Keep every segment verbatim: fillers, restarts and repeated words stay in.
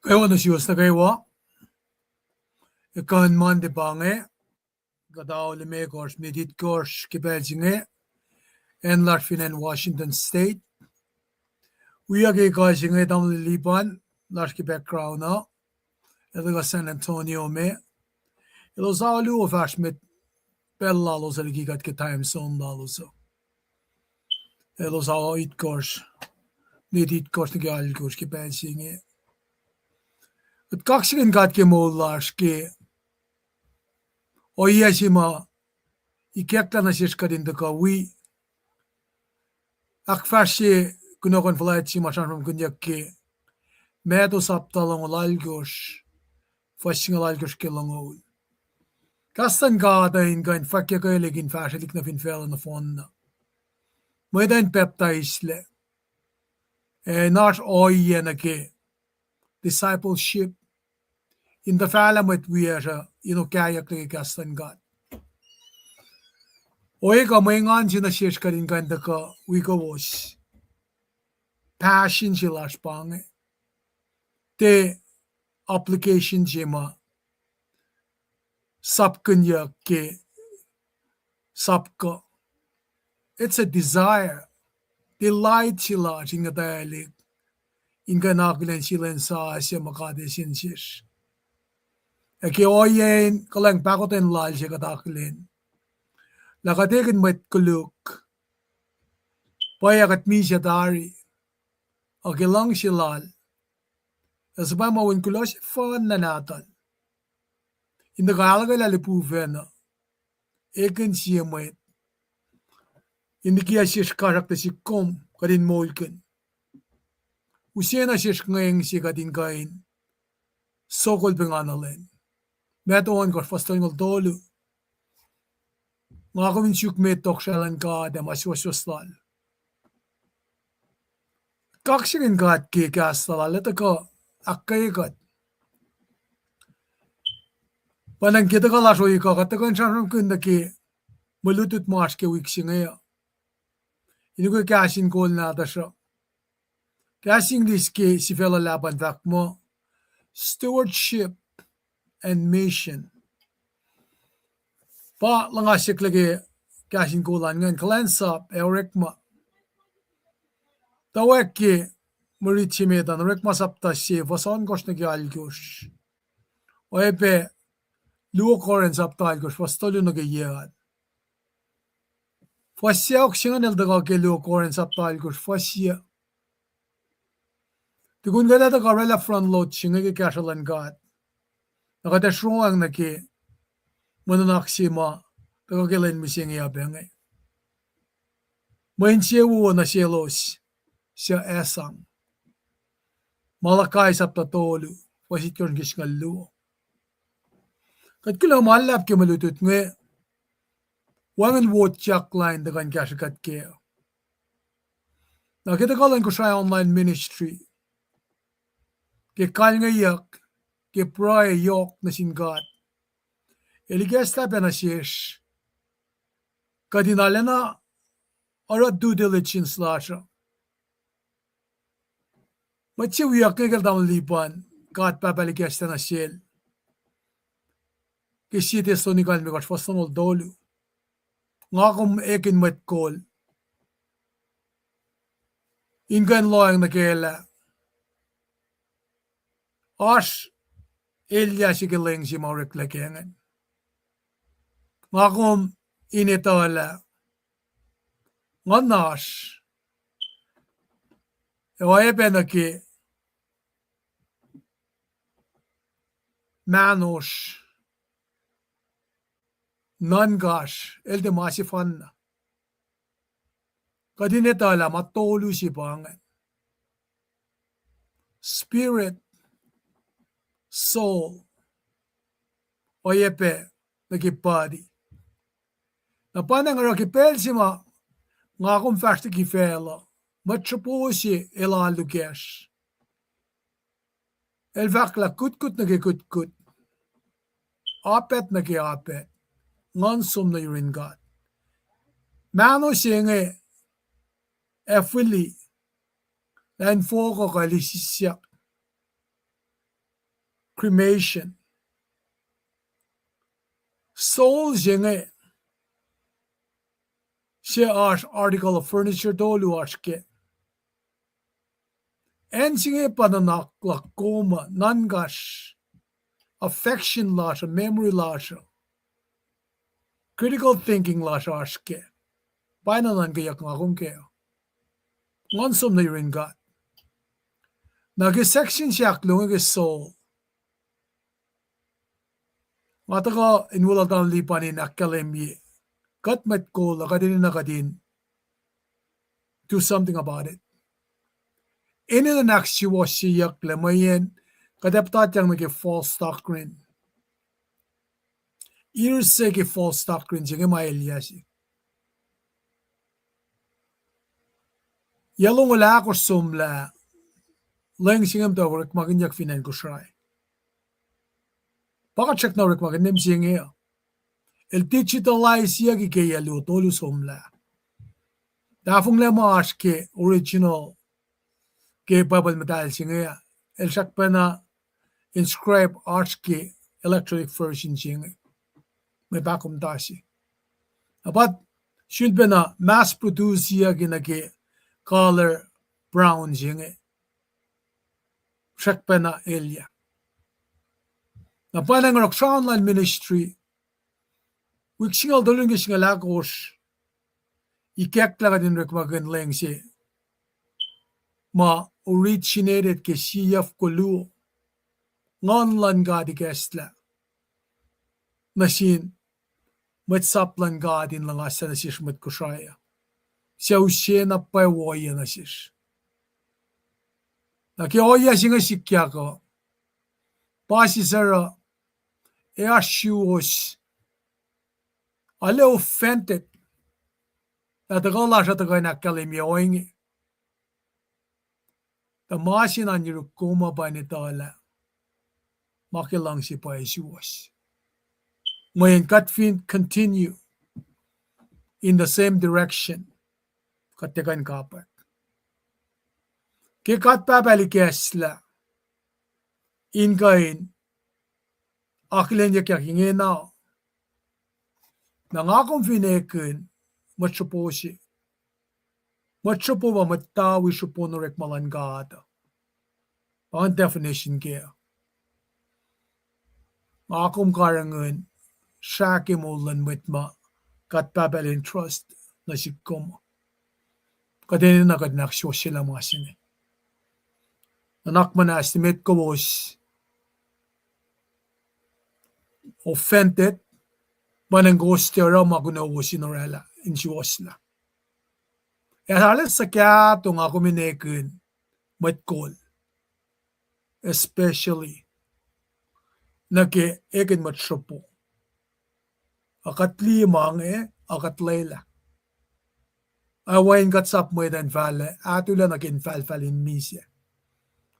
Kwewa nuh suwos nuh kwewa. Ekuh in Monday pa inge, kuhtuh limekohsr, minit itkohsr ke pacl se inge, acn lasr fin acn Washington State. Wiyuck ke ekuh se inge tamuhlwel Lipan, lasr ke background uh, el tuhkuh San Antonio me. Elos alu uh fahsr met pacl lalos uh liki kuht ke time zone lalos uh. Elos ao itkohsr, minit itkohsr nuh ke alkohsr ke pacl se inge. Kuht kaksakihn God ke moul lasr ke ohiyac se ma ikacklah nuh sesr kuht in tuhkuh wi ahkfahsrye kunohkohn fuhlwact se ma sramsramkihnyuck ke Matthew sapta longoul alkohsr, fuhs singucul alkohsr ke longoul. Kahs luhn God uh in kuh in fwackyuckelihk in fahsrwelihk nuh fin facluh nohfohnna. mwet uh in pacptaislac, ac in oasr ohiyac nuh ke discipleship, in tuhfahlah mwet wiyacsr uh in okahyucklac ke kahs luhn God. Oacna mwe engan se nuh sesr kuht in kuh in tuhkuh wi kowos, passion se lasr pa inge, tiac application se ma sapkihnyuck ke sapkuh. It's a desire, delight se lasr in kuhtwelihk in kuh in akihlen sie lwen sasuc ma God El siyuck sesr. Ac ke ohiyac in kuhlwacng pahkotwen lal se kuht akihlen lah kuht ekihn mwet koluk, pwacye kuht misac tari, ac ke luhngse lal, El suhpwacma in kuloh sefanna nahtuhl in tuhkuh ahluhkwelah lipufacn uh, ekihn sie mwet, in liki sesr kasrak tuh sik kom kuht in moulkihn. Use nuh sesr ngweng se kuht in kuh in sokol pengana lwen. Matthew ohnkohsr fuhs tolngoul tolu. Nga kom in suk met tohkohsrahi luhn God ac ma suwohswohs lal. Kaksakihn God ke kahs lal, el tuhkuh ahkkweye kuht. Pa ingacn ke tuhkuh lasr ohiyac kuh, kuht tuhkuh in sramsramkihn nuh ke mwe lutlut ma oasr ke wik se inge uh. In ukwe kahs in kol nahtuhsr uh, kahs English ke sifac luhlahp an fahk muh stewardship and mission. Pa luhngasyucklac ke kahs in kol an ingacn, kuhlwacnsap ac orekma. Tuh wacngihn ke mwe rit se met an, Orekma sapta se fuhs ohnkohsr nuh ke alkosr. Oacyacpac Luo Korin sapta alkosr fuhs tolu nuh ke yac an. Fuhs sacohk se ingacn el tuhkuh ke Luo Korin sapta alkosr fuhs yac. Tukun kuht ac tuhkuh oraclah front load se inge ke kahsruh luhn God, na kuht ac sruang nuh ke mwe nuhnak se ma tuhkuh ke lwen mihsenge uh pac inge. Mwe insewowo nuh selos suc sang. Malachi sapta tolu, fuhs itkohsr nuh ke singucul luo. Kuht kuloh ma luhlahp ke mwe lutlut inge, wacngihn wotyak lain tuhkuh in kahsrwe kuht kac. Na ke tuhkuh luhn Kosrae Online Ministry, ke kalngeyuck, ke pruhe yohk nuh sin God, El ikacslah pac nuh sesr kuht in arulacna oruh due diligence lasr uh. Mwet se wiyuck inge ke tamuhlwel Lipan, God Pahpah El ikacslah nuh sel ke Sie Thessalonica limekohsr fuhs longoul tolu. Nga kom ekihn mwet kol in kuh in lohacng nuh kac lah oasr elyah se ke lwen se ma oreklac kac ingacn. Nga kom in etuh lah nguhnasr ac oacyacpac nuh ke mahnosr, nuhnkasr, el tiac ma sefanna. Kuht in etuh lah ma tolu se pa ingacn: spirit, soul, oacyacpac nuh ke body. Na pa ingacn oruh ke pacl se ma nga kom fahsr liki facluh, mwet sropo se el alu kacsr. El fahk lah kutkut nuh ke kutkut, apaht nuh ke apaht, nguhn som nuh yurin God. Mahno se inge ac fihli lah in fohk uh kuh elisisyak, cremation. Soul se inge, se oasr article of furniture tolu oasr kac. Acn se inge pa nuhnak luhk, kom uh, nuhnkasr, affection lasr uh, memory lasr uh, critical thinking lasr uh oasr kac. Pa na nuhnkeyuck nga kom kac, nguhn som nuh yurin God. Na ke section se ahkluo inge ke soul, nga tuhkuh in weluhl tamuhlwel Lipan in ahkkahlwemye kuht mwet kol uh, kuht enenuh kuht in do something about it. Enenuh in ahksuwohsyeyucklac mweyen kuht ac puhtatyang nuh ke false doctrine. Ire se ke false doctrine se inge ma elyah se. Yac longoul ahkosr somlah, lwen se inge muhta orekmakihnyuck fin acn Kosrae. Pa kuht srackna orekmakihn mihsenge uh. El digitalize-yuck ke yac luo tolu somlah. Tahfonglac ma oasr ke original ke Bible muhtahl se inge, el srackpacna inscribe oasr ke electronic version se inge. Mwe pahkomuhta se. Na pa sulpacna mass produce-yuck nuh ke color brown se inge. Srackpacna elyah. Na pa inge oruh sraun luhn ministry, wik singucul tolu nuh ke singucul ahkosr, ikacklah kuht in orekmakihn lwen se ma originated ke C F Kolu, Nguhn luhn God ikacslah nuh sin mwet sap luhn God in luhngaslah nuh sesr mwet Kosrae uh, suc use na pwacye ohiyac nuh sesr. Na ke ohiyac se inge sikyak uh, pa siseruh, ac oasr suwos arlac offended lah tuhkuh lasr uh tuhkuh in ahkkahlwemye ohinge. Tuh ma se na yuruk kom uh pa in etuh lah ma ke luhngse pwacye suwos. Mweyen kuht fin continue in the same direction, kuht tiac kuh in kapwack. Ke God Pahpah El ikacslah in kuh in akihlenyuckyak ingena, na nga kom fin ekihn mwet sropo se, mwet sropo pa mwet tawi sropo in orekma luhn God uh. Pa inge definition kac. Nga kom karihngihn srah ke moul luhn mwet ma God Pahpah El entrust nuh sihk kom. Kuht enenuh kuht in ahksuwohsyelah ma se inge. Nuhnak muhnahs, tiac met kowos offended, pa inge kowos tiac oruh ma kunowos in orwaclah in suwohslah. Ac arlac suhkahto nga kom in ekihn mwet kol, especially nuh ke ekihn mwet sropo. Ac kuht liye ma inge, ac kuht lwelah. Ac wacngihn kuht sap mwet in fal, atulah nuh ke infahlfahl in misac.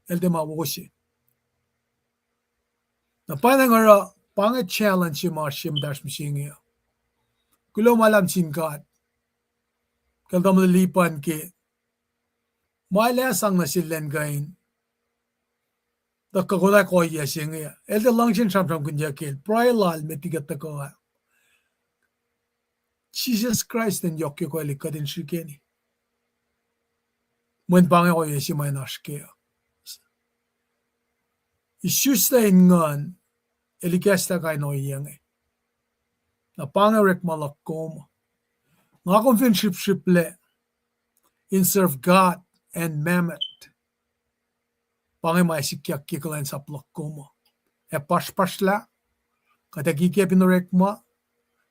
El tiac ma wo se. Na pa inge oruh, pa inge challenge se ma oasr ye muhtahsr mihsenge uh. Kuloh ma luhlahp sin God kacl tamuhlwel Lipan ke ma el ac sang nuh sel elan kuh in tuhkuh konwacack ohiyac se inge. El tiac luhngse in sramsramkihnyuck el, pruhe lal met liki kuht tuhkuh ah. Jisus Kraist el yohk yohkwelihk kuht in srihkeni. Mweyen pa inge ohiyac se ma in oasr kac. Isuslac in nguhn, el ikacslah kain ohiyac inge. Na pa inge orekma luhk kom. Nga kom fin srihpsrihplac in serve God and mammon, pa inge ma sikyak ke kuhlwacnsap luhk kom uh. Ac pahsrpahsrlah, kuht ac kikiacp in orekma,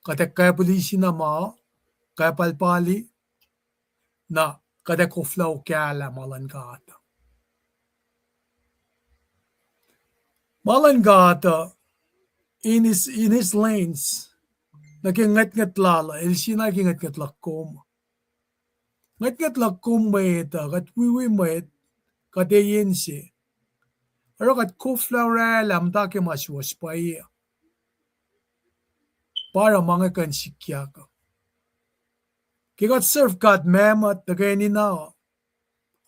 kuht ac kapihlisi na ma, kapalpali, na kuht ac koflah okahlah ma luhn God. Ma luhn God uh, in his, in his lanes, nuh ke ngwetngwet lal uh, el sina ke ngwetngwet luhk kom. Ngwetngwet luhk kom mwet uh, kuht wiwi mwet, kuht eyen se. Oruh kuht koflah orwaclah muhta ke ma suwohs pwacye. Pa oruh ma inge kuh in sikyak uh. Ke kuht serve God mammon tuhkweni na,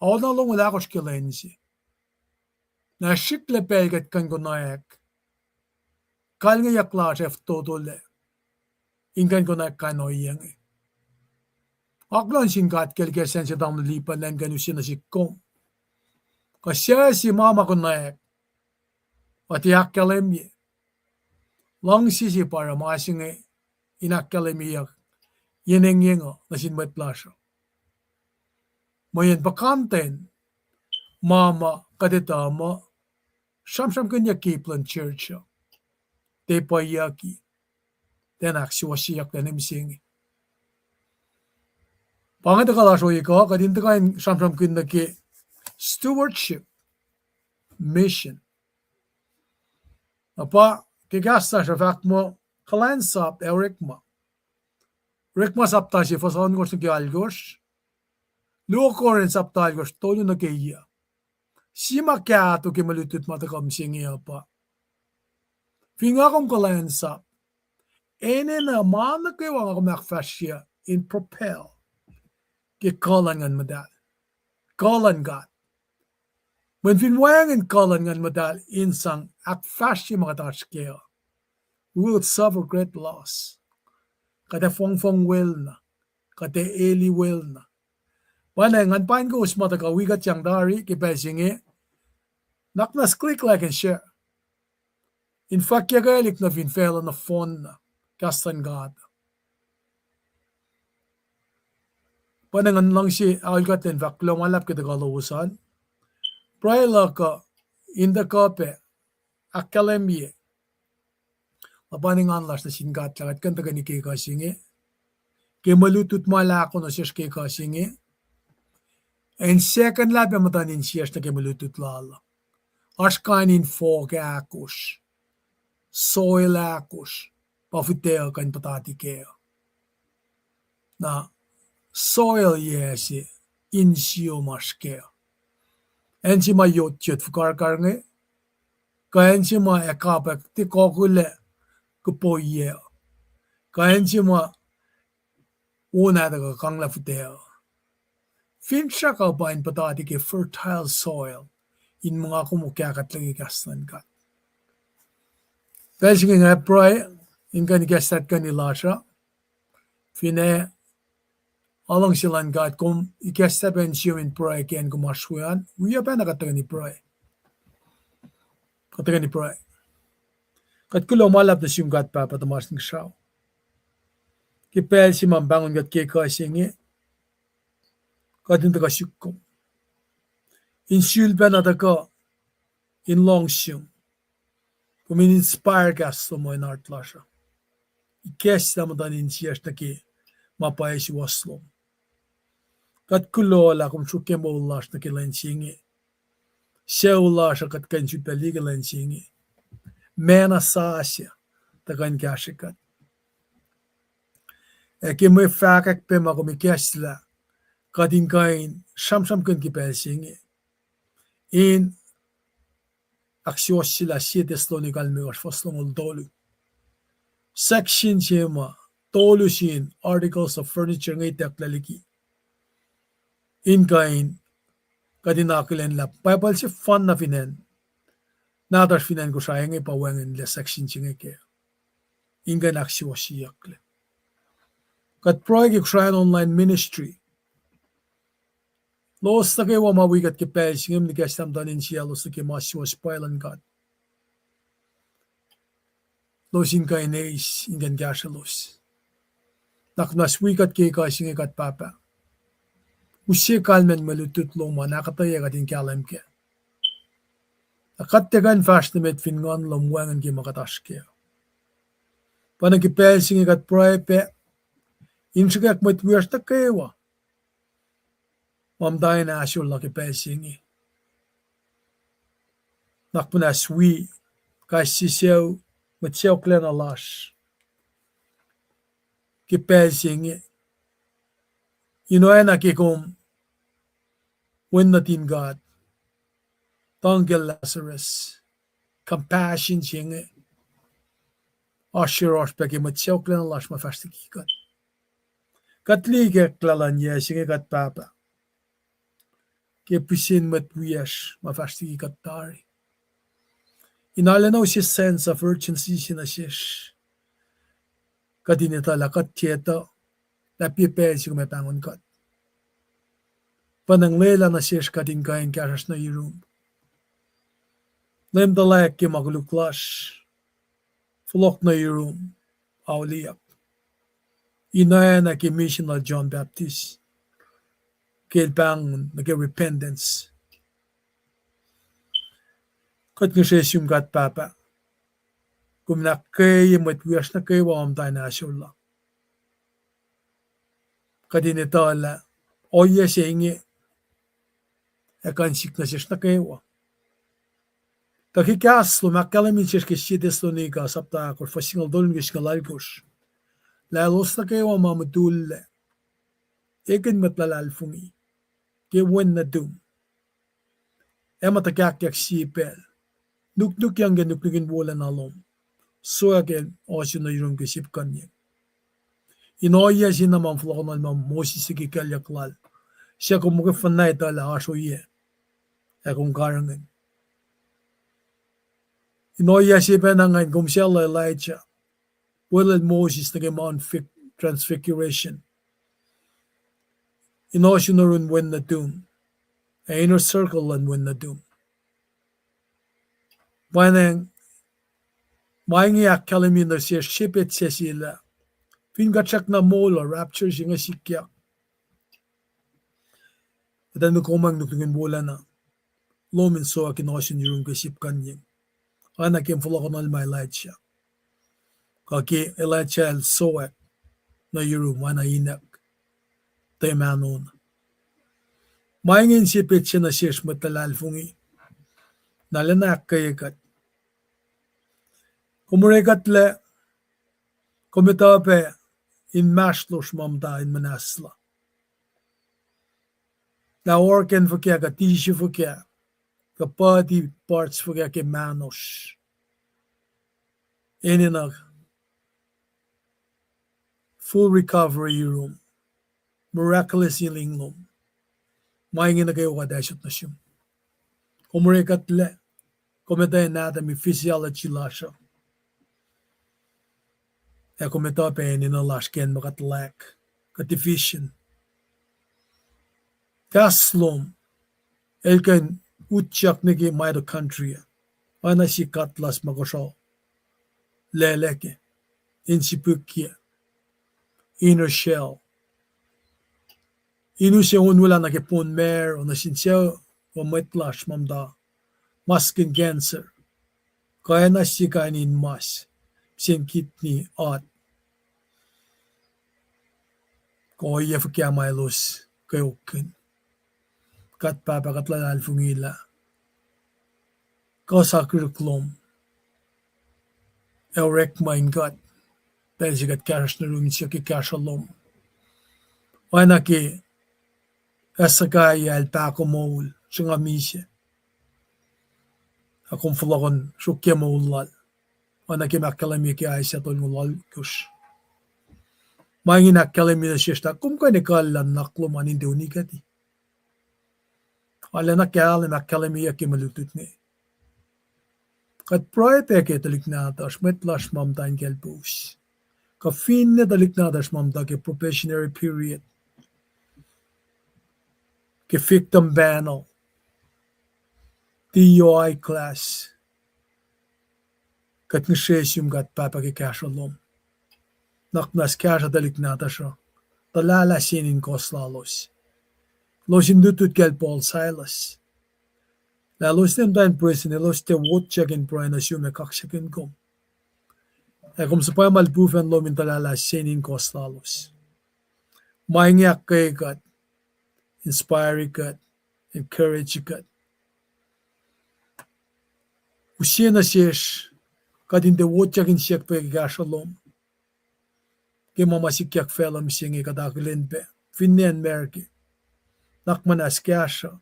ao na longoul ahkosr ke lwen se. Na srihklac pacl kuht kuh in konwacack kalngeyuck lasr ac fototolac in kuh in konwacack kain ohiyac inge. Nga kuloh nuh sin God ke el ikacslah se tamuhlwel Lipan elan kuh in use nuh sihk kom. Kuh suc se ma ma konwacack, kuht ac ahkkahlwemye. Luhngse se pa oruh ma se inge in ahkkahlwemyeyuck yen engyeng uh nuh sin mwet lasr uh. Mweyen puhkantwen ma ma kuht etuh muh sramsramkihnyuck ke ip luhn church uh, tiac pwacyeyucki, tiacna ahksuwohsyeyucklac nuh mihsenge. Pa inge tuhkuh lasr ohiyac kuh kuht in tuhkuh in sramsramkihn nuh ke stewardship, mission. Na pa ke kahs lasr uh fahk muh kuhlwacnsap ac orekma. Orekma sapta se fuhs ohnkohsr nuh ke alkohsr. Luo Korin sapta alkosr, tolu nuh ke yac. Sie ma kahto ke mwe lutlut ma tuhkuh mihsenge uh pa, fin nga kom kuhlwacnsap, enenuh ma nuh kwewa nga kom ahkfahsrye in propel ke kuh luhn Nguhn Muhtahl, kuh luhn God. Mweyen fin wacngihn kuh luhn Nguhn Muhtahl in sang ahkfahsrye ma kuht oasr kac uh, we will suffer great loss. Kuht ac fongfong wel na, kuht ac eli wel na. Pa na ngan pain kowos ma tuhkuh wi kuht sang tari ke pacl se inge, nuhnak muhnahs click like and share in fwackyuckwelihk nuh fin facluh nohfohn na kahs luhn God. Pa na ngan luhngse aol kuht in fahk kuloh ma luhlahp ke tuhkuh lowos an. Pruhe luhk uh in tuhkuh pac ahkkahlwemye luhpan engan lasr nuh sin God lah kuht kuh in tuhkweni ke kuh se inge, ke mwe lutlut ma El ahko nuh sesr ke kuh se inge. Ac in sekuhnlah pac muhtuhn insiyacsr nuh ke mwe lutlut Lal uh. Oasr kain in fohk ahkosr, soil ahkosr, pa fihtac uh kuh in puhtati kac uh. Na soil yac se, insiyom oasr kac uh. Acn se ma yotyot fukarkar inge, kuh acn se ma ac kapwack tiac kohkilac kuh poiyac uh, kuh acn se ma on ah tuhkuh kanglah fihtac uh. Finsrak uh pa in puhtati ke fertile soil in muh nga kom kahkuhtlac ke kahs luhn God. Pacl se inge nga pruhe in kuh in ikacslah tuhkweni lasr uh. Finne luhngse luhn God, kom ikacslah pac insiyom in pruhe ke acn kom oasr we an, wi pacna kuht tuhkweni pruhe. Kuht tuhkweni pruhe. Kuht kuloh ma luhlahp nuh sum God Pahpah tuhmasr Inkuhsrao, ke pacl se ma pahngon kuht ke kuh se inge, kuht in tuhkuh suk kom in sulpacna tuhkuh in luhngse kom, kom in inspire kahs lom uh in heart lasr uh. Ikacslah muhtuhn insiyacsr nuh ke ma pwacye suwohs lom. Kuht kuloh lah kom sruokyac moul lasr nuh ke lwen se inge. Sucu lasr uh kuht kuh in sulpac liye ke lwen se inge. Mena sasuc tuh kuh in kahsrwe kuht. Ac ke mwe fahkwack pac ma kom ikacslah, kuht in kuh in sramsramkihn ke pacl se inge in ahksuwohsyelah Sie Thessalonica limekohsr fuhs longoul tolu. Section se ma tolu sin Articles of Furniture inge itucklac liki in kuh in kuht in akihlen lah Bible sefanna fin acn nahtuhsr fin acn Kosrae inge pa wacngihnlac section se inge kac, in kuh in ahksuwohsyeyucklac. Kuht pruhe ke Kosrae online ministry, elos nuh kwewa ma wi kuht ke pacl se inge, ikacslah muhtuhn insiyaclos nuh ke ma suwohs pwacye luhn God, elos in kuh in eis in kuh in kahsrwelos. Nuhnak muhnahs wi kuht ke kuh se inge God Pahpah. Use kalmacn mwe lutlut lom an ahkuhtweyac kuht in kahlwem kac. Na kuht tiac kuh in fahsr nuh met fin Nguhn lom wacngihn ke ma kuht oasr kac. Pa na ke pacl se inge kuht pruhe pac in srihkwack mwet wiyacsr nuh kwewa ma muhta in ahsor la ke pacl se inge. Nuhnak muhnahs wi kais sie sucu, mwet sacohklacna lasr ke pacl se inge. In oacna ke kom, Wen nuhtin God, tuhng kacl Lazarus, compassion se inge oasr yohrohsr pac ke mwet sacohklacna lasr ma fahsr liki kuht. Kuht liye ke kuhlwacng luhn yac se inge kuht Pahpah, ke pihsen mwet wiyacsr ma fahsr liki kuht tari. In arulacna use sense of urgency se nuh sesr, kuht in etuh lah kuht tiac etuh lah pacl se kom ac pahngon kuht. Pwacnwacng lwelah nuh sesr kuht in kuh in kahsruhsr nuh yurum. Leum, tuhlac ke ma koluk lasr, fohlohk nuh yurum, auliyak. In oacna ke misin lal John Baptist, ke el pahngon nuh ke repentance. Kuht ngihsre sum God Pahpah, kom in ahkkweye mwet wiyacsr nuh kwewa ma muhta in ahsor la. Kuht in etuh lah ohiyac se inge ac kuh in sik nuh sesr nuh kwewa. Tuh ke kahs lom ahkkahlwemye nuh sesr ke Sie Thessalonica sapta ahkosr fuhs singucul tolu nuh ke singucul alkosr, lah elos nuh kwewa ma mutullac, ekihn mwet luhlahlfongi, ke wen nuhtum, ac ma tuhkahkyak sie pacl, nuknukyang ke nuknuk in wolacna lom, soack ac ohsun nuh yurum ke sip kuhnyeng. In ohiyac se na ma fohlohkohnlah ma Moses ke kuclyuck lal, suc kom muhkwena etuh lah oasr ohiyac ac kom karihngihn. In ohiyac se pacna ingacn kom sel Elijah, welel Moses nuh ke Mount Fig-, Transfiguration, in ohsun orun wen nuhtum, ac inner circle luhn wen nuhtum. Pwacnwacng, ma inge ahkkahlwemye nuh sesr sie petsac se lah, fin kuht srackna moul uh, rapture se inge sikyak, kuht ac nuhkomwacng nuknuk in wolacna lom in soack in ohsun yurum ke sip kuhnyeng. Oacna ke fohlohkohnlah ma Elijah, kuh ke Elijah el soack nuh yurum, oacna inek, tiac mahno na. Ma inge in sie petsac nuh sesr mwet luhlahlfongi, na lacna ahkkweye kuht. Kom orekuhtlac, kom etuh pac inmahsrlosr ma muhta in muhnahslah, lah organ fuhkah kuh tissue fuhkah kuh body parts fuhkah ke mahnosr enenuh full recovery yurum, miraculous healing lom. Ma inge nuh kwewa kuht asot nuh sum. Kom orekuhtlac, kom etuh anatomy, physiology lasr uh, ac kom etuh pac enenuh lasr ke acn ma kuht lack, kuh deficient. Kahs lom el kuh in utyak nuh ke mitochondria, oacna sie katlas ma kosro laclac ke, in sipihkye inner shell, in use onwelah nuh ke bone marrow, nuh sin sucu, kuh mwet lasr ma muhta, maskihn cancer, kuh oacna sie kain in mas, sin kidney, heart, kuh ohiyac fuhkah ma elos kweokkihn. Kuht Pahpah, kuht luhlahlfongi lah kuh sakihrihk lom ac orekma in kuht, pacl se kuht kahsruhsr nuh yurum, siyuck ke kahsruh lom, oacna ke Hezekiah el pahkomuhl, sruhnga misac, ac kom fohlohkohn sruokyac moul lal, oacna ke ma ahkkahlwemye ke Isaiah tolngoul alkosr. Ma ingacn ahkkahlwemye nuh sesr lah kom kuh in ekuhllah nuhnak lom an in tiac unikuhti. Arulacna kahlwem, ahkkahlwemyeyuck ke mwe lutlut inge. Kuht pruhe pac ke tuhlihk nahtuhsr, mwet lasr ma muhta in kaclpous, kuh finne tuhlihk nahtuhsr ma muhta ke probationary period, ke victim panel, D U I class. Kuht ngihsre sum, kuht Pahpah, ke kahsruh lom. Nuhnak muhnahs kahsruh tuhlihk nahtuhsr uh, tuhlahlah se in kohs lalos. Elos in lutlut kacl Paul, Silas, lah elos ne muhta in prison, elos tiac wotyak in pruhe nuh sum ac kaksakihn kom, ac kom suhpwacma lipufacn lom in tuhlahlah se in kohs lalos. Ma inge ahkkweye kuht, inspire kuht, encourage kuht. Use nuh sesr kuht in tiac wotyak in siyuck pac ke kahsruh lom ke ma ma sikyak facluh mihsenge. Kuht akihlen pac finne acn America, nuhnak muhnahs kahsruh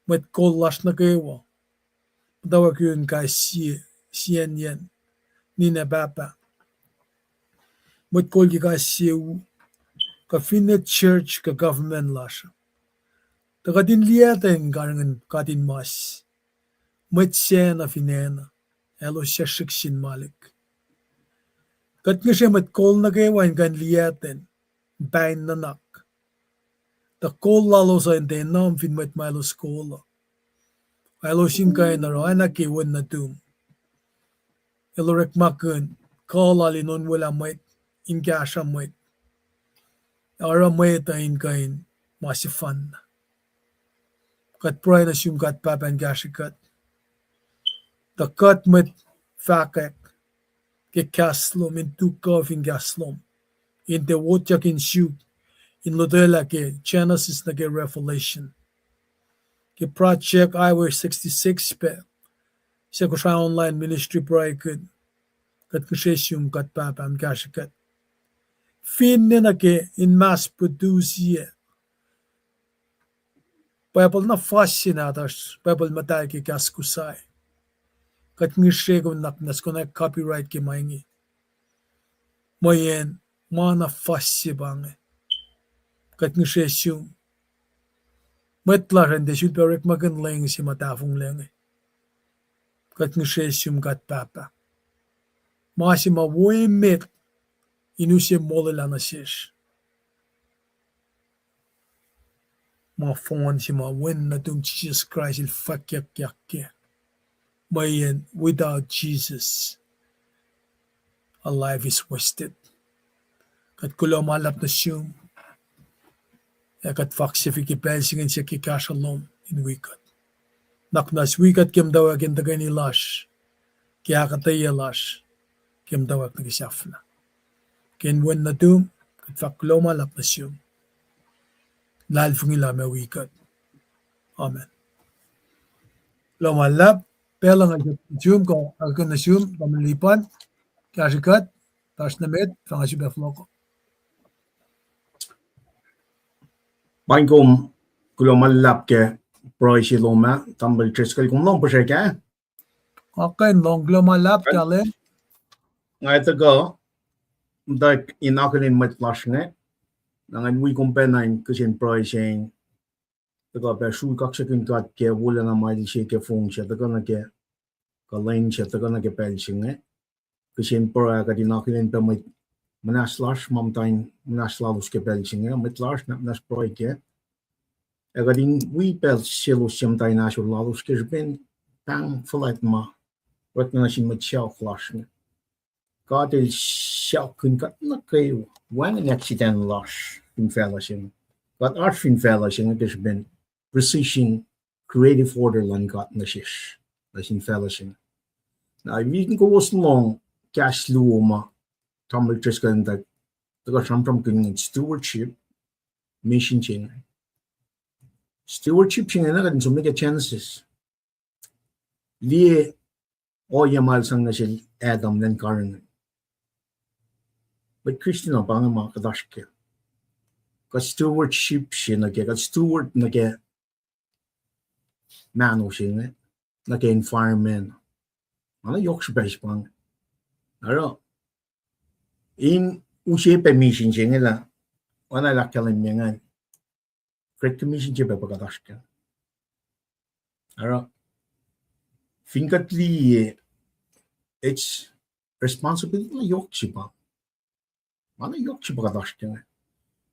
mwet kol lasr nuh kwewa, muhtwacwacack in kais sie, sienyacn ninac pahpah, mwet kol ke kais sie u, kuh finne church kuh government lasr, tuh kuht in liyactwen karihngihn katinmas, mwet sacna fin acn uh, elos sesrihk sin malik. Kuht ngihsre mwet kol nuh kwewa in kuh in liyactwen pain nuhnak, tuh kol lalos uh in tiac enam fin mwet ma elos kol uh. Elos in kuh in oruh oacna ke wen nuhtum, el orekmakihn kuh lal in onwelah mwet, in kahsruh mwet, oruh mwet uh in kuh in ma sefanna. Kuht pruhe nuh sum, kuht Pahpah, in kahsrwe kuht, tuh kuht mwet fahkwack ke kahs lom, in tu kuh fin kahs lom, in tiac wotyak in suk, in lotwelah ke Genesis nuh ke Revelation, ke Project Highway sixty-six pac, suc Kosrae Online Ministry pruhekihn. Kuht ngihsre sum, kuht Pahpah, in kahsrwe kuht, finne nuh ke in mass produce Bible na fas se nahtuhsr, Bible muhtahl ke kahs Kosrae. Kuht ngihsre kom nuhnak muhnahs konwacack copyright ke ma inge. Mweyen ma na fas se pa inge. Kuht ngihsre sum. Mwet lasr an tiac sulpac orekmakihn lwen se ma tahfonglac inge. Kuht ngihsre sum God Pahpah. Ma se ma wo emet in use molwelah nuh sesr. Ma fohn se ma Wen nuhtum Jisus Kraist el fwackyuckyak kac. Mweyen without Jesus, our life is wasted. Kuht kuloh ma luhlahp nuh sum. Ac kuht faksafi ke pacl se inge in siyuck ke kahsruh lom in wi kuht. Nuhnak muhnahs wi kuht ke muhtwacwacack in tuhkweni lasr, ke ahkuhtweyac lasr, ke muhtwacwacack nuh ke sahflah. Ke inen Wen nuhtum, kuht fahk kuloh ma luhlahp nuh sum. Luhlahlfongi lah meac wi kuht. Amen. Kuloh ma luhlahp, pacl uh nga sum kuh ahkkweye nuh sum, Tamuhlwel Lipan, kahsrwe kuht, fahsr nuh met, fah nga sifilpac fohlohk. Paing kom, kuloh ma luhlahp ke pruhe se lom ah, Tamuhlwel Driscoll, kom lohng puhsrwek ah? Akihlen lohng, kuloh ma luhlahp kahlwem. Nga tuhkuh, muhtwacwacack in akihlen mwet lasr inge, na ngan wi kom pacna in kihsen pruhe se in, tuhkuh pac sruhk kaksakihn God ke wolacna ma el se ke fong se, tuhkuh nuh ke kuhlwacng se, tuhkuh nuh ke pacl se inge. Kihsen pruhe kuht in akihlen pac mwet muhnahs lasr, ma muhta in muhnahs lalos ke pacl se inge, mwet lasr, na muhnahs pruhe kac. Ac kuht in wi pacl selos suc muhta in ahsor lalos ke srihpen pahng fuhlwact ma orekma nuh sin mwet sacohk lasr inge. God el sacohkkihn kuht nuh kwewa, wacngihn accident lasr fin facluh se inge. Kuht oasr fin facluh se inge ke srihpen precision, creative order luhn God nuh sesr, nuh sin facluh se inge. Na fin kowos lohng kahs luo ma Tamuhlwel Driscoll el tuh, tuhkuh sramsramkihn stewardship, mission se inge. Stewardship se inge na kuht in som nuh ke Genesis. Liye ohiyac ma el sang nuh sel Adam elan karihngihn. Mwet Kristin uh pa inge ma kuht oasr kac. Kuht stewardship se nuh ke, kuht steward nuh ke mahno se inge, nuh ke environment. Ma na yohk srihpac se pa inge. Oruh, in use pac mission se inge lah, oacna el ahkkahlwemye ingacn, Great Commission se pac pa kuht oasr kac. Oruh, fin kuht liye, it's responsibility na yohk se pa. Ma na yohk se pa kuht oasr kac inge.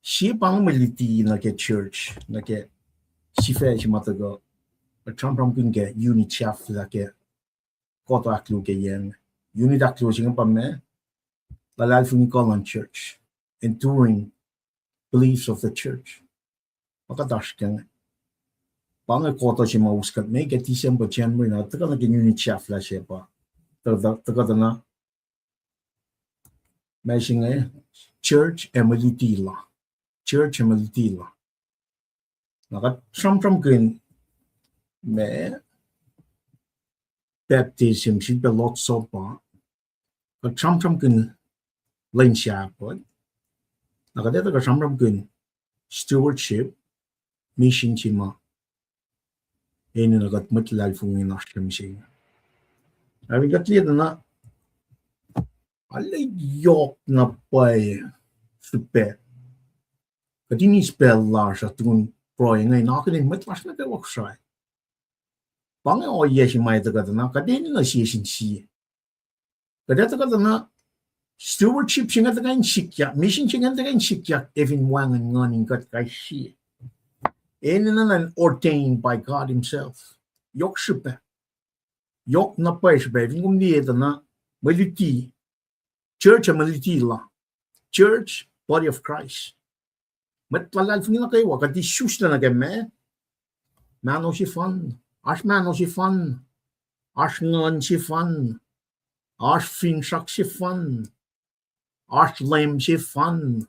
Sie pa inge mwe luti nuh ke church, nuh ke sifac se ma tuhkuh, kuht sramsramkihn ke unit sahflah ke kuhtuh ahkluo ke yac inge. Unit ahkluo se inge pa meac? Luhlahlfongi kuh luhn church, enduring beliefs of the church. Ma kuht oasr kac inge. Pa inge kuhtuh se ma us kuht me ke December, January, na tuhkuh nuh ke unit sahflah se pa, tuhkuh, tuhkuh tuh na, ma se inge, church ac mwe luti la. Church ac mwe luti la. Na kuht sramsramkihn ma baptism, sifilpac Lord's Supper. Kuht sramsramkihn lwen Sabbath. Na kuht etuh kuht sramsramkihn stewardship, mission se ma enenuh kuht mwet luhlahlfongi in oasr ke mihsenge. Na fin kuht liye tuh na, arlac yohk na pwacye srihpac kuht in eis pacl lasr uh tukun pruhe inge in akihlen mwet lasr nuh kwewa Kosrae. Pa inge ohiyac se ma etuh kuht na, kuht enenuh sie sin sie. Kuht etuh kuht na, stewardship se inge tuhkuh in sikyak, mission se inge tuhkuh in sikyak, efin wacngihn nguhn in kuht kais sie. Enenuh na ordained by God himself. Yohk srihpac. Yohk na pwacye srihpac, fin kom liye tuh na, mwe luti, church ac mwe luti la. Church, body of Christ. Mwet luhlahlfongi nuh kwewa, kuht isuslac nuh ke ma, mahno sefanna, oasr mahno sefanna, oasr nguhn sefanna, oasr finsrak sefanna, oasr Leum sefanna,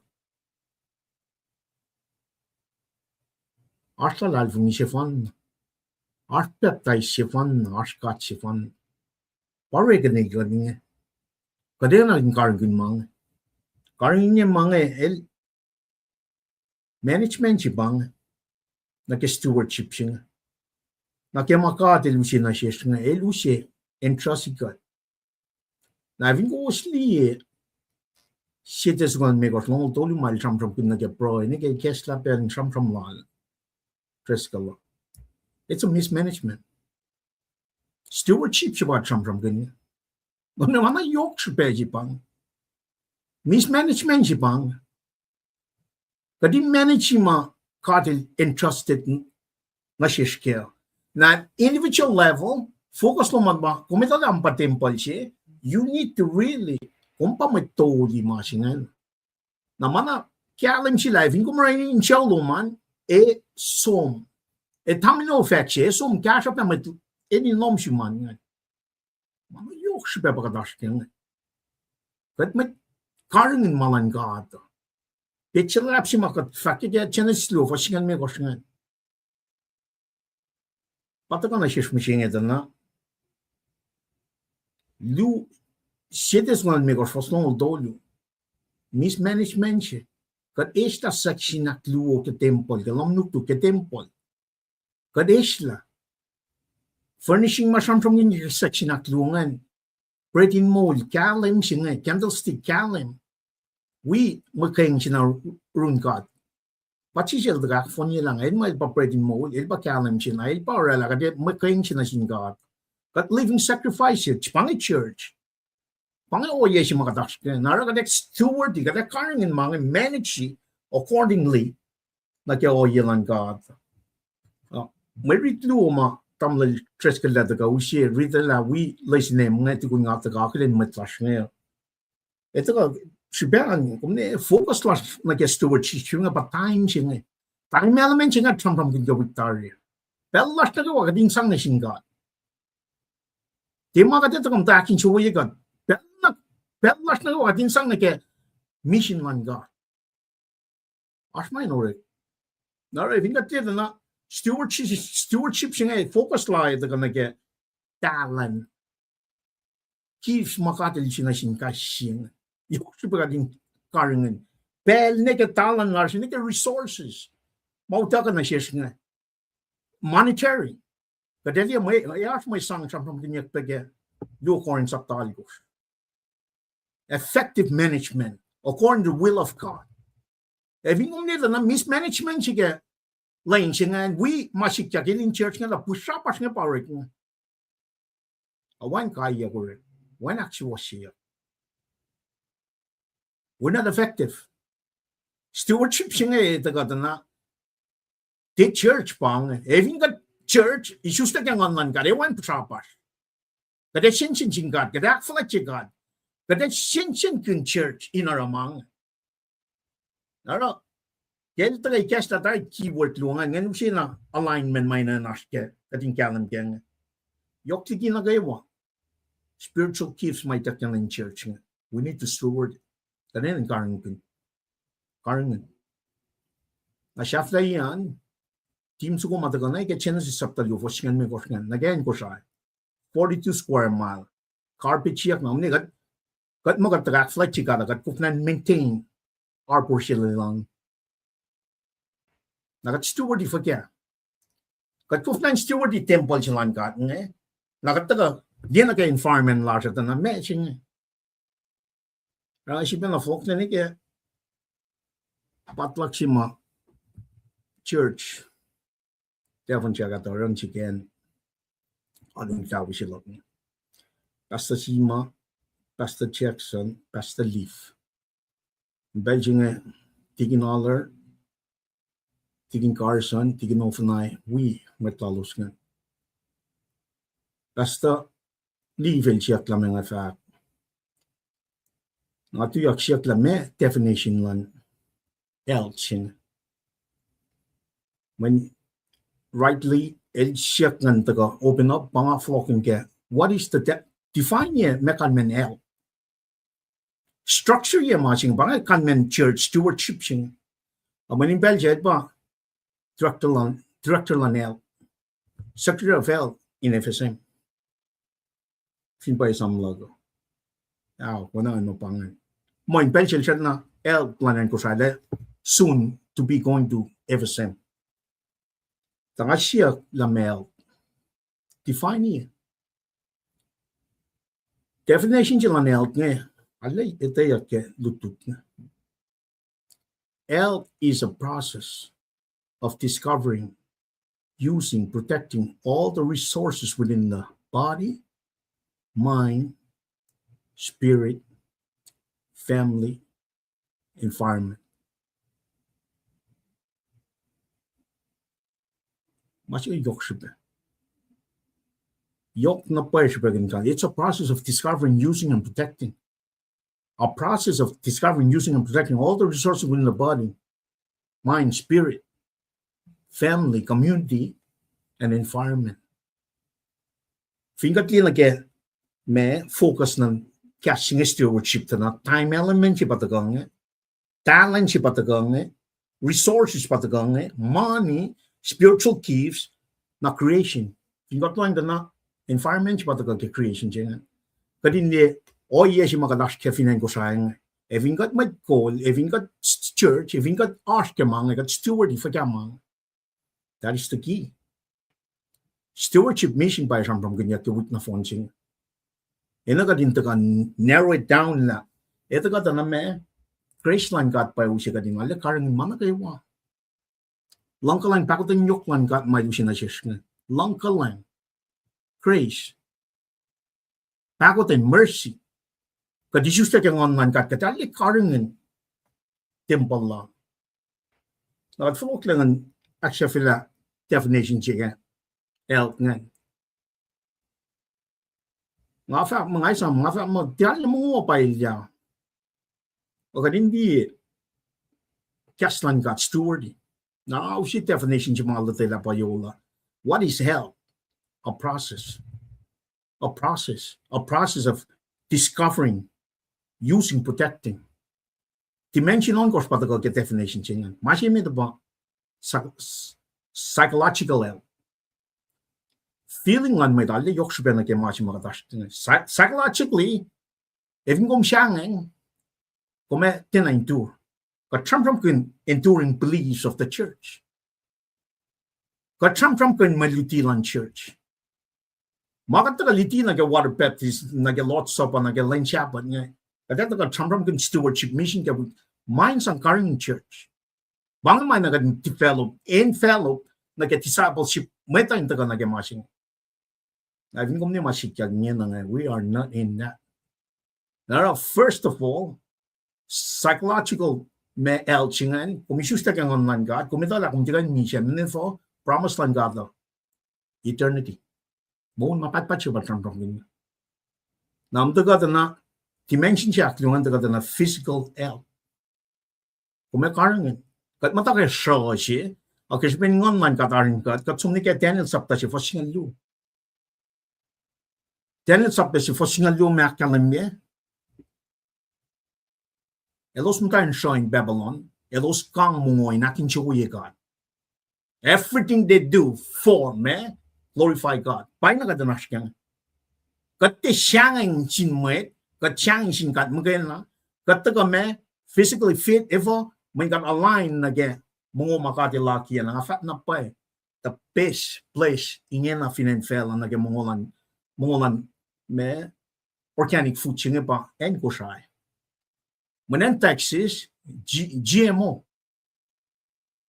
oasr luhlahlfongi sefanna, oasr pacptais sefanna, oasr God sefanna. Pa orekma luhn inge. Kuht enenuh in karihngihn ma inge. Karihngihn ma inge el management se pa inge. nuh ke stewardship se inge. Na ke ma God El use nuh sesr inge, El use entrust kuht. Na fin kowos liye sie Thessalonians limekohsr longoul tolu ma el sramsramkihn nuh ke pruhe, nuh ke ikacslah pacl in sramsram lal Driscoll uh. It's a mismanagement. Stewardship se pa sramsramkihn. Nuh ma na yohk srihpac se pa inge. Mismanagement se pa inge. Kuht in manage ma God El entrusted nuh sesr kac. Na individual level, focus lom an pa, kom etuh lah kom pa tempuhl se, you need to really, kom pa mwet toli ma se ingacn. Na ma na kahlwem se lah fin kom orani insuh lom an, e som. E tamuhlwel fahk se, e som kahsruhp lah mwet enenuh in lohm sum an ingacn. Ma na yohk srihpac pa kuht oasr ke inge. Kuht mwet karihngihn ma luhn God. Petsac luhlahp se ma kuht fahk ke Genesis luo, fuhs singucul limekohsr ingacn. Pa tuhkuh nuh sesr mihsenge tuh na. Lu, sie Thessalonians limekohsr fuhs longoul tolu. Mismanagement se. Kuht eslah section ahkluo ke tempuhl, ke lohm nuknuk ke tempuhl. Kuht eslah. Furnishing ma sramsramkihn ke section ahkluo ingacn. Bread in mold, kahlwem se inge, candlestick, kahlwem. Wi muhkwena run God. Pa Jisus El tuhkuh ahkfohnyelah inge, El ma El pa bread in mold, El pa kahlwem se na, El pa oraclah kuht muhkwena nuh sin God. Kuht living sacrifice, pa inge church. Pa inge ohiyac se ma kuht oasr ke, na oruh kuht steward-i, kuht karihngihn ma inge manage accordingly nuh ke ohiyac luhn God. Mwe rit luo ma tamuhlwel Driscoll el tuhkuh use, ritelah wi lesin inge tukun nga tuhkuh akihlen mwet lasr inge. Etuh kuh srihpac an, kom ne focus lasr nuh ke stewardship se inge pa time se inge. Time element se inge sramsramkihn ke wik tari. Pacl lasr nuh kwewa kuht in sang nuh sin God. Tiac ma kuht etuh kom tuh ahkinsewowoye kuht. Pacl na, pacl lasr nuh kwewa kuht in sang nuh ke mission luhn God. Oasr ma in orek. Na oruh fin kuht tiac tuh na stewardship, stewardship se inge focus la etuh kuh nuh ke talent. Gifts ma God El use nuh sin kais sie inge. Yohk srihpac kuht in karihngihn. Pacl nuh ke talent lasr, nuh ke resources ma utuckuh nuh sesr inge. Monetary. Kuht ac liye mwe, ac oasr mwe sang sramsramkihnyuck pac ke luo Corinth sapta alkosr. Effective management according to the will of God. Ac fin kom ne tuh na mismanagement se ke lwen se ingacn, wi ma sikyak in church inge lah pihsrapasr inge pa orek inge. Ac wacngihn kaiyuck orek, wacngihn ahksuwohsyeyuck. We're not effective. Stewardship se inge tuhkuh tuh na, tiac church pa inge. Ac fin kuht church, isuslac ke nguhn luhn God, ac wacngihn pihsrapasr. Kuht ac sensen sin God, kuht ac ahkfuhlwactye God. Kuht ac sensenkihn church in oruh ma inge. Oruh, ke el tuhkuh ikacslah tari keyword luo ingacn, ingacn use na alignment ma enenuh in oasr ke, kuht in kahlwem ke inge. Yohk liki nuh kwewa. Spiritual gifts ma ituckyang in church inge. We need to steward. Kuht enenuh in karihngihn. Karihngihn. Na sahflahiyac an, team soko ma tuhkuh na ke Genesis sapta luo, fuhs singucul limekohsr ingacn, nuh ke acn Kosrae. Forty-two square mile. Carpet siyuck na, omni kuht, kuht muh kuht tuhkuh ahkfuhlwactye God, kuht koflah in maintain harbor se lwelah. Na kuht steward-i fuhkah? Kuht koflah in steward-i tempuhl se luhn God inge. Na kuht tuhkuh liye nuh ke environment lasr uh tuh na ma se inge. Oruh srihpac na fohlohk nuh ke potluck se ma church. Tiac fin sahk ah tuh run se ke acn, alu in fahk wi se luhk. Pastor Sima, Pastor Jackson, Pastor Leaf. Pacl se inge, Tikin Haller, Tikin Carson, Tikin Ofnai, wi mwet lalos inge. Pastor Leaf el siyuck lah meac nga fahk. Nga tuyak siyuck lah meac definition luhn health se inge. Mweyen rightly, el siyuck ngan tuhkuh open up, pa nga fohlohkihn kac, what is the de-, define-ye meac kalmacn health? Structure-ye ma se inge, pa inge kalmacn church stewardship se inge. Ac mweyen pacl se el pa director luhn, director luhn health, secretary of health in F S M. Fin pa esam luhk uh, ac kona in pa inge. Mweyen pacl se el srackna health luhn acn Kosrae, soon to be going to F S M. Tuh nga siyuck lah meac health. Define-i. Definition se luhn health inge, arlac etweyuck ke lutlut inge. Health is a process of discovering, using, protecting all the resources within the body, mind, spirit, family, environment. Ma se yohk srihpac. Yohk na pwacye srihpac in kuh. It's a process of discovering, using, and protecting. A process of discovering, using, and protecting all the resources within the body, mind, spirit, family, community, and environment. Fin kuht liye nuh ke ma focus luhn kahs se inge stewardship tuh na time element se pa tuhkuh inge, talent se pa tuhkuh inge, resources pa tuhkuh inge, money, spiritual gifts, na creation. Fin kuht lohacng tuh na environment se pa tuhkuh ke creation se inge. Kuht in liye ohiyac se ma kuht oasr ke fin acn Kosrae inge. Ac fin kuht mwet kol, ac fin kuht church, ac fin kuht oasr ke ma inge, kuht steward-i fuhkah ma inge. That is the key. Stewardship mission pa sramsramkihnyuck ke wik nohfohn se inge. Enenuh kuht in tuhkuh narrow it down lah, etuh kuht na ma, grace luhn God pa use kuht in arlac karihngihn ma nuh kwewa. Luhngkuhlwacng, pahkotwen yohk luhn God ma use nuh sesr inge. Luhngkuhlwacng, grace, pahkotwen, mercy. Kuht isuslac ke nguhn luhn God, kuht arlac karihngihn tempuhl lal. Na kuht fohlohklac ngan ahksahfyelah definition se ke health ingacn. Nga fahk muh, nga esam, nga fahk muh tiac arlac mongo pa elyah. Ac kuht in liye kahs luhn God steward-i. Na use definition se ma nga lotwelah pa yohrohl. What is health? A process. A process. A process of discovering, using, protecting. Dimension ohnkohsr pa tuhkuh ke definition se ingacn. Ma se met pa psych-, psychological health. Feeling luhn mwet arlac yohk srihpac nuh ke ma se ma kuht oasr inge. Psy-, psychologically, ac fin kom sahngweng, kom ac tiacna endure. Kuht sramsramkihn enduring beliefs of the church. Kuht sramsramkihn mwe luti luhn church. Ma kuht tuhkuh luti nuh ke water baptism, nuh ke Lord's Supper, nuh ke lwen Sabbath inge, kuht ac tuhkuh sramsramkihn stewardship mission ke ma in sang karihngihn church. Pa inge ma na kuht in develop, envelop nuh ke discipleship, mwet uh in tuhkuh nuh ke ma se inge. Na fin kom ne ma sikyak ingena inge, we are not in that. Na oruh, first of all, psychological ma health se ingacn, kom isuslac ke nguhn luhn God, kom etuh lah kom tiac kuh in misac, mweyen fuhkah, promise luhn God uh eternity. Moul ma pahtpaht se pa sramsramkihn. Na muhtuhkuh tuh na dimension se ahkluo ingacn tuhkuh tuh na physical health. Kom ac karihngihn. Kuht muhta ke sruh se, ac ke srihpen nguhn luhn God karihngihn kuht, kuht som nuh ke Daniel sapta se fuhs singucul luo. Daniel sapta se fuhs singucul luo ma ahkkahlwemye, elos muhta in sruh in Babylon, elos kang mongo in ahkinsewowoye God. Everything they do for ma glorify God. Pa na kuht in oasr kac. Kuht tiac sahngweng sin mwet, kuht sahngweng sin God muhkwena, kuht tuhkuh ma physically fit, efuh, mweyen kuht align nuh ke mongo ma God El akiyac na. Nga fahk na pwacye, the best place ingena fin acn facluh nuh ke mongo luhn, mongo luhn ma organic food se inge pa acn Kosrae. Mweyen acn Texas, G-, G M O,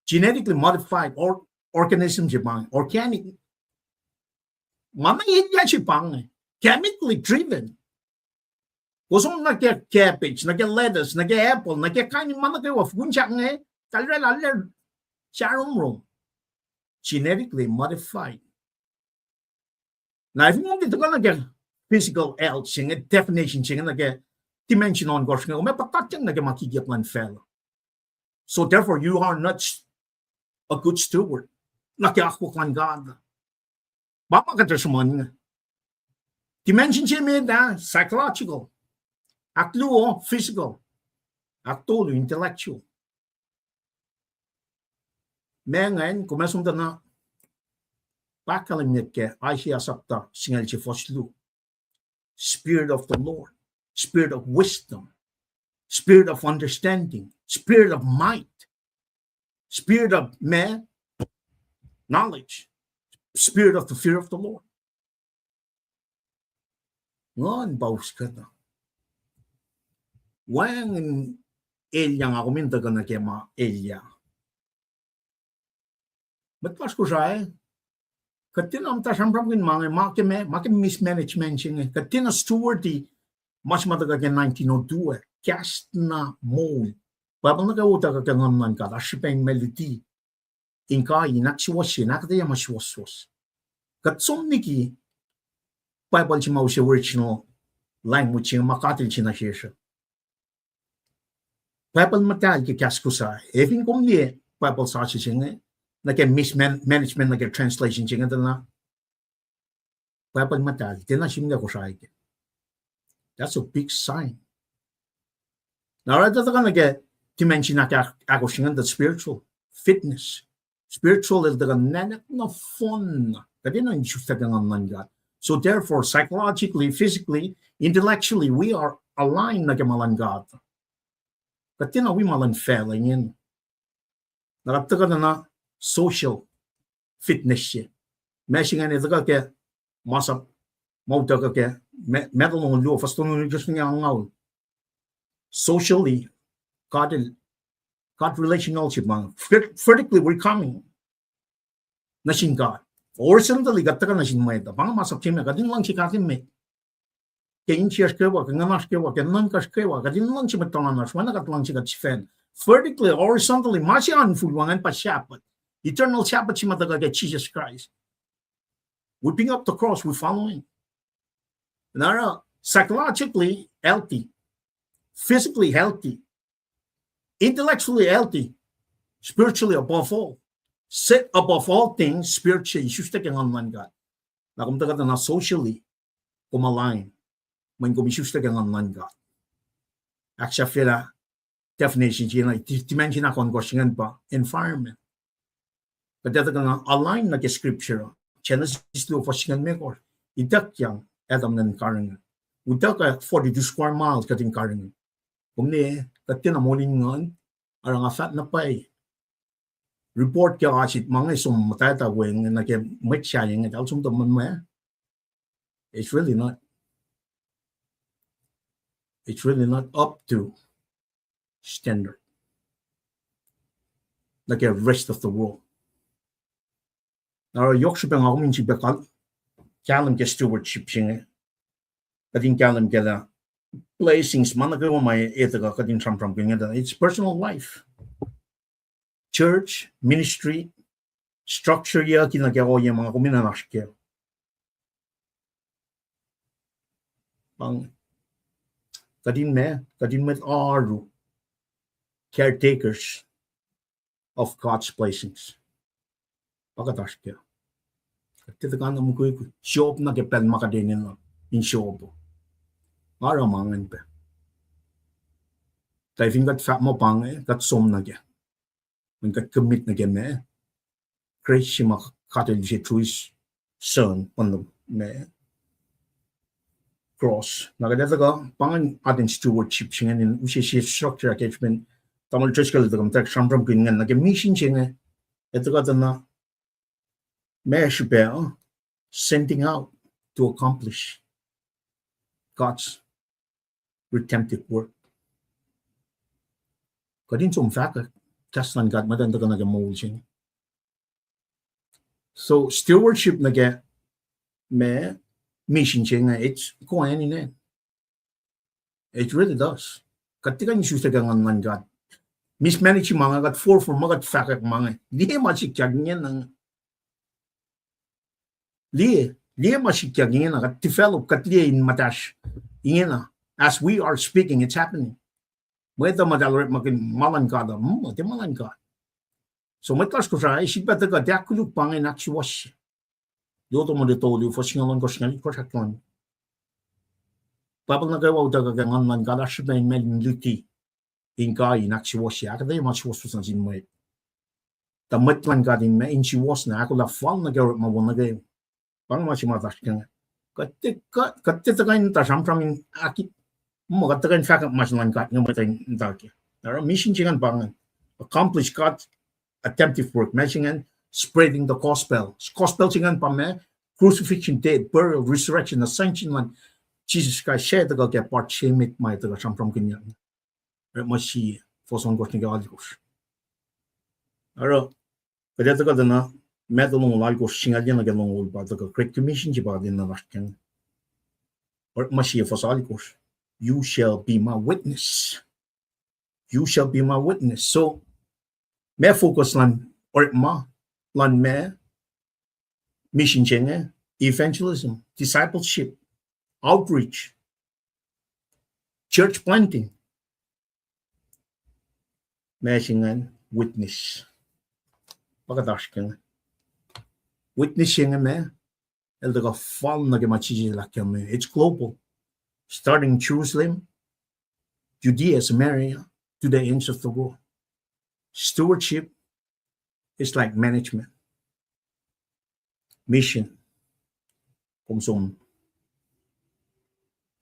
genetically modified or-, organism se pa inge, organic. Ma na elyah se pa inge, chemically driven. Kowos som nuh ke cabbage, nuh ke lettuce, nuh ke apple, nuh ke kain in ma nuh kwewa, fukun sahk inge, tahl oraclah, arlac saromrom. Genetically modified. Na fin kom tiac tuhkuh nuh ke physical health se inge, definition se inge, nuh ke dimension ohnkohsr inge, kom ac puhtatyang nuh ke ma kikiap luhn facluh. So therefore, you are not a good steward nuh ke akwuck luhn God. Pa ma kuht sruhmuhn inge. Dimension se met ah, psychological. Ahkluo, physical. Ahktolu, intellectual. Ma ingacn, kom ac som tuh na, pa ahkkahlwemye ke Isaiah sapta singucul se fuhs luo. Spirit of the Lord, spirit of wisdom, spirit of understanding, spirit of might, spirit of ma, Knowledge, spirit of the fear of the Lord. Nguhn pa us kuhtuh. Wacngihn elyah nga kom in tuhkuh nuh ke ma elyah. Mwet lasr Kosrae, kuht tiacna muhta sramsramkihn ma inge, ma ke ma, ma ke mismanagement se inge. Kuht tiacna steward-i ma se ma tuhkuh ke nineteen oh two ah, kahs na moul. Bible nuh kwewa utuckuh ke Nguhn luhn God, oasr srihpac in mwe luti, in kai, in ahksuwohsye, in ahkuhtweyac ma suwohswohs. Kuht som liki Bible se ma use original language se inge, ma God El se nuh sesr uh. Bible muhtahl ke kahs Kosrae. Ac fin kom liye Bible sasuc se inge, nuh ke mismanagement, nuh ke translation se inge tuh na Bible muhtahl, tiacna sihmlac Kosrae kac. That's a big sign. Na oruh tuh tuhkuh nuh ke dimension ahk-, ahkosr ingacn, the spiritual fitness. Spiritual el tuhkuh nwacklah nohfohn, kuht enenuh in isuslac ke Nguhn luhn God. So therefore, psychologically, physically, intellectually, we are aligned nuh ke ma luhn God. Kuht tiacna wi ma luhn facluh ingena. Na kuht tuhkuh nuh na social fitness se. Ma se ingacn tuhkuh ke masap, ma utuckuh ke Ma-, Matthew longoul luo, fuhs tolngoul itkohsr nuh ke angngaul. Socially, God, God relational se pa inge. Ver-, vertically, we're coming nuh sin God. Horizontally, kuht tuhkuh nuh sin mwet uh. Pa inge masap se ma kuht in luhngse God in mwet. Ke insiyacsr kwewa, ke nguhnasr kwewa, ke nuhnkacsr kwewa, kuht in luhngse mwet tuhlan lasr, oacna kuht luhngse kuht sifacna. Vertically, horizontally, ma se oan fuhl wacngihn pa Sabbath. Eternal Sabbath se ma tuhkuh ke Jesus Christ. We pick up the cross, we follow him. Na oruh psychologically healthy, physically healthy, intellectually healthy, spiritually above all, set above all things, spirit se isuslac ke Nguhn luhn God. Na kom tuhkuh tuh na socially, kom align, mweyen kom isuslac ke Nguhn luhn God. Ahksahfyelah definition se na, dimension ahkohnkohsr ingacn pa environment. Kuht etuh kuh na align nuh ke scripture, Genesis luo fuhs singucul limekohsr, ituckyang Adam elan karihngihn. Utuckuh forty-two square miles kuht in karihngihn. Kom liye, kuht tiacna moul in nguhn, oruh nga fahk na pwacye. Report ke oasr it ma inge som muhtwacta we inge nuh ke mwet sahyac inge, eltahl som tuh muh, it's really not, it's really not up to standard nuh ke rest of the world. Na oruh yohk srihpac nga kom in sifilpac kal-, kahlwem ke stewardship se inge. Kuht in kahlwem ke lah blessings ma nuh kwewa ma etuh kuh kuht in sramsramkihn inge, it's personal life. Church, ministry, structure yucki nuh ke ohiyac ma kom in oasr kac. Pa inge, kuht in ma, kuht in mwet oaru, caretakers of God's blessings. Pa kuht oasr kac. Kuht tiac tuhkuh na mukwikwi, sop nuh ke pacl ma kuht enenuh in sop. Oruh ma ingacn pac. Tuh fin kuht fahk muh pa inge, kuht som nuh kac. Mweyen kuht commit nuh ke ma, grace se ma God El use through His Son on the ma cross. Na kuht etuh kuh pa ingacn atacn stewardship se ingacn in use sie structure attachment. Tamuhlwel Driscoll el tuhkuh muhtwacwacack sramsramkihn ingacn nuh ke mission se inge, etuh kuht na ma srihpac, sending out to accomplish God's redemptive work. Kuht in som fahkwack kahs luhn God muhtuhn tuhkuh nuh ke moul se inge. So stewardship nuh ke ma mission se inge, it's go hand in hand. It really does. Kuht tiac kuh in isuslac ke Nguhn luhn God. Mismanage ma inge, kuht forfor ma kuht fahkwack ma inge. Liye ma sikyak ingena. Liye, liye ma sikyak ingena, kuht develop, kuht liye in muhtasr ingena. As we are speaking, it's happening. Mwet uh muhtahl orekmakihn ma luhn God uh, mm, tiac ma luhn God. So mwet lasr Kosrae, sifilpac tuhkuh, tiac ahkkoluk pa inge in ahksuwohsye. Luo Timothy tolu, fuhs singucul ohnkohsr, singucul itkohsr ahkkahlwemye, Bible nuh kwewa utuckuh ke Nguhn luhn God oasr srihpac in ma in luti, in kai, in ahksuwohsye, ahkuhtweyac ma suwohswohs nuh sin mwet. Tuh mwet luhn God in ma in suwohs na ahkolah fal nuh ke orekma wo nuh kwewa. Pa inge ma se ma lasr ke inge. Kuht tiac, kuht, kuht tiac tuhkuh in muhta sramsram in ahki-, muh kuht tuhkuh in fahkwack ma se luhn God inge mwet in muhta ke. Oruh mission se ingacn pa ingacn. Accomplish God's redemptive work. Ma se ingacn, Spreading the gospel. Gospel se ingacn pa ma, crucifixion, death, burial, resurrection, ascension luhn Jesus Christ, suc tuhkuh ke part se met ma tuhkuh sramsramkihnyuck. Orekma sie, fuhs ohnkohsr nuh ke alkohsr. Oruh, kuht ac tuhkuh tuh na, Matthew longoul alkohsr, singucul yac nuh ke longoul pa tuhkuh Great Commission se pa kuht enenuh in oasr kac inge. Orekma sie fuhs alkohsr. You shall be my witness. You shall be my witness. So, ma focus luhn orekma, luhn ma, mission se inge, evangelism, discipleship, outreach, church planting. Ma se ingacn witness. Pa kuht oasr kac inge. Witness se inge ma, el tuhkuh fal nuh ke ma Jisus el ahkkahlwemye. It's global. Starting Jerusalem, Judea, Samaria, to the ends of the world. Stewardship is like management. Mission. Kom som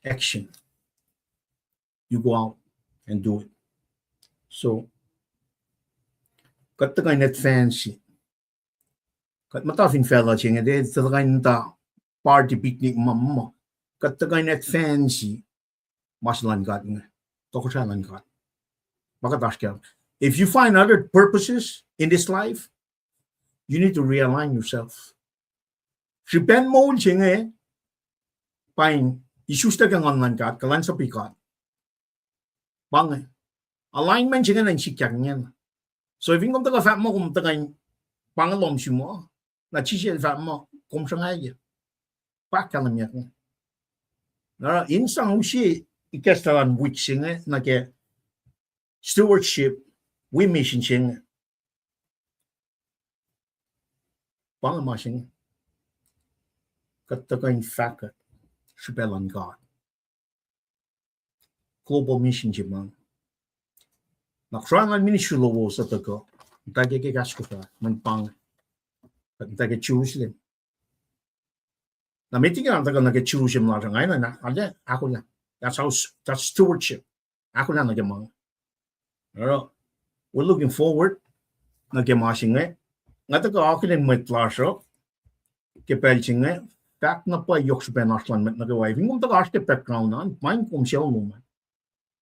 action. You go out and do it. So, kuht tuhkuh in advance. Kuht muhta fin facluh se inge, tuh tuhkuh in muhta party, picnic, ma, ma. Kuht tuhkuh in advance ma se luhn God inge, tohkohsrahi luhn God. Ma kuht oasr kac. If you find other purposes in this life, you need to realign yourself. Srihpen moul se inge, pa in isuslac ke nguhn luhn God, kuhlwacnsapuh God. Pa inge, alignment se inge na in sikyak ingena. So fin kom tuhkuh fahk muh kom tuhkuh in pa inge lohm sum uh, na Jisus el fahk muh kom sruhnga ya. Pa kahlwemyuck inge. Na in sang use ikacslah luhn wik se inge nuh ke stewardship, wi mission se inge. Pa inge ma se inge. Kuht tuhkuh in fahkwack srihpac luhn God. Global mission se ma. Na Kosrae luhn ministry lowos uh tuhkuh, muhta ke kahs Kosrae, mweyen pa inge, muhta ke Jerusalem. Na met liki na tuhkuh nuh ke Jerusalem lasr uh, nga enenuh ahkolah. That's how, that's stewardship. Ahkolah nuh ke ma inge. We're looking forward nuh ke ma se inge. Nga tuhkuh akihlen mwet lasr uh ke pacl se inge, fahk na pwacye yohk srihpac in oasr luhn mwet nuh kwewa. Fin kom tuhkuh oasr ke background an, paing kom sucu lom an.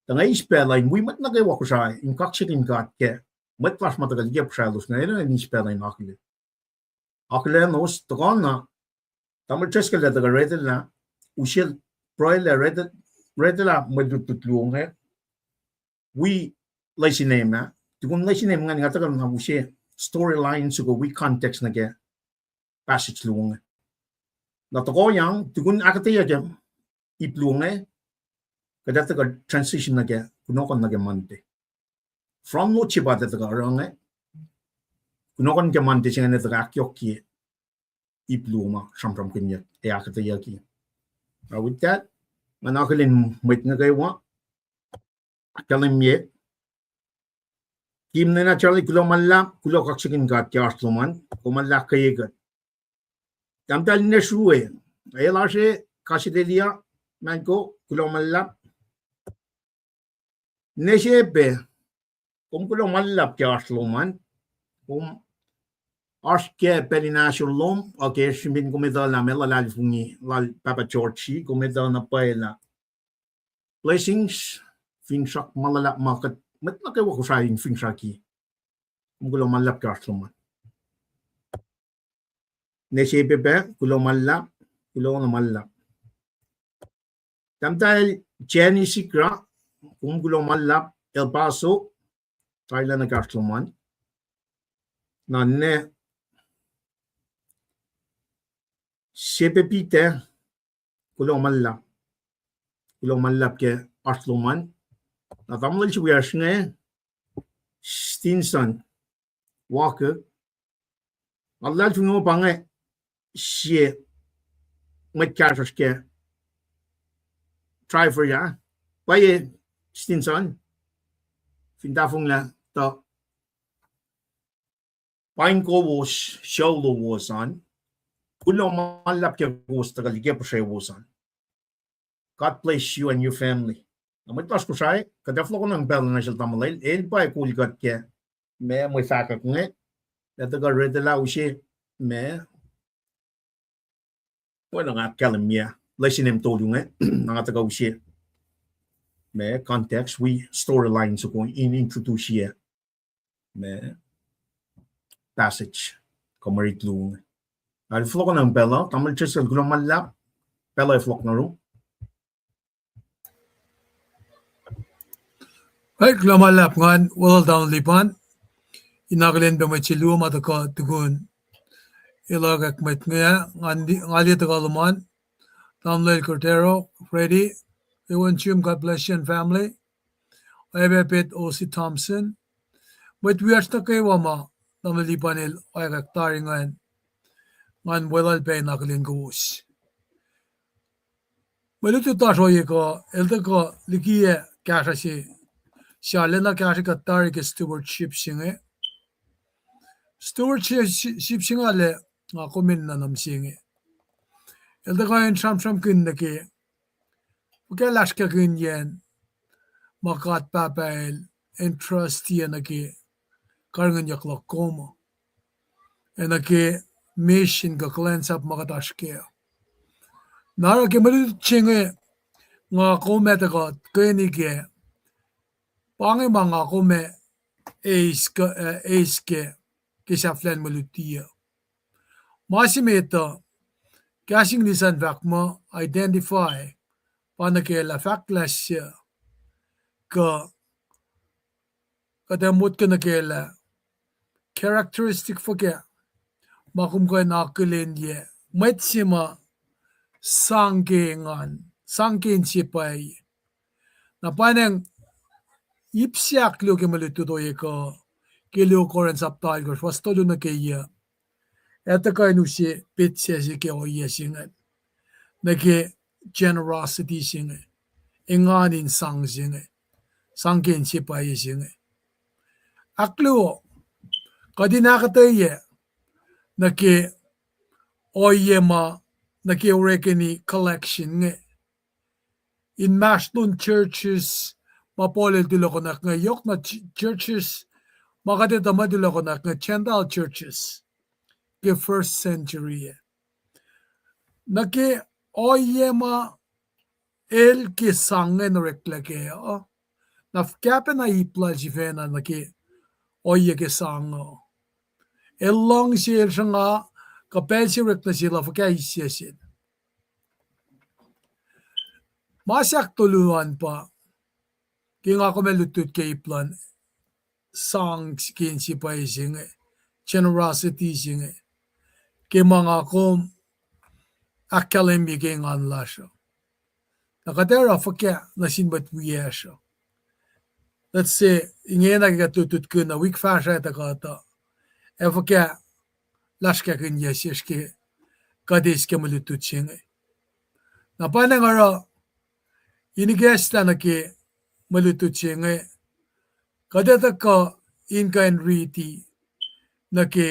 Tuh nga eis pacl uh in wi mwet nuh kwewa Kosrae in kaksakihn God ke mwet lasr ma tuhkuh liki Kosrae los inge, enenuh in eis pacl uh in akihlen. Akihlenos, tuhkuh na, tamuhlwel Driscoll el tuhkuh retellah, use pruhelah, retellah mwe lutlut luo inge, wi lesin ma, tukun lesin ingacn nga tuhkuh na use storyline soko wi context nuh ke passage luo inge. Na tohkohyang, tukun ahkuhtweyac ke ip luo inge, kuht ac tuhkuh transition nuh ke kunohkohn nuh ke Monday. Front load se pa tuh tuhkuh oruh inge, kunohkohn ke Monday se inge tuhkuh ahkyohkye ip luo ma sramsramkihnyuck ac ahkuhtweyucki. With that, nga na akihlen mwet nuh kwewa, kahlwem ye. Kim nena Charlie, kuloh ma luhlahp, kuloh kaksakihn God ke oasr lom an, kom ma luhlahp ke kuht. Tahmtahel Nesrue, el oasr Kasilelia, Mango, kuloh ma luhlahp. Nesepe, kom kuloh ma luhlahp ke oasr lom an, kom oasr ke pacl in ahsor lom, ac ke srihpen kom etuh lah meac luhlahlfongi lal Pahpah George, kom etuh na pwacye lah blessings, finsrak ma luhlahp ma kuht mwet nuh kwewa Kosrae in finsraki. Kom kuloh ma luhlahp ke oasr lom an. Nesepe pac, kuloh ma luhlahp, kuloh na ma luhlahp. Tahmtahel Jenny Sikra, kom kuloh ma luhlahp, El Paso, tari lah nuh ke oasr lom an. Na ne Sepe Peter, kuloh ma luhlahp. Kuloh ma luhlahp ke oasr lom an. Na tamuhlwel se wiyacsr inge, Stinson Walker. Nga luhlahlfongi muh pa inge sie mwet kahsruhsr ke driver ah. Pwacye Stinson. Fin tahfonglac tuh paing kowos sucu lowos an. Kuloh ma luhlahp ke kowos tuhkuh liki puhsrewos an. God bless you and your family. Na mwet lasr Kosrae, kuht ac fohlohkohnang pacl nuh sel tamuhlwel, el pa kol kuht ke ma mwe fahkwack inge. Lah tuhkuh read lah use ma, oacna nga ahkkahlwemye, lesson in tolu inge, na nga tuhkuh use ma context wi storyline soko in introduce-ye ma passage kuh mwe rit luo inge. Ac fohlohkohnacng pacl uh, tamuhlwel Chesel, kuloh ma luhlahp, pacl uh fohlohk nuh ru. Ac kuloh ma luhlahp ngan welul tamuhlwel Lipan, in akihlen pac mwet se luo ma tuhkuh tukun elokack mwet inge, nga liye tuhkuh lom an, tamuhlwel Cordero, Freddy, Ewan Jim, God bless you and family. Oacyacpac Osi Thompson. Mwet wiyacsr nuh kwewa ma tamuhlwel Lipan el oakack tari ingacn, ngan weluhl pac in akihlen kowos. Mwe lutlut lasr ohiyac kuh el tuhkuh likiyac kahsruh se, sahp lwelah kahsruh kuht tari ke stewardship se inge. Stewardship se inge lah nga kom in nuhnuhm se inge. El tuhkuh in sramsramkihn nuh ke fuhkah lasrkahkihnyacn ma God Pahpah el entrust-ye nuh ke karihngihnyuck luhk kom, ac nuh ke mission kuh kuhlwacnsap ma kuht oasr kac. Na oruh ke mwe lutlut se inge nga kom ac tuhkuh keni kac, pa inge ma nga kom ac eis kac, eh, eis kac ke sahflahiyacn mwe luti uh. Ma se met uh, kahs English an fahk muh identify, pa nuh ke lah fahk lah suc, kuh kuht ac motko nuh ke lah characteristic fuhkah ma kom kuh in akihlenyac mwet se ma sang ke engan, sang ke inse pwacye. Na pwacnwacng ip se ahkluo ke mwe lutlut ohiyac kuh ke luo Corinth sapta alkosr fuhs tolu nuh ke yac, ac tuhkuh in use petsac se ke ohiyac se inge, nuh ke generosity se inge, engan in sang se inge, sang ke inse pwacye se inge. Ahkluo, kuht in ahkuhtweyac nuh ke ohiyac ma nuh ke orekeni collection inge inmahsrlon churches ma Paul el tulokonak inge, yohk na ch-, churches ma kuht etuh ma tulokonak inge, Gentile churches ke first century ah. Nuh ke ohiyac ma el ke sang inge in oreklac kac uh, na fuhkah pacna ip lal sifacna nuh ke ohiyac ke sang uh. El luhngse, el sruhnga, kuh pacl se orek nuh sel uh fuhkah eisyac sel. Ma se ahktolu an pa, ke nga kom ac lutlut ke ip luhn sang ke inse pwacye se inge, generosity se inge, ke ma nga kom ahkkahlwemye ke engan lasr uh. Na kuht ac oruh fuhkah nuh sin mwet wiyacsr uh? Let's say, ingena ke kuht lutlutkihn uh, wik fahsruh ac tuh kuht uh, ac fuhkah lasrkahkihnyuck sesr ke kuht eis ke mwe lutlut se inge. Na pwacnwacng oruh in ikacslah nuh ke mwe lutlut se inge, kuht ac tuhkuh in kuh in riti nuh ke,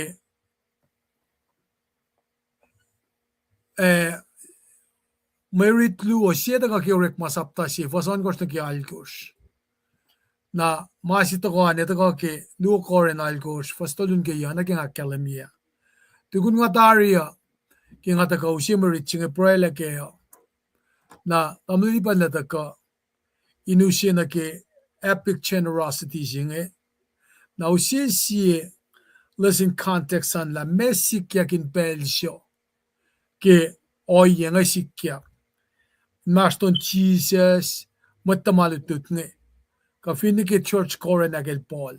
eh, mwe rit luo se tuhkuh ke Orekma sapta se, fuhs ohnkohsr nuh ke alkosr. Na ma se tuhkuh an, ac tuhkuh ke luo Corinth alkosr, fuhs tolu nuh ke yac, nuh ke nga ahkkahlwemye. Tukun nga tari uh, ke nga tuhkuh use mwe rit se inge pruhelah kac uh, na tamuhlwel Lipan el tuhkuh in use nuh ke epic generosity se inge. Na use sie lesson context an lah meac sikyak in pacl sruh ke ohiyac inge sikyak inmahsrlon Jisus, mwet tuhma lutlut inge, kuh finne ke church Corinth ah kacl Paul.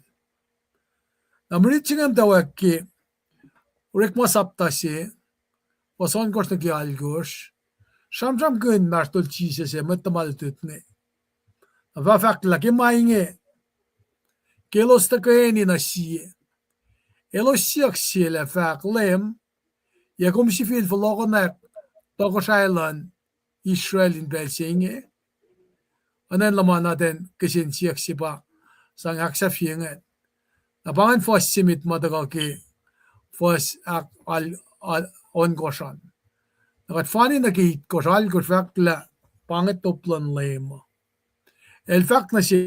Na mwe rit se inge muhtwacwacack ke Orekma sapta se, fuhs ohnkohsr nuh ke alkosr, sramsramkihn inmahsrlon Jisus ac mwet tuhma lutlut inge. Na fah fahk lah ke ma inge, ke elos tuhkweni nuh sie, elos siyuck sel ac fahk, Leum, yac kom sifil fohlohkohnak tohkohsrahi luhn Israel in pacl se inge? Oacna in luhman atacn kihsen siyuck se pa sang ahksahfye ingacn. Na pa ingacn fuhs se met ma tuhkuh ke fuhs ahk-, al-, al-, ohnkohsr an. Na kuht fani nuh ke itkohsr, alkosr, fahk lah pa inge top luhn Leum. El fahk nuh se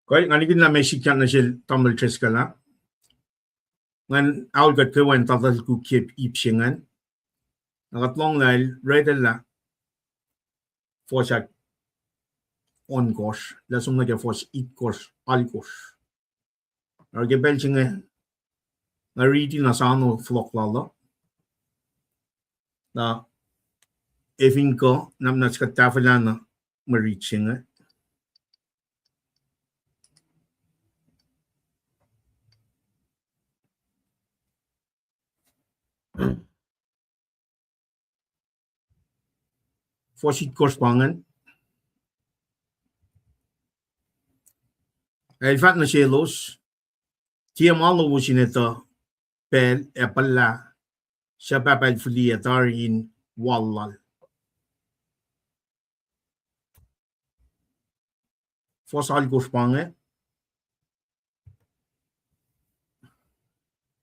Kuh, nga nikihn lah meac sikyak nuh sel Tamuhlwel Driscoll ah. Ngan aol kuht kwewa in tatalkuk ke ip se ingacn. Na kuht lohng lah el read lah fuhs ahk ohnkohsr, lah som nuh ke fuhs itkosr, alkosr. Oruh ke pacl se inge, nga riti na sano fohlohk lal uh. Na efin kuh, na, na sikuht tahfwelah na mwe rit se inge. Fuhs itkosr pa ingacn. El fahk nuh selos, tiac ma lowos in etuh pacl ac puhla suc Pahpah El fihliyac tari in wal lal. Fuhs alkosr pa inge.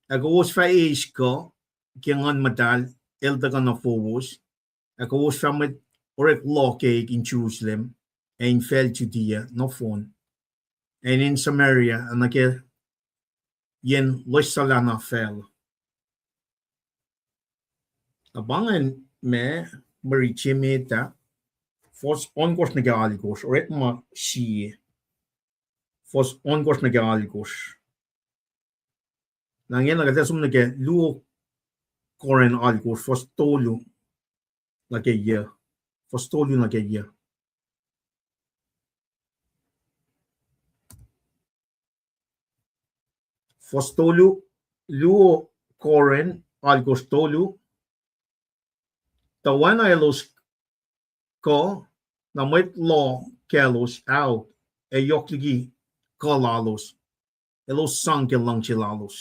Ac kowos fah eis kuh ke Nguhn Muhtahl el tuhkuh nuh fowos, ac kowos fah mwet orek loh keik in Jerusalem, ac in facl Judea nohfohn, ac in acn Samaria, ac nuh ke yen loessuhlah na facl. Na pa ingacn ma mwe rit se met ah, fuhs ohnkohsr nuh ke alkosr, orekma sie, fuhs ohnkohsr nuh ke alkosr. Na ingena kuht ac som nuh ke luo Corinth alkosr, fuhs tolu nuh ke yac, fuhs tolu nuh ke yac. Fuhs tolu, luo Corinth alkosr tolu. Tuh oacna elos kuh, na mwet loh kaclos ao, ac yohk liki kuh lalos, elos sang ke luhngse lalos.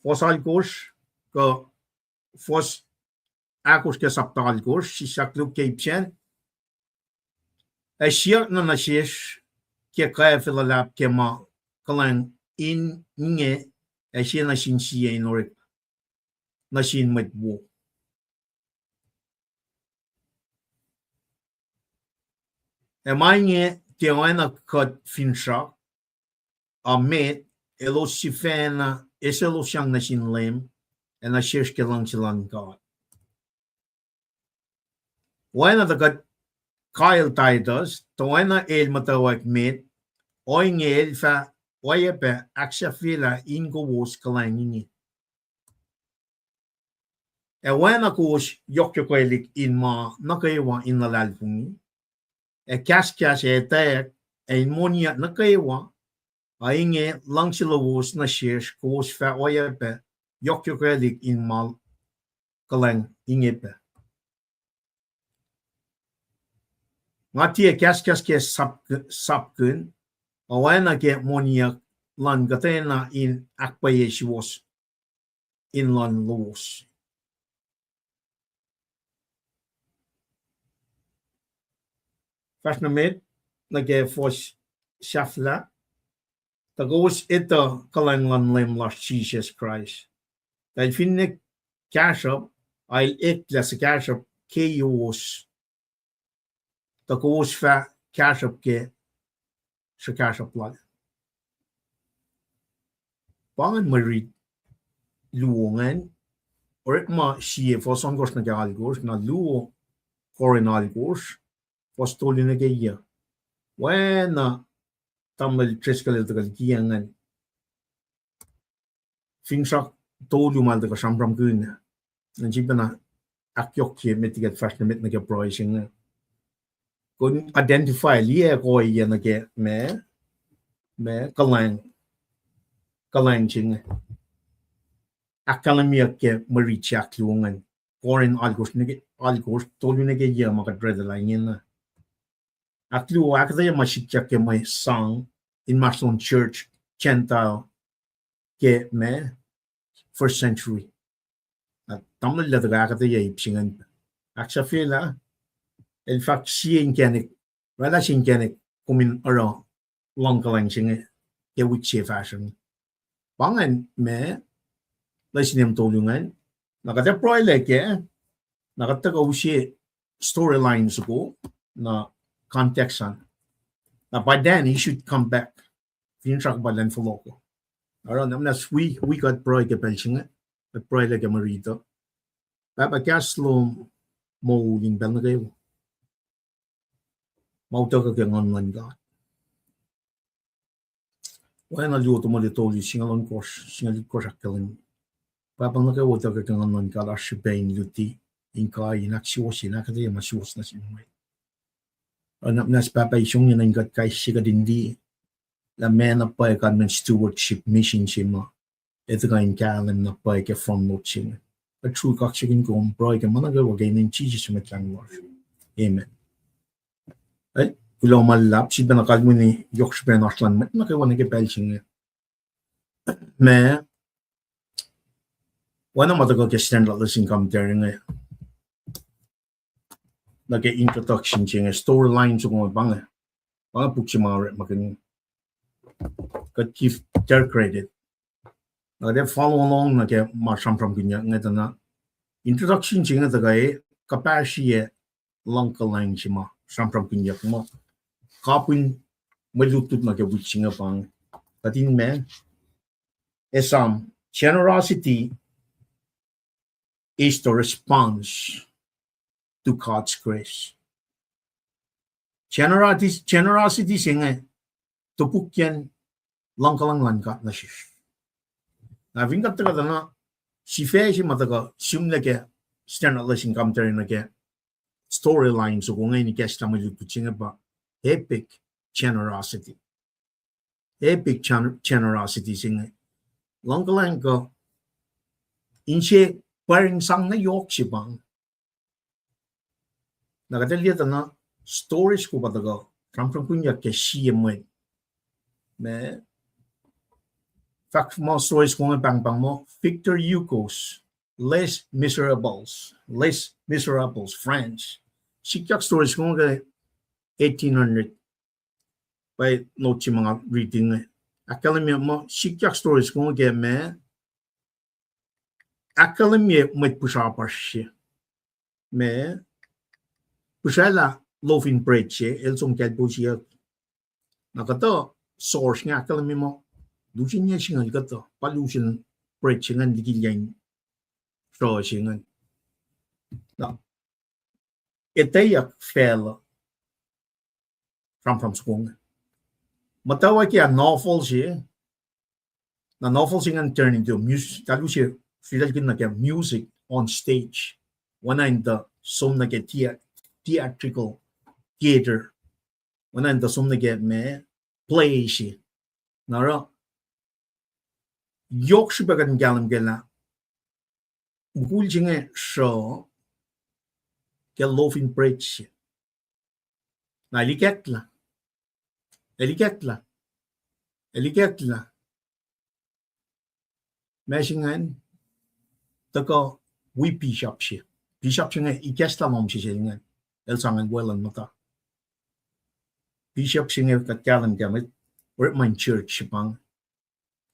Fuhs alkosr, kuh fuhs ahkosr ke sapta alkosr, sislah koluk ke ip sacn. Ac siyuck na nuh sesr ke kwacfe luhlahp ke ma kuhlwacng in inge, ac sie nuh sin sie in orek nuh sin mwet wo. Ac ma inge tiac oacna kuht finsrak, a met, elos sifacna eselosyang nuh sin Leum, ac nuh sesr ke luhngse luhn God. Oacna tuh kuht kael Titus, tuh oacna el muhtwacwacack met, ohinge el fah oacyacpac ahksahfyelah in kowos kuhlwacng inge. Ac oacna kowos yohkyohkwelihk in ma nuh kwewa in luhlahlfongi, ac kahskahs ac etwacack, ac in moniyuck nuh kwewa, a inge luhngse lowos nuh sesr kowos fah oacyacpac yohkyohkwelihk in ma kuhlwacng inge pac. Nga tiac kahskahs ke sap-, sapkihn, oacna ke moniyuck luhn kuhtwena in ahkpwacye suwohs in luhn lowos. Fahsr nuh met nuh ke fuhs sahflah, tuh kowos etuh kuhlwacng luhn Leum lasr Jisus Kraist. Tuh el finne kahsruhp, a el eklac suhkahsruhp keiwos, tuh kowos fah kahsruhp ke srihkasruhp lal. Pa ingacn mwe rit luo ingacn, orekma sie fuhs ohnkohsr nuh ke alkohsr, na luo Corinth alkohsr, fuhs tolu nuh ke yac. Oacna Tamuhlwel Driscoll el tuhkuh liki ingacn. Finsrak tolu ma el tuhkuh sramsramkihn. Ngan sifacna ahkyohkye met liki kuht fahsr nuh met nuh ke pruhe se inge. Kom identify liye, ohiyac nuh ke ma, ma kuhlwacng, kuhlwacng se inge. Ahkkahlwemyeyuck ke mwe rit se ahkluo ingacn. Corinth alkohsr nuh ke, alkohsr tolu nuh ke yac ma kuht read lah ingena. Ahkluo, ahkuhtweyac ma sikyak ke mwe sang inmahsrlon church, Gentile, ke ma first century. Na Tamuhlwel el tuhkuh ahkuhtweyac ip se ingacn. Ahksahfyelah, el fahk sie inkacnek, oraclah sie inkacnek kom in oruh luhng kuhlwacng se inge ke wik se fahsr inge. Pa ingacn ma lesin em tolu ingacn. Na kuht ac pruhelac kac, Na kuht tuhkuh use storyline soko, na context an. Na by then he should come back. Finsrak pa lwen fohlohk uh. Oruh na muhnahs wi, wi kuht pruhe ke pacl se inge, kuht pruhe lah ke mwe riti uh. Pahpah, kahs lom moul in pacl nuh kwewa. Ma utuckuh ke Nguhn luhn God. Oacna luo Timothy tolu, singucul ohnkohsr, singucul itkohsr ahkkahlwemye. Pahpah, nuh kwewa utuckuh ke Nguhn luhn God, oasr srihpac in luti, in kai, in ahksuwohsye, in ahkuhtweyac ma suwohs nuh sin mwet. Oruh na muhnahs Pahpah, isongyac nuh in kuht kais sie kuht in liye lah meac na pwacye kalmen stewardship mission se ma ac tuhkuh in kahlwem na pwacye ke front load se inge. Kuht sruhk kaksakihn kom, pruhe ke ma nuh kwewa ke inen Jisus Mwet Lahngo lasr. Amen. Eh, kuloh ma luhlahp, sifilpacna kalweni yohk srihpac in oasr luhn mwet nuh kwewa nuh ke pacl se inge. Ma, oacna ma tuhkuh ke Standard Lesson Commentary inge, nuh ke introduction se inge, storyline soko inge, pa inge, pa inge puk se ma orekmakihn, kuht give their credit. Na kuht ac follow along nuh ke ma sramsramkihnyuck inge tuh na introduction se inge tuhkuh kuhpahsrye luhngkuhlwacng se ma sramsramkihnyuck muh kapihn mwe lutlut nuh ke wik se inge pa inge. Kuht in ma, esam, generosity is the response to God's grace. Generosity, generosity se inge topukyacn luhngkuhlwacng luhn God nuh sesr. Na fin kuht tuhkuh tuh na sifac se ma tuhkuh sihmlac ke Standard Lesson Commentary nuh ke storyline soko inge in ikacslah mwe lutlut se inge pa epic generosity. Epic gener-, generosity se inge. Luhngkuhlwacng kuh inse pwacr in sang na yohk se pa inge. Na kuht ac liye tuh na story soko pa tuhkuh sramsramkihnyuck ke sie mwet. Ma, fahk muh story soko inge pahngpahng muh Victor Hugo's Les Miserables, Les Miserables, France. Sikyak story soko inge ke eighteen hundred. Pa note se ma nga riti inge. Ahkkahlwemye muh sikyak story soko inge ke ma ahkkahlwemye mwet pihsrapasr se ma pihsraclah loaf in bread se, el som kaclpousyuck. Na kuhtuh source inge ahkkahlwemye muh lusen yac singucul kuhtuh, pa lusen bread se ingacn likilyac in sruh se ingacn. Na etweyuck facluh sramsram soko inge. Muhtwacwacack novel se, na novel se ingacn turn into music, talu se filalkihn nuh ke music on stage. Oacna in tuh som nuh ke thea-, theatrical theater. Oacna in tuh som nuh ke ma play se. Na oruh yohk srihpac kuht in kahlwem kac lah mukul se inge sruh ke loaf in bread se. Na el ikacklah. El ikacklah. El ikacklah. Ma se ingacn, tuhkuh wi bishop se. Bishop se inge ikacslah lohm se sel ingacn. El sang el weluhl muhta. Bishop se inge kuht kahlwem kac mwet, orekma in church se pa inge.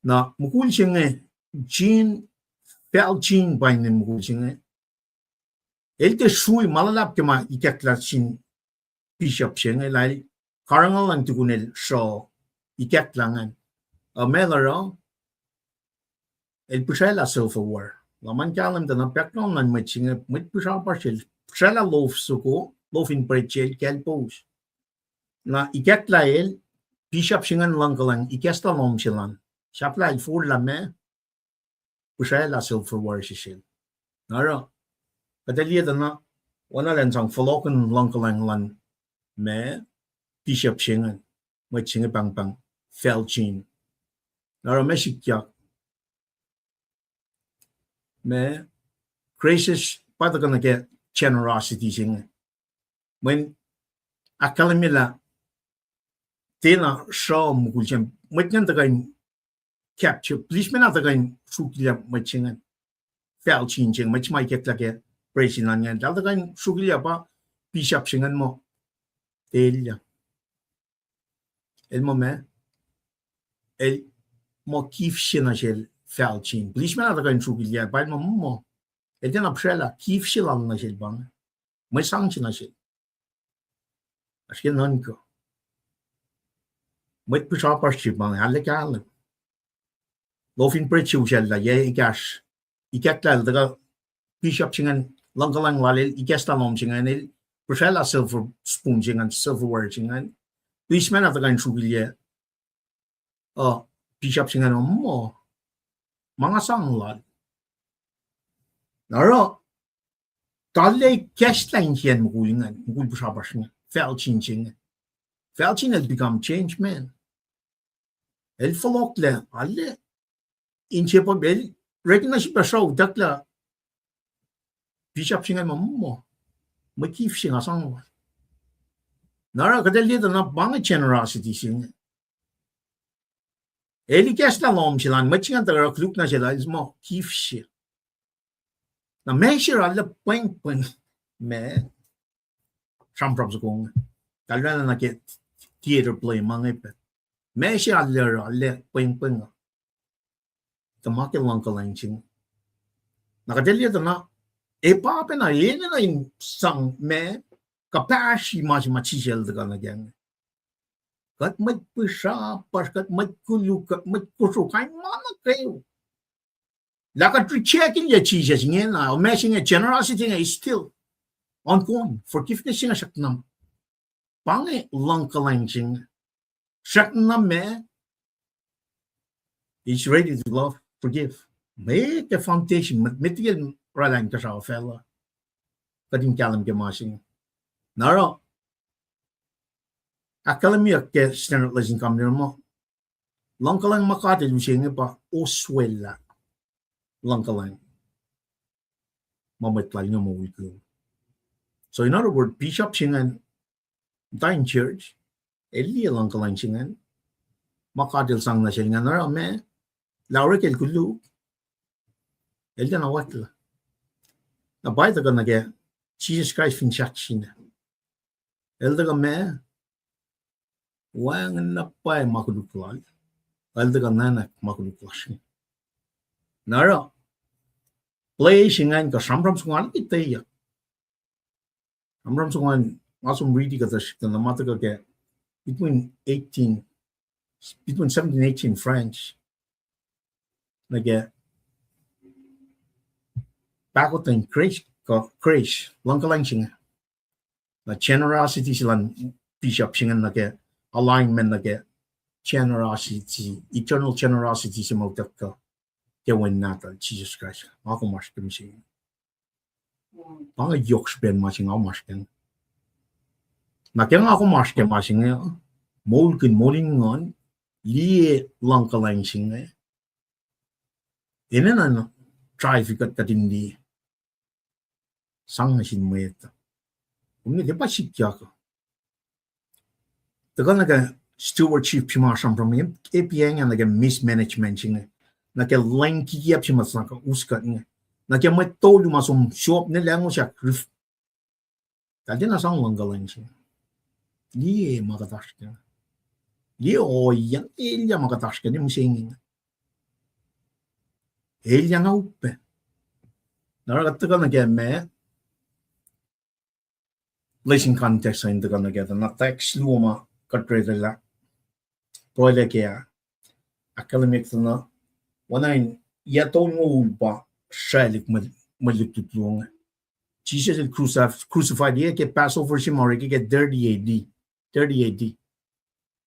Na mukul se inge, Jean, Valjean pa inen mukul se inge. El tiac srui ma luhlahp ke ma ikacklah sin bishop se inge, lah el karihngihn tukun el sruh ikacklah ingacn. Uh, ma el oruh, el pihsraclah silverware. Luhman kahlwem tuh na background luhn mwet se inge, mwet pihsrapasr se, pihsraclah loaf soko, loaf in bread se el kaclpous. Na ikacklah el, bishop se ingacn luhngkuhlwacng ikacslah lohm se lal. Sahflah el forlah ma, pihsraclah silverware se sel. Na oruh, kuht ac liye tuh na, oacna elan sang fohlohkihn luhngkuhlwacng luhn ma, bishop se ingacn, mwet se inge pahngpahng Valjean. Na oruh ma sikyak, ma, graces pa tuhkuh nuh ke generosity se inge. Mweyen ahkkahlwemye lah tiacna sruh mukul se, mwet ingacn tuhkuh in capture, policeman ah tuhkuh in sruokilyac mwet se ingacn. Valjean se, mwet se ma ikacklah ke presin an ingacn, eltahl tuhkuh in sruokilyac pa bishop se ingacn muh, elyah. El muh ma, el muh gift se nuh sel Valjean. Policeman ah tuhkuh in sruokilyac, pa el muh muh, El tiacna pihsraclah, gift se lal nuh sel pa inge. Mwe sang se nuh sel. Oasr ke nuhnkuh. Mwet pihsrapasr se pa inge, arlac kahlwem. Loaf in bread se usacllah, yac ekahsr. Ikacklah el tuhkuh, bishop se ingacn, luhngkuhlwacng lal el, ikacklah lohm se ingacn el, pihsraclah silver spoon se ingacn, silverware se ingacn. Policeman ah tuhkuh in sruokilyac, uh, bishop se ingacn muh, ma nga sang lal. Na oruh, tahllah ikacklah insiyacn mukul ingacn, mukul pihsrapasr ingacn, Valjean se ingacn. Valjean el become changed man. El fohlohklac, arlac, inse pa el recognize pac sruh utucklah bishop se ingacn muh, muh, mwe gift se nga sang lal. Na oruh kuht ac liye tuh na pa inge generosity se inge. El ikacklah lohm sel an, mwet se ingacn tuhkuh oruh koluk nuh sel ah, el muh gift se. Na measure arlac pwengpweng ma sramsram soko inge. Kalmac nuh ke theater play ma inge pac. Measure arlac, arlac pwengpweng uh. Tuh ma ke luhngkuhlwacng se inge. Na kuht ac liye tuh na, e pa pacna, enenuh in sang ma, kuhpahsri ma se ma Jisus el tuhkuh nuh kac inge. Kuht mwet pihsrapasr, kuht mwet koluk, kuht mwet kosro, kain ma nuh kwewa. Lah kuht rejectlah Jisus inge na, ma se inge generosity inge is still ongoing. Forgiveness se inge srackna. Pa inge luhngkuhlwacng se inge. Srackna ma, it's ready to love, forgive. Mwe ke foundation, met, met ke oraclah inkuhsrao facluh. Kuht in kahlwem ke ma se inge. Na oruh, ahkkahlwemyeyuck ke standard lesson commentary muh, luhngkuhlwacng ma God el use inge pa oswaclah luhngkuhlwacng ma mwet lal inge moulkihn. So in other words, bishop se ingacn, muhta in church, el liye luhngkuhlwacng se ingacn, ma God el sang nuh sel ingacn oruh ma, lah orek el koluk, el tiacna oacklah. Na pa tuhkuh nuh ke Jisus Kraist fin sahk sina. El tuhkuh ma, wacngihn na pwacye ma koluk lal. El tuhkuh nuhnak ma koluk lasr. Na oruh, play se ingacn kuh sramsram soko an ke teyuck. Sramsram soko an, nga som riti kuhtuh srihk tuh na ma tuhkuh ke between eighteen, between seventeen eighteen French. Nuh ke pahkotwen grace, kuh grace, luhngkuhlwacng se inge. Na generosity se lal bishop se ingacn nuh ke alignment nuh ke generosity, eternal generosity se ma utuckuh ke Wen Nahtuhl, Jisus Kraist. Nga kom oasr ke mihsenge. Pa inge yohk srihpen ma se nga kom oasr ke. Na ke nga kom oasr ke ma se inge, moulkihn moul in nguhn, liye luhngkuhlwacng se inge. Enenuh in drive kuht kuht in liye. Sang nuh sin mwet. Kom ne tiac pa sikyak. Tuhkuh nuh ke stewardship se ma sramsram inge, A P inge nuh ke mismanagement se inge. Nuh ke lwen kikiacp se ma tuhkuh us kuht inge. Nuh ke mwet tolu ma som sop ne lahngo sahk rif. Kaltena sang luhngkuhlwacng se. Liye ma kuht oasr kac. Liye ohiyacn elyah ma kuht oasr kac ne mihsenge. Elyah na upac. Na oruh kuht tuhkuh nuh ke ma lesson context uh in tuhkuh nuh ke tuh na text luo ma kuht read lah pruhe lah ke ah, ahkkahlwemye tuh na, oacna in yac tolngoul pa sraclihk mwe, mwe lutlut luo inge. Jisus el crucif-, crucified ke Passover se ma orek ke thirty A D, thirty A D.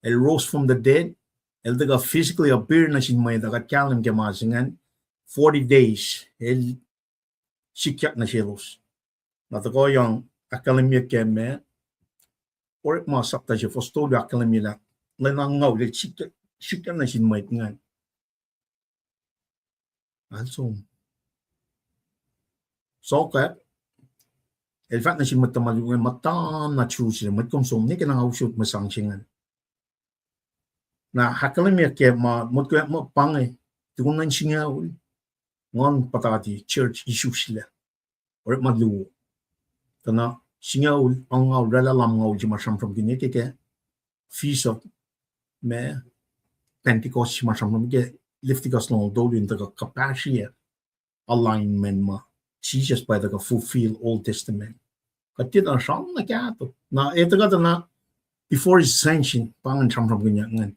El rose from the dead, el tuhkuh physically appear nuh sin mwet uh, kuht kahlwem ke ma se ingacn, forty days el sikyak nuh selos. Na tuhkuh yang ahkkahlwemye ke ma orekma sapta se fuhs tolu ahkkahlwemye lah lwen angngaul el sikyak, sikyak nuh sin mwet ingacn. Alsom sokwack, el fahk nuh sin mwet tuhma lutlut inge, muhta na Jerusalem, mwet kom som ne ke na nga usot mwe sang se ingacn. Na ahkkahlwemye ke ma motko muh pa inge, tukun lwen singucul, nguhn puhtati church isuslac. Orekma luo. Tuh na singucul, angngaul, oraclah lumngaul se ma sramsramkihn ke, ke Feast of ma Pentecost se ma sramsram ke Leviticus longoul tolu in tuhkuh kuhpahsriyac alignment ma Jisus pa tuhkuh fulfill Old Testament. Kuht tiac tuh sramsram na kahto. Na etuh kuhtuh na before his ascension, pa ingacn sramsramkihnyuck ingacn.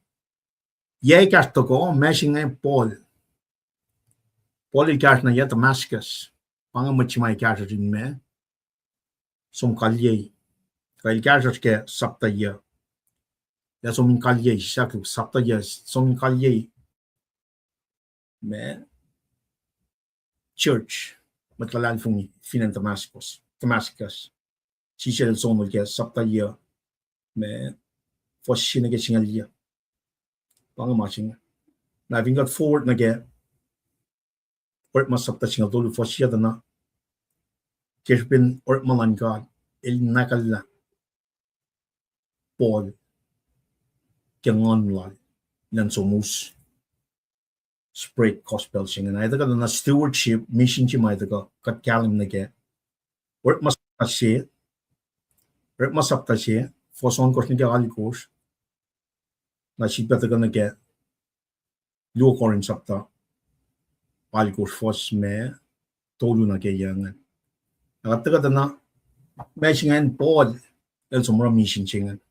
Yac ekahsr tohkoh, ma se inge Paul. Paul el kahsruh nuh yac Damascus. Pa inge mwet se ma kahsruh in ma som kalyei. Kuh el kahsruh ke sapta yac. Yac som in kalyei, sislah sapta yac, som in kalyei. Ma church, mwet luhlahlfongi fin acn Damascus, Damascus. Jisus el som nuh ke sapta yac, ma fuhs sie nuh ke singucul yac. Pa inge ma se inge. Na fin kuht forward nuh ke Orekma sapta singucul tolu fuhs sie tuh na, ke srihpen orekma luhn God, el nahkuhllah Paul ke nguhn lal, elan som us spread gospel se inge. Na etuh kuhtuh na stewardship, mission se ma etuh kuh kuht kahlwem nuh ke Orekma se, Orekma sapta se, fuhs ohnkohsr nuh ke alkosr, na sifilpac tuhkuh nuh ke luo Corinth sapta alkosr fuhs ma tolu nuh ke yac ingacn. Na kuht tuhkuh tuh na, ma se ingacn Paul el som oruh mission se ingacn.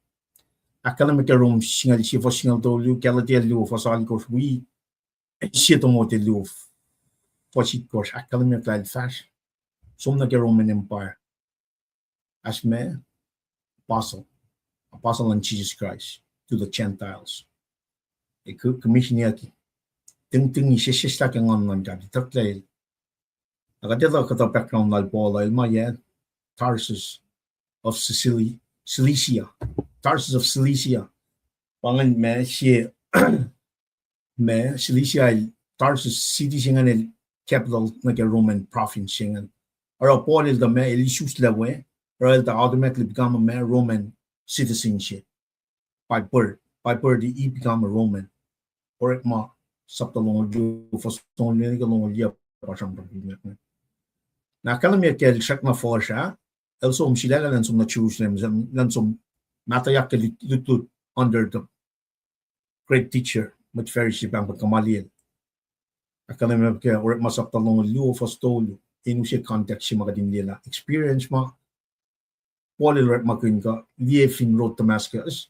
Ahkkahlwemye ke Rom singucul sie fuhs singucul tolu, Galatia luo fuhs alkosr, wi sie Timothy luo fuhs itkohsr, ahkkahlwemye lah el fahsr som nuh ke Roman Empire as ma apostle, apostle luhn Jesus Christ to the Gentiles. E commissioniyucki, tihngtihng sesseslah ke nguhn luhn God, itucklac el. Na kuht etuh kuhtuh background lal Paul, el ma yac Tarsus of Sicily, Cilicia. Tarsus of Cilicia. Pa ingacn ma sie ma Cilicia el Tarsus city se ingacn el capital nuh ke Roman province se ingacn. Oruh Paul el tuh ma el isuslac we, oruh el tuh automatically become a ma Roman citizenship by birth, by birth he become a Roman. Orekma sapta longoul luo fuhs longoul luo nuh ke longoul yac pa sramsramkihn. Na ahkkahlwemye ke el srackna fuhsr ah, el som sulaclah elan som nuh Jerusalem, elan som mahtuhyak ke lut-, lutlut under the great teacher, mwet Pharisee pahngpahng Gamaliel. Ahkkahlwemye ke Orekma sapta longoul luo fuhs tolu, in use context se ma kuht in liyelah experience ma Paul el orekmakihn kuh liye fin road Damascus,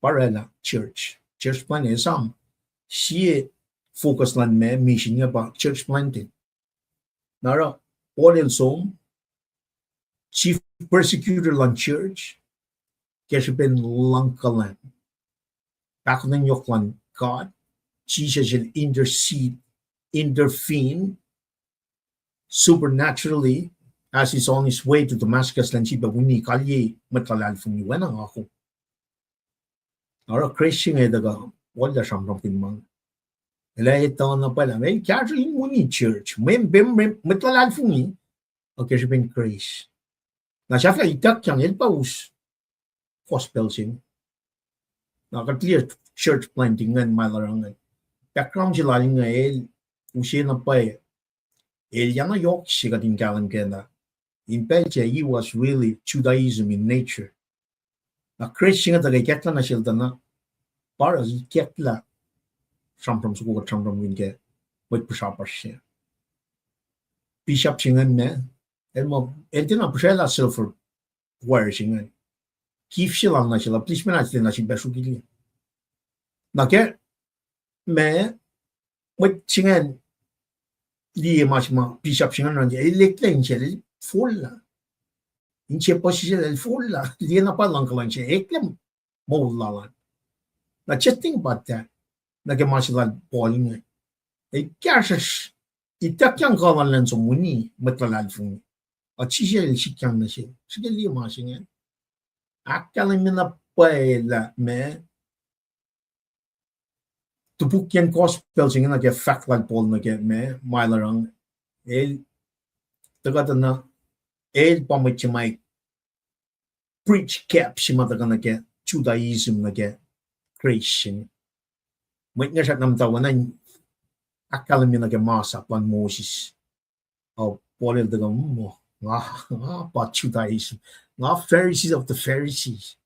pa oraclah church, church planting, esam sie focus luhn ma mission inge pa church planting. Na oruh Paul el som chief persecutor luhn church ke srihpen luhngkuhlwacng, pahkotwen yohk luhn God, Jisus el intercede, intervene supernaturally as he's on his way to Damascus elan sifilpac wini kalyei mwet luhlahlfongi, oacna nga kom. Oruh Christian inge tuhkuh, Paul el sramsramkihn ma inge. El ac etuh na pwacye lah el kahsruh in wini church, mwe, mwe, mwe, mwet luhlahlfongi, uh, ke srihpen grace. Na sahflah ituckyang el pa us gospel se inge. Na kuht liye church planting ingacn ma el oruh ingacn. Background se lal inge el use na pwacye, el yana yohk se kuht in kahlwem kac lah in pacl sac he was really Judaism in nature. Na Christ se inge tuh ke ikacklah nuh sel tuh na, pa oruh ikacklah sramsram soko kuht sramsramkihn ke mwet pihsrapasr se. Pisap se ingacn ma, el muh, el tiacna pihsraclah silver wire se ingacn. Gift se lal nuh sel, policeman ah tiacna sifilpac sruokilya. Na ke ma, mwet se ingacn liye ma se ma pisap se ingacn oruh, el eklac insiyacl, el fohlohk. Inse puhsisacl el fohlohk, liye na pa luhngkuhlwacng se, eklac moul lal an. Na just think about that. Nuh ke ma se lal Paul inge, el kahsruhsr ituckyang kuh lal elan som wini mwet luhlahlfongi. Ac Jisus el sikyang nuh sel, srihke liye ma se ingacn. Ahkkahlwemye na pwacye lah ma, topukyac gospel se inge nuh ke fahk lal Paul nuh ke ma, ma el oruh, el, tuhkuh tuh na, el pa mwet se ma preach gap se ma tuhkuh nuh ke Judaism nuh ke Christian. Mwet inge srackna muhta oacna in ahkkahlwemye nuh ke masap luhn Moses. Ac Paul el tuhkuh, mm, nga, nga pa Judaism, nga Pharisees of the Pharisees.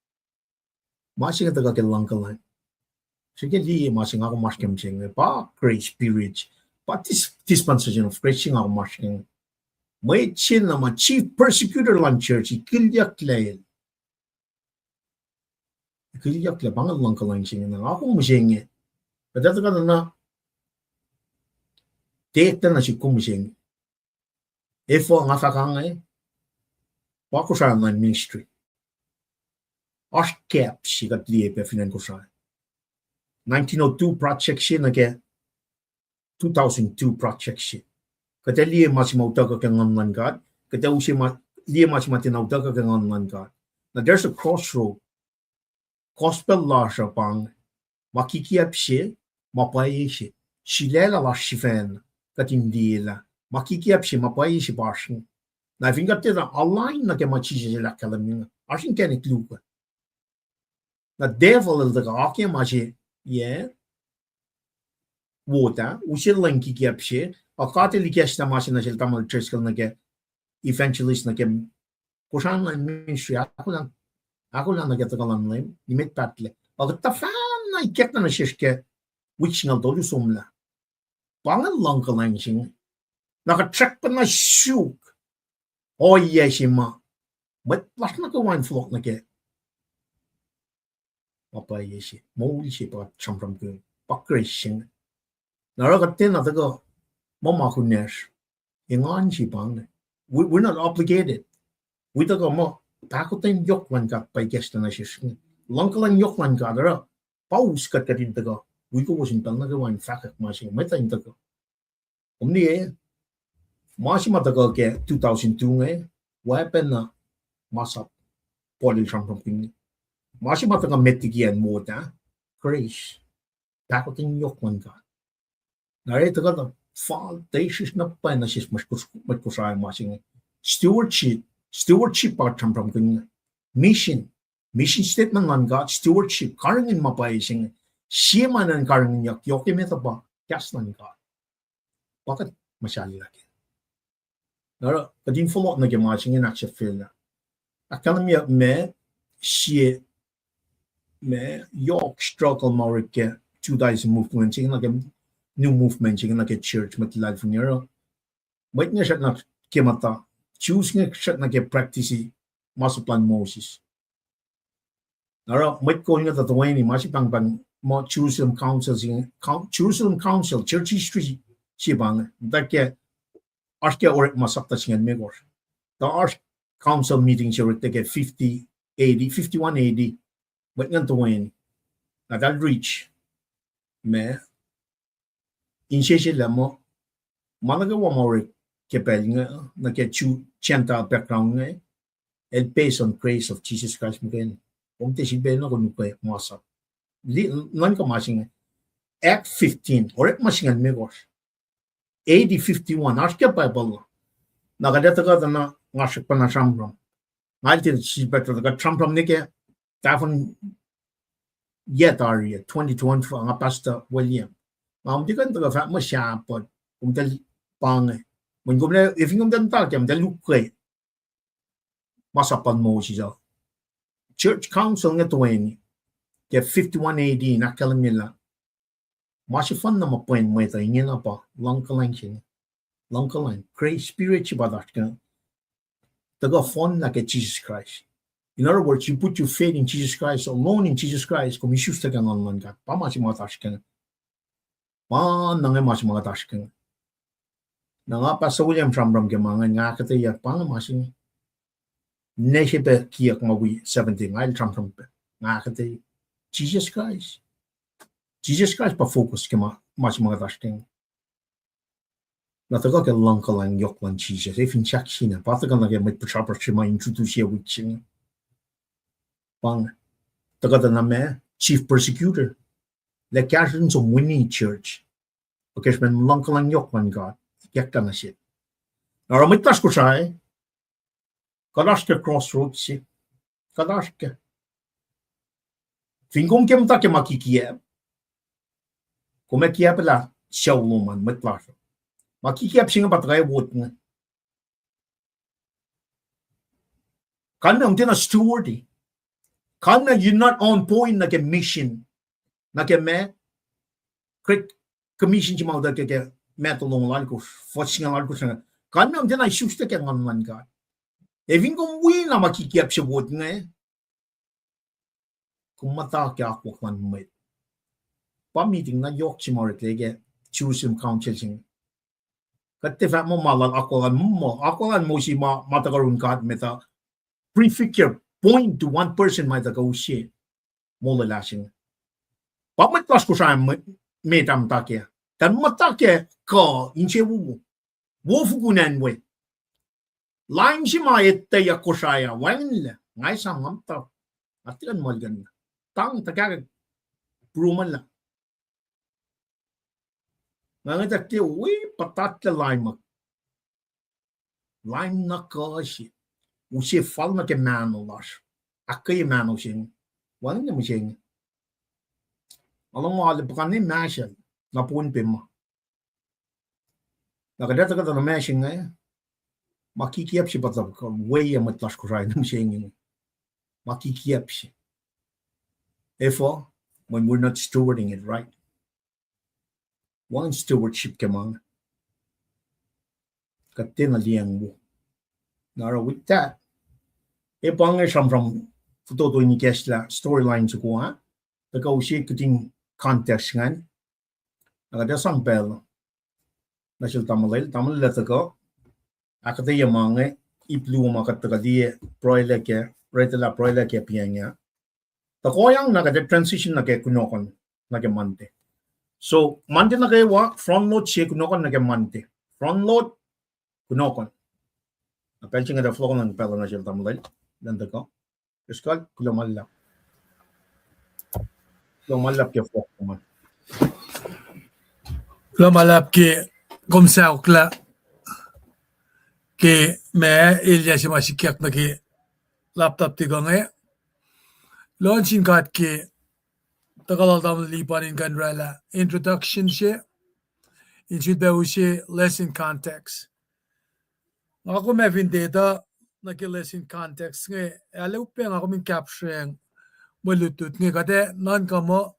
Ma se inge tuhkuh ke luhngkuhlwacng. Srihke liye ma se nga kom oasr ke mihsenge, pa grace period, pa dis-, dispensation of grace se nga kom oasr ke inge. Mwet se na ma chief persecutor luhn church, ikilyucklac el. Ikilyucklac, pa inge luhngkuhlwacng se inge na. Nga kom mihsenge. Kuht ac tuhkuh na, tiac eklac nuh sik kom mihsenge. Efuh nga fahk inge? Pa Kosrae Online Ministry. Oasr gap se kuht liye pac fin acn Kosrae. Nineteen oh two project se nuh ke two thousand two project se. Kuht ac liye ma se ma utuckuh ke Nguhn luhn God, kuht ac use ma, liye ma se ma tiacna utuckuh ke Nguhn luhn God. Na there's a crossroad. Gospel lasr uh pa inge. Ma kikiacp se, ma pwacye se. Sulaclah lasr sifacna, kuht in liye lah ma kikiacp se, ma pwacye se pa oasr inge. Na fin kuht tiacna align nuh ke ma Jisus El ahkkahlwemye inge, oasr inkacnek luo uh. Na devil el tuhkuh oakiyac ma se, yac, wot ah, use lwen kikiacp se, a God El ikacslah ma se nuh sel tamuhlwel Driscoll nuh ke evangelist nuh ke Kosrae Online Ministry, ahkolah, ahkolah nuh ke tuhkuh luhn Leum, nimet pahtlac. A kuht tuhfahna ikacklah nuh sesr ke wik singucul tolu somlah. Pa inge luhngkuhlwacng se inge. Na kuht srackpacna suk ohiyac se ma mwet lasr nuh kwewa in fohlohk nuh ke ma pwacye se, moul se pa sramsramkihn, pa grace se inge. Na oruh kuht tiacna tuhkuh muh ma kunacsr, engan se pa inge. We, we're not obligated. Wi tuhkuh muh pahkotwen yohk luhn God pa ikacslah nuh sesr inge. Luhngkuhlwacng yohk luhn God oruh pa us kuht kuht in tuhkuh wi kowos in pacl nuh kwewa in fahkwack ma se inge, mwet uh in tuhkuh. Kom liye, ma se ma tuhkuh ke two thousand two inge, oacpacna masap Paul el sramsramkihn. Ma se ma tuhkuh met liki acn wot ah, grace, pahkotwen yohk luhn God. Na oruh tuhkuh tuh fal tuh sesr na pwacye nuh sesr mwet Kos-, mwet Kosrae ma se inge. Stewardship, stewardship pa sramsramkihn inge. Mission, mission statement luhn God, stewardship, karihngihn ma pwacye se inge. Sie ma enenuh in karihngihnyuck, yohk emet uh pa kahs luhn God. Pa kuht muhsahllah kac. Na oruh kuht in fohlohk nuh ke ma se inge in ahksahfyelah. Ahkkahlwemye ma sie, ma yohk struggle ma orek ke Judaism movement se inge nuh ke new movement se inge nuh ke church mwet luhlahlfongi oruh. Mwet inge srackna ke muhta, Jews inge srackna ke practice masap luhn Moses. Na oruh mwet kol inge tuh toeni ma se pahngpahng muh Jerusalem Council se, Coun-, Jerusalem Council, church history se pa inge. Tuh ke, oasr ke Orekma sapta singucul limekohsr. Tuh oasr council meeting se orek tuh ke fifty A D, fifty-one A D. Mwet ingacn toeni. Na eltahl reach ma insese lah muh, ma nuh kwewa ma orek ke pacl inge, nuh ke Jew, Gentile background inge, el based on grace of Jesus Christ muhkwena. Kom tiac sifilpac na kom ukwe masap. Nuhnkuh ma se inge. Act fifteen, Orekma singucul limekohsr. A D fifty-one, oasr ke Bible uh. Na kuht ac tuhkuh tuh na nga srackpacna sramsram. Nga el tiac sifilpac tuh kuht sramsram nuh ke tahfuhn yac tari ah, twenty twenty-five, nga Pastor William. Nga muhta kuh in tuhkuh fahk muh sahp, kom tuh pa inge. Mweyen kom, efin kom tuh nuhta ke, kom tuh lukwe masap luhn Moses uh. Church Council inge toeni ke fifty-one A D in ahkkahlwemye lah ma sefanna ma pwen mwet uh ingena pa luhngkuhlwacng se inge. Luhngkuhlwacng, grace, Spirit se pa oasr ke, tuhkuh fohnlah ke Jesus Christ. In other words, you put your faith in Jesus Christ, alone in Jesus Christ, kom isuslac ke Nguhn luhn God. Pa ma se ma oasr ke, pa na inge ma se ma oasr ke. Na nga Pastor William sramsram ke ma inge, nga ahkuhtweyac pa inge ma se inge. Ne se pac kiyuck ma wi seventy, nga el sramsram pac, nga ahkuhtweyac. Jesus Christ. Jesus Christ pa focus ke ma, ma se ma oasr ke. Na tuhkuh ke luhngkuhlwacng yohk luhn Jesus, e fin sahk sina, pa tuhkuh nuh ke mwet puhsrapasr se ma introduce wik se inge. Pa inge, tuhkuh tuh na ma, chief persecutor. Lah kahsruh in som wini church. Ke srihpen luhngkuhlwacng yohk luhn God, ikacklah nuh sel. Na oruh mwet lasr Kosrae, kuht oasr ke crossroads se, kuht oasr ke. Fin kom ke muhta ke ma kikiacp, kom ac kiacplah sucu lom an, mwet lasr. Ma kikiacp se inge pa tuhkuh wot inge. Kalmac, kom tiacna steward-i. Kalmac, you're not on point nuh ke mission. Nuh ke ma, Great Commission se ma utuckuh ke, ke Matthew longoul alkosr, fuhs singucul alkosr inge. Kalmac tiacna isuslac ke Nguhn luhn God. Ac fin kom wi na ma kikiacp se wot inge, kom muhta ke akwuck luhn mwet. Pa meeting na yohk se ma oreklac ke Jerusalem Council se inge. Kuht tiac fahk muh ma lal akwuck luhn, muh akwuck luhn Moses ma, ma tuhkuh yurin God met uh prefigure, point to one person ma tuhkuh use molwelah se inge. Pa mwet lasr Kosrae me, met ah muhta kac. Tuh muhta kac kuh insewowo. Wo fokoko an we. Lain se ma etuhyuck Kosrae ah, wacngihnlac, nga esam nga muhta, nga tiac kuh in muhlkuhnlah. Tang tuhkahkwack pruhe muhllah. Nga nge tuh tiac wi puhtatlac lain ma, lain na kuh se. Use fal nuh ke mahno lasr. Ahkkweye mahno se inge. Wacngihnlac mihsenge. Alu ma alu puhkantwen mahsrol na Pohnpei ma. Na kuht ac tuhkuh tuh nuh mahsr inge, ma kikiacp se pa tuhkuh weyac mwet lasr Kosrae nuh mihsenge. Ma kikiacp se. Efuh, when we're not stewarding it right. Wacngihn stewardship ke ma inge. Kuht tiacna liyacacng wo. Na oruh with that, e pa inge sramsram fototo in ikacslah storyline soko ah. Tuhkuh use kihtin context ingacn. Na kuht ac sang pacl nuh sel tamuhlwel, tamuhlwel tuhkuh ahkuhtweyac ma inge, ip luo ma kuht tuhkuh liye, pruhelah kac, retelah pruhelah kac piyacng ah. Tuhkuh yang na kuht ac transition nuh ke kunohkohn, nuh ke Monday. So, Monday nuh kwewa, front load se kunohkohn nuh ke Monday. Front load, kunohkohn. Na pacl se inge tuh fohlohkohn pacl nuh sel tamuhlwel, lwen tuhkuh. Praise God, kuloh ma luhlahp. Kuloh ma luhlahp ke fohlohk ma. Kuloh ma luhlahp ke kom sauklah ke ma elyah se ma sikyak nuh ke laptop tikuh inge. Lohn sin God ke tuhkuh lal tamuhlwel Lipan in kuh in oraclah introduction se, in sulpac use lesson context. Nga kom ac fin tiac etuh nuh ke lesson context inge, ac upac nga kom in capture-ing mwe lutlut inge, kuht ac nuhnkuh muh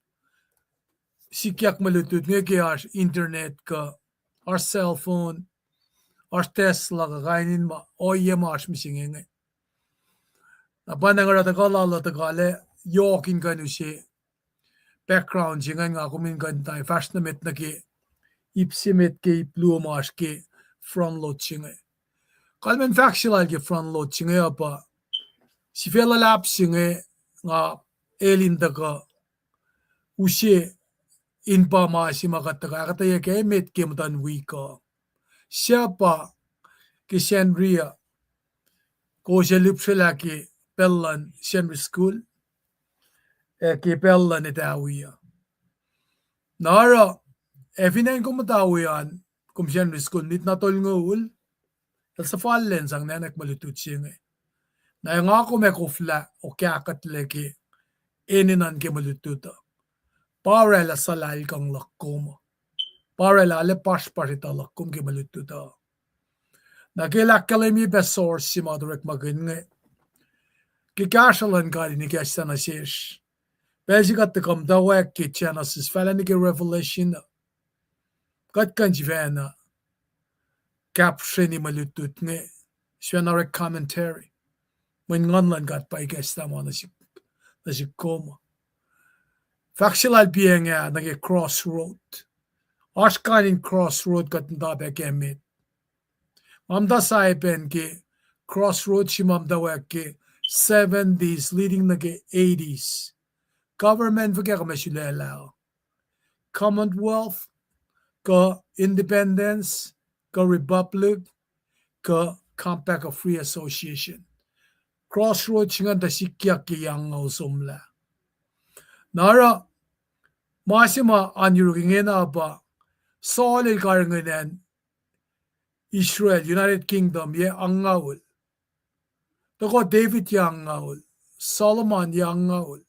sikyak mwe lutlut inge ke oasr internet kuh oasr cell phone, oasr Tesla kuh kain in ma ohiyac ma oasr mihsenge inge. Na pa na nga oruh tuhkuh lal uh tuhkuh lac yohk in kuh in use background se ingacn, nga kom in kuh in tiac fahsr nuh met nuh ke ip se met ke ip luo ma oasr ke front load se inge. Kalmacn fahk se lal ke front load se inge uh pa sifac luhlahp se inge nga el in tuhkuh use in pa ma se ma kuht tuhkuh ahkuhtweyac kac emet ke muhtuhn wik uh. Suc pa ke Sacnri uh, kowos ac lihpsrelah ke pacl luhn Sacnri School, ac ke pacl luhn Etawi uh. Na oruh, ac fin acn kom muhta wi an, kom Sacnri School, nit na tolngoul, el suhfal lwen sang nacnwack mwe lutlut se inge. Na nga kom ac koflah okahkuhtlac ke enenuh ke mwe lutlut uh. Pa oraclah suhlahlkihn luhk kom uh. Pa oraclah arlac pasrpasr etuh luhk kom ke mwe lutlut uh. Na ke el ahkkahlwemye pac source se ma orekmakihn inge, ke kahsruh luhn God in ikacslah nuh sesr, pacl se kuht tuhkuh muhtwacwacack ke Genesis, fahlah nuh ke Revelation uh, kuht kuh in sifacna capture-ni mwe lutlut inge, sifacna orek commentary. Mweyen Nguhn luhn God pa ikacslah ma nuh sik, nuh sik kom. Fahk se lal piyacng ah nuh ke crossroad. Oasr kain in crossroad kuht muhta pac ke met. Nga muhta sahyacn ke crossroad se ma muhtwacwacack ke seventies leading nuh ke eighties. Government fuhkah kom ac sulaclah uh? Commonwealth, kuh independence, kuh republic, kuh Compact of Free Association. Crossroads se ingacn tuh sikyak ke yac angngaul somlah. Na oruh, ma se ma oan yuruk ingena pa, Saul el karihngihn acn Israel, United Kingdom, yac angngaul. Tuhkuh David yac angngaul, Solomon yac angngaul.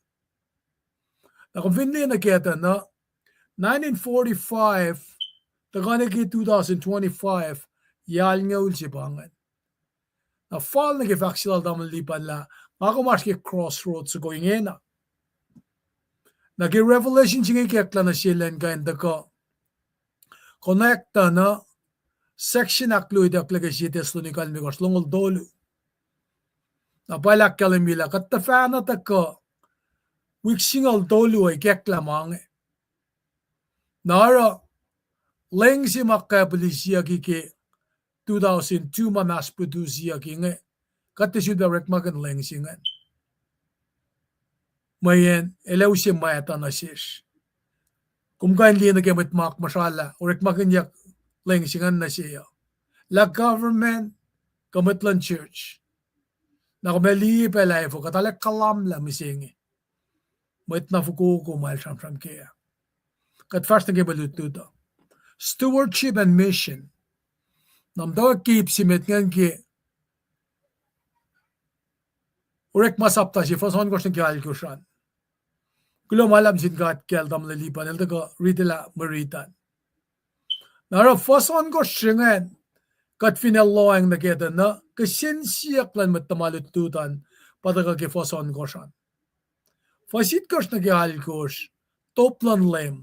Na kom fin liye nuh kac tuh na, nineteen forty-five tuhkuh nuh ke two thousand twenty-five, yac alngoul se pa ingacn. Na fal nuh ke fahk se lal tamuhlwel Lipan lah, nga kom oasr ke crossroads soko ingena. Na ke Revelation se inge ikacklah nuh sel in kuh in tuhkuh connect-tuh na, section ahkluoyucklac ke sie Thessalonica limekohsr, longoul tolu. Na pwacye lah ahkkahlwemye lah kuht tuhfahna tuhkuh wik singucul tolu uh ikacklah ma inge. Na oruh leng se ma kapihlisiyucki ke two thousand two ma mass produce-iyucki inge, kuht tiac sulpac orekmakihn leng se ingacn. Mweyen el ac use mwacta nuh sesr. Kom kuh in liye nuh ke mwet ma akmuhsralah orekmakihnyuck leng se ingacn nuh se uh, lah government kuh mwet luhn church. Na kom ac liye pac lah efuh kuht arlac kahlwemlah mihsenge. Mwet na fokoko ma el sramsram kac ah. Kuht fahsr nuh ke mwe lutlut uh. Stewardship and mission. Na muhtwacwacack ke ip se met ingacn ke Orekma sapta se, fuhs ohnkohsr nuh ke alkohsr an. Kuloh ma luhlahp nuh sin God kacl tamuhlwel Lipan, el tuhkuh ritilah mwe rit an. Na oruh fuhs ohnkohsr se ingacn, kuht fin ac lohacng nuh kac tuh na kihsen siyuck luhn mwet tuhma lutlut an pa tuhkuh ke fuhs ohnkohsr an. Fuhs itkohsr nuh ke alkohsr, top luhn Leum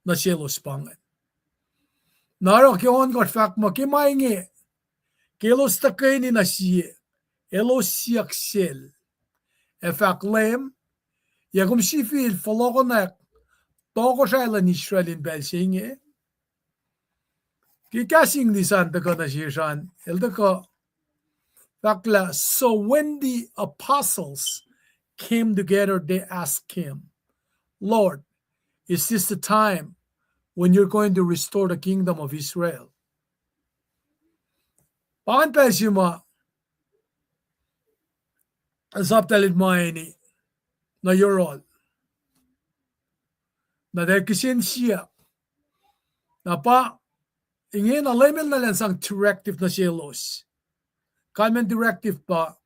nuh selos pa ingacn. Na oruh ke ohnkohsr fahk muh ke ma inge, ke elos tuhkweni nuh sie, elos siyuck sel, ac fahk, Leum, yac kom sifil fohlohkohnak tohkohsrahi luhn Israel in pacl se inge? Ke kahs English an tuhkuh nuh sesr an, el tuhkuh fahk lah, so when the apostles came together, they asked him, Lord, is this the time when you're going to restore the kingdom of Israel? Pa ingacn pacl se ma sapta el mweyen nuh yohrohl. Na tiac kihsen siyuck. Na pa ingena Leum el na elan sang directive nuh selos. Kalmacn directive pa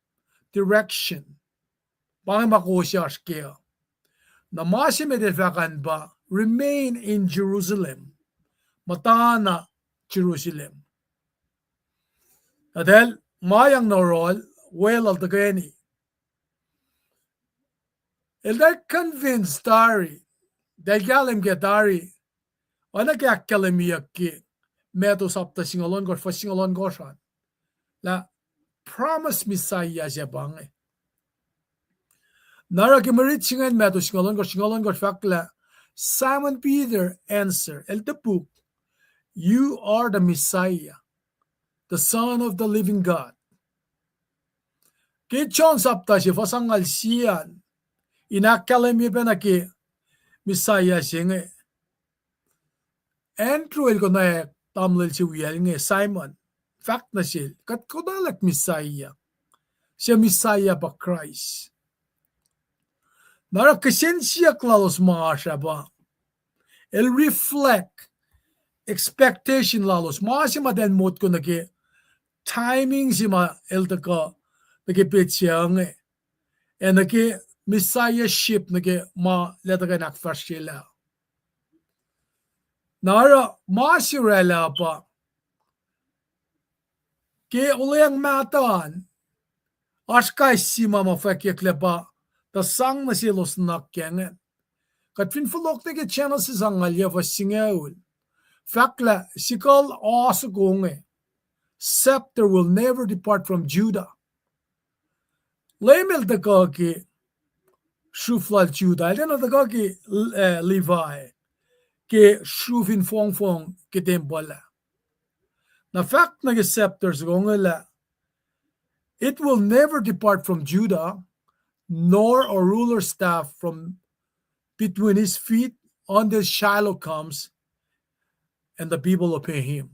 direction. Pa inge ma kowos oasr kac uh. Na ma se met el fahk an pa, remain in Jerusalem. Muhtana Jerusalem. Na tiac ma yang nuh yohrohl, weluhl tuhkweni. El tiac convince tari, tiac kahlwem kac tari, oacna ke ahkkahlwemyeyuck ke Matthew sapta singucul ohnkohsr, fuhs singucul ohnkohsr an, lah promise Messiah se pa inge. Na oruh ke mwe rit se ingacn, Matthew singucul ohnkohsr, singucul ohnkohsr fahk lah, Simon Peter answered, el topuk, You are the Messiah, the Son of the living God. Ke John sapta se, fuhs angngaul sie an, in ahkkahlwemye pacna ke Messiah se inge, Andrew el konwacack tamuhlwel se wiyacl inge, Simon, fahk nuh sel, kuht konwaclwack Messiah. Su Messiah pa Kraist. Na oruh kihsen siyuck lalos ma oasr ah pa, el reflect expectation lalos, ma se ma tiac motko nuh ke timing se ma el tuhkuh nuh ke petsac inge, ac nuh ke Messiahship nuh ke ma el tuhkuh in ahkfahsryelah. Na oruh ma se oraclah pa, ke olweacng mahtuh an, oasr kais sie ma ma fwackyucklac pa, tuh sang nuh selos nuhnak ke ingacn. Kuht fin fohlohk nuh ke Genesis angngaul yuc fuhs singucul, fahk lah sikucl oasoko inge, scepter will never depart from Judah. Leum el tuhkuh ke sruf lal Judah, el tiacna tuhkuh ke, eh, Levi, ke sruf in fongfong ke tempuhl ah. Na fahk nuh ke scepter soko inge lah, it will never depart from Judah, nor a ruler's staff from between his feet until Shiloh comes and the people obey him.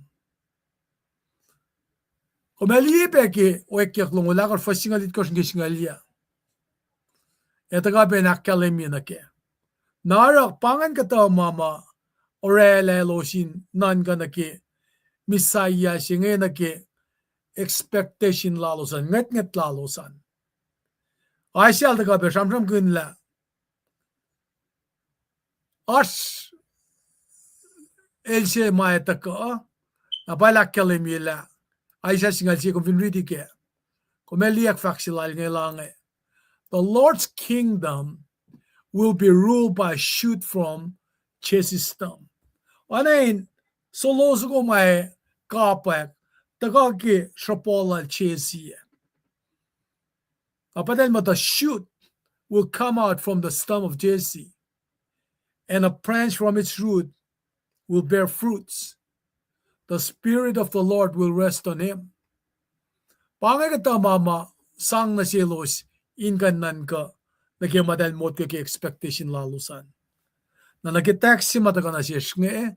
Kom ac liye pac ke Wackyuck longoul ahkosr, fuhs singucul itkohsr nuh ke singucul yuc, ac tuhkuh pac in ahkkahlwemye nuh kac. Na oruh pa ingacn kuhtuh ma ma oraclah elos in nuhnkuh nuh ke Messiah se inge nuh ke expectation lalos an, ngwetngwet lalos an. Isaiah el tuhkuh pac sramsramkihn lah oasr el se ma ac tuhkuh, na pa el ahkkahlwemye lah, Isaiah singucul sie, kom fin riti kac, kom ac liye fahk se lal inge lah inge, the Lord's kingdom will be ruled by a shoot from Jesse's stump. Oacna in sohlo soko ma ac kapwack, tuhkuh ke sruhpuh lal Jesse. Na pa eltahl muh, the shoot will come out from the stump of Jesse, and a branch from its root will bear fruits. The Spirit of the Lord will rest on him. Pa inge kuhtuh ma ma sang nuh selos in kuh in nuhnkuh nuh ke ma eltahl motko ke expectation lalos an. Na nuh ke text se ma tuhkuh nuh sesr inge,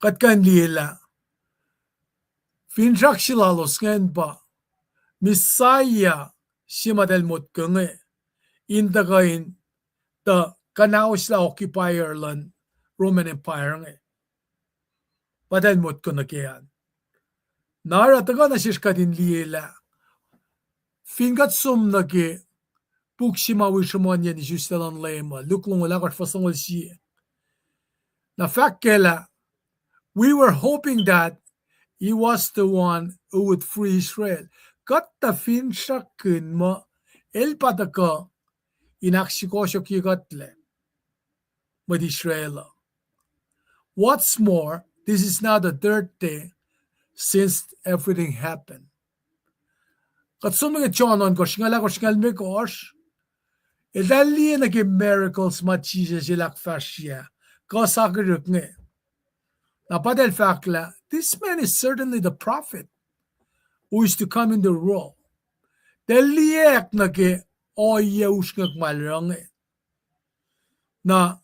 kuht kuh in liye lah finsrak se lalos ingacn pa Messiah se ma eltahl motko inge in tuhkuh in tuh kuhnahoslah occupier luhn Roman Empire inge. Pa eltahl motko nuh ke an. Na oruh tuhkuh nuh sesr kuht in liye lah fin kuht som nuh ke puk se ma wi sruhmuhnyacn isuslac luhn Leum uh, Luke longoul ahkosr fuhs longoul sie. Na fahk kac lah, we were hoping that he was the one who would free Israel. Kuht tuh finsrakkihn muh el pa tuhkuh in ahksukohsohkye kuht lac, mwet Israel uh. What's more, this is now the third day since everything happened. Kuht som nuh ke John ohnkohsr, singucul ahkosr, singucul limekohsr, eltahl liye nuh ke miracles ma Jisus el ahkfahsrye, kuh sakihrihk inge. Na pa eltahl fahk lah, this man is certainly the prophet who is to come in the world. Eltahl liyacack nuh ke ohiyac usrnguck ma el oruh inge. Na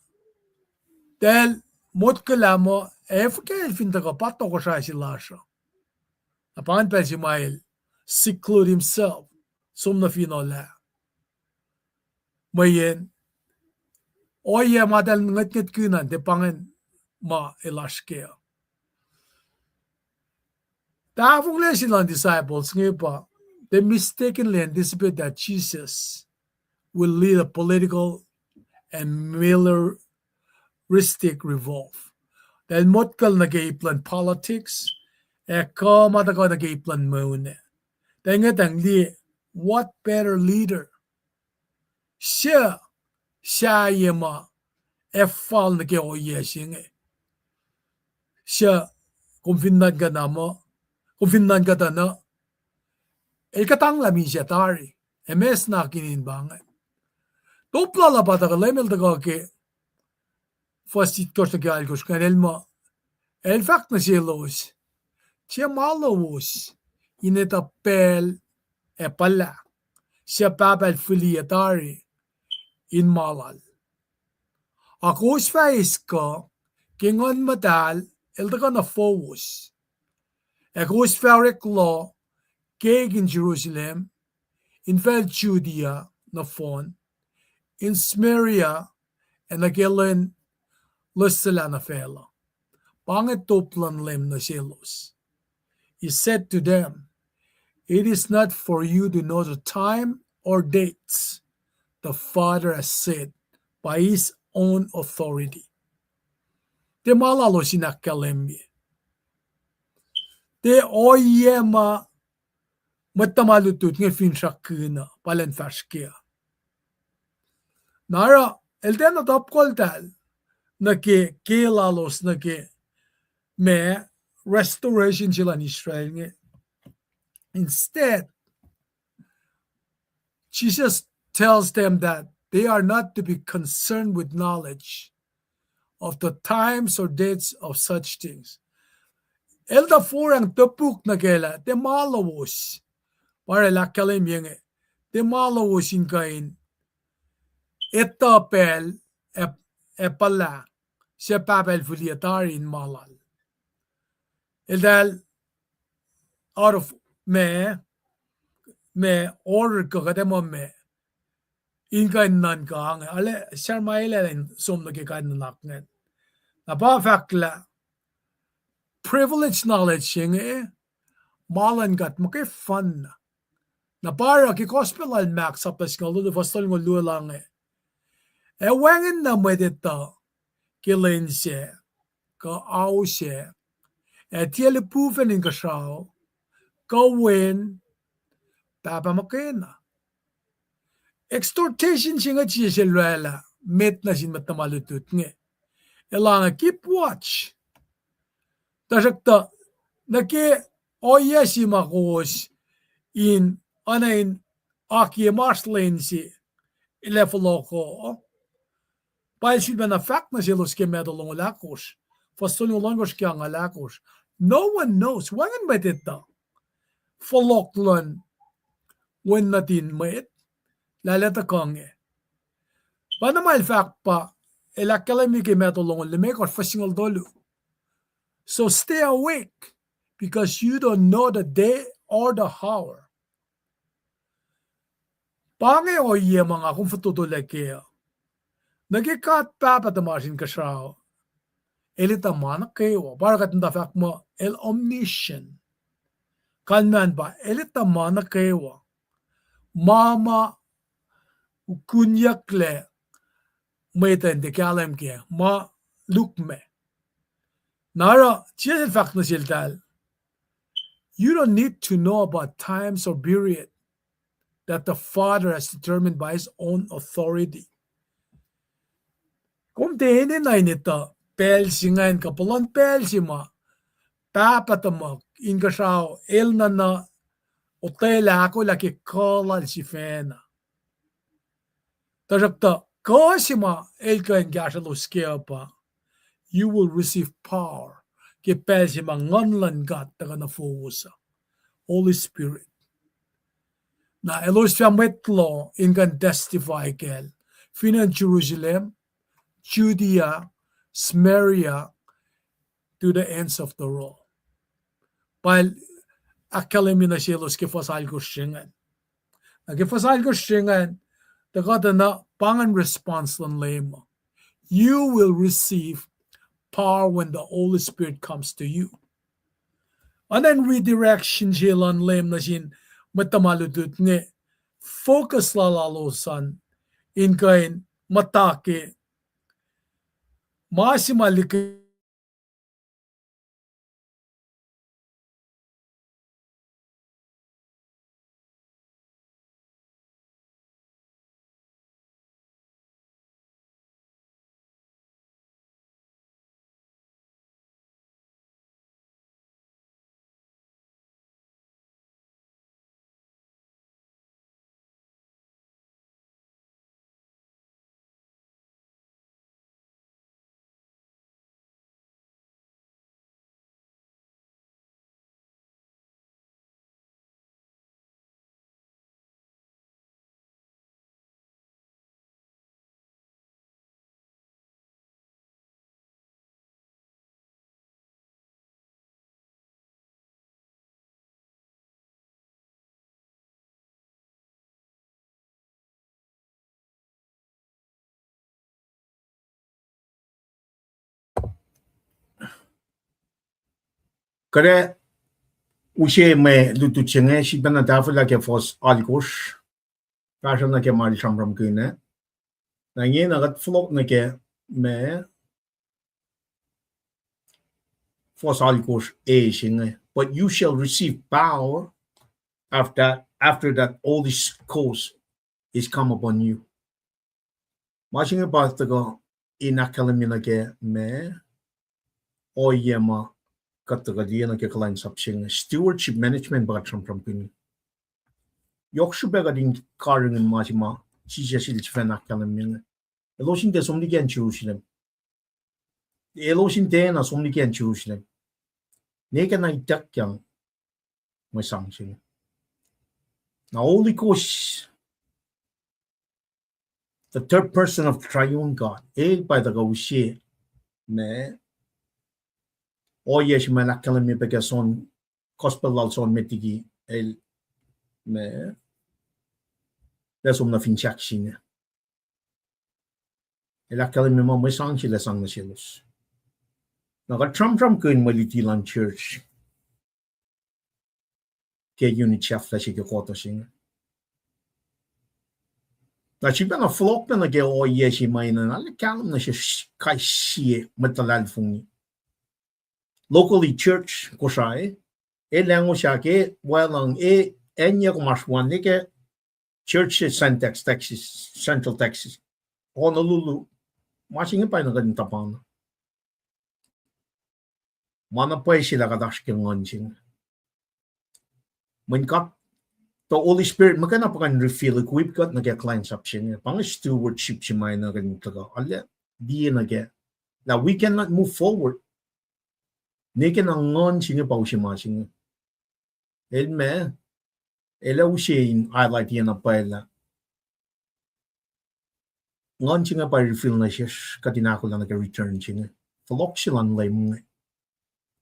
eltahl motko lah muh ac fuhkah el fin tuhkuh pa tohkohsrah se lasr uh. Na pa ingacn pacl se ma el seclude himself, som nuh fin olah. Mweyen ohiyac ma eltahl ngwetngwetkihn an, tiac pa ingacn ma el oasr kac uh. Tahfonglac se luhn disciples inge pa, they mistakenly anticipate that Jesus will lead a political and militaristic revolt. Eltahl motkwacl nuh ke ip luhn politics, ac kuh ma tuhkuh nuh ke ip luhn mone. Tuh inge tuh liye, what better leader? Suc sahyac ma ac fal nuh ke ohiyac se inge? Suc kom fin nuhnkuh na muh, kom fin nuhnkuh tuh na, el kuhtanglah misac tari, ac ma snak in in pa inge. Top lal uh pa tuhkuh, Leum el tuhkuh ke fuhs itkohsr nuh ke alkohsr ingacn el muh, el fahk nuh selos, tiac ma lowos in etuh pacl ac puhla suc Pahpah el fihliyac tari in ma lal. A kowos fah eis kuh ke Nguhn Muhtahl el tuhkuh nuh fowos. Ac kowos fah orek loh keik in Jerusalem, infacl Judea nohfohn, in Samaria, ac nuh ke lwen loessuhlah nuh facluh. Pa inge top luhn Leum nuh selos. He said to them, it is not for you to know the time or dates the Father has set by his own authority. Tiac ma lalos in ahkkahlwemye. Tiac ohiyac ma mwet tuhma lutlut inge finsrakkihn uh pa elan fahsr kac. Na oruh el tiacna topkoltahl nuh ke ke lalos nuh ke ma restoration se luhn Israel inge. Instead, Jesus tells them that they are not to be concerned with knowledge of the times or dates of such things. El tuh forang topuk nuh kac lah tiac ma lowos, pa el ahkkahlwemye inge, tiac ma lowos in kuh in etuh pacl ac, ac puhla suc Pahpah el fihliyac tari in ma lal. Eltahl out of ma, ma order kuh kuht ac muh ma in kuh in nuhnkuh inge, arlac sar ma el ac som nuh ke kain nuhnak ingacn. Na pa fahk lah privilege knowledge se inge, ma luhn God muhkwena. Na pa oruh ke Gospel lal Mark sapta singucul luo, fuhs tolngoul luo lah inge, ac wacngihn na mwet etuh ke lwen sac, kuh ao sac, ac tiac lihpufacn inkuhsrao, kuh wen, Pahpah muhkwena. Exhortation se inge Jisus el oraclah met nuh sin mwet tuhma lutlut inge. El ah inge, keep watch. Tuhsruhktuh nuh ke ohiyac se ma kowos in, oacna in akiyac ma oasr lwen se, el ac fohlohko. Pa el sifilpacna fahk nuh selos ke Matthew longoul ahkosr, fuhs tolngoul ohnkohsr ke angngaul ahkosr. No one knows. Wacngihn mwet etuh fohlohk luhn Wen nuhtin mwet, lah el ac tuhkuh inge. Pa na ma el fahk pa, el ahkkahlwemye ke Matthew longoul limekohsr fuhs singucul tolu. So stay awake, because you don't know the day or the hour. Pa inge ohiyac ma nga kom fototolac kac uh. Nuh ke God Pahpah tuhmasr Inkuhsrao, el etuh ma nuh kwewa. Pa oruh kuht muhta fahk muh el omniscient. Kalmacn pa el etuh ma nuh kwewa. Ma ma kunyucklac mwet uh in tiac kahlwem kac, ma lukmac. Na oruh Jisus el fahk nuh seltahl, you don't need to know about times or period that the Father has determined by his own authority. Kom tiac enenuh in etuh pacl se ingacn kuh puhlan pacl se ma Pahpah tuhmuhk Inkuhsrao el nuhnuh otwelah ahkolah ke kuh lal sifacna. Tuhsruhktuh kuh se ma el kuh in kahsrwelos kac uh pa, you will receive power. Ke pacl se ma Nguhn luhn God tuhkuh nuh fowos uh, Holy Spirit. Na elos fah mwet loh in kuh in testify kacl, fin acn Jerusalem, Judea, Samaria, to the ends of the world. Pa el ahkkahlwemye nuh selos ke fuhs alkosr se ingacn. Na ke fuhs alkosr se ingacn, tuh kuht enenuh pa ingacn response luhn Leum uh, you will receive power when the Holy Spirit comes to you. Oacna in redirection se luhn Leum nuh sin mwet tuhma lutlut inge, focus lal lalos an in kuh in muhta ke ma se ma liki Kuht ac use mwe lutlut se inge, sifilpacna tahfwelah ke fuhs alkosr, fahsruh nuh ke ma el sramsramkihn ah. Na ingena kuht fohlohk nuh ke ma fuhs alkosr a se inge, but you shall receive power after, after that Holy Ghost is come upon you. Ma se inge pa tuhkuh in ahkkahlwemye nuh ke ma ohiyac ma kuht tuhkuh liye nuh ke kuhlwacnsap se inge. Stewardship management pa kuht sramsramkihn. Yohk srihpac kuht in karihngihn ma se ma Jisus el sifacna ahkkahlwemye inge. Elos in tiac som liki acn Jerusalem. Elos in tiacna som liki acn Jerusalem. Ne ke na ituckyang mwe sang se inge. Na Holy Ghost, the third person of the triune God, el pa tuhkuh use ma ohiyac se ma el ahkkahlwemye pac ke John, Gospel lal John met liki el ma el som nuh fin sahk se inge. El ahkkahlwemye ma mwe sang se el ac sang nuh selos. Na kuht sramsramkihn mwe luti luhn church ke unit sahflah se ke kuhtuh se inge. Na sifacna fohlohk pacna ke ohiyac se ma enenuh in kahlwem nuh sesr kais sie mwet luhlahlfongi. Locally church Kosrae, e lahngo sahk, e wacluhng, e acnye kom oasr wal nuh ke church se Sentex, Texas, Central Texas, Honolulu, ma se inge pa na kuht in tuhpan Ma na pwacye se lah kuht oasr ke nguhn se inge. Mweyen God, the Holy Spirit, muhkwena pa kuh in reveal, equip kuht nuh ke kuhlwacnsap se inge. Pa inge stewardship se ma na kuh in tuhkuh. Arlac, liye nuh ke, lah we cannot move forward ne ke na nguhn se inge pa use ma se inge. El ma, el ac use in highlight-i na pwacye lah nguhn se inge pa reveal nuh sesr, kuht in ahkolah nuh ke return se inge. Fohlohk se luhn Leum inge.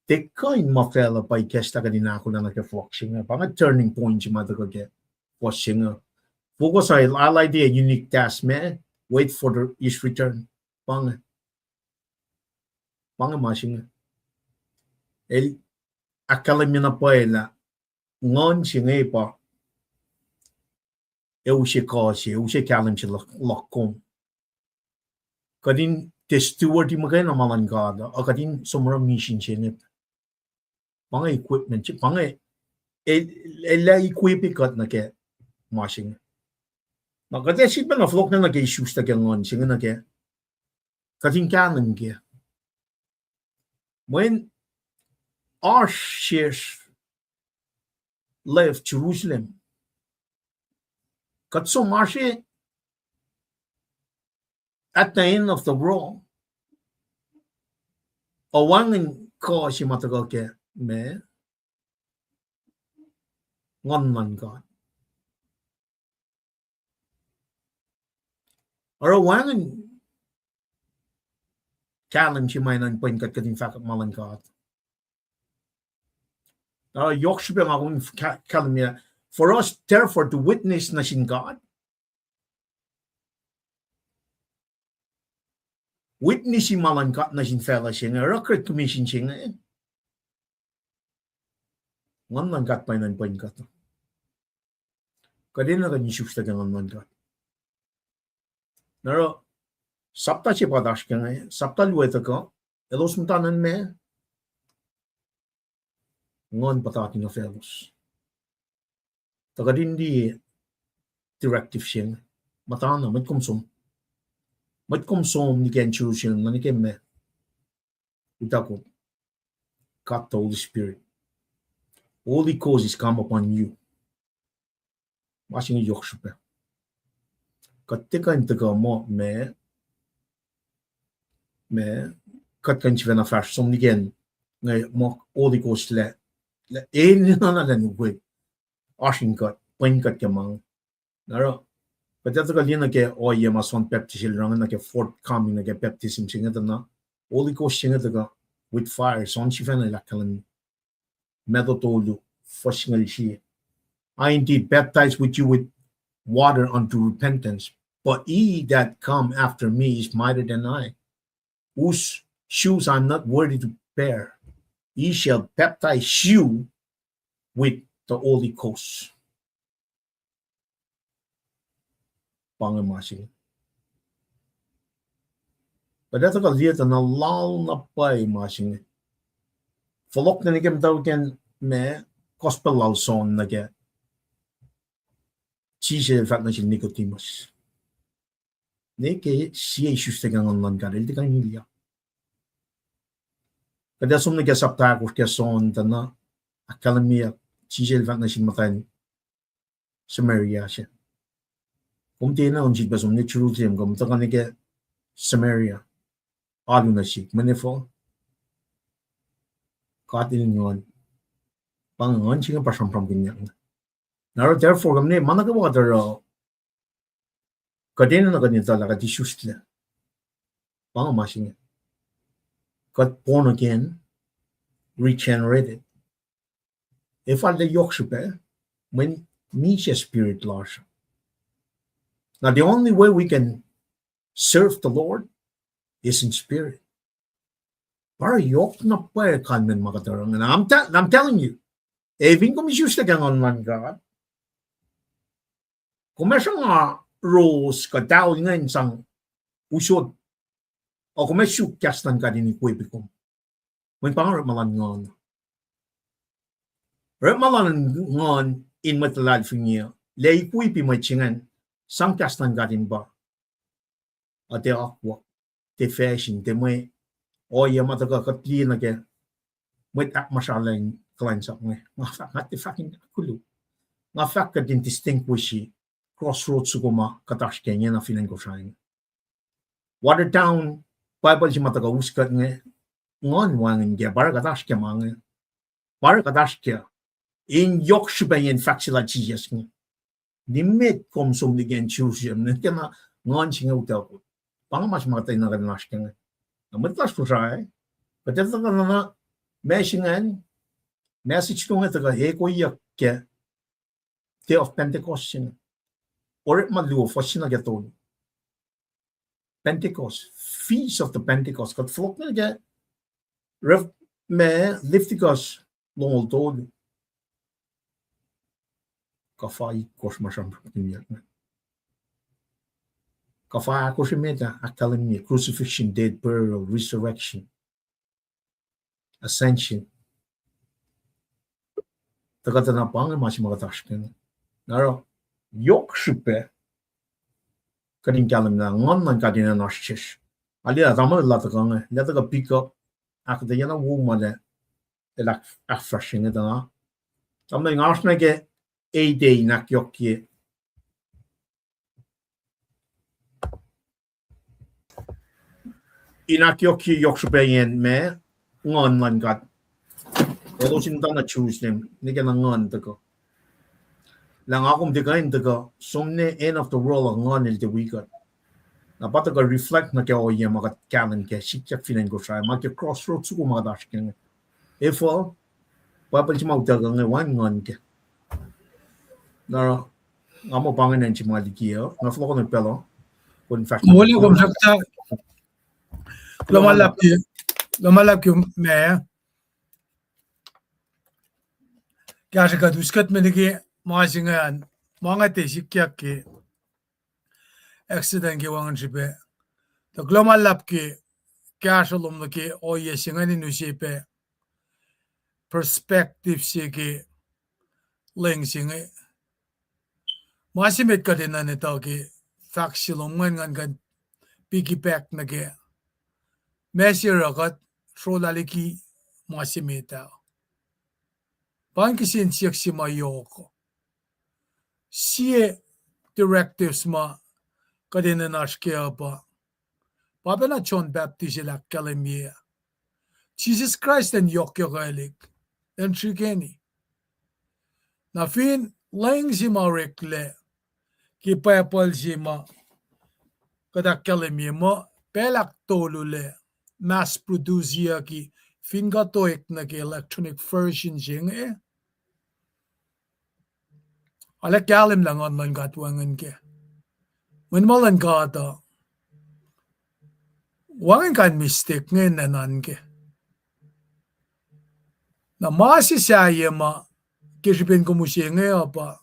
Tiac kuh in ma facluh pa ikacslah kuht in ahkolah nuh ke fohlohk se inge. Pa inge turning point se ma tuhkuh ke fuhs se inge. Focus el highlight-i unique task ma, wait for the, his return. Pa inge. Pa inge ma se inge. El ahkkahlwemye na pwacye lah nguhn se inge pa ac use kuh se, ac use kahlwem se luhk, luhk kom. Kuht in tiac steward-i muhkwena ma luhn God uh, kuht in som oruh misin se inge. Pa inge equipment, pa inge el, el ac equip-i kuht nuh ke ma se inge. Na kuht ac sifilpacna fohlohk nuh ke isuslac ke nguhn se inge nuh ke kuht in kahlwem ke mweyen oasr sesr left Jerusalem. Kuht som oasr at the end of the world. Ac wacngihn kuh se ma tuhkuh ke ma, nguhn luhn God. Oruh wacngihn kahlwem se ma enenuh in pwen kuht, kuht in fahk ma luhn God. Oruh yohk srihpac nga kom in kahlwem, for us therefore to witness nuh sin God. Witness-i ma luhn God nuh sin facluh se inge, oruh Great Commission se inge. Nguhn luhn God pa enenuh in pwen kuht. Kuht enenuh kuh in isuslac ke nguhn luhn God. Na oruh sapta se pa oasr ke inge, sapta luo tuhkuh, elos muhta nuh ma, nguhn puhtati nuh faclos. Tuh kuht in liye directive se inge, muhta na, mwet kom som. Mwet kom som nuh ke acn Jerusalem, na nuh ke ma, utuckoht, God the Holy Spirit. Holy Ghost is come upon you. Ma se inge yohk srihpac. Kuht tiac kuh in tuhkuh muh ma, ma, kuht kuh in sifacna fahsr som nuh ke inge muh Holy Ghost lah, lah enenuh na elan ukwe oasr in kuht, pwen kuht ke ma inge. Na oruh, kuht ac tuhkuh liye nuh ke ohiyac ma John Baptist el oruh nuh ke fourth coming nuh ke baptism se inge tuh na, Holy Ghost se inge tuhkuh with fire, John sifacna el ahkkahlwemye. Matthew tolu, fuhs singucul sie. I indeed baptize with you with water unto repentance, but he that come after me is mightier than I, whose shoes I am not worthy to bear. He shall baptize you with the Holy Ghost. Pa inge ma se inge. Kuht ac tuhkuh liye tuh na lal na pwacye ma se inge. Fohlohk nuh ke muhtwacwacack ma, gospel lal John nuh ke Jisus el fahk nuh sel Nicodemus, ne ke sie isuslac ke nguhn luhn God el tiac kuh in ilyak. Kuht ac som nuh ke sapta ahkosr ke John tuh na, ahkkahlwemyeyuck, Jisus el fahk nuh sin muhtwacn Samaria se, kom tiacna on sifilpac som nuh Jerusalem, kom tuhkuh nuh ke Samaria, alu nuh sihk, mweyen efuh? God el nguhn. Pa inge nguhn se inge pa sramsramkihnyuck. Na oruh therefore kom ne ma nuh kwewa kuht oruh, kuht enenuh kuh in etuh lah kuht isuslac. Pa inge ma se inge. Kuht born again, regenerated. Ac fal tuh yohk srihpac, mweyen misac spirit lasr. Now the only way we can serve the Lord is in spirit. Pa oruh yohk na pwacye kalmacn ma kuht oruh ingena. I'm, I'm telling you, ac fin kom isuslac ke nguhn luhn God, kom ac sruhnga ros kuh tauhl ingacn sang usot, ac kom ac suk kahs luhn God in equip-i kom. Mweyen pa inge orekma luhn nguhn. Orekma luhn nguhn in mwet luhlahlfongi uh, lah equip-i mwet se ingacn sang kahs luhn God in pa, a tiac akwuck, tiac fashion, tiac mwe ohiyac ma tuhkuh kuht liye nuh ke mwet ahkmuhsrahlacng kuhlwacnsap inge. Nga fahk, nga tiac fahk in ahkkoluk. Nga fahk kuht in distinguish crossroads soko ma kuht oasr ke ingena fin acn Kosrae inge. Watered down Bible se ma tuhkuh us kuht inge, nguhn wacngihn kac, pa oruh kuht oasr ke ma inge. Pa oruh kuht oasr ke in yohk srihpac in fahk se lal Jisus inge, nimet kom som liki acn Jerusalem, ne ke na nguhn se inge utuckoht. Pa inge ma se ma kuht enenuh kuht in oasr ke inge. Na mwet lasr Kosrae, kuht etuh kuh na, ma se ingacn, message luo inge tuhkuh echoeyuck ke Day of Pentecost se inge. Orekma luo, fuhs se nuh ke tolu. Pentecost, Feast of the Pentecost. Kuht fohlohk nuh ke ref-, ma Leviticus longoul tolu. Kuhfa itkohsr ma sramsramkihnyuck inge. Kuhfa ahkosr emet ah ahkkahlwemye crucifixion, death, burial, resurrection, ascension. Tuhkuh tuh na pa inge ma se ma kuht oasr ke inge. Na oruh yohk srihpac kuht in kahlwem lah nguhn luhn God enenuh in oasr sesr. Alia, tamuhlwel la tuhkuh inge, lah tuhkuh pick up, ahkuhtweyac na wo ma lah, el ahk-, ahkfahsrye inge tuh na. Tamuhlwel, nga oasr nuh ke eight A in ahkyohkye, in ahkyohkye yohk srihpac in ma nguhn luhn God. Elos in muhta nuh Jerusalem, ne ke na nguhn tuhkuh. Lah nga kom tiac kuh in tuhkuh, som ne end of the world uh nguhn el tiac wi kuht. Na pa tuhkuh reflect nuh ke ohiyac ma kuht kahlwem kac, sikyak fin acn Kosrae, ma ke crossroads soko ma kuht oasr ke inge. Efuh, Bible se ma utuckuh inge wacngihn nguhn kac. Na nga muh pa ingacn se ma liki uh, nga fohlohkohn pacl uh, kom fahsr. Moli kom sakta. Kuloh ma luhlahp ke, kuloh ma luhlahp ke ma kahsruh kuht, us kuht me liki ma se ingacn, ma nga tiac sikyak ke accident ke wacngihn srihpac. Tuh kuloh ma luhlahp ke kahsruh lom nuh ke ohiyac se ingacn in use pac perspective se ke leng se inge. Ma se met kuht enenuh in etuh ke fahk se lom ingacn, ngan kuh in piggyback nuh ke ma se oruh kuht srolah liki ma se met ah. Pa in kihsen siyuck se ma yohk. Sie directives ma kuht enenuh in oasr kac uh pa, pa pacna John Baptist el ahkkahlwemye, Jisus Kraist el yohkyohkwelihk, el srihkeni. Na fin leng se ma oreklac ke Bible se ma kuht ahkkahlwemye muh pacl ahktolu lac mass produce-yucki fin kuh toek nuh ke electronic version se inge. Arlac kahlwem lah nguhn luhn God wacngihn kac. Mweyen ma luhn God uh wacngihn kain mistake inge nuhnuhnkac. Na ma se sahyac ma ke srihpen kom use inge uh pa,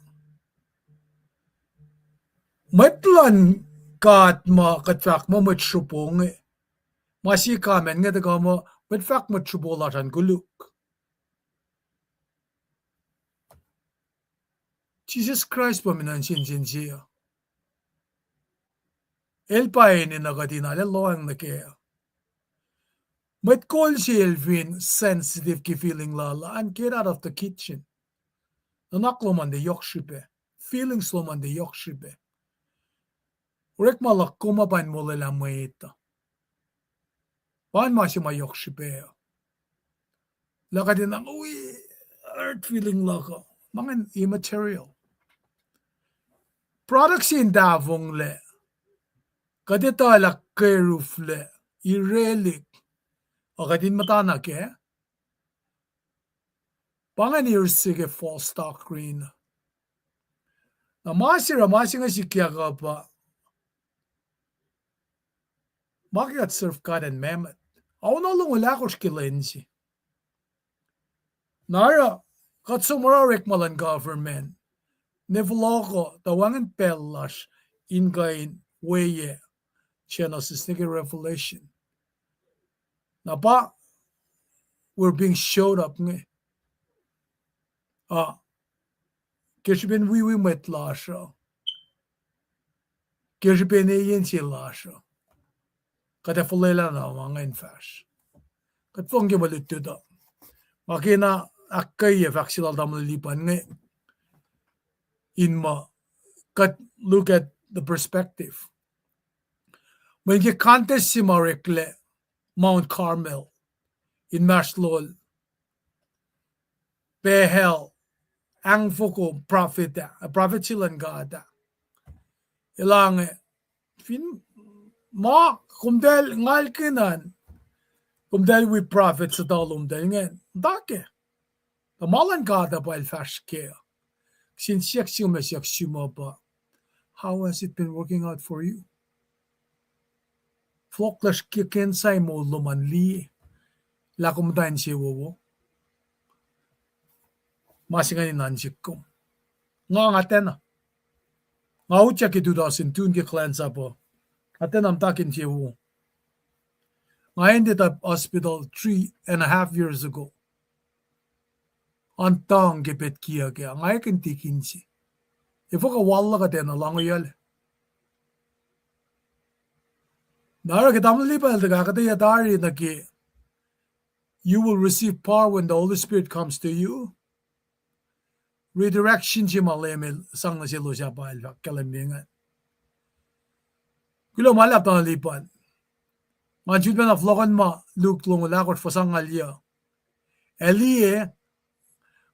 mwet luhn God ma kuht fahk muh mwet sruhpo inge, ma se comment inge tuhkuh muh mwet fahk mwet sruhpo lasr an koluk. Jisus Kraist pa mihn sensen se uh. El pa enenuh kuht in arlac lohacng nuh kac. Mwet kol se el fin sensitive ke feeling lal an, get out of the kitchen. Nuhnak lom an tiac yohk srihpac. Feelings lom an tiac yohk srihpac. Orekma luhk kom uh pa in molwelah mwet uh. Pa in ma se ma yohk srihpac uh. Lah kuht in wi hurt feeling luhk uh, ma ingacn immaterial. Product se in tahfonglac, kuht etuh lah keruflac, irelihk, ac kuht in muhtana kac. Pa ingacn irse ke false doctrine. Na ma se oruh ma se inge sikyak uh pa, ma ke kuht serve God and mammon. Ao na longoul ahkosr ke lwen se. Na oruh, kuht som oruh orekma luhn government ne fohlohko tuh wacngihn pacl lasr in kuh in weyac Genesis nuh ke Revelation. Na pa, we're being showed up inge. Ah, ke srihpen wiwi mwet lasr uh, ke srihpen eyen se lasr uh, kuht ac fuhlwelah na ma ingacn fahsr. Kuht fong ke mwe lutlut uh. Nga kena ahkkweye fahk se lal tamuhlwel Lipan inge in muh kuht look at the perspective. Mweyen ke context se ma oreklac Mount Carmel, inmahsrlol Baal, ahngfoko prophet ah, prophet se luhn God ah. Elange, fin ma, komtahl ngalkinan, komtahl wi prophet suhtuh lomtahl ingacn, tuh ke, tuh ma luhn God uh pa el fahsr kac. Kihsen siyuck se ma siyuck sum uh pa, how has it been working out for you? Fohlohk lasr ke kihsen moul lom an liye lah kom muhta insewowo. Ma se ingacn in nuhnsik kom. Nga, nga tiacna. Nga utyak ke two thousand two ke kuhlwacnsap uh. Nga tiacna muhta ke insewowo. Nga ended up hospital three and a half years ago. An tuhng ke pet kiyuhk ah, nga ekihn tikin se. Efuh kuh wal luhk uh tiacna lohngiyuclac. Na oruh ke tamuhlwel Lipan el tuh ahkuhtweyac tari nuh ke, you will receive power when the Holy Spirit comes to you. Redirection se ma Leum el sang nuh selos ah pa el fahk kahlwem me ingacn. Kuloh ma luhlahp tamuhlwel Lipan. Ngan sulpacna fohlohkohn ma Luke longoul ahkosr fuhs angngaul yuh. Ac liye,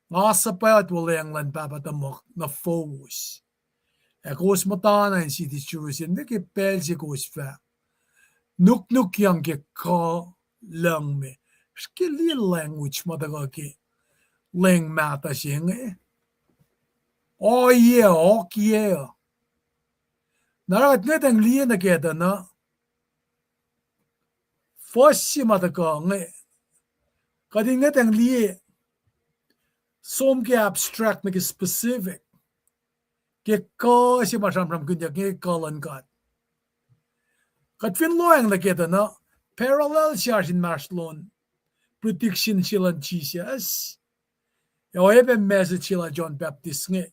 nga suhpwacot wuhlweacng luhn Pahpah tuhmuhk nuh fowos. Ac kowos muhtana in siti Jerusalem, nuh ke pacl se kowos fah nuknukyang ke kuh lucng me. Srihke liye language ma tuhkuh ke leng mahtuh se inge. Ohiyac, ohiyac. Na oruh kuht ngwetacng liye nuh kac tuh na, fuhs se ma tuhkuh inge, kuht in ngwetacng liye som ke abstract nuh ke specific. Ke kuh se ma sramsramkihnyuck inge, kuh luhn God. Kuht fin lohacng nuh kac tuh na, parallel se oasr inmahsrlon prediction se luhn Jisus ac oacyacpac message se lal John Baptist inge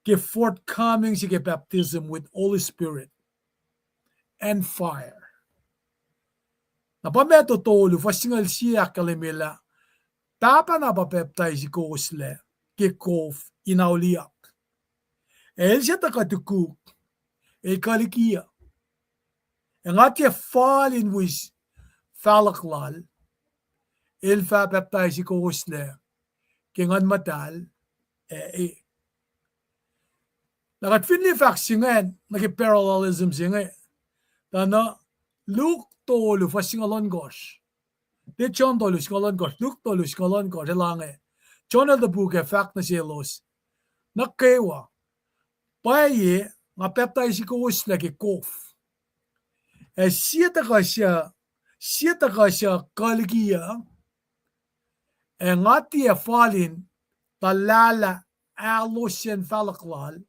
ke forthcoming se ke baptism with Holy Spirit and fire. Na pa Matthew tolu, fuhs singucul sie ahkkahlwemye lah Pahpah na pa pacptaisi kowoslac ke kof in auliyak. Ac el se tuhkuh tukuk, el kuh likiyuc. Ac nga tiac fal in wi fahluhk lal, el fah pacptaisi kowoslac ke Nguhn Muhtahl ac e. Na kuht fin liye fahk se ingacn nuh ke parallelism se inge, tuh na Luke tolu fuhs singucul ohnkohsr. Tiac John tolu singucul ohnkohsr, Luke tolu singucul ohnkohsr, elange John el topuk ac fahk nuh selos, nuh kwewa, pwacye, nga pacptaisi kowoslac ke kof. Ac sie tuhkuh suc, sie tuhkuh suc kuh likiyuc, ac nga tiac fal in tuhlahlah ahlosyen fahluhk lal,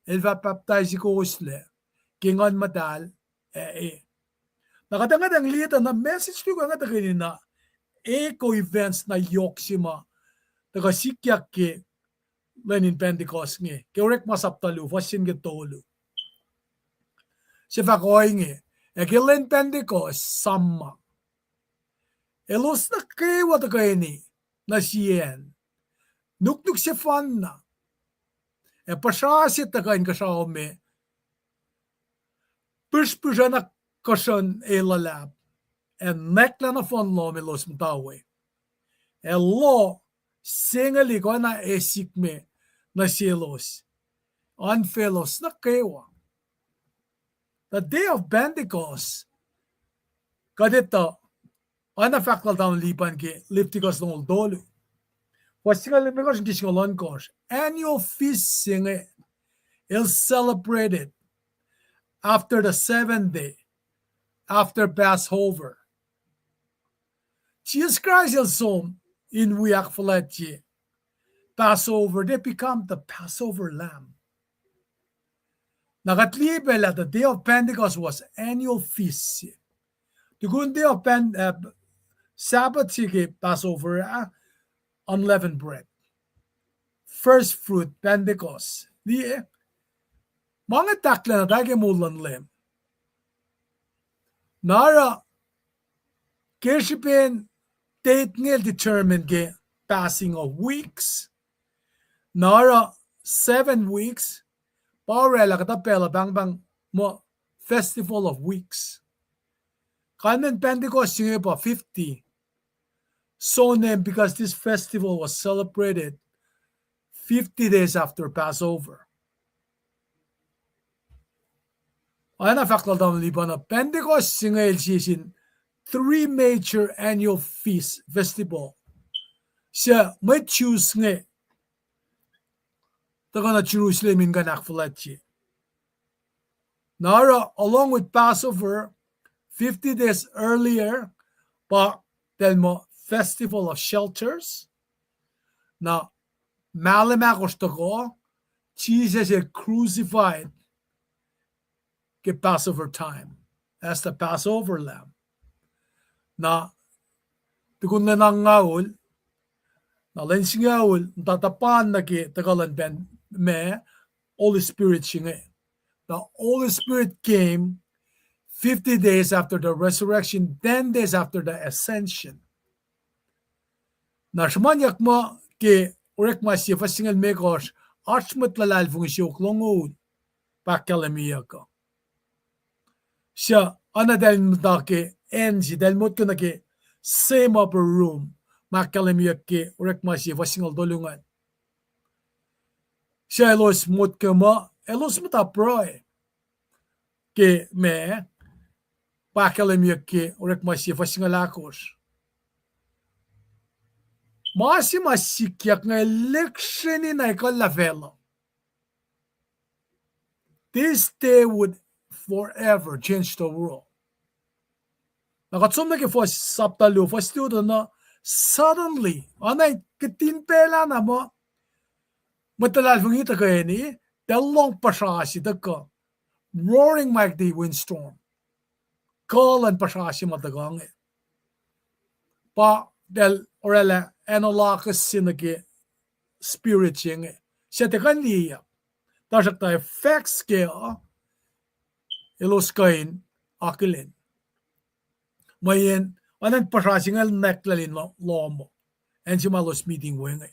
el fah pacptaisi kowoslac ke Nguhn Muhtahl ac e. Na kuht ngwetacng liye tuh na message luhk inge tuhkweni na echo events na yohk se ma tuhkuh sikyak ke lwen in Pentecost inge, ke Orekma sapta luo, fuhs se nuh ke tolu. Se fahk ohinge, ac ke lwen Pentecost samma, elos nuh kwewa tuhkweni nuh sie acn, nuknuk sefanna, ac puhsra se tuhkuh inkuhsrao me, pihsrpihsr na kuhsruhn e luhlahp, ac nwacklah nohfohn lohm elos muhta we. Ac loh sengeli oacna e sikme nuh selos, oan faclos nuh kwewa. The day of Pentecost, kuht etuh, oacna fahk lal tamuhlwel Lipan ke Leviticus longoul tolu, fuhs singucul limekohsr nuh ke singucul ohnkohsr, annual feast se inge, el celebrated after the seventh day, after Passover. Jisus Kraist el som in wi ahkfuhlwactye Passover, they become the Passover lamb. Na kuht liye pac lah the day of Pentecost was annual feast se. Tukun day of Pen-, uh, Sabbath se ke Passover ah, unleavened bread. First fruit, Pentecost. Liye, ma inge tahklacna tari ke moul luhn Leum. Na oruh, ke srihpen date inge el determine ke passing of weeks. Na oruh seven weeks, pa oraclah kuhtuh pacl uh pahngpahng muh Festival of Weeks. Kalmen Pentecost se inge pa fifty. So named because this festival was celebrated fifty days after Passover. Oacna fahk lal Tamuhlwel Lipan uh, Pentecost se inge el sie sin three major annual feast, festival, suc mwet Jews inge tuhkuh nuh Jerusalem in kuh in ahkfuhlwactye. Na oruh, along with Passover, fifty days earlier, pa eltahl muh Festival of Shelters. Na mahlwem ahkosr tohkoh, Jisus el crucified ke Passover time, as the Passover lamb. Na tukun lwen angngaul, na lwen singucul, muhta tuhpan nuh ke tuhkuh luhn pacn ma, Holy Spirit se inge. The Holy Spirit came fifty days after the resurrection, ten days after the ascension. Na sruhmuhnyuck muh ke Orekma sie fuhs singucul limekohsr, oasr mwet luhlahlfongi siofok longoul pa ahkkahlwemyeyuck uh. Suc oacna eltahl muhta ke acn se, eltahl motko nuh ke same upper room ma ahkkahlwemyeyuck ke Orekma sie fuhs singucul tolu ingacn. Suc elos motko muh elos muhta pruhe ke ma pa ahkkahlwemyeyuck ke Orekma sie fuhs singucul ahkosr. Ma se ma sikyak inge lihksreni na ekuhllah facluh. This day would forever change the world. Na kuht som nuh ke fuhs sapta luo, fuhs luo tuh na, suddenly, oacna kihtin pacl ah na muh mwet luhlahlfongi tuhkweni, eltahl lohng puhsra se tuhkuh, roaring mighty windstorm. Kuh luhn puhsra se ma tuhkuh inge, pa eltahl oraclah analogous se nuh ke spirit se inge. Suc tiac kuh in liyeyuck. Tuhsruhktuh facts kac uh, elos kuh in akihlen. Mweyen oacna puhsra se inge el nwacklah in lohm uh, acn se ma elos miting we inge.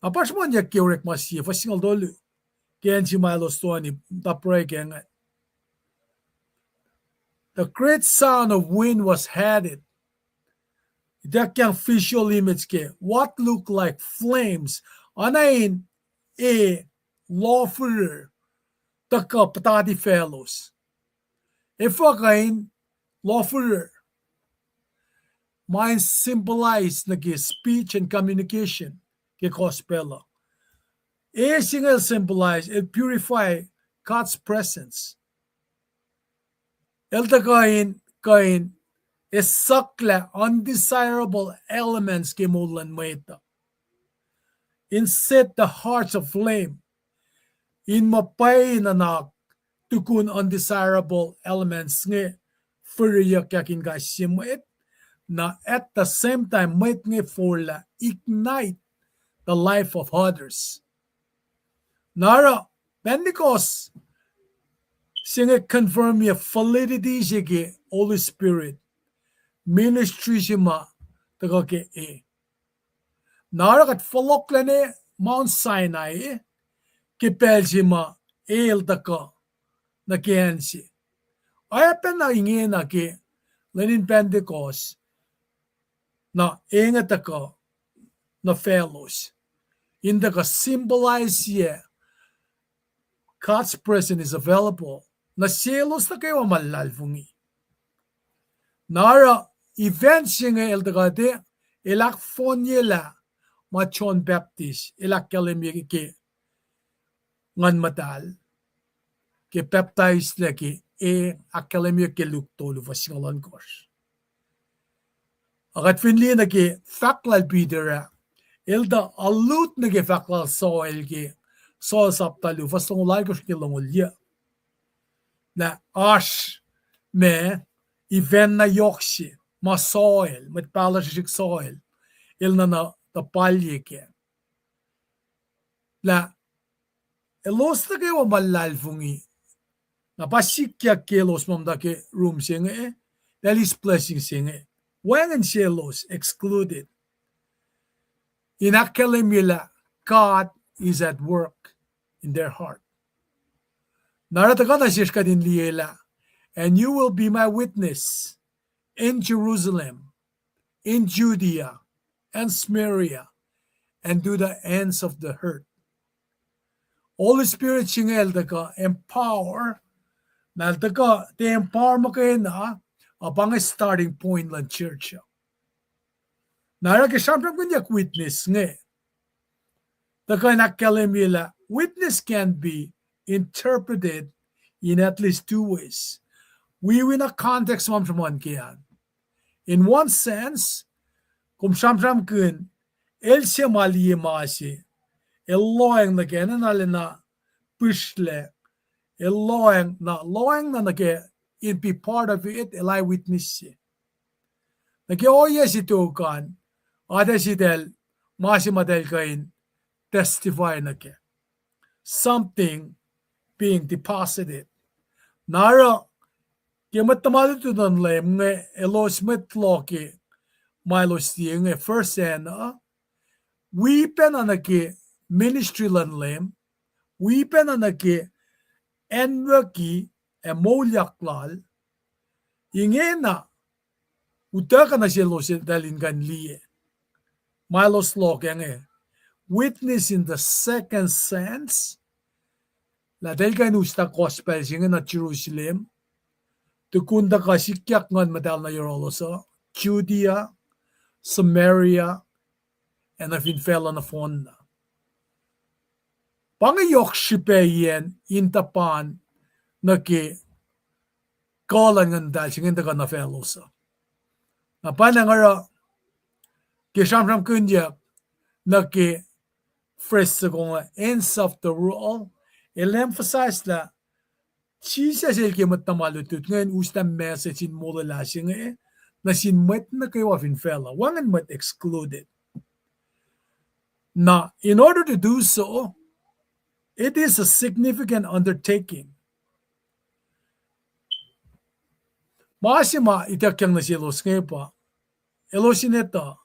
Na pa sruhmuhnyuck ke Orekma sie fuhs singucul tolu, ke acn se ma elos toeni muhta pruhe ke inge. The great sound of wind was headed. Ituckyang visual image ke what looked like flames, oacna in e lohfihrihr tuhkuh puhtati faclos. Efuh kuh in lohfihrihr? Ma in symbolize nuh ke speech and communication ke gospel uh. E singucul symbolize, el purify God's presence. El tuhkuh in, kuh in esucklah undesirable elements ke moul luhn mwet uh, in set the hearts aflame, in muh pwacye nuhnak tukun undesirable elements inge fihrihyuckyak in kais sie mwet, na at the same time mwet inge forlah ignite the life of others. Na oruh Pentecost se inge confirm-ye validity se ke Holy Spirit ministry se ma tuhkuh ke e. Na oruh kuht fohlohklac ne Mount Sinai ke pacl se ma el tuhkuh nuh ke acn se. Oacyacpacna ingena ke lwen in Pentecost, na e inge tuhkuh nuh faclos in tuhkuh symbolize-ye God's presence is available nuh selos nuh kwewa ma luhlahlfongi. Na oruh event se inge el tuhkuh te, el ahkfohnyelah ma John Baptist el ahkkahlwemye ke Nguhn Muhtahl, ke pacptaislac ke e, ahkkahlwemye ke Luke tolu fuhs singucul ohnkohsr. Ac kuht fin liye nuh ke fahk lal Peter ah, el tuh allude nuh ke fahk lal Saul ke Saul sapta luo fuhs longoul alkohsr nuh ke longoul yuc. Na oasr ma event na yohk se ma Saul, mwet pahluh srihsrihk Saul, el nuhna tuh palye kac. Lah elos nuh kwewa ma luhlahlfongi, na pa sikyak ke elos ma muhta ke room se inge, eltahl eis blessing se inge. Wacngihn selos excluded in ahkkahlwemye lah God is at work in their heart. Na oruh tuhkuh nuh sesr kuht in liye lah, and you will be my witness in Jerusalem, in Judea, and Samaria, and to the ends of the earth. Holy Spirit se inge el tuhkuh empower, na el tuhkuh tiac empower muhkwena, a pa inge starting point luhn church uh. Na oruh ke sramsramkihnyuck witness inge, tuhkuh in ahkkahlwemye lah witness can be interpreted in at least two ways. Wi wi na context ma sruhmuhn ke an. In one sense, kom sramsramkihn, el se ma liye ma se, el lohacng nuh ke, enenuh lacna pihsrlac, el lohacng na, lohacng na nuh ke in be part of it, el eyewitness se. Nuh ke ohiyac se tok an, atac sitacl, ma se ma eltahl kuh in testify nuh ke. Something being deposited. Na oruh, ke mwet tuhma lutlut luhn Leum inge, elos mwet loh ke ma elos liye inge first hand uh, wi pacna nuh ke ministry luhn Leum, wi pacna nuh ke acnwucki ac moulyak lal, ingena, utuckuh nuh selos eltahl in kuh in liye ma elos loh ke inge. Witness in the second sense, lah eltahl kuh in uslah gospel se inge nuh Jerusalem, tukun tuhkuh sikyak Nguhn Muhtahl nuh yohrohlos uh, Judea, Samaria, ac nuh fin facluh nohfohnna. Pa inge yohk srihpaciyacn in tuhpan nuh ke kuh luhn Nguhn Muhtahl se inge tuhkuh nuh faclos uh. Na pa nga oruh ke sramsramkihnyuck nuh ke phrase soko inge, ends of the world, el emphasize lah Jisus el ke mwet tuhma lutlut inge in uslah message in molwelah se inge nuh sin mwet nuh kwewa fin facluh, wacngihn mwet excluded. Na, in order to do so, it is a significant undertaking. Ma se ma ituckyang nuh selos inge pa, elos in etuh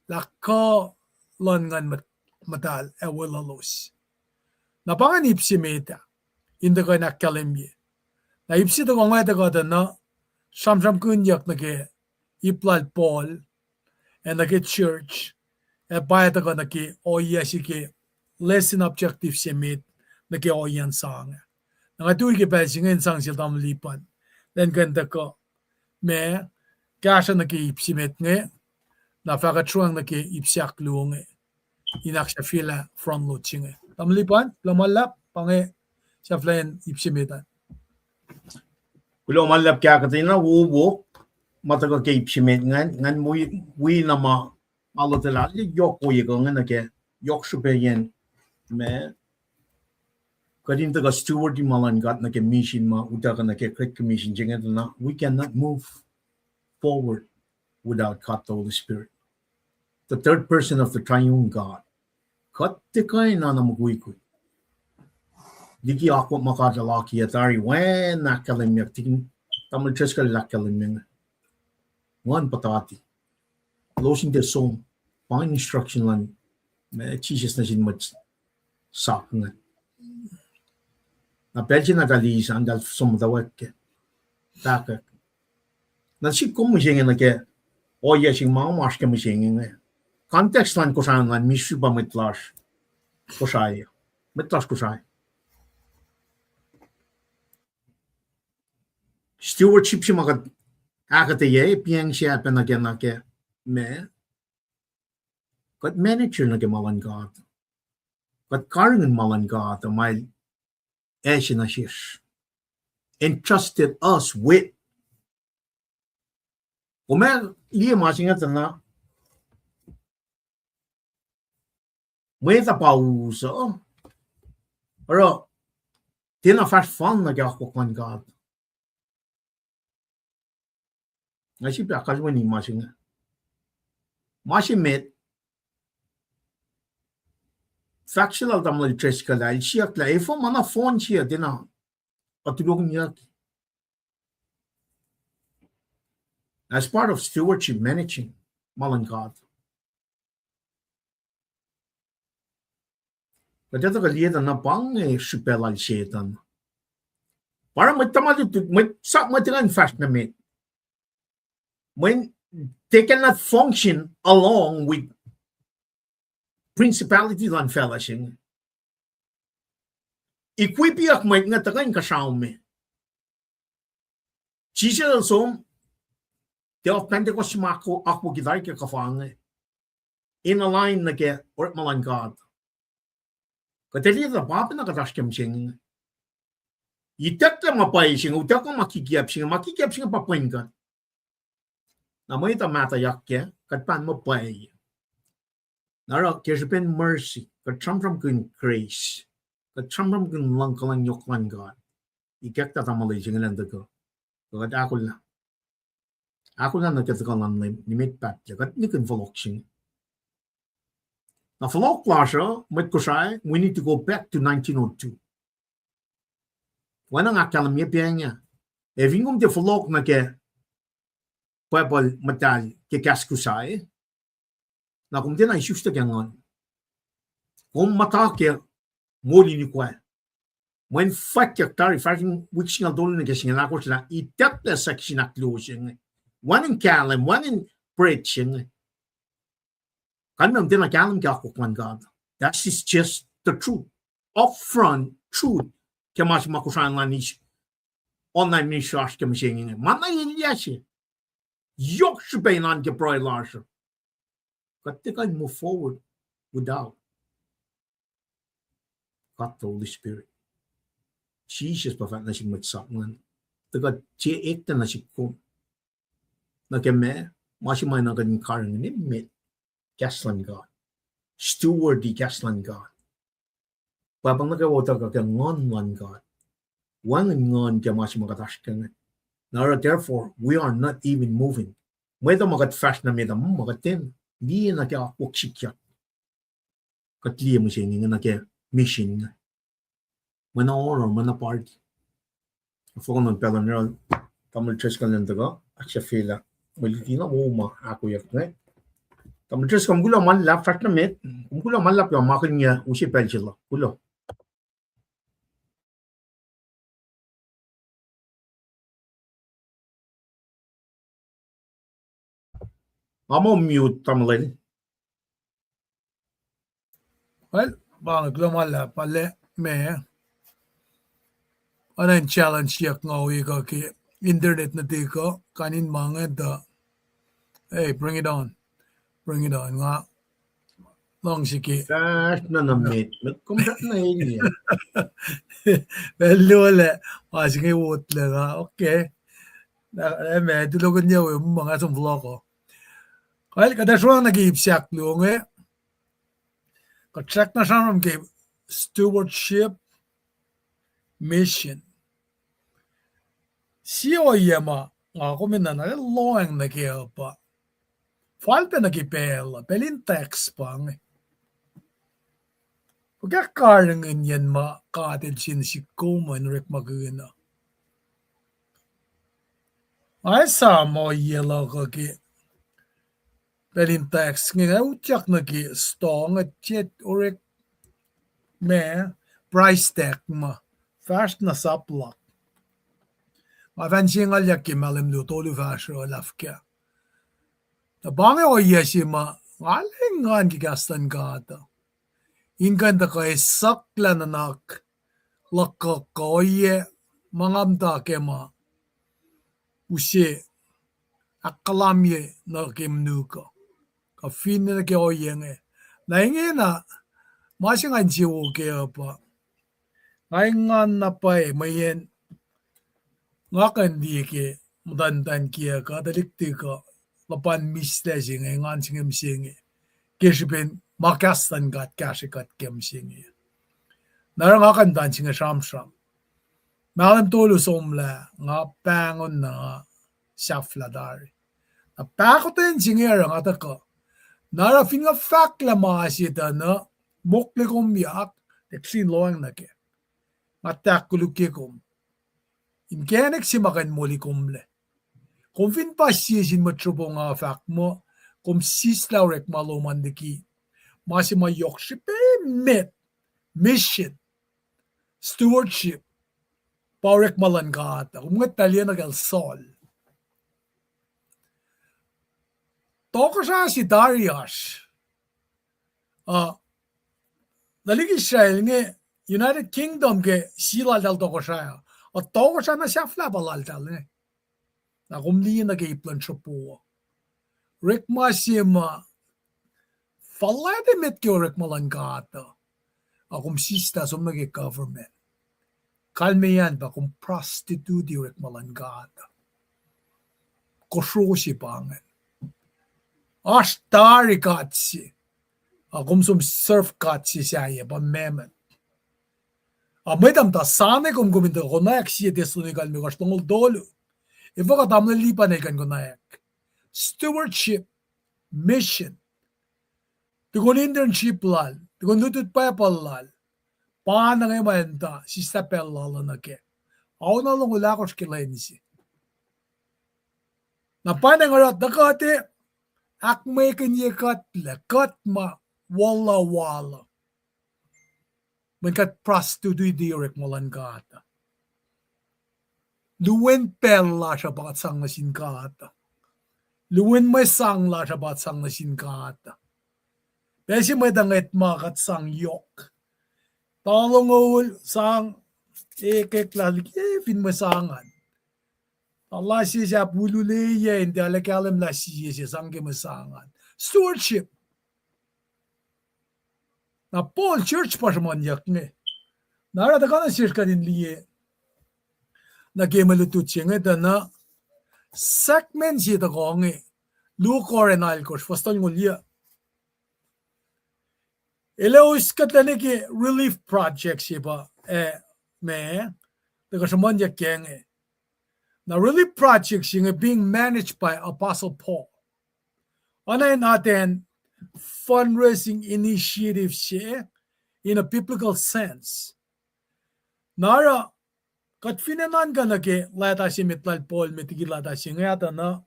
lah kuh luhn Nguhn Muhtahl ac weluhlos. Na pa ingacn ip se met ah, in tuhkuh in ahkkahlwemye. Na ip se tuhkuh inge tuhkuh tuh na sramsramkihnyuck nuh ke ip lal Paul, ac nuh ke church, ac pa tuhkuh nuh ke ohiyac se ke lesson objective se met nuh ke ohiyacn sang. Na nga tui ke pacl se inge in sang sel tamuhlwel Lipan, lwen kuh in tuhkuh ma kahsruh nuh ke ip se met inge, na fahkwack sruang nuh ke ip se ahkluo inge, in ahksahfyelah front load se inge. Tamuhlwel Lipan, kuloh ma luhlahp, pa inge sahflahiyacn ip se met an. Kuloh ma luhlahp ke ahkuhtweyac na wowo ma tuhkuh ke ip se met ingacn, ngan wi, wi na ma, ma lotwelah yohk ohiyac kuh inge nuh ke yohk srihpaciyacn ma kuht in tuhkuh steward ma luhn God nuh ke mission ma utuckuh nuh ke Great Commission se inge tuh na, we cannot move forward without God the Holy Spirit, the third person of the triune God. Kuht tiac kuh in oacna mukwikwi. Liki akwuck ma God El akiyac tari, wen ahkkahlwemyeyuck, tikin tamuhlwel Driscoll el ahkkahlwemye inge, Nguhn puhtati. Elos in tiac som. Pa instruction luhn, ma Jisus nuh sin mwet sak inge. Na pacl se na eltahl eis an, eltahl som muhtwacwacack ke, fahkwack. Na sik kom mihsenge nuh ke ohiyac se ma oasr ke mihsenge inge. Context luhn Kosrae, luhn ministry pa mwet lasr Kosrae, mwet lasr Kosrae. Stewardship se ma kuht ahkuhtweyac, piyacng se pacna ke, na ke, ma kuht manager nuh ke ma luhn God. Kuht karihngihn ma luhn God, ma El ase nuh sesr, entrusted us with. Kom ac liye ma se inge tuh na, mwet uh pa us uh, oruh tiacna fahsr fal nuh ke akwuck luhn God. Nga sifilpac kalweni ma se inge. Ma se met, fahk se lal tamuhlwel Driscoll ah, el siyuck lah efuh ma na phone se uh tiacna atulokinyuck. As part of stewardship, managing ma luhn God. Kuht etuh kuh liye tuh na pa inge srihpac lal Setuhn. Pa oruh mwet tuhma lutlut, mwet sap, mwet ingacn fahsr nuh met. Mweyen they cannot function along with principality luhn facluh se inge. Equipyak mwet inge tuhkuh inkuhsrao me. Jisus el som, Day of Pentecost ma akwucki tari ke kuhfa inge, in align nuh ke orekma luhn God. Kuht ac liye tuh pa pacna kuht oasr ke mihsenge inge. Itucklac ma pwacye se inge, utucklac ma kikiap se inge, ma kikiap se inge pa pwen kuht. Na mwet uh mahtuhyak kac, kuht pa muh pwacye. Na oruh ke srihpen mercy, kuht sramsramkihn grace, kuht sramsramkihn luhngkuhlwacng yohk luhn God. Ikacktuh tamuhlwel se inge elan tuhkuh, kuht ahkolah, ahkolah nuh ke tuhkuh luhn Leum, nimet pahtlac, kuht nihkihn fohlohk se inge. Na fohlohk lasr uh, mwet Kosrae, we need to go back to nineteen oh two. Oacna nga ahkkahlwemye pacng ah, ac fin kom tiac fohlohk nuh ke Bible muhtahl ke kahs Kosrae, na kom tiacna isuslac ke Nguhn. Kom muhta ke moul in ikoac. Mweyen fwackyuck tari fahsr in wik singucul tolu nuh ke singucul ahkosr lah itucklac section ahkluo se inge, wacngihn kahlwem, wacngihn bread se inge. Kalmac, kom tiacna kahlwem ke akwuck luhn God. That is just the truth. Upfront truth. Ke ma se ma Kosrae luhn online ministry oasr ke mihsenge inge, ma na elyah se. Yohk srihpac in oan ke pruhe lasr uh. Kuht tiac kuh in move forward without God the Holy Spirit. Jisus pa fahk nuh sin mwet sap ingacn, tuh kuht tiac eklac nuh sihk kom. Nuh ke meac? Ma se ma na kuht in karihngihn emet kahs luhn God, steward kahs luhn God. Pwacpa nuh kwewa utuckuh ke Nguhn luhn God. Wacngihn Nguhn ke ma se ma kuht oasr ke inge. Na oruh, therefore, we are not even moving. Mwet uh ma kuht fahsr nuh met uh, ma kuht ten liye nuh ke akwuck sikyak. Kuht liye mihsenge inge nuh ke mission inge. Mwe na oruh, mwe na party. Fohlohk nuhn pacl uh, Tamuhlwel Driscoll elan tuhkuh ahksahfyelah mwe luti na wo ma ahkoeyuck inge. Tamuhlwel Driscoll, kom kuloh ma luhlahp, fahsr nuh met. Kom kuloh ma luhlahp ke ma kuh in use pacl se luhk. Kuloh. Nga muh mute, tamuhlwel. Well, pa inge, kuloh ma luhlahp, pa lah meac, oacna in challenge siyuck nga wi kuh ke internet nuhtihk uh, kain in ma inge tuh, hey, bring it on. Bring it on. Nga luhngse ke fahsr na nuh met, met kom fahsr na elyah. Pacl luo lah ma se inge wotlac nga, okay. Na, eh, ma tulokihnyac we, ma nga som fohlohk uh. Kal, kuht ac sroang nuh ke ip se ahkluo inge. Kuht srackna sramsram ke stewardship, mission. Sie ohiyac ma nga kom in nuhna lohacng nuh kac uh pa, fal pac nuh ke pacl uh, pacl in tax pa inge. Fuhkah karihngihnyacn ma God El sang nuh sihk kom in orekmakihn uh? Nga esam ohiyac luhk uh ke pacl in tax inge, nga utyak nuh ke store inge, jet orek ma price tag ma fahsr na sap luhk. Nga fah singucul yak ke mahlwem luo tolu fahsruh lah fuhkah. Na pa inge ohiyac se ma nga lwen engan ke kahs luhn God uh, in kuh in tuhkuh esucklah nuhnak luhk uh kuh ohiyac ma nga muhta kac ma use ahkkahlwemye nuh ke mnukuh kuh finne nuh ke ohiyac inge. Na ingena ma se nga insewowo kac uh pa, nga engan na pwacye mweyen nga kuh in liye ke muhtwacn muhtwacn kiyuck uh, tuhlihk tuhlihk uh, luhpan mislac se inge, engan se inge mihsenge, ke srihpen ma kahs luhn God kahsrwe kuht ke mihsenge. Na oruh nga kuh in muhtwacn se inge sramsram mahlwem tolu somlah, nga pahngon na sahflah tari. Na pahkotwen se inge oruh nga tuhkuh. Na oruh fin nga fahk lah ma se tuh na mokle komyak, tiac kuh in lohacng nuh kac. Nga tahk kolukye kom. Inkacnek se ma kuh in moli komlac. Kom fin pa sie sin mwet sruhpo nga fahk muh, kom sislah orekma lom an liki ma se ma yohk srihpac met, mission, stewardship, pa orekma luhn God uh. Kom ngwetlah liye nuh kacl Saul. Tohkohsrah se tari oasr. Uh, tuhlihk Israel inge, United Kingdom ke sie laltahl tohkohsrah uh. Uh, tohkohsrah na sahflah pa laltahl inge. Na kom liye nuh ke ip luhn sruhpo uh, orekma se ma fuhlwact emet ke orekma luhn God uh, a kom sislah som nuh ke government. Kalmeyac an pa kom prostitute orekma luhn God uh. Kosro se pa ingacn. Oasr tari god se, a kom som serve god se sahyac pa mammon. A mwet ah muhta sani kom kom in tuh konwacack sie Thessalonica limekohsr longoul tolu. Efuh kuh tamuhlwel Lipan el kuh in konwacack? Stewardship, mission. Tukun internship lal, tukun lutlut Bible lal, pa na nge ma el muhta sislah pacl lal uh nuh kac. Ao na longoul ahkosr ke lwen se. Na pa na nga oruh tuh kuht ac ahkmwekihnye kuhtlac, kuht ma wolacna wal uh, mweyen kuht prostitute orekma luhn God uh. Luhwen pacl lasr uh pa kuht sang nuh sin God uh. Luhwen mwe sang lasr uh pa kuht sang nuh sin God uh. Pacl se mwet uh ngwet ma kuht sang yohk. Tuh longoul sang, ekek lah liki fin mwe sang an. Tuh lah sie sahp ululeye in tiac ahluhkwelah lah sie se sang ke mwe sang an. Stewardship. Na Paul church pa sruhmuhnyuck inge. Na oruh tuhkuh nuh sesr kuht in liye nuh ke mwe lutlut se inge tuh na segment se tuhkuh inge, luo Corinth alkosr, fuhs tolngoul yuh. Elos kuhtlac nuh ke relief project se pa, eh, ma tuhkuh sruhmuhnyuck ke inge. Na relief project se inge being managed by Apostle Paul. Oacna in atacn fundraising initiative se in a biblical sense. Na oruh kuht fin nuhnkuh nuh ke leta se met lal Paul met liki leta se inge tuh na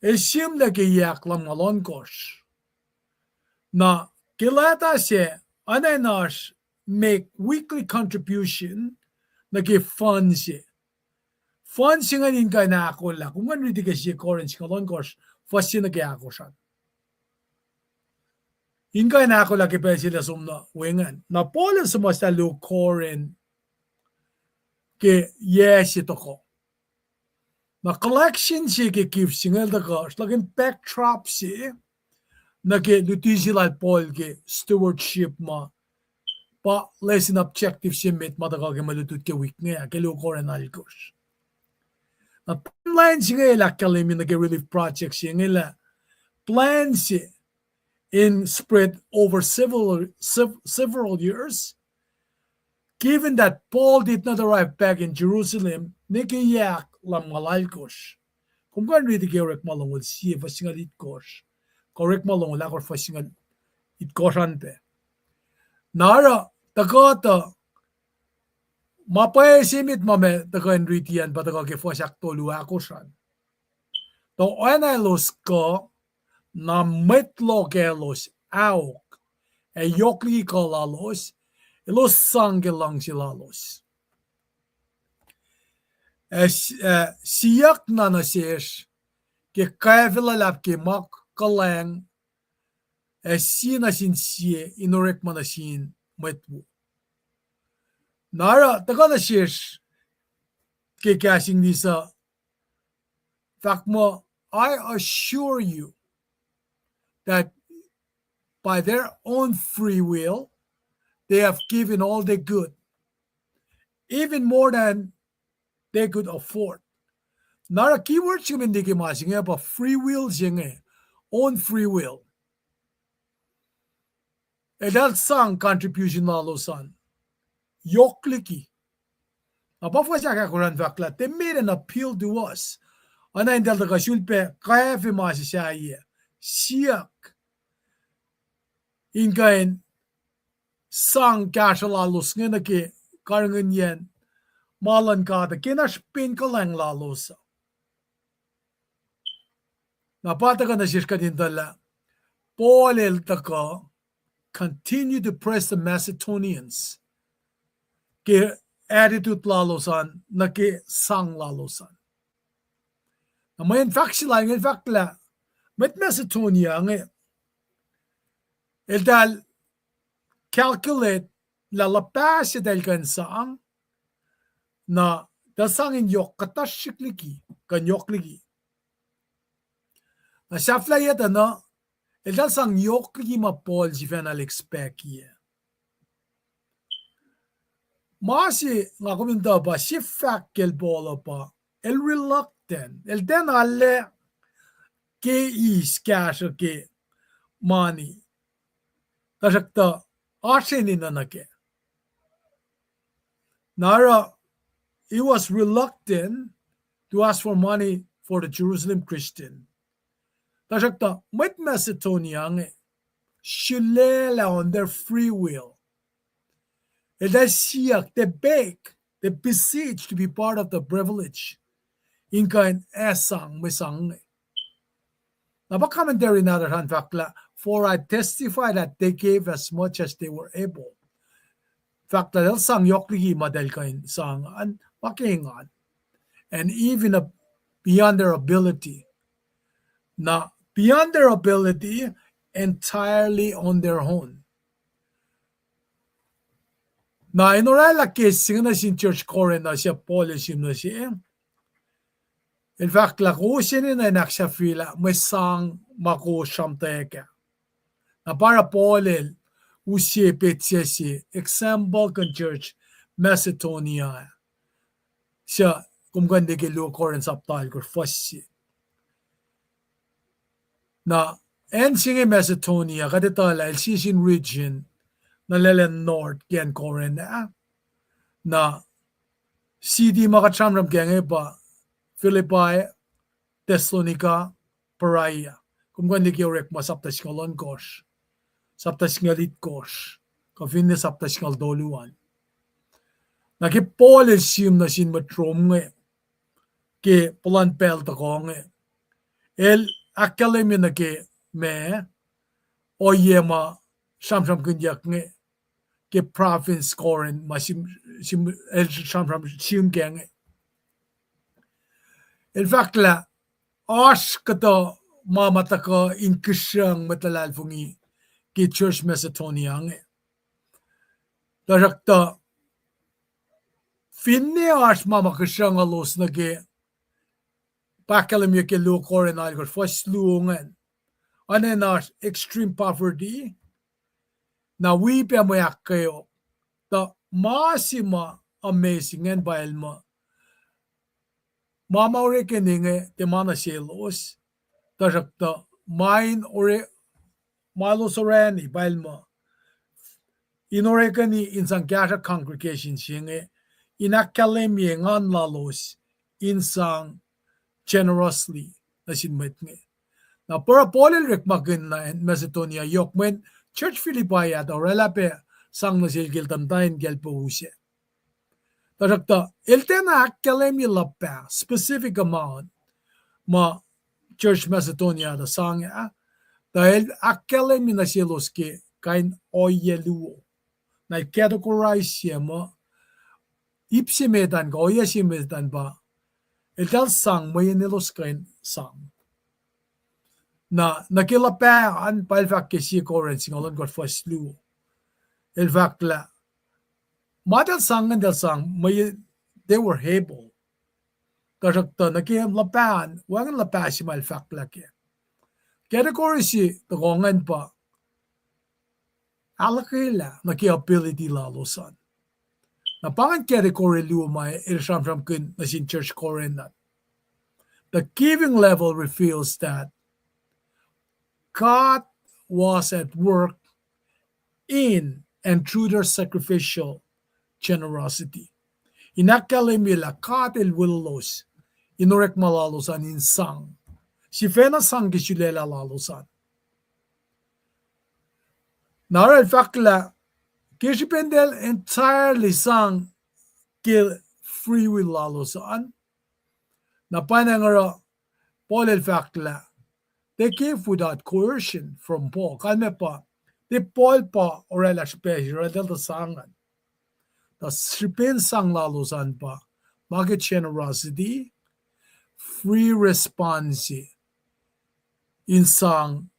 el sihmlac ke yac ahkluhmngaul ohnkohsr. Na ke leta se, oacna in oasr make weekly contribution nuh ke fund se. Fund se ingacn in kuh in ahkolah, kom kuh in riti ke sie Corinth singucul ohnkohsr, fuhs se nuh ke ahkosr an. In kuh in ahkolah ke pacl se lah som nuh wacngihn. Na Paul el suhmuhslah luo Corinth ke yac se tohkoh. Na collection se ke gift se inge el tuhkuh sruhlahkihn backdrop se nuh ke luti se lal Paul ke stewardship ma pa lesson objective se met ma tuhkuh ke mwe lutlut ke wik inge ah ke luo Corinth alkosr. Na timeline se inge el ahkkahlwemye nuh ke relief project se inge lah plan se in spread over several, sev-, several years, given that Paul did not arrive back in Jerusalem nuh ke yac ahkluhmngaul alkosr. Kom kuh in riti ke Orekma longoul sie fuhs singucul itkohsr, kuh Orekma longoul ahkosr fuhs singucul itkohsr an pac. Na oruh tuhkuh tuh ma pwacye se met ma ma tuhkuh in riti an pa tuhkuh ke fuhs ahktolu ahkosr an. Tuh oacna elos kuh, na mwet loh kaclos aok, ac yohk liki kuh lalos, elos sang ke luhngse lalos. Ac s-, ac siyuck na nuh sesr ke kwacfe luhlahp ke ma kuhlwacng, ac sie nuh sin sie in orekma nuh sin mwet wo. Na oruh tuhkuh nuh sesr ke kahs English uh, fahk muh, I assure you that by their own free will, they have given all they could, even more than they could afford. Na oruh keyword se kom in liye ke ma se inge pa free will se inge, own free will. Eltahl sang contribution lalos an yohk liki. Na pa fuhs ahkosr an fahk lah they made an appeal to us. Oacna in eltahl tuhkuh sulpac kwacfe ma se sahyac, siyuck in kuh in sang kahsruh lalos inge nuh ke karihngihnyacn ma luhn God uh, ke na srihpen kuhlwacng lalos uh. Na pa tuhkuh nuh sesr kuht in tuh lah Paul el tuhkuh continue to press the Macedonians ke attitude lalos an nuh ke sang lalos an. Na mweyen fahk se lal inge el fahk lah mwet Macedonia inge eltahl calculate lah luhpah se eltahl kuh in sang, na eltahl sang in yohk kuhtuh srihk liki, kuh in yohk liki. Na sahflahiyac tuh na, eltahl sang yohk liki ma Paul sifacna el expect-i. Ma se nga kom in tuh pa sifahk kacl Paul uh pa, el reluctant, el tiacna lah ke eis kahsruh ke mani. Tuhsruhktuh oasr enenuh nuh kac. Na oruh, he was reluctant to ask for money for the Jerusalem Christian. Tuhsruhktuh mwet Macedonia inge sulaclah on their free will. Eltahl siyuck, they beg, they beseech to be part of the privilege in kuh in sang mwe sang inge. Na pa commentary nahtuhsr an fahk lah, for I testify that they gave as much as they were able. Fahk lah eltahl sang yohk liki ma eltahl kuh in sang an, ma ke engan. And even a, beyond their ability. Na beyond their ability, entirely on their own. Na in orwaclah ke se inge nuh sin church Corinth uh, suc Paul el sihm nuh se, el fahk lah kowos enenuh in ahksahfyelah mwe sang ma kowos sramtweack ah. Na pa oruh Paul el use petsac se, example kuh in church Macedonia. Suc kom kuh in liye ke luo Corinth sapta alkosr fuhs se. Na acn se inge Macedonia, kuht etuh lah el sie sin region nuh lwelah north ke acn Corinth ah. Na city ma kuht sramsram kac inge pa Philippi, Thessalonica, Berea. Kom kuh in liye ke Orekma sapta singucul ohnkohsr, sapta singucul itkohsr, kuh finne sapta singucul tolu an. Na ke Paul el sihm nuh sin mwet Rome inge ke puhlan pacl tohkoh inge, el ahkkahlwemye nuh ke ma ohiyac ma sramsramkihnyuck inge ke province Corinth ma sihm, sihm, el sramsram sihm kac inge. El fahk lah oasr kuhtuh ma ma tuhkuh in kihsrucng mwet luhlahlfongi ke church Macedonia inge. Tuhsruhktuh finne oasr ma ma kihsrucng elos nuh ke, pa ahkkahlwemye ke luo Corinth alkosr fuhs luo ingacn, oacna oasr extreme poverty, na wi pac mwe ahkkweok. Tuh ma se ma amazing ingacn pa el muh ma ma orekeni inge tiac ma nuh selos, tuhsruhktuh ma in ore-, ma elos orani pa el muh in orekeni in sang kahsruh congregation se inge in ahkkahlwemye engan lalos in sang generously nuh sin mwet inge. Na pa oruh Paul el orekmakihn na acn Macedonia yohk mweyen church Philippi ah tuh oraclah pac sang nuh sel ke el tuh muhta in kacl po use. Tuhsruhktuh el tiacna ahkkahlwemye luhpah, specific amount, ma church Macedonia tuh sang ah, tuh el ahkkahlwemye nuh selos ke kain ohiyac luo. Na el categorize-ye muh ip se met an kuh ohiyac se met an pa eltahl sang mweyen elos kuh in sang. Na nuh ke luhpah an pa el fahk ke sie Corinth singucul ohnkohsr fuhs luo, el fahk lah ma eltahl sang ingacn eltahl sang mweyen they were able. Tuhsruhktuh nuh ke luhpah an, wacngihn luhpah se ma el fahk lah ke category se tohkoh ingacn pa ahluhkwelah nuh ke ability lalos an. Na pa ingacn category luo ma el sramsramkihn nuh sin church Corinth an. The giving level reveals that God was at work in and through their sacrificial generosity. In ahkkahlwemye lah God el welulos in orekma lalos an in sang. Sifacna sang ke sulaclah lalos an. Na oruh el fahk lah ke srihpen eltahl entirely sang ke free will lalos an. Na pwacnwacng oruh Paul el fahk lah they gave without coercion from Paul. Kalmac pa, tiac Paul pa oraclah srihpac se, oraclah tuh sang an. Tuh srihpen sang lalos an pa ma ke generosity, free response in sang,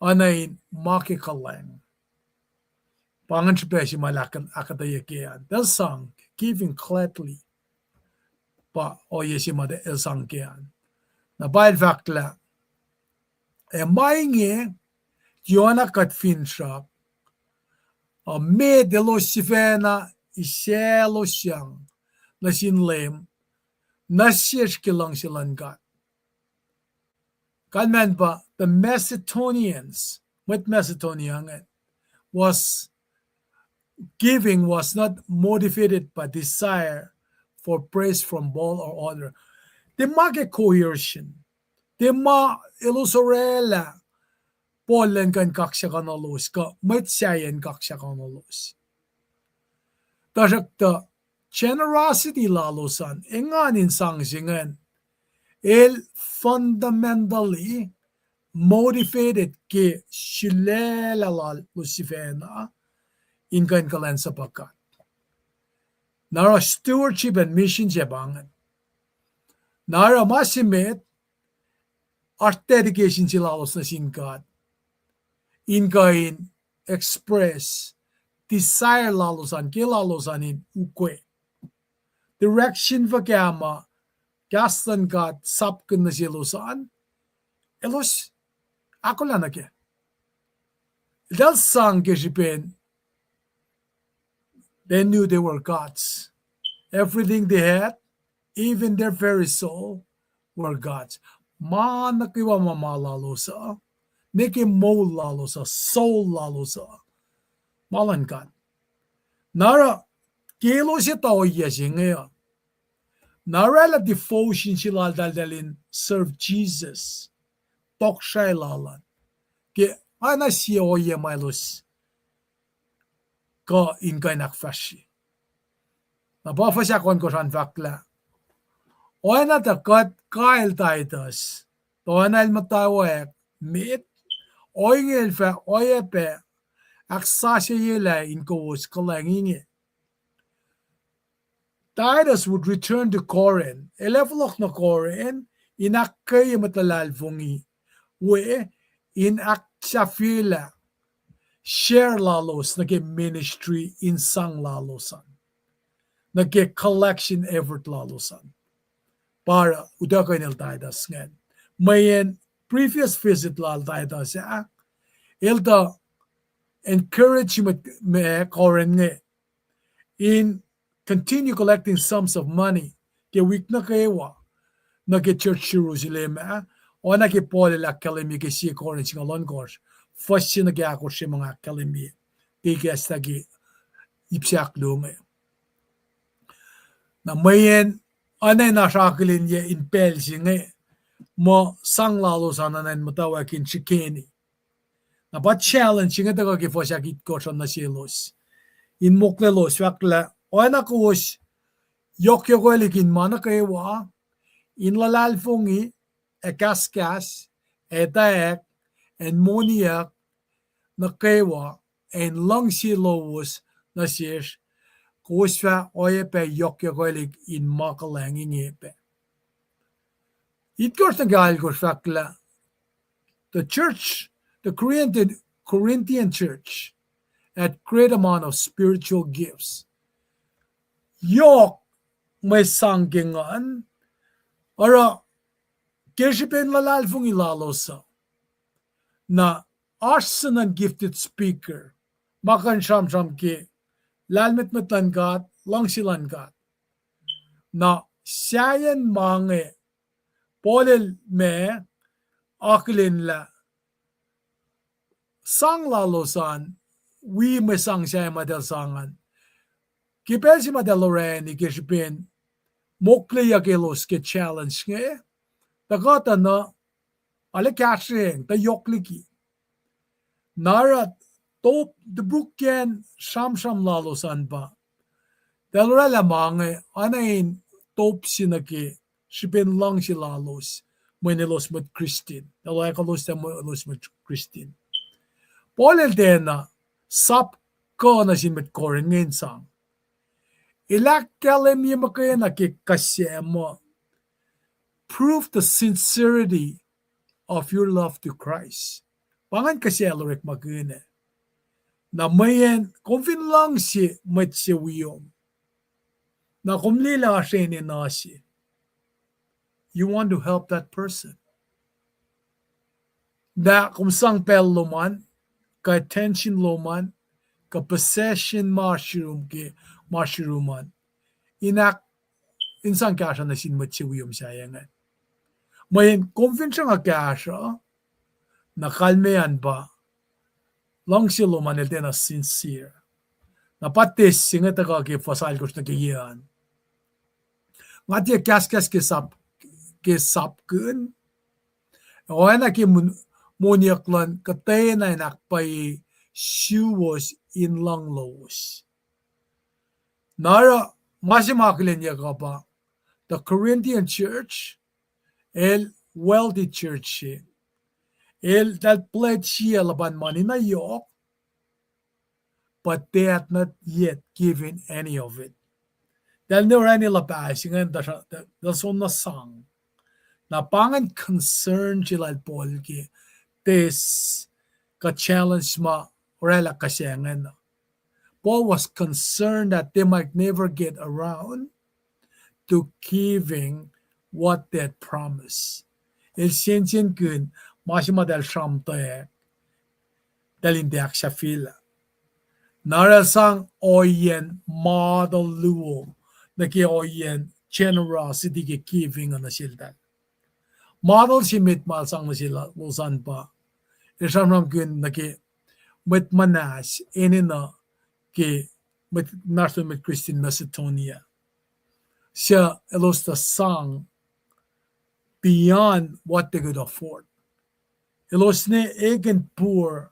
oacna in ma ke kuhlwacng. Pa ingacn srihpac se ma el ahkuhtweyac ke an. Tuh sang, giving gladly. Pa ohiyac se ma el sang ke an. Na pa el fahk lah, ac ma inge, tiacna kuht finsrak, uh, met elos sifacna isaclosyang nuh sin Leum, nuh sesr ke luhngse luhn God. Kalmac pa the Macedonians, mwet Macedonia inge, was, giving was not motivated by desire for praise from Paul or other. Tiac ma ke coercion. Tiac ma elos oraclah Paul elan kuh in kaksakihnuhlos kuh mwet sahyac in kaksakihnuhlos. Tuhsruhktuh generosity lalos an, engan in sang se ingacn, el fundamentally motivated ke sulaclah lalos sifacna in kuh in kuhlwacnsapuh God. Na oruh stewardship and mission se pa ingacn. Na oruh ma se met, oasr dedication se lalos nuh sin God in kuh in express desire lalos an, ke lalos an in ukwe direction fuhkah ma kahs luhn God sapkihn nuh selos an, elos ahkolah nuh kac. Eltahl sang ke srihpen they knew they were gods. Everything they had, even their very soul, were God's. Ma nuh kwewa ma ma lalos uh, ne ke moul lalos uh, soul lalos uh, ma luhn God. Na oruh, ke elos etuh ohiyac se inge uh, na oraclah devotion se laltahl in serve Jesus tohkohsrahi lal an, ke oacna sie ohiyac ma elos kuh in kuh in ahkfahsrye. Na pa fuhs ahk ohnkohsr an fahk lah, oacna tuh kuht kael Titus, tuh oacna el muhtwacwacack met, ohinge el fah oacyacpac ahksasucyelah in kowos kuhlwacng inge. Titus would return to Corinth. El ac fohlohk nuh Corinth in ahkkweye mwet luhlahlfongi we in ahksahfyelah share lalos nuh ke ministry in sang lalos an, nuh ke collection effort lalos an. Pa oruh utuckuh inel Titus ingacn. Mweyen previous visit lal Titus ah, el tuh encourage mwet Corinth inge in continue collecting sums of money ke wik nuh kwewa nuh ke church Jerusalem ah, oacna ke Paul el ahkkahlwemye ke sie Corinth singucul ohnkohsr, fuhs se nuh ke ahkosr se ma nga ahkkahlwemye ke ikacslah ke ip se ahkluo inge. Na mweyen oacna in oasr akihlenyac in pacl se inge, muh sang lalos an oacna in muhtwacwacack in srihkeni. Na pa challenge se inge tuhkuh ke fuhs ahk itkohsr an nuh selos in moklelos fahk lah oacna kowos yohkyohkwelihk in ma nuh kwewa, in luhlahlfongi, ac kahskahs, ac etwacack, ac moniyuck nuh kwewa, ac in luhngse lowos nuh sesr, kowos fah oacyacpac yohkyohkwelihk in ma kuhlwacng inge pac. Itkohsr nuh ke alkohsr fahk lah the church, the Corinthian, Corinthian church had great amount of spiritual gifts. Yohk mwe sang ke nguhn, oruh ke srihpen luhlahlfongi lalos uh, na oasr sun gifted speaker, ma kuh in sramsram ke lahlmwetmwet luhn God, luhngse luhn God. Na sahyacn ma inge, Paul el ma akihlenlah sang lalos an, wi mwe sang sahyac ma eltahl sang an, ke pacl se ma eltahl orani ke srihpen mokleyuck elos ke challenge inge, tuhkuh tuh na arlac kahsrweyacng tuh yohk liki. Na oruh top topukyacn sramsram lalos an pa eltahl oraclah ma inge oacna in top se nuh ke srihpen luhngse lalos, mweyen elos mwet Kristin, elos ahkolah lah elos mwet Kristin. Paul el tiacna sap kuh nuh sin mwet Corinth inge in sang. El ahkkahlwemye muhkwena ke kuh se muh, prove the sincerity of your love to Christ. Pa ingacn kuh se el orekmakihn ah. Na mweyen kom fin luhngse mwet se wiom, na kom liye lah oasr enenuh se, you want to help that person. Na kom sang pacl lom an, kuh attention lom an, kuh possession ma oasr yurum ke, ma oasr yurum an, in ahk, in sang kahsruh nuh sin mwet se wiom sahyac ingacn. Mweyen kom fin sruhnga kahsruh, na kalmac an pa, luhngse lom an el tiacna sincere. Na pa tiac se inge tuhkuh ke fuhs alkosr nuh ke yac an. Nga tiac kahskahs ke sap, ke sapkihn. Oacna ke mon-, moniyuck luhn kuhtwena in ahkpwacye suwos in luhng lowos. Na oruh ma se ma akihlenyuck uh pa, the Corinthian church, el wealthy church se. Eltahl pledge sie luhpan mani na yohk, but they had not yet given any of it. Eltahl ne orani luhpah se ingacn, tuh, tuh, tuh soenna sang. Na pa ingacn concern se lal Paul ke, this, kuh challenge ma oraclah kuh se ingacn. Paul was concerned that they might never get around to giving what they had promised. El sensenkihn ma se ma eltahl sramtweack, eltahl in tiac ahksahfyelah. Na oruh el sang ohiyacn model luo nuh ke ohiyacn generosity ke giving uh nuh seltahl. Model se met ma el sang nuh selos an pa, el sramsramkihn nuh ke mwet muhnahs enenuh ke mwet, nahtuhl mwet Kristin Macedonia, suc elos tuh sang beyond what they could afford. Elos ne ekihn poor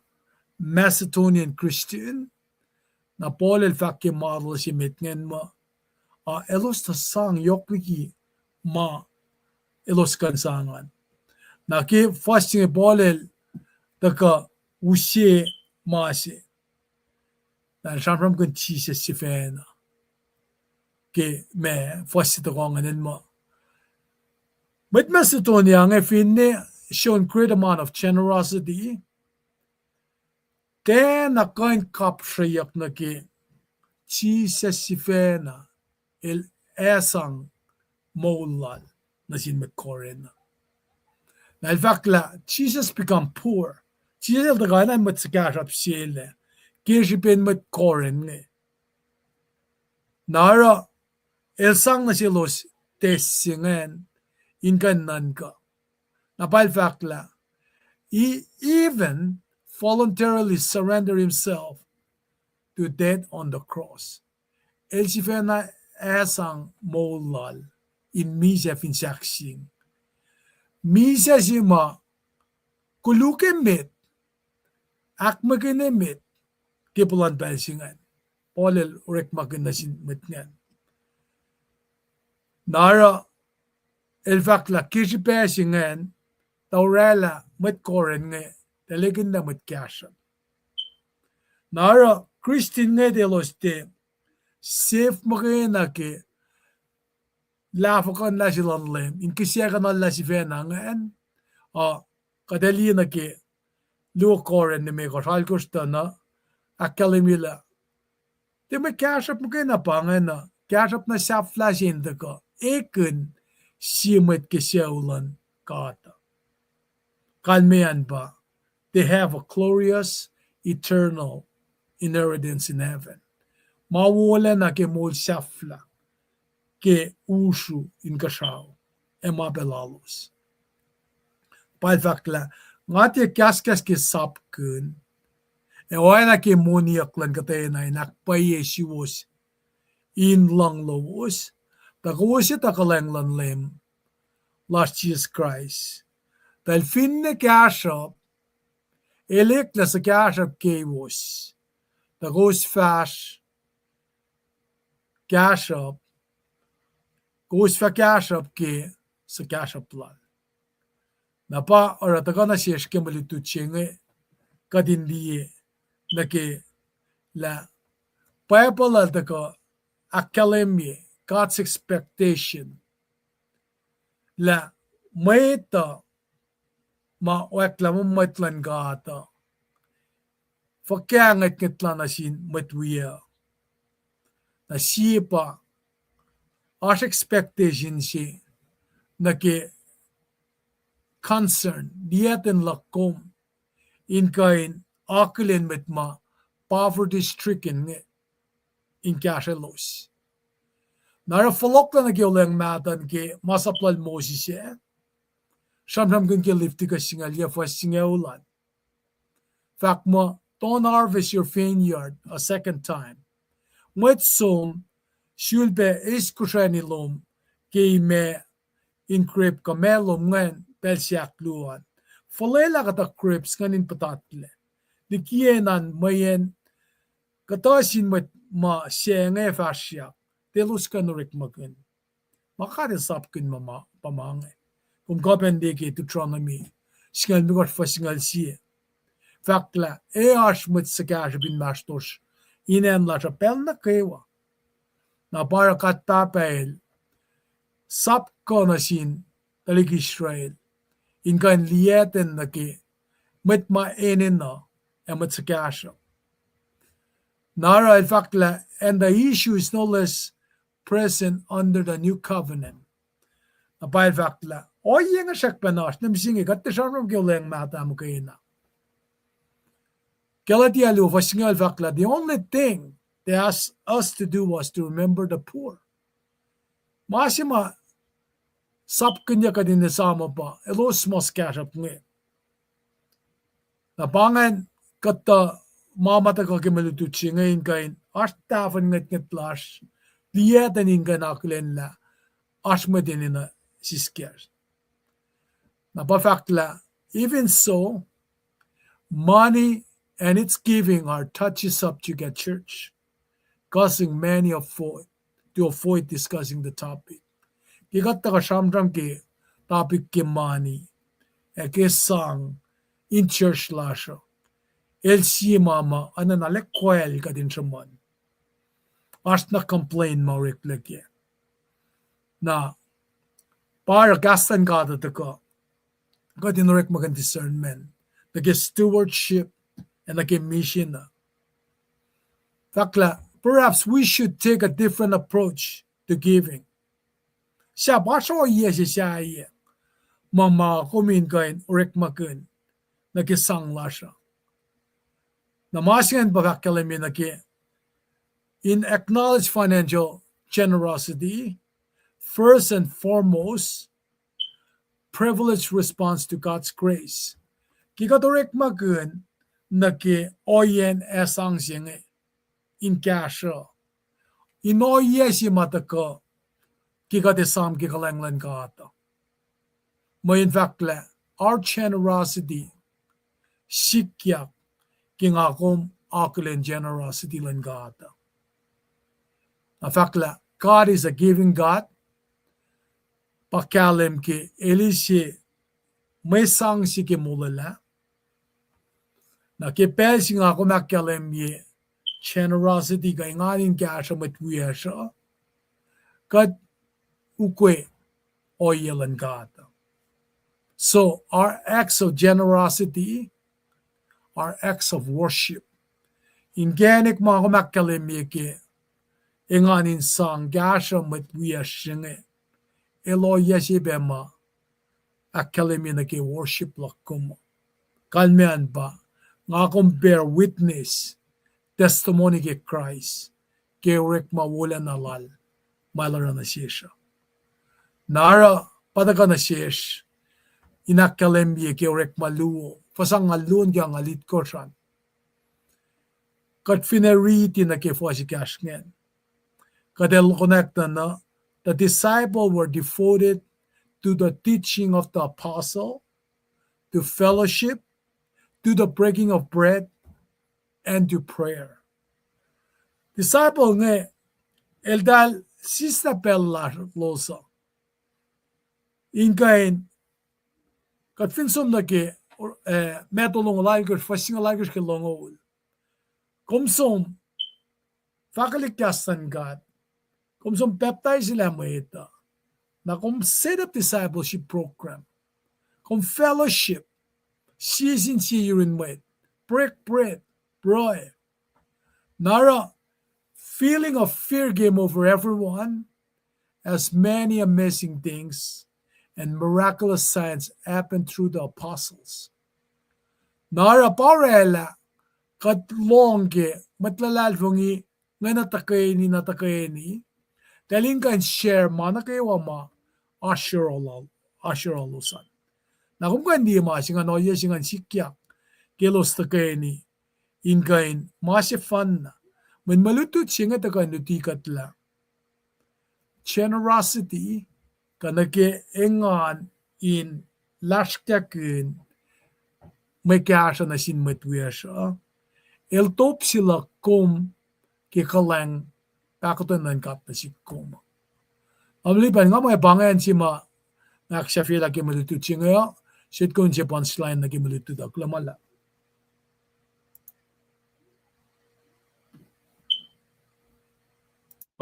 Macedonian Christian, na Paul el fahk ke model se met ingacn muh, a elos tuh sang yohk liki ma elos kuh in sang an. Na ke fuhs se inge Paul el tuhkuh use ma se, na el sramsramkihn Jisus sifacna. Ke ma fuhs se tohkoh ingacn muh, mwet Macedonia inge finne shown great amount of generosity, tiacna kuh in kapsrweyuck nuh ke Jisus sifacna el ac sang moul lal nuh sin mwet Corinth. Na el fahk lah Jesus become poor. Jisus el tuhkuh na mwet suhkahsruhp se lac ke srihpen mwet Corinth inge. Na oruh el sang nuh selos test se ingacn in kuh in nuhnkuh. Na pa el fahk lah, he even voluntarily surrendered himself to death on the cross. El sifacna ac sang moul lal in misac fin sahkseng. Misac se ma koluk emet, ahkmwekihn emet ke puhlan pacl se ingacn. Paul el orekmakihn nuh sin mwet ingacn. Na oruh el fahk lah ke srihpac se ingacn, tuh oraclah mwet Corinth inge, tuh lekihn lah mwet kahsruhp. Na oruh Kristin inge tuh elos tiac sef muhkwena ke lahfuhkuhnlah se luhn Leum in kihsackuhnlah sifacna ingacn, uh, kuht ac liye nuh ke luo Corinth limekohsr alkosr tuh na ahkkahlwemye lah tiac mwe kahsruhp muhkwena pa ingacn uh, kahsruhp na sahflah se in tuhkuh ekihn sie mwet ke sucu luhn God uh. Kalmac an pa, they have a glorious, eternal inheritance in heaven. Ma wolacna ke moul sahflah ke usru inkuhsrao ac ma pac lalos. Pa el fahk lah, nga tiac kahskahs ke sapkihn, ac oacna ke moniyuck luhn kuhtwena in ahkpwacye suwos in luhng lowos, tuh kowos etuh kuhlwacng luhn Leum lasr Jisus Kraist, tuh el finne kahsruhp, el eklac suhkahsruhp keiwos, tuh kowos fahsr kahsruhp, Kowos fah kahsruhp ke suhkahsruhp lal. Na pa oruh tuhkuh nuh sesr ke mwe lutlut se inge, kuht in liye nuh ke lah Bible el tuhkuh ahkkahlwemye God's expectation lah mwet uh ma oacklah muh mwet luhn God uh fuhkah ngwetngwetlah nuh sin mwet wiyuc. Na sie pa oasr expectation se nuh ke concern, liyacten luhk kom in kuh in akihlen mwet ma poverty stricken inge in kahsrwelos. Na oruh fohlohklac nuh ke olweacng mahtuh ke masap lal Moses ah, sramsramkihn ke Leviticus singucul yac fuhs singucul an. Fahk muh, don't harvest your vineyard a second time. Mwet som, sulpac eis kosrani lom ke imac in grape kuh ma lom ingacn pacl se ahkluo an. Fuhlwelah kuhtuh grapes ingacn in puhtatlac. Likiye na mweyen kuhtuh sin mwet ma se inge fahsryak, elos kuh in orekmakihn. Ma God el sapkihn ma, ma, pa ma inge. Kom kuh pac in liye ke Deuteronomy singucul limekohsr fuhs singucul sie. Fahk lah e oasr mwet suhkahsruhp inmahsrlosr, inen lasr uh pacl nuh kwewa. Na pa oruh God Pahpah el sap kuh nuh sin tuhlihk Israel in kuh in liyacten nuh ke mwet ma enenuh ac mwet suhkahsruhp. Na oruh el fahk lah, and the issue is no less present under the new covenant. Na pa el fahk lah ohiyac inge srack pacna oasr, na mihsenge kuht tiac sramsram ke olweacng mahtuh muhkwena. Galatia luo fuhs singucul fahk lah the only thing they asked us to do was to remember the poor. Ma se ma sapkihnyuck kuht in esamuh pa elos ma suhkahsruhp inge. Na pa ingacn kuhtuh ma ma tuhkuh ke mwe lutlut se inge in kuh in oasr tahfuhn ngwetngwet lasr, liyacten in kuh in akihlen lah oasr mwet enenuh siskacsr. Na pa fahk lah, even so, money and its giving are touchy subject at church, causing many avoid, to avoid discussing the topic. Ke kuht tuhkuh sramsram ke topic ke mani ac ke sang in church lasr uh, el sie ma ma oacna na lwekwacyacl kuht in sruhmuhn. Oasr na complain ma oreklac kac. Na pa oruh kahs luhn God uh tuhkuh kuht in orekmakihn discernment nuh ke stewardship ac nuh ke mission uh. Fahk lah perhaps we should take a different approach to giving. Sahp oasr ohiyac se sahyac ma ma kom in kuh in orekmakihn nuh ke sang lasr uh. Na ma se ingacn pa fahk ahkkahlwemye nuh ke in acknowledge financial generosity, first and foremost, privileged response to God's grace. Ke kuht orekmakihn nuh ke ohiyacn ac sang se inge in kahsruh, in ohiyac se ma tuhkuh ke kuht esam ke kuhlwacng luhn God uh. Mweyen fahk lah our generosity sikyak ke nga kom akihlen generosity luhn God uh. Na fahk lah God is a giving God, pa kahlwem ke El ase mwe sang se ke molwelah. Na ke pacl se nga kom ahkkahlwemye generosity kuh engan in kahsruh mwet wiyacsr uh, kuht ukwe ohiyac luhn God. So our acts of generosity are acts of worship. Inkacnek ma kom ahkkahlwemye ke engan in sang kahsruh mwet wiyacsr se inge, el ohiyac se pac ma ahkkahlwemye nuh ke worship luhk kom. Kalmac an pa nga kom bear witness, testimony ke Kraist, ke orekma wolacna Lal ma El oruh nuh sesr uh. Na oruh pa tuhkuh nuh sesr in ahkkahlwemye ke Orekma luo, fuhs angngaul luo nuh ke angngaul itkohsr an. Kuht finne riti nuh ke fuhs ekahsr ingacn, kuht ac konwacack na, the disciples were devoted to the teaching of the apostle, to fellowship, to the breaking of bread, and to prayer. Disciple inge, eltahl sislah pacl lasr lowos uh in kuh in, kuht fin som nuh ke, eh, Matthew longoul alkohsr, fuhs singucul alkohsr ke longoul. Kom som fahkwelihk kahs luhn God. Kom som pacptaiselah mwet uh. Na kom set up discipleship program. Kom fellowship. Sie sin sie yurin mwet. Break bread. Pruhe. Na oruh feeling of fear came over everyone, as many amazing things and miraculous signs happened through the apostles. Na oruh pa orwaclah kuht lohng ke mwet luhlahlfongi inge na tuhkweni, na tuhkweni, tuh elan kuh in share ma nuh kwewa ma oasr yohrohl, oasr yohrohlos an. Na kom kuh in liye ma se ingacn, ohiyac se ingacn sikyak ke elos tuhkweni in kuh in ma sefanna. Mweyen mwe lutlut se inge tuhkuh in luti kuht lah generosity, kuh nuh ke engan in lasrkakihn mwe kahsruh nuh sin mwet wiyacsr uh, el top se luhk kom ke kuhlwacng pahkotwen luhn God nuh sihk kom. Nga mulipan nga mwe pangacn se ma nga ahksahfyelah ke mwe lutlut se inge uh, siyuck kom se punchline nuh ke mwe lutlut uh, kuloh ma luhlahp.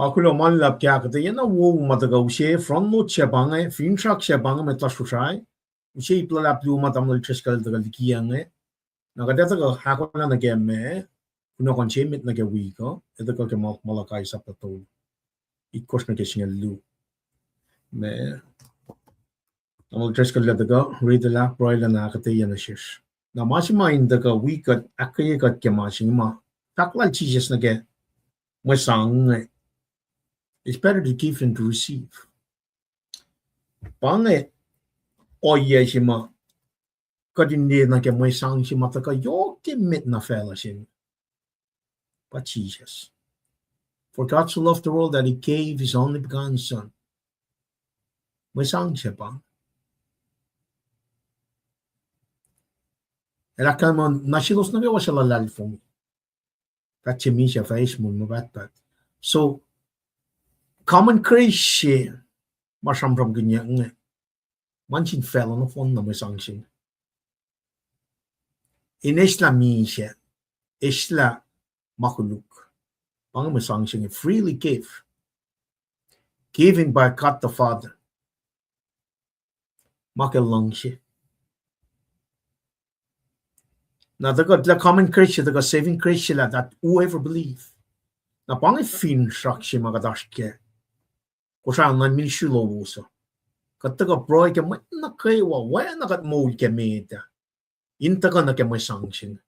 Kuloh ma luhlahp ke ahkuhtweyac na wo ma tuhkuh use front note se pa inge, finsrak se pa inge, mwet lasr Kosrae. Use ip luhlahp luo ma Tamuhlwel Driscoll el tuhkuh likiyacng inge. Na kuht ac tuhkuh ahkolah nuh ke ma kunohkohn se met nuh ke wik uh, ac tuhkuh ke Malakai sapta tolu, itkohsr nuh ke singucul luo. Ma Tamuhlwel Driscoll el tuhkuh ritilah, pruhelah na ahkuhtweyac nuh sesr. Na ma se ma in tuhkuh wi kuht, ahkkweye kuht ke ma se inge ma fahk lal Jisus nuh ke mwe sang inge, it's better to give than to receive. Pa inge ohiyac se ma kuht in liye nuh ke mwe sang se ma tuhkuh yohk emet nuh facluh se inge, pa Jisus. For God so loved the world that he gave his only begotten Son. Mwe sang se pa. El ahkkahlwemye nuh selos nuh kwewa suc luhlahlfongi, fah tiac misac, fah eis moul ma pahtpaht. So, common grace se ma sramsramkihnyuck inge, ma nuh sin facluh nohfohn na mwe sang se inge. In eslah misac, eslah ma koluk. Pa inge mwe sang se inge, freely give. Given by God the Father. Ma ke luhngse. Na tuhkuh lah common grace se, tuhkuh saving grace se lah that whoever believe. Na pa inge finsrak se ma kuht oasr ke Kosrae luhn ministry lowos uh. Kuht tuhkuh pruhe ke mwet nuh kwewa, oacna kuht moul ke met ah, in tuhkuh nuh ke mwe sang se inge.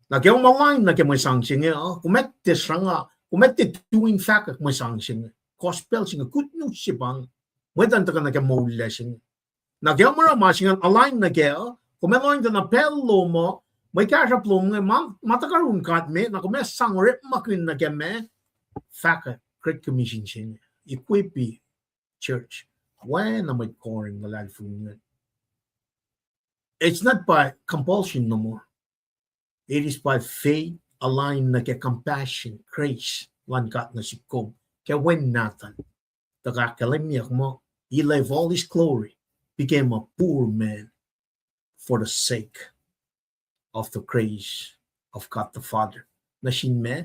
Na ke kom align nuh ke mwe sang se inge uh, kom ac tiac sruhnga, kom ac tiac tui in fahkwack mwe sang se inge. Gospel se inge, good news se pa inge. Mwet an tuhkuh nuh ke moul lac se inge. Na ke kom oruh ma se ingacn align nuh kac uh, kom ac lohng tuh na pacl lom uh, mwe kahsruhp lom inge ma, ma tuhkuh yurin God me, na kom ac sang orekmakihn nuh ke ma fahkwack Great Commission se inge, equip church. Oacna mwet Corinth luhlahlfongi ingacn. It's not by compulsion no more. It is by faith aligned nuh ke compassion, grace luhn God nuh sihk kom ke Wen Nahtuhl. Tuhkuh ahkkahlwemyeyuck muh he left all his glory, became a poor man for the sake of the grace of God the Father. Nuh sin ma,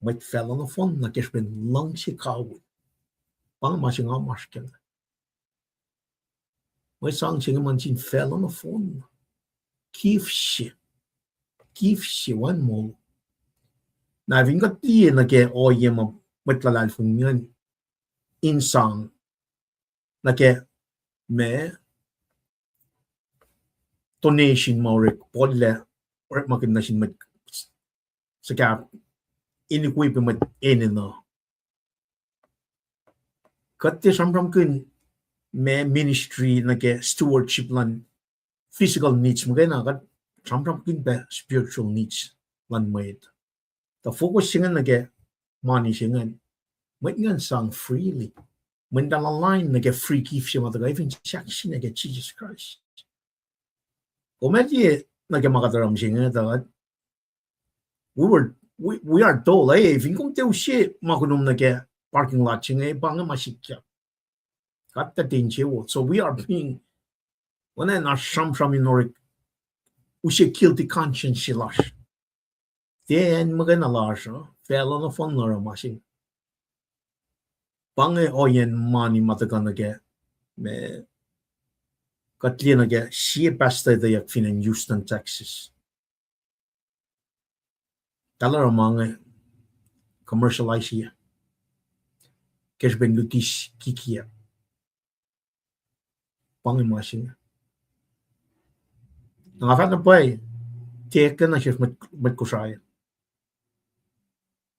mwet facluh nohfohn na ke srihpen luhngse kawihl. Pa inge ma se nga masr kac. Mwe sang se inge ma nuh sin facluh nohfohn. Gift se. Gift se, wacngihn moul. Na fin kuht liye nuh ke ohiyac ma mwet luhlahlfongi ingacn in sang nuh ke ma donation ma orek, Paul el orekmakihn nuh sin mwet suhkahp in equip mwet enenuh. Kuht tiac sramsramkihn ma ministry nuh ke stewardship luhn physical needs muhkwena, kuht sramsramkihn pac spiritual needs luhn mwet. Tuh focus se ingacn nuh ke mani se ingacn, mwet ingacn sang freely. Mweyen eltahl align nuh ke free gift se ma tuhkuh fin sahk se nuh ke Jisus Kraist. Kom ac liye nuh ke ma kuht oruh mihsenge tuh, we were, we, we are told, eh, fin kom tiac use ma kunom nuh ke parking lot se inge pa inge ma sikyak. Kuht tuh tiac insewowo. So we are being, oacna in oasr sramsram in orek, use guilty conscience se lasr. Tiac acn muhkwena lasr uh, facluh nohfohn oruh ma se. Pa inge ohiyacn mani ma tuhkuh nuh ke, ma, kuht liye nuh ke sie pastor etweyuck fin acn Houston, Texas. Tahl oruh ma inge commercialize-i, ke srihpen luti s-, kikiacp. Pa inge ma se inge. Na nga fahk na pwacye, tiac ke nuh sesr mwet, mwet Kosrae.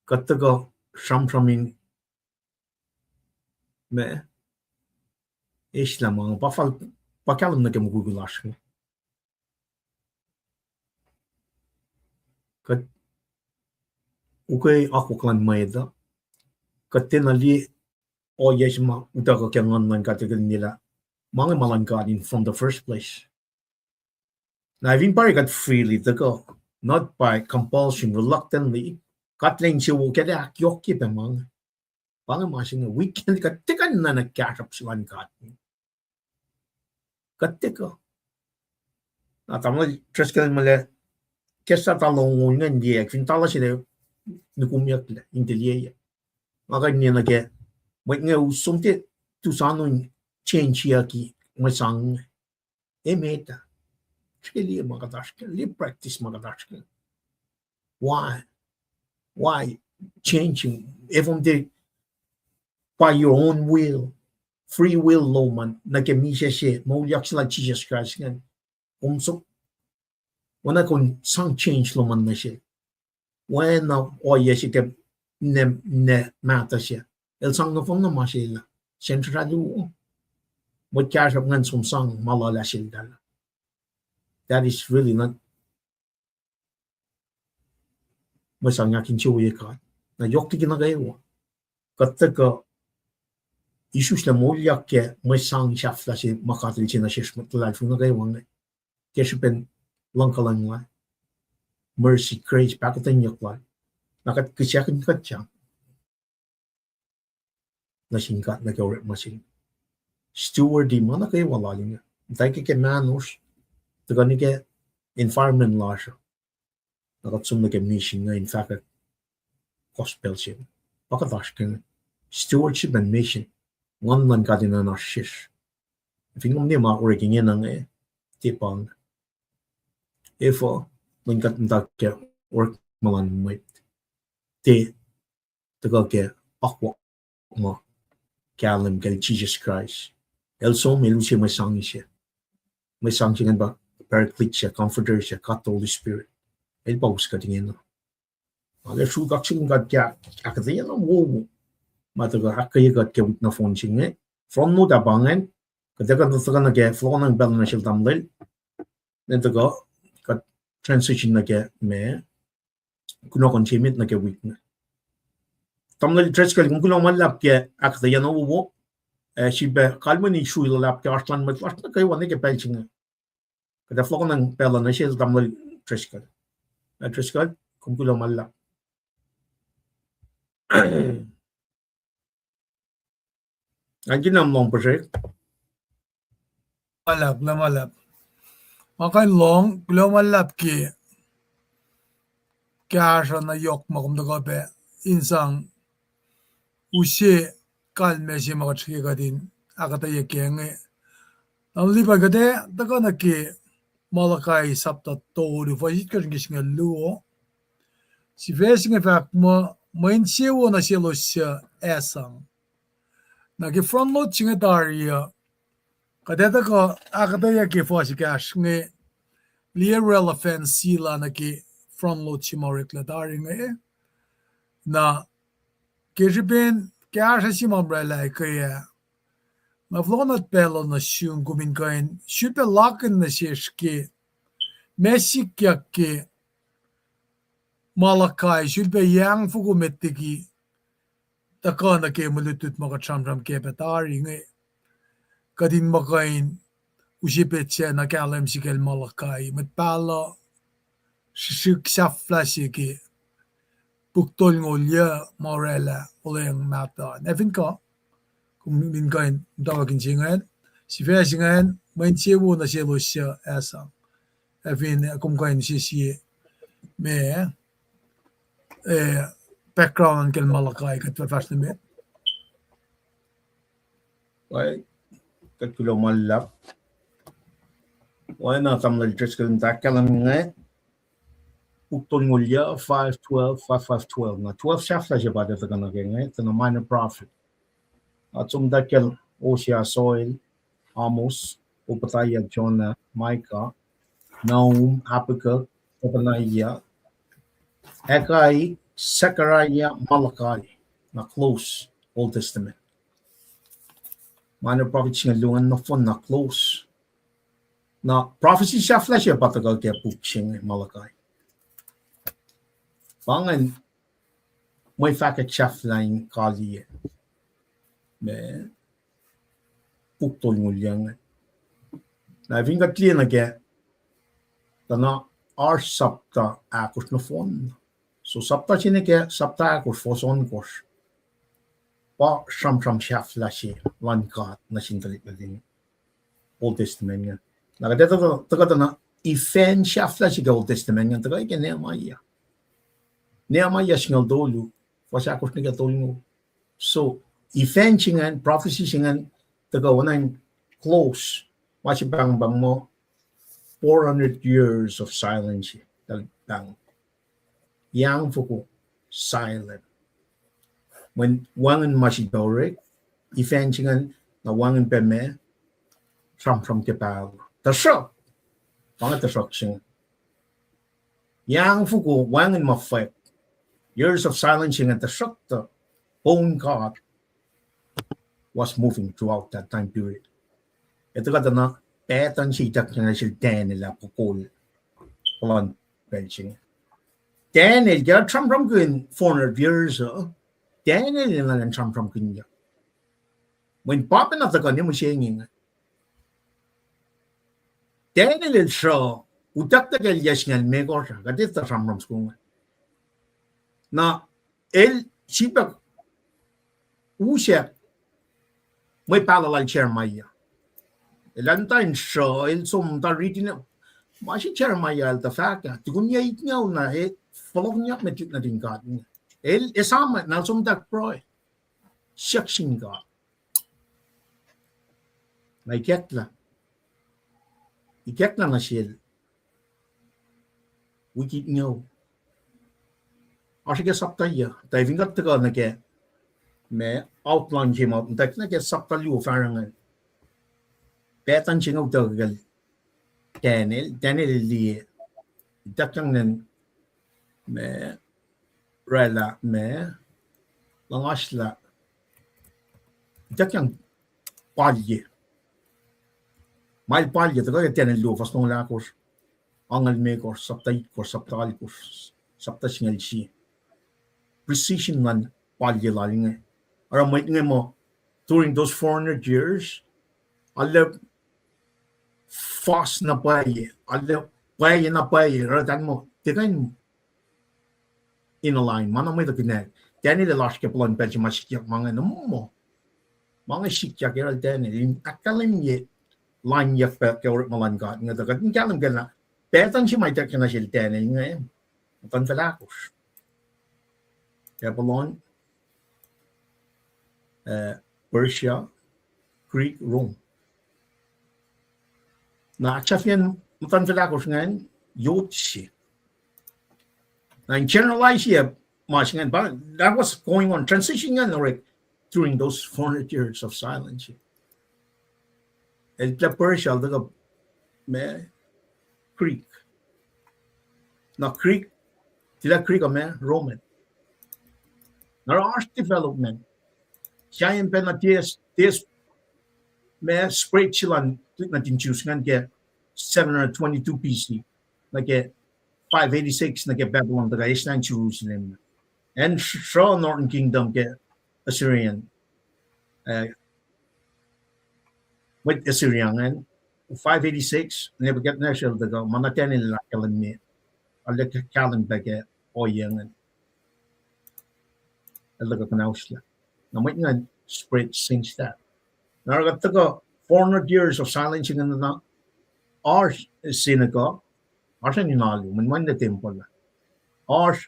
Kuht tuhkuh sramsram in, ma, eslah ma inge, pa fal, pa kahlwem nuh ke mukwikwi lasr inge. Kuht ukwe akwuck luhn mwet uh. Kuht tiacna liye ohiyac se ma utuckuh ke Nguhn luhn God, kuht liye lah ma inge ma luhn God in from the first place. Na fin pa kuht freely tuhkuh, not by compulsion, reluctantly, kuht lwen se wo kuht ac ahkyohkye pac ma inge. Pa inge ma se inge, weekend kuht tiac kuh in nuhnak kahsruhp se luhn God. Kuht tiac kuh. Na tamuhlwel Driscoll el muh lah, ke sahp tala ongol ingacn liye, fin tala se inge nukumyucklac in tiac liye. Nga kuh in liye nuh ke mwet inge us som tiac tu soano in change-iyucki mwe sang. Emet ah. Srihke liye ma kuht oasr ke, liye practice ma kuht oasr ke. Why? Why changing? Efuh tiac by your own will, free will lom an, nuh ke misac se, moulyak se lal Jisus Kraist ingacn. Kom som, oacna kom sang change lom an nuh sel. Oacna ohiyac se ke ninac, ninac mahtuh se. El sang nohfohn na ma se el ah. Sacnri luo. Mwet kahsruhp ingacn som sang ma lal ah seltahl. That is really not mwe sang ahkinsewowoye God. Na yohk liki nuh kwewa. Kuht tuhkuh isuslac moulyak ke mwe sang sahflah se ma God El se nuh sesr mwet luhlahlfongi nuh kwewa inge. Ke srihpen luhngkuhlacng lal, mercy, grace, pahkotwenyuck lal. Na kuht kihsakihn kuht sang nuh sin God nuh ke orekma se. Steward-i ma nuh kwewa lal inge. Muhta ke, ke mahnosr, tuhkuh nuh ke environment lasr uh. Na kuht som nuh ke mission inge in fahkwack gospel se. Pa kuht oasr ke stewardship and mission. Nguhn luhn God in oasr sesr. Fin kom ne ma orek ingena inge, tiac pa inge. Efuh, mweyen kuht muhta ke orekma luhn mwet. Tiac tuhkuh ke akwuck ma kahlwem kacl Jisus Kraist. El som, El use mwe sang se. Mwe sang se ingacn pa Paraclete se, Comforter se, God the Holy Spirit. El pa us kuht ingena. Arlac sruhk kaksakihn God ke ahkuhtweyac na wowo ma tuhkuh ahkkweye kuht ke wik nohfohn se inge. Front note ah pa ingacn, kuht ac kuh in tuhkuh nuh ke fohlohkohnacng pacl nuh sel tamuhlwel. Ne tuhkuh kuht transition nuh ke ma kunohkohn se met nuh ke wik inge. Tamuhlwel Driscoll, kom kuloh ma luhlahp ke ahkuhtweyac na wowo. Ac sifilpac kalweni srui luhlahp ke oasr luhn mwet lasr nuh kwewa ne ke pacl se inge. Kuht ac fohlohkohnacng pacl uh nuh sel tamuhlwel Driscoll. Driscoll, kom kuloh ma luhlahp. Ngan kinam lohng puhsrek. Ma luhlahp, kuloh ma luhlahp. Nga kuh in lohng, kuloh ma luhlahp ke kahsruh na yohk ma kom tuhkuh pac in sang use kalmac se ma kuht srihke kuht in ahkuhtweyac kac inge. Na lipal kuht ac tuhkuh nuh ke Malachi sapta tolu, fuhs itkohsr nuh ke singucul luo. Sifac se inge fahk muh, mwe insewowo nuh selos suc ac sang. Na ke front note se inge tari uh, kuht ac tuhkuh ahkuhtweyac ke fuhs ekahsr inge, liye relevance se lal nuh ke front note se ma oreklac tari inge. Na ke srihpen kahsruh se ma oraclah ke ah, nga fohlohkohnot pacl uh nuh sum kom in kuh in sulpac lakihn nuh sesr ke ma sikyak ke Malachi, sulpac yang foko met liki tuhkuh nuh ke mwe lutlut ma kuht sramsram kac pac tari inge. Kuht in muh kuh in use petsac na kahlwem se kacl Malachi, mwet pahluh srihsrihk sahflah se ke puk tolngoul yuc ma oraclah olweacng mahtuh an. Ac fin kuh, kom in kuh in muhtwacwacack in se ingacn, sifac se ingacn, mwe insewowo nuh selos suc ac sang. Ac fin kom kuh in sie sie me, eh, background an kacl Malachi, kuht fah fahsr nuh met. Kuht kuloh ma luhlahp. Oacna tamuhlwel Driscoll in ahkkahlwemye inge, puk tolngoul yuc, five twelve, five five twelve. Na twelve sahflah se pa tuhkuh nuh ke inge, tuh na minor prophet. Nga som tuh kacl Hosea, Joel, Amos, Obadiah, Jonah, Micah, Nahum, Habakkuk, Zephaniah, Haggai, Zechariah, Malachi. Na close Old Testament. Minor prophet singucul luo an nohfohn na close. Na prophecy sahflah se pa tuhkuh ke puk se inge Malachi. Pa ingacn mwe fahkwack sahflah in kaliyac me puk tolngoul yuc inge. Na fin kuht liye nuh ke, tuh na oasr sapta ahkosr nohfohn. So sapta se nuh ke sapta ahkosr, fuhs ohnkohsr, pa sramsram sahflah se luhn God nuh sin tuhlihk nuhtin Old Testament inge. Na kuht ac tuhkuh, tuhkuh tuh na event sahflah se ke Old Testament inge, tuhkuh ke Nehemiah. Nehemiah singucul tolu, fuhs ahkosr nuh ke tolngoul. So event se ingacn, prophecy se ingacn, tuhkuh oacna in close, ma se pahngpahng muh four hundred years of silence, tal pahng. Yang foko silent. Mweyen wacngihn ma se orek, event se ingacn, na wacngihn pac ma sramsram ke pahluh. Tuhsruhk, pa inge tuhsruhk se inge. Yang foko wacngihn ma fwack, years of silence se inge, tuhsruhk tuh poun God was moving throughout that time period. Ac tuhkuh tuh na pattern se ituckyang nuh sel Daniel ah, kol puhlan pacl se inge. Daniel ke el sramsramkihn four hundred years uh, Daniel el na sramsramkihnyuck. Mweyen pa pacna tuhkuh ne mihsenge inge. Daniel el sruh, utuckuh ke el yac singucul limekohsr ah, kuht etuh sramsram soko inge. Na el sifilpac usack mwe pahluh lal Jeremiah. El an muhta in sruh, el som muhta riti, ma se Jeremiah el tuh fahk ah, tukun yac itngoul na el fohlohkyak met nuhtin God. El esam na el som muhta pruhe, siyuck sin God. Na ikacklah, ikacklah nuh sel wik itngoul. Oasr ke sapta yuc, tuh fin kuht tuhkuh nuh ke ma outline se ma muhtwacta nuh ke sapta luo fahsr ingacn. Pattern se inge utuckuh kacl Daniel, Daniel el liye, ituckyang nuh ma oraclah ma luhngaslah, ituckyang palye. Ma el palye, tuhkuh ke Daniel luo fuhs longoul ahkosr, angngaul limekohsr, sapta itkohsr, sapta alkohsr, sapta singucul sie. Precision luhn palye lal inge. Oruh mwet inge muh, during those four hundred years, arlac fas na pwacye, arlac pwacye na pwacye, oruh tuh muh, tiac kuh in align, ma na mwet uh kihnack. Daniel el oasr ke puhlan pacl se ma sikyak ma inge, na muh, ma inge sikyak, oruh Daniel in ahkkahlwemye, lainyuck pac ke orekma luhn God inge, tuh kuht in kahlwem kac lah pattern se ma ituckyang nuh sel Daniel inge, muhtuhnfacl ahkosr. Babylon, eh, Persia, Greek, Rome. Na ahksahfyen muhtuhnfacl ahkosr ingacn, yot se. Na in generalize-ye ma se ingacn, pa that was going on, transition ingacn orek during those four hundred years of silence. El tilac Persia, el tuhkuh ma Greek. Na Greek, tilac Greek uh ma Roman. Na oruh oasr development. Sahyacn pacna tiac, tiac ma spread se luhn, nuhtin Jews ingacn ke seven hundred twenty-two B C, nuh ke five eighty-six nuh ke Babylon tuhkuh eslah Jerusalem. Acn sruh Northern Kingdom ke Assyrian, eh, mwet Assyria ingacn, five eighty-six, Nebuchadnezzar el tuhkuh, ma na Daniel el ahkkahlwemye, arlac kahlwem pac ke ohiyac ingacn. el tuhkuh kuhnauslah. Na mwet ingacn spread since that. Na oruh kuht tuhkuh four hundred years of silence ingacn na, oasr synagogue, oasr an in alu, mweyen wacngihn tempuhl ah. Oasr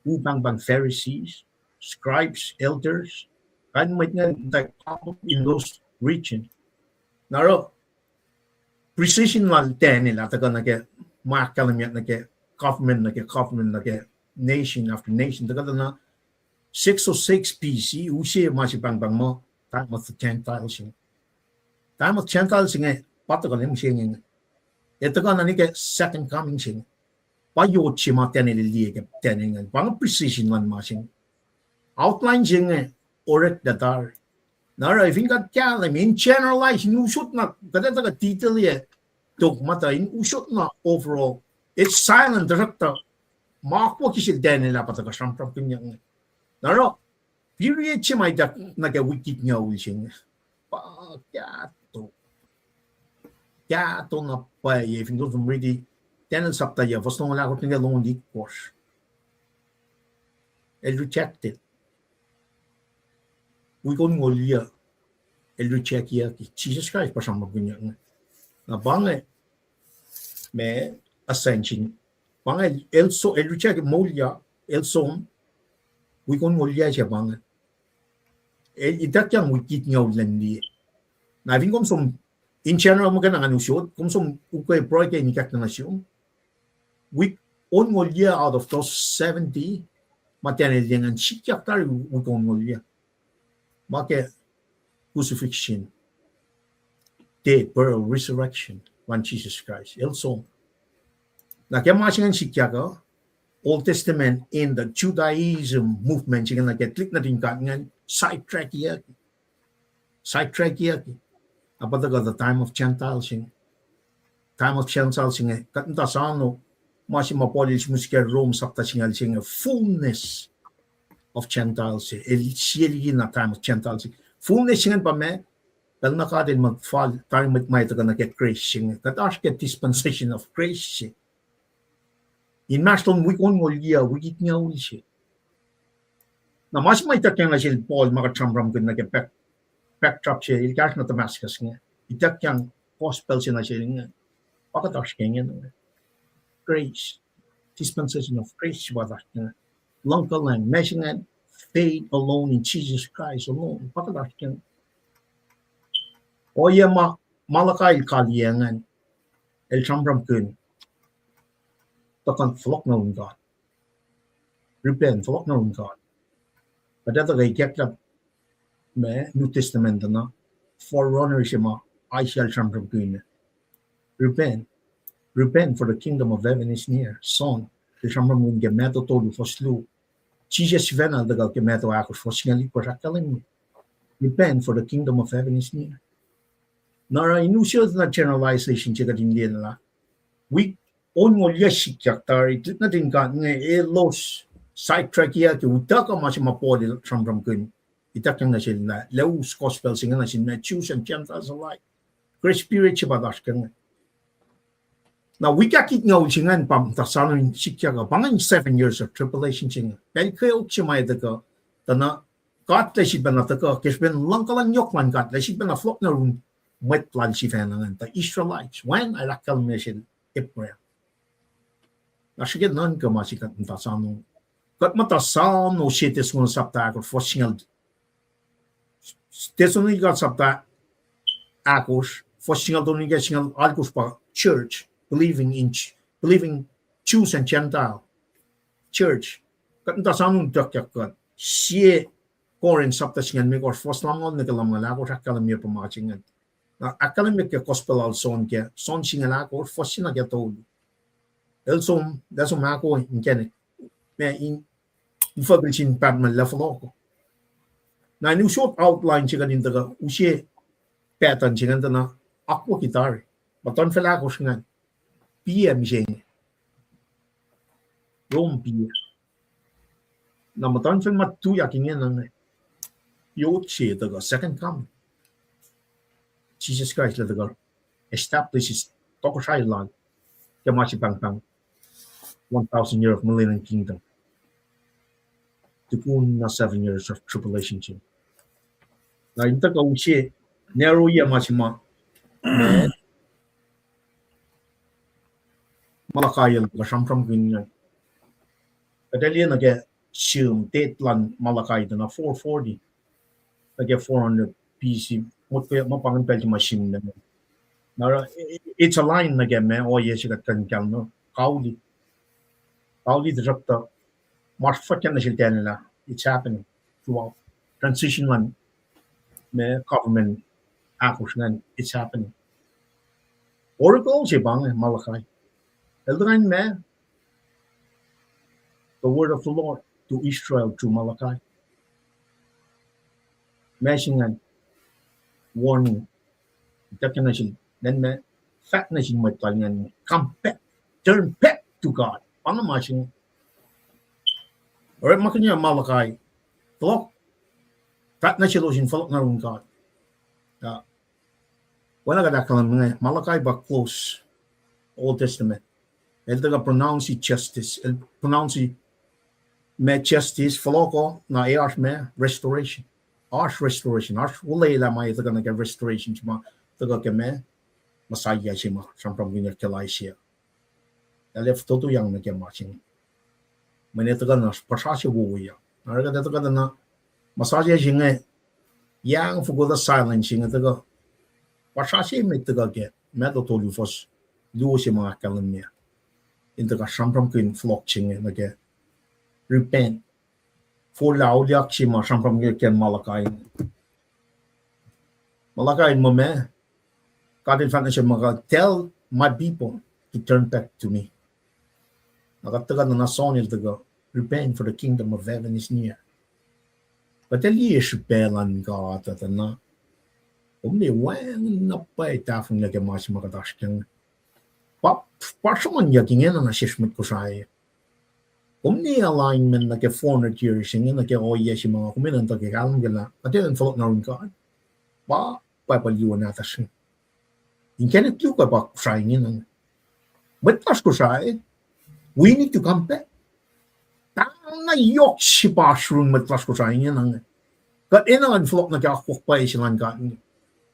u pahngpahng Pharisees, scribes, elders, kain mwet ingacn that come in those region. Na oruh precision lal Daniel ah tuhkuh nuh ke ma ahkkahlwemyeyuck nuh ke government, nuh ke government, nuh ke nation after nation, tuhkuh tuh na six oh six B C, use ma se pahngpahng muh time of the Gentiles inge. Time of Gentiles inge pa tuhkuh lem se inge. Ac tuhkuh na nuh ke second coming se inge. Pa yot se ma Daniel el liye ke Daniel ingacn. Pa inge precision luhn ma se inge. Outline se inge orek tari. Na oruh fin kuht kahlwem in generalize, in usot na, kuht ac tuhkuh detail-iyac tok muhta, in usot na overall, it's silent, tuhsruhktuh ma akwucki sel Daniel ah pa tuhkuh sramsramkihnyuck inge. Na oruh period se ma ituck nuh ke wik itngucul se inge, pa kahto, kahto na pwacye fin kom som riti Daniel sapta yuh, fuhs longoul ahkosr nuh ke longoul itkohsr. El rejected. Wik onngoul yuh, el rejectyucki. Jisus Kraist pa sramsramkihnyuck inge. Na pa inge, ma ascension. Pa inge el so, el reject moulyak, el som, wik onngoul yuh se pa inge. El ituckyang wik itngucul lwen liye. Na fin kom som, in general, muhkwena ngan usot, kom som ukwe pruhe ke in ikackna nuh sum, wik onngoul yuh out of those seventy, ma Daniel el liye ingacn, sikyak tari wik onngoul yuh. Ma ke crucifixion, death, burial, resurrection luhn Jisus Kraist, el som. Na ke ma se ingacn sikyak uh, Old Testament in the Judaism movement se inge nuh ke tuhlihk nuhtin God ingacn sidetrackyucki. Sidetrackyucki. Na pa tuhkuh the time of Gentiles inge. Time of Gentiles inge, kuht muhta soano, ma se ma Paul el sihmihs ke Rome sapta singucul se inge, fullness of Gentiles se, el sie liki na time of Gentiles se. Fullness se ingacn pa meac? Pacl na God el muh fal tari mwet ma tuhkuh nuh ke grace se inge. Kuht oasr ke dispensation of grace se. Inmahsrlon wik onngoul yuh, wik itngucul se. Na ma se ma ituckyang nuh sel Paul ma kuht sramsramkihn nuh ke back, backdrop se, el kahsruh nuh Damascus inge. Ituckyang gospel se nuh sel inge. Pa kuht oasr ke inge. Grace. Dispensation of grace se pa kuht oasr ke inge. Luhngkuhlwacng, ma se ingacn, faith alone in Jesus Christ alone. Pa kuht oasr ke inge. Ohiyac ma, Malachi el kaliyac ingacn, el sramsramkihn, tuhkuh fohlohk nuh yurin God. Repent, fohlohk nuh yurin God. Kuht etuh ke ikacklah ma New Testament uh na, forerunner se ma Isaiah el sramsramkihn, repent, repent, for the kingdom of heaven is near. John el sramsramkihn ke Matthew tolu fuhs luo. Jisus sifacna el tuhkuh ke Matthew ahkosr fuhs singucul itkohsr ahkkahlwemye, repent, for the kingdom of heaven is near. Na oruh in use na generalization se kuht in liye lah, wik onngoul yuh sikyak tari, tuhlihk nuhtin God inge elos sidetrackyucki, utuckuh ma se ma Paul el sramsramkihn, ituckyang nuh sel lah, lah us gospel se inge nuh sin ma Jews and Gentiles alike. Grace period se pa oasr ke inge. Na wik ahkitngucul se ingacn pa muhta soano in sikyak uh, pa ingacn seven years of tribulation se inge. Pacl kweok se ma etuh kuh, tuh na God el sifacna tuhkuh, ke srihpen luhngkuhlwacng yohk luhn God el sifacna fohlohk nuh yurin mwet lal sifacna ingacn, the Israelites. Wacngihn el ahkkahlwemye sel Abraham. Na srihke nuhnkuh ma se kuht muhta soano. Kuht muhta soano sie Thessalonians sapta ahkosr fuhs singucul, Thessalonica sapta ahkosr fuhs singucul tolu nuh ke singucul alkosr pa church, believing in, believing Jews and Gentile church. Kuht muhta soano in ituckyang kuht. Sie Corinth sapta singucul limekohsr fuhs lumngaul nuh ke lumngaul ahkosr ahkkahlwemye pa ma se ingacn. Na ahkkahlwemye ke gospel lal John ke John singucul ahkosr fuhs se nuh ke tolu. El som, el som ahkoo inkacnek, ma in, in fuckihl sin Patmos lah fohlohko. Na in usot outline se kuht in tuhkuh use pattern se ingacn tuh na akwucki tari. Muhtuhnfacl ahkosr ingacn, piac mihsenge, Rome piac. Na muhtuhnfacl ma tuyak ingena inge, yot se tuhkuh second coming. Jisus Kraist el tuhkuh establishes tohkohsrahi lal ke ma se pahngpahng one thousand year of millennial kingdom. tukun na seven years of tribulation se. Na in tuhkuh use, narrow ye ma se ma, Malachi el tuhkuh sramsramkihn ingacn. Kuht ac liye nuh ke sihm, date luhn Malachi tuh na four forty, nuh ke four hundred B C, motko ma pa ingacn pacl se ma sihm na. Na, it's aligned nuh ke ma ohiyac se kuht kuh in kahlwem, kauli. Kauli tuhsruhktuh, ma fahk nuh sel Daniel ah, it's happening throughout. Transition luhn ma government ahkosr ingacn, it's happening. Oracle se pa inge Malachi. El tuhkuh in ma, the word of the Lord to Israel through Malachi. Ma se ingacn, warning. Ituckyang nuh sin, then ma, fahk nuh sin mwet lal ingacn, come back, turn back to God. Pa inge ma se inge. Orekmakihn Malachi, fohlohk, fahk nuh selos in fohlohk nuh yurin God. Uh, Oacna kuht ahkkahlwemye inge, Malachi pa close Old Testament. El tuhkuh pronounce justice. El pronounce ma justice, fohlohkoh, na e oasr ma restoration. Oasr restoration. Oasr olwelah ma e tuhkuh nuh ke restoration se ma tuhkuh ke ma Messiah se ma sramsramkihnyuck ke Isaiah. El ac fototoyang nuh ke ma se inge. Mweyen e tuhkuh na puhsra se wowoyak. Na oruh kuht ac tuhkuh na Messiah se inge, yang fokoko silence se inge tuhkuh. Puhsra se met tuhkuh ke Matthew tolu fuhs luo se ma ahkkahlwemye. In tuhkuh sramsramkihn fohlohk se inge nuh ke repent. Forlah auliyak se ma sramsramkihn ke Malachi. Malachi el muh ma, God el fahk nuh sel ma, tell my people to turn back to me. Na kuht tuhkuh na John el tuhkuh, repent, for the kingdom of heaven is near. Kuht ac liye srihpac luhn God uh tuh na, kom liye wacngihn na pwacye tahfonglac ke ma se ma kuht oasr ke inge. Pa, pa sruhmuhnyuck ingena nuh sesr mwet Kosrae. Kom liye alignment nuh ke four hundred years inge nuh ke ohiyac se ma nga kom enenuh in tuh ke kahlwem ke lah kuht enenuh in fohlohk nuh yurin God. Pa Bible luo nahtuhsr inge. Inkacnek luo kuh pa Kosrae ingena. Mwet lasr Kosrae, we need to come back. Pahng na yohk se pa oasr yurin mwet lasr Kosrae ingena inge. Kuht enenuh in fohlohk nuh ke akwuck pwacye se luhn God inge.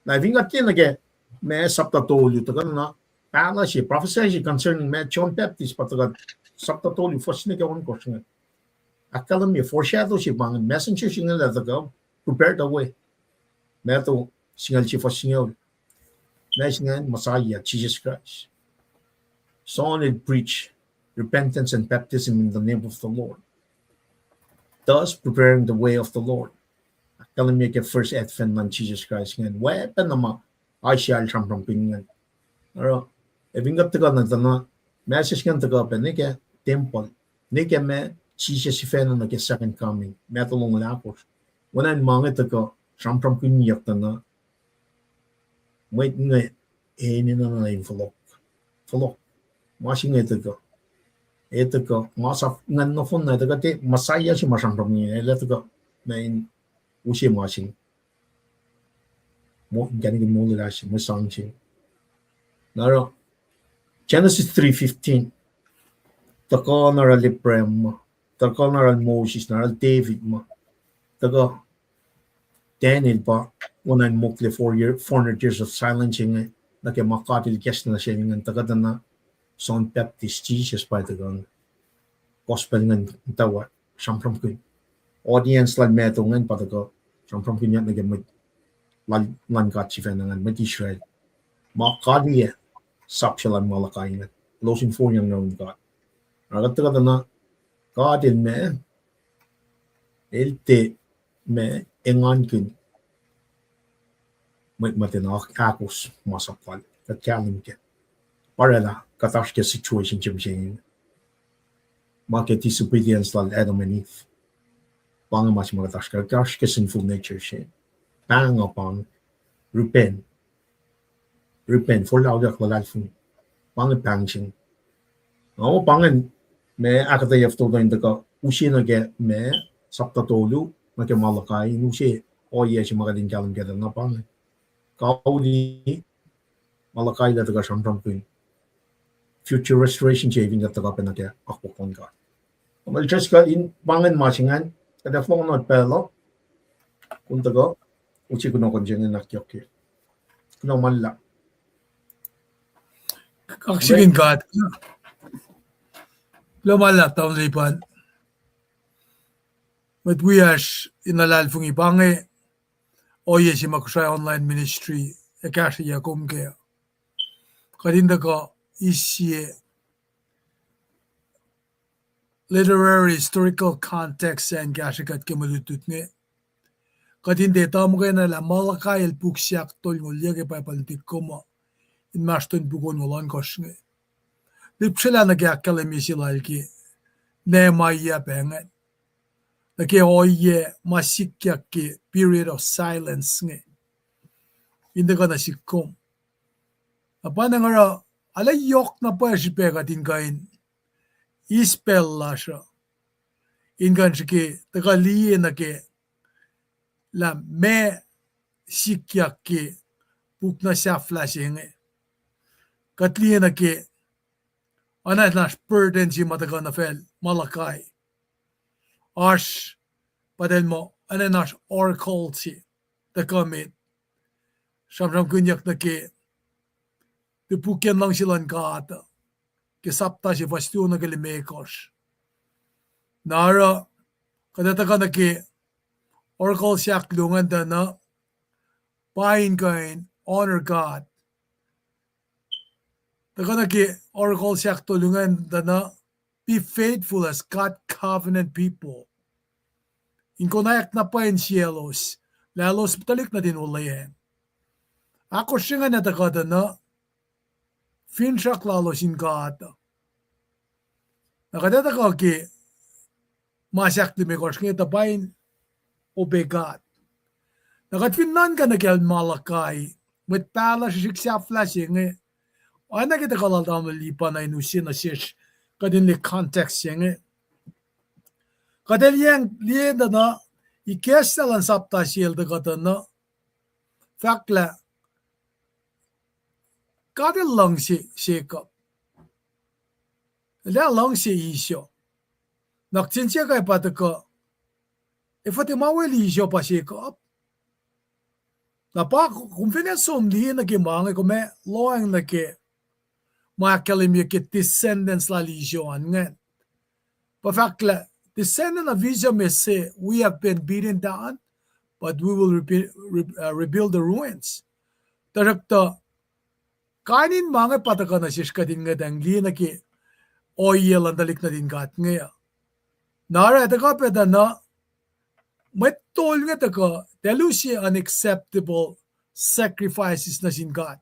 Na fin kuht liye nuh ke ma sapta tolu tuhkuh na, pahlah se, prophecy se concerning ma John Baptist pa tuhkuh sapta tolu fuhs nuh ke ohnkohsr inge. Ahkkahlwemye foreshadow se pa inge, messenger se inge lah tuhkuh prepare the way. Matthew singucul se fuhs singucul. Ma se ingacn Messiah, Jesus Christ. John el preach repentance and baptism in the name of the Lord, thus preparing the way of the Lord. Ahkkahlwemye ke first advent luhn Jesus Christ ingacn. Weapon na ma Isaiah el sramsramkihn ingacn. Oruh, ac fin kuht tuhkuh na tuh na, ma se ingacn tuhkuh pac nuh ke temple, nuh ke ma Jisus sifacna nuh ke second coming, ma tolngoul ahkosr. Oacna in ma inge tuhkuh sramsramkihnyuck tuh na, mwet inge enenuh na in fohlohk. Fohlohk. Ma se inge tuhkuh, e tuhkuh masap ingacn nohfohn na tuhkuh te Messiah se ma sramsramkihn, el ac tuhkuh na in use ma se inge. Mo, inkacnek in molwelah se, mwe sang se. Na oruh, Genesis three fifteen, tuhkuh na oruh Abraham ma, tuhkuh na oruh Moses, na oruh David ma, tuhkuh Daniel pa oacna in mokle four year, four hundred years of silence inge, nuh ke ma God el kahs nuh sel ingacn, tuhkuh tuh na John Baptist, Jesus pa tuhkuh inge. Gospel ingacn muhta wa sramsramkihn. Audience lal Matthew ingacn pa tuhkuh sramsramkihnyuck nuh ke mwet lal, luhn God sifacna ingacn, mwet Israel, ma kaliyac sap se luhn Malachi ingacn, elos in foriyang nuh yurin God. Oruh kuht tuhkuh tuh na God el ma, el tiac ma engankihn mwet muhta na ahkos masap lal. Kuht kahlwem kac. Pa oraclah kuht oasr ke situation se mihsenge, ma ke disobedience lal Adam and Eve. Pa inge ma se ma kuht oasr ke, kuht oasr ke sinful nature se. Pahng uh pa inge, repent. Repent, forlah auliyak luhlahlfongi. Pa inge pahng se inge. Nga muh pa inge ma ahkuhtweyac fototo in tuhkuh use nuh ke ma sapta tolu nuh ke Malachi, in use ohiyac se ma kuht in kahlwem kac tuh na pa inge. Kauli, Malachi el ac tuhkuh sramsramkihn future restoration se fin kuht tuhkuh pac nuh ke akwuck luhn God. Tamuhlwel Driscoll, in pa ingacn ma se ingacn, Kuht ac fohlohk nuh pacl uh, kom tuhkuh, use kunohkohn se inge nuh kyohk ke. Kuloh ma luhlahp. Kaksakihn God. Kuloh ma luhlahp, tamuhlwel Lipan. Mwet wiyacsr in luhlahlfongi pa inge, ohiyac se ma Kosrae Online Ministry ac kahsrweyuc kom kac. Kuht in tuhkuh eis sie literary historical context an kahsrwe kuht ke mwe lutlut inge. Kuht in tiac etuh muhkwena lah Malachi el puk se ahktolngoul yuc ke Bible nuhtihk kom uh, inmahsrlon puk onngoul ohnkohsr inge. Lihpsrelah nuh ke ahkkahlwemye se lal ke Nehemiah pac ingacn, nuh ke ohiyac ma sikyak ke period of silence inge. In tuhkuh nuh sihk kom. Na pa na nga oruh, arlac yohk na pwacye srihpac kuht in kuh in eis pacl lasr uh in kuh in srihke tuhkuh liye nuh ke lah meac sikyak ke puk na sahflah se inge. Kuht liye nuh ke oacna in oasr burden se ma tuhkuh nuh facl Malachi. Oasr, pa eltahl muh oacna in oasr oracle se tuhkuh met, sramsramkihnyuck nuh ke topukyac luhngse luhn God uh, ke sapta se fuhs luo nuh ke limekohsr. Na oruh, kuht ac tuhkuh nuh ke oracle se ahkluo ingacn tuh na, pa in kuh in honor God. Tuhkuh nuh ke oracle se ahktolu ingacn tuh na, be faithful as God covenant people. In konwacack na pwacye insiyaclos, lah elos tuhlihk nuhtin olweacng. Ahkosr se ingacn ac tuhkuh tuh na, finsrak lalos in God. Na kuht ac tuhkuh ke ma se ahklimekohsr inge tuh pa in obey God. Na kuht fin nuhnkuh nuh kacl Malachi, mwet pahluh srihsrihk sahflah se inge, oacna ke tuhkuh lal tamuhlwel Lipan in use nuh sesr, kuht in liye context se inge. Kuht ac liyacacng liye tuh na, ikacslah luhn sapta se el tuhkuh tuh na, fahklah, God el luhngse Jacob. El ac luhngse Esau. Na kihtin siyuck pa tuhkuh, efuh tiac ma wel Esau pa Jacob? Na pa kom fin som liye nuh ke ma inge kom ac lohacng nuh ke ma ahkkahlwemye ke descendants lal Esau an ingacn. Pa fahk lah descendant of Esau ma se, we have been beaten down, but we will rebu-, re-, uh, rebuild the ruins. Tuhsruhktuh, kain in ma inge pa tuhkuh nuh sesr kuht in ngwetacng liye nuh ke ohiyac luhn tuhlihk nuhtin God inge uh. Na oruh tuhkuh pac tuh na, mwet tol inge tuhkuh, tuh elos use unacceptable sacrifices nuh sin God.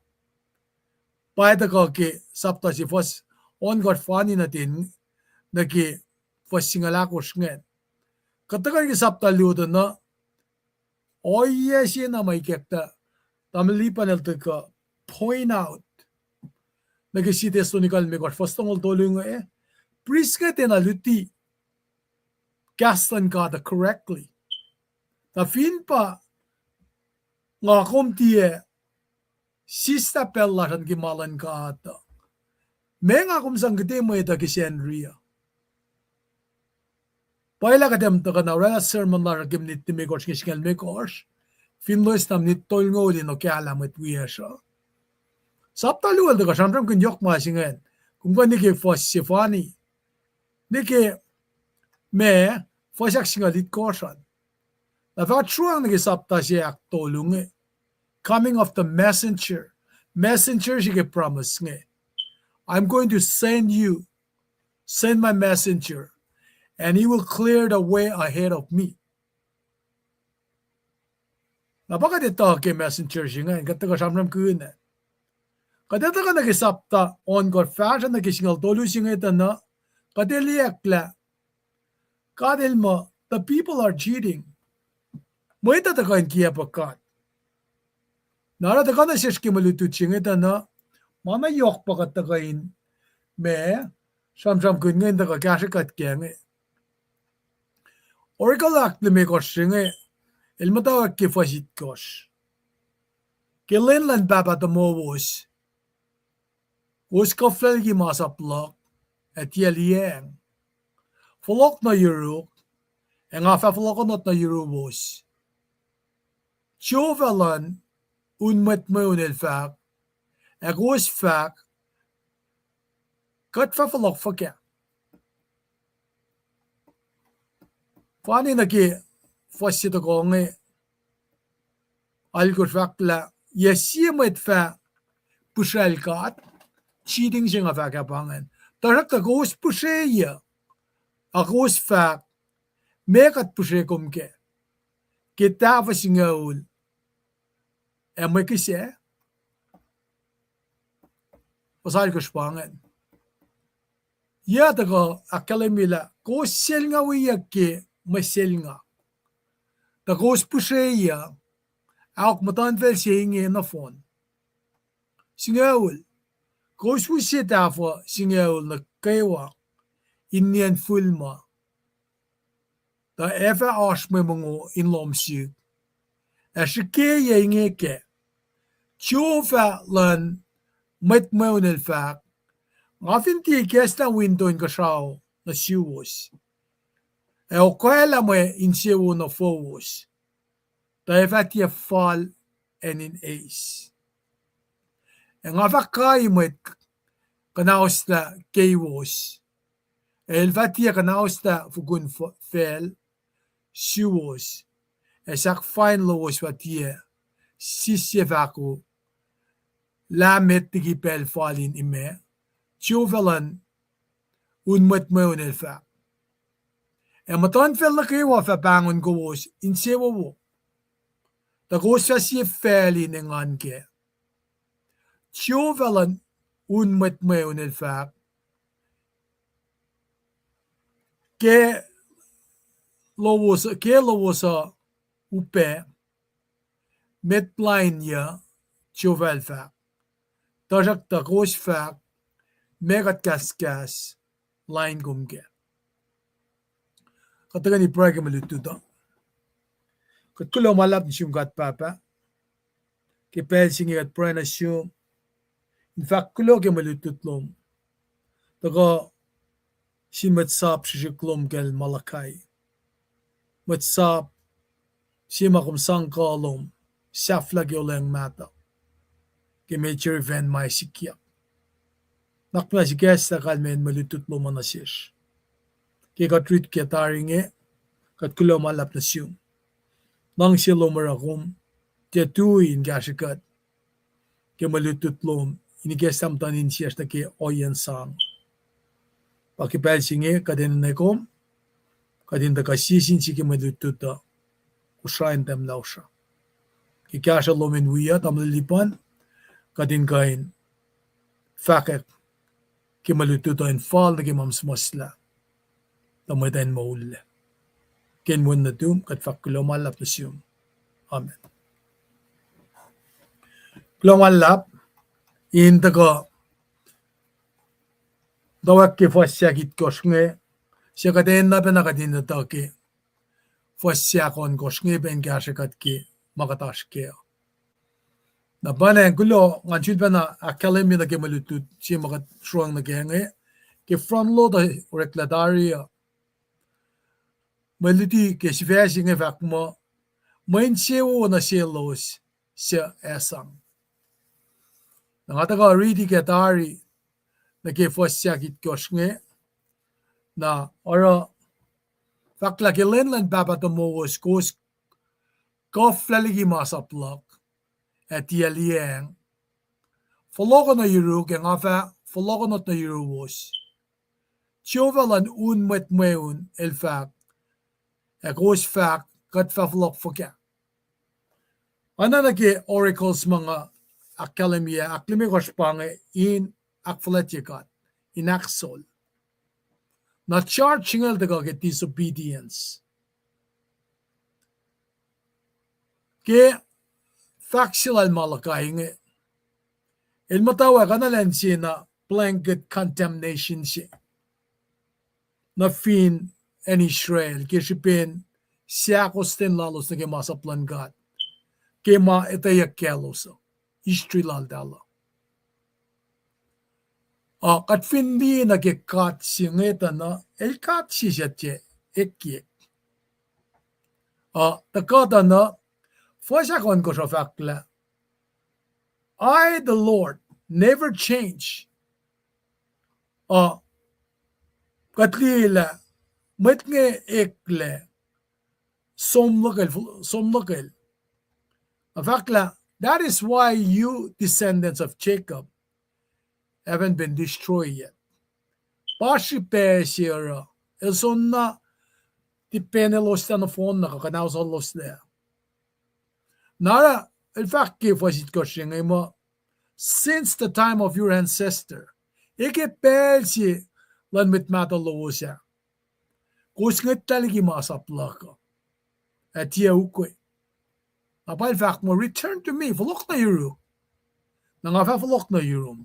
Pa tuhkuh ke sapta se fuhs ohnkohsr fani nuh ten, nuh ke fuhs singucul ahkosr ingacn. Kuht tuhkuh ke sapta luo tuh na, ohiyac se na ma ikacktuh, tamuhlwel Lipan el tuhkuh point out nuh ke sie Thessalonica limekohsr fuhs longoul tolu inge, prist inge tiacna luti kahs luhn God uh correctly. Na fin pa nga kom tiac sislah pacl lasr an ke ma luhn God uh, meac nga kom sang kihte mwet uh ke Sacnri uh? Pwacye lah kuht ac tuhkuh na oraclah sermon lasr uh ke minit limekohsr inge singucul limekohsr, fin loes na minit tolngoul in okahlah mwet wiyacsr uh. Sapta luo el tuhkuh sramsramkihn yohk ma se ingacn, kom kuh nwe ke fuhs sefanni, nwe ke ma, fuhs ahksingucul itkohsr an. Na fah sruang nuh ke sapta se ahktolu inge, coming of the messenger. Messenger se ke promise inge, I'm going to send you, send my messenger, and he will clear the way ahead of me. Na pa kuht etuh ke messenger se ingacn, kuht tuhkuh sramsramkihn ah. Kuht etuh kuh nuh ke sapta ohnkohsr fahsruh nuh ke singucul tolu se inge tuh na, kuht liye lah God el muh, the people are cheating. Mwet uh tuhkuh in kiacpwe God. Na oruh tuhkuh nuh sesr ke mwe lutlut se inge tuh na, ma na yohk pa kuht tuhkuh in ma, sramsramkihn inge in tuhkuh kahsrwe kuht kac inge. Oracle ahklimekohsr se inge, el muhtwacwacack ke fuhs itkohsr. Ke lwen luhn pahpah tuhmowos, kowos kuhflah liki masap luhk, ac tiac liyacacng. Fohlohk nuh yuruk, ac nga fah fohlohkohnot nuh yuruwos. Jehovah luhn un mwet mweun el fahk, ac kowos fahk, kuht fah fohlohk fuhkah? Fani nuh ke fuhs se tohkoh inge, alkosr fahk lah, yac sie mwet fah pihsracl God? Cheating se nga fahk ah pa ingacn. Tuhsruhktuh kowos pihsreyuc, ac kowos fahk, meac kuht pihsre kom kac? Ke tahfuh singucul ac mwe kihsac? Fuhs alkosr pa ingacn. Yac tuhkuh ahkkahlwemye lah kowos selngaweyuck ke mwe selnga, tuh kowos pihsreyuc, ahok, muhtuhnfacl se inge nohfohn. Singucul, kowos use tahfuh singucul nuh kwewa in nien fihl ma, tuh ac fah oasr mwe mongo in lohm sihk. Ac srihkeyac inge kac, Jehovah luhn mwet mweun el fahk, nga fin tiac ikacslah winto inkuhsrao nuh suwos, ac okwaclah mwe insewowo nuh fowos, tuh ac fah tiac fal acn in eis. Ac nga fah kai mwet kuhnaoslah keiwos, ac el fah tiac kuhnaoslah fukun f-, facl suwos, ac sahkfain lowos fah tiac sisye fahko lah met liki pacl fal in imac, Jehovah luhn un mwet mweun el fahk. Ac muhtuhnfacl nuh kwewa fah pahngon kowos insewowo, tuh kowos fah sie facl in engan kac, Jehovah luhn un mwet mweun el fahk. Ke lowos, ke lowos uh upac, met lain yuc, Jehovah el fahk. Tuhsruhktuh kowos fahk, meac kuht kahskahs lain kom kac? Kuht tuhkweni pruhe ke mwe lutlut uh. Kuht kuloh ma luhlahp nuh sum God Pahpah, ke pacl se inge kuht pruhe nuh sum in fahk kuloh ke mwe lutlut lom, tuhkuh sin mwet sap srihsrihk lom kacl Malachi. Mwet sap se ma kom sang kuh lom sahflah ke olweacng mahtuh, ke Major Event ma sikyak. Nuhnak muhnahs ikacslah kalmacn mwe lutlut lom uh nuh sesr. Ke kuht rit ke tari inge, kuht kuloh ma luhlahp nuh sum. Luhngse lom oruh kom tiac tui in kahsrwe kuht ke mwe lutlut lom, in ikacslah muhtuhn insiyacsr nuh ke ohiyacn sang. Pa ke pacl se inge kuht enenwe kom, kuht in tuhkuh sie sin sie ke mwe lutlut uh, Kosrae in tahmtahel Lasr uh. Ke kahsruh lom in wiyuc, tamuhlwel Lipan, kuht in kuh in fahkwack ke mwe lutlut uh in fal nuh ke ma suhmuhslah, tuh mwet uh in moullac. Ke inen wen nuhtum kuht fahk kuloh ma luhlahp nuh sum. Amen. Kuloh ma luhlahp, in tuhkuh muhtwacwacack ke fuhs se ahkitkohsr inge, se kuht enenuh pacna kuht in etuh ke fuhs se ahkohnkohsr inge pa in kahsrwe kuht ke ma kuht oasr kac. Na pa ingacn kuloh, ngan sun pacna ahkkahlwemye nuh ke mwe lutlut se ma kuht sruhngwacyang nuh ke inge, ke front load uh oreklac tari uh. Mwe luti ke sifac se inge fahk muh, mwe insewowo nuh selos suc ac sang. Na nga tuhkuh riti ke tari nuh ke fuhs se ahkitkohsr inge, na oruh fahk lah ke lwen luhn Pahpah tomowos kowos koflah liki masap luhk ac tiac liyacacng, fohlohkoh nuh yuruk ac nga fah fohlohkohnot nuh yuruwos, Jehovah luhn un mwet mweun el fahk, ac kowos fahk, kuht fah fohlohk fuhkah? Oacna nuh ke oracles ma nga ahkkahlwemye, ahklimekohsr pa inge in ahkfuhlwactye God, in ahksol. Na charge se inge tuhkuh ke disobedience. Ke fahk se lal Malachi inge, el muhtwacwacack oacna lwen se na blanket condemnation se nuh fin acn Israel ke srihpen seahkostwen lalos nuh ke masap luhn God, ke ma etweyuck kaclos uh, history laltahl uh. Uh, kuht fin liye nuh ke God se inge tuh na, el God se suc tiac ekyek. Uh, tuhkuh tuh na, fuhs ahkohnkohsr uh fahk lah, I, the Lord, never change. Uh, kuht liye lah mwet inge eklac somluhkel, somluhkel. Na fahk lah, that is why you, descendants of Jacob, haven't been destroyed yet. Pa srihpac se oruh el soenna tiac pacna elos lah nohfohn na kuh kuhnahoselos lah. Na oruh el fahk ke fuhs itkohsr se inge muh, since the time of your ancestor, e ke pacl se luhn mwet mahtuh lowos ah, kowos ngwetlah liki masap luhk uh, ac tiac ukwe. Na pa el fahk muh, return to me, fohlohk nuh yuruk, na nga fah fohlohk nuh yurum.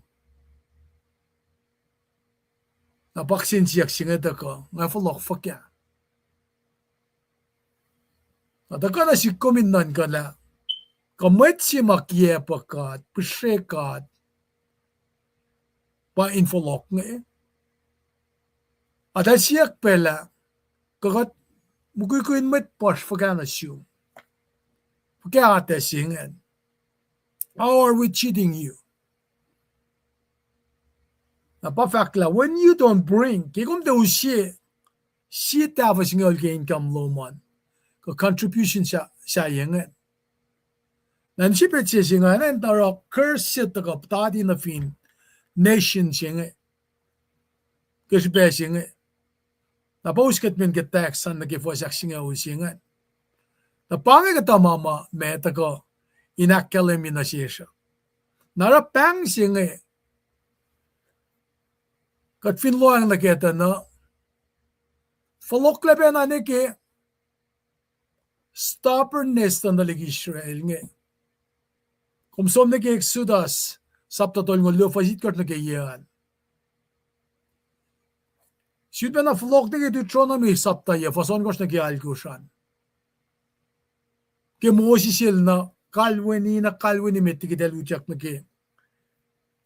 Na pa kihsen siyuck se inge tuhkuh, nga fohlohk fuhkah? Na tuhkuh nuh sihk kom in nuhnkuh lah, kuh mwet se ma kiacpwe God, pihsre God, pa in fohlohk inge? Eltahl siyuck pac lah, kuh kuht mukwikwi in mwet puhsr fuhkah nuh sum? Fuhkah atac se ingacn? How are we cheating you? Na pa fahk lah, when you don't bring, ke kom tiac use sie tahfuh singucul ke income lom an, kuh contribution sa-, sahyac ingacn. Na in srihpac se se ingacn, na in oruh curse se tuhkuh puhtati nuh fin nation se inge ke srihpac se inge. Na pa us kuht men ke tax an nuh ke fuhs ahksingucul se ingacn. Na pa inge kuhtuh ma ma ma tuhkuh in ahkkahlwemye nuh sesr uh. Na oruh pahng se inge, kuht fin lohacng nuh kac tuh na, fohlohklac pacna ne ke stubbornness luhn tuhlihk Israel inge. Kom som nuh ke Exodus sapta tolngoul luo, fuhs itkohsr nuh ke yac an. Sut pacna fohlohk nuh ke Deuteronomy sapta yac, fuhs ohnkohsr nuh ke alkohsr an. Ke Moses el na kalweni, na kalweni met liki eltahl utyak nuh ke,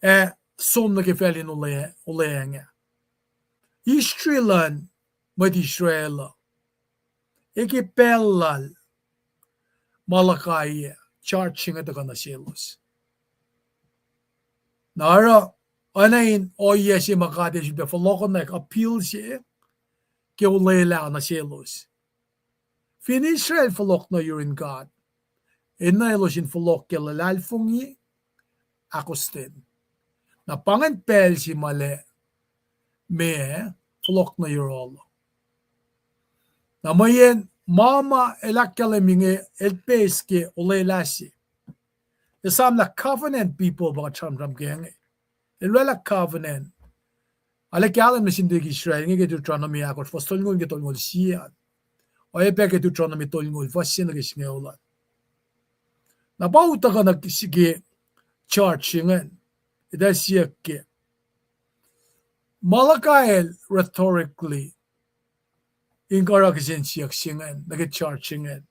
ac som nuh ke facl in olweacng ah. History luhn mwet Israel uh, e ke pacl lal Malachi ah, charge se inge tuhkuh nuh selos. Na oruh, oacna in ohiyac se ma God el sifilpac fohlohkohnwack appeal se ke olwelah nuh selos. Fin Israel fohlohk nuh yurin God, enenuh elos in fohlohk ke luhlahlfongi, ahkostwen. Na pa ingacn pacl se ma lac meac, fohlohk nuh yohrohl. Na mweyen ma ma el ahkkahlwemye inge el base ke olwelah se. Esam lah covenant people pa kuht sramsram ke inge. El orwaclah covenant. Arlac kahlwem nuh sin tuhlihk Israel inge ke Deuteronomy ahkosr fuhs tolngoul ke tolngoul sie an. Oacyacpac ke Deuteronomy tolngoul fuhs se nuh ke singucul an. Na pa utuckuh nuh ke charge se ingacn. Eltahl siyuck ke Malachi el rhetorically in oruh kihsen siyuck se ingacn nuh ke charge se ingacn.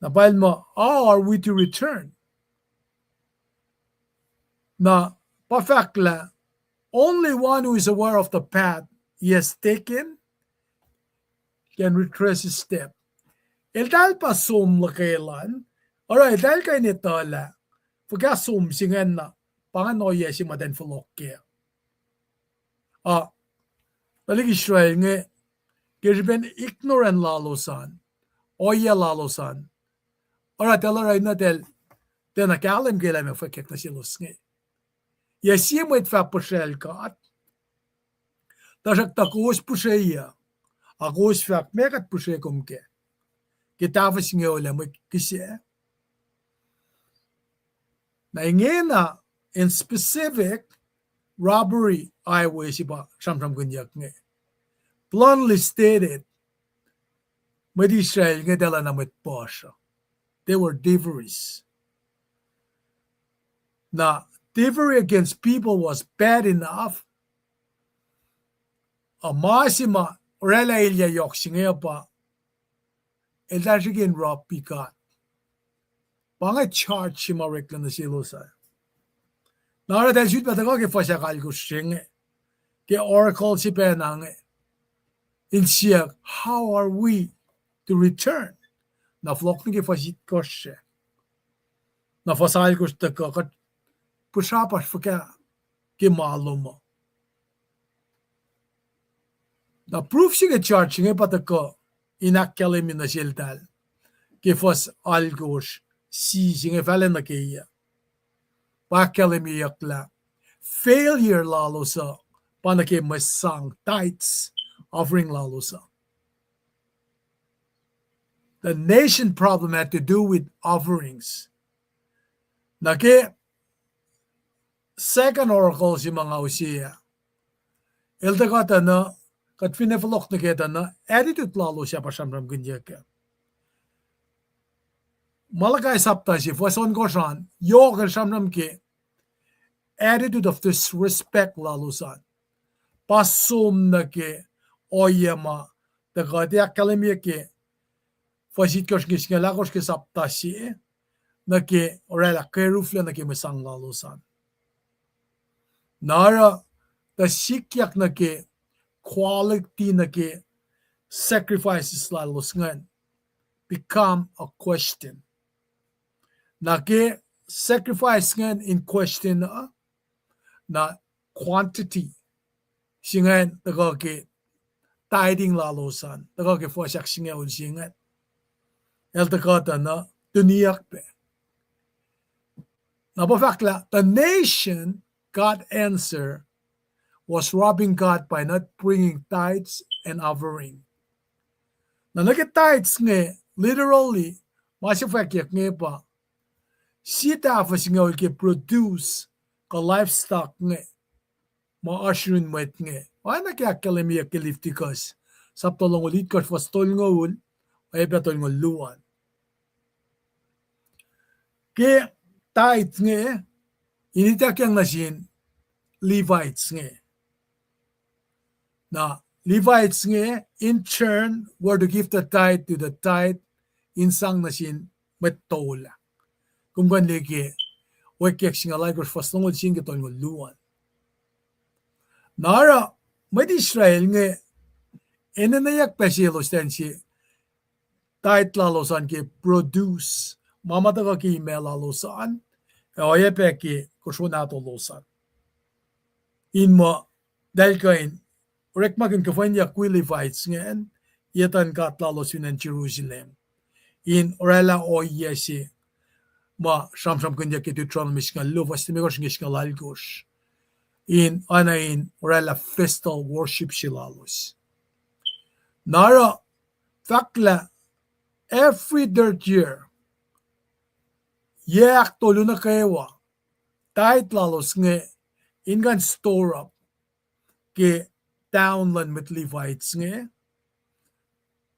Na pa el muh, how are we to return? Na pa fahk lah, only one who is aware of the path he has taken can retrace his step. Eltahl pa som luhkelan, oruh eltahl kuh in etuh lah fuhkah som se ingacn na, pa ingacn ohiyac se ma eltahl fohlohk kac. Ah, tuhlihk Israel inge, ke srihpen ignorant lalos an, ohiyac lalos an, oruh eltahl oruh na eltahl tiacna kahlwem ke lah meac fwackyuck nuh selos inge. Yac sie mwet fah puhsracl God, tuhsruhktuh kowos puhsreyuc, ac kowos fahk, meac kuht puhsre kom kac? Ke tahfuh singucul ac mwe kihsac. Na ingena, in specific, robbery, highway se pa sramsramkihnyuck inge. Bluntly stated, mwet Israel inge tiac lacna mwet puhsr uh. They were thieveries. Na thievery against people was bad enough. A ma se ma oraclah elyah yohk se inge pa eltahl srihke in rob God. Pa inge charge se ma oreklac nuh selos uh. Na oruh eltahl sut pac tuhkuh ke fuhs ahkalkosr se inge, ke oracle se pacna inge, in siyuck, how are we to return? Na fohlohk nuh ke fuhs itkohsr se. Na fuhs alkohsr tuhkuh, kuht pihsrapasr fuhkah ke ma lom uh. Na proof se inge, charge se inge pa tuhkuh in ahkkahlwemye nuh seltahl ke fuhs alkohsr, si se inge fahla nuh ke yac. Pa ahkkahlwemyeyuck lah failure lalos uh pa nuh ke mwe sang, tithes, offering lalos uh. The nation problem had to do with offerings. Na ke Second Oracle se ma nga use ah, el tuhkuh tuh na, kuht finne fohlohk nuh ke tuh na, attitude lalos ah pa sramsramkihnyuck ah. Malachi sapta se, fuhs ohnkohsr an, yohk el sramsram ke attitude of disrespect lalos an. Pa som nuh ke ohiyac ma tuhkuh tiac ahkkahlwemye ke fuhs itkohsr ke singucul ahkosr ke sapta se, nuh ke oraclah keruflah nuh ke mwe sang lalos an. Na oruh tuh sikyak nuh ke quality nuh ke sacrifices lalos ingacn become a question. Na ke sacrifice ingacn in question uh, na quantity se ingacn tuhkuh ke tithing lalos an, tuhkuh ke fuhs ahksingucul se ingacn, el tuhkuh tuh na tuniyuck pac. Na pa fahk lah the nation God answer was robbing God by not bringing tithes and offering. Na nuh ke tithes inge, literally, ma se fwackyuck inge pa sie tahfuh singucul ke produce kuh livestock inge, ma oasr yurin mwet inge. Oacna ke ahkkahlwemyeyuck ke Leviticus sapta longoul itkohsr fuhs tolngoul, oacyacpac tolngoul luo an. Ke tithe inge, in ituckyang nuh sin Levites inge. Na Levites inge, in turn, were to give the tithe to the tithe, in sang nuh sin mwet tol ah. Kom kuh in liye ke Wacngihn singucul alkohsr fuhs longoul sie nuh ke tolngoul luo an. Na oruh mwet Israel inge enenweyuck pac selos tacn se tithe lalos an ke produce, ma ma tuhkuh ke imac lalos an, ac oacyacpac ke kosro nahtuhlos an. In muh eltahl kuh in orekmakihn kuhfwenyuck wi Levites ingacn, etuhn God lalos fin acn Jerusalem, in oraclah ohiyac se ma sramsramkihnyuck ke Deuteronomy singucul luo fuhs limekohsr nuh ke singucul alkohsr, in oacna in oraclah festal worship se lalos. Na oruh fahk lah every third year, yac ahktolu nuh kwewa, tithe lalos inge in kuh in store up ke town luhn mwet Levites inge,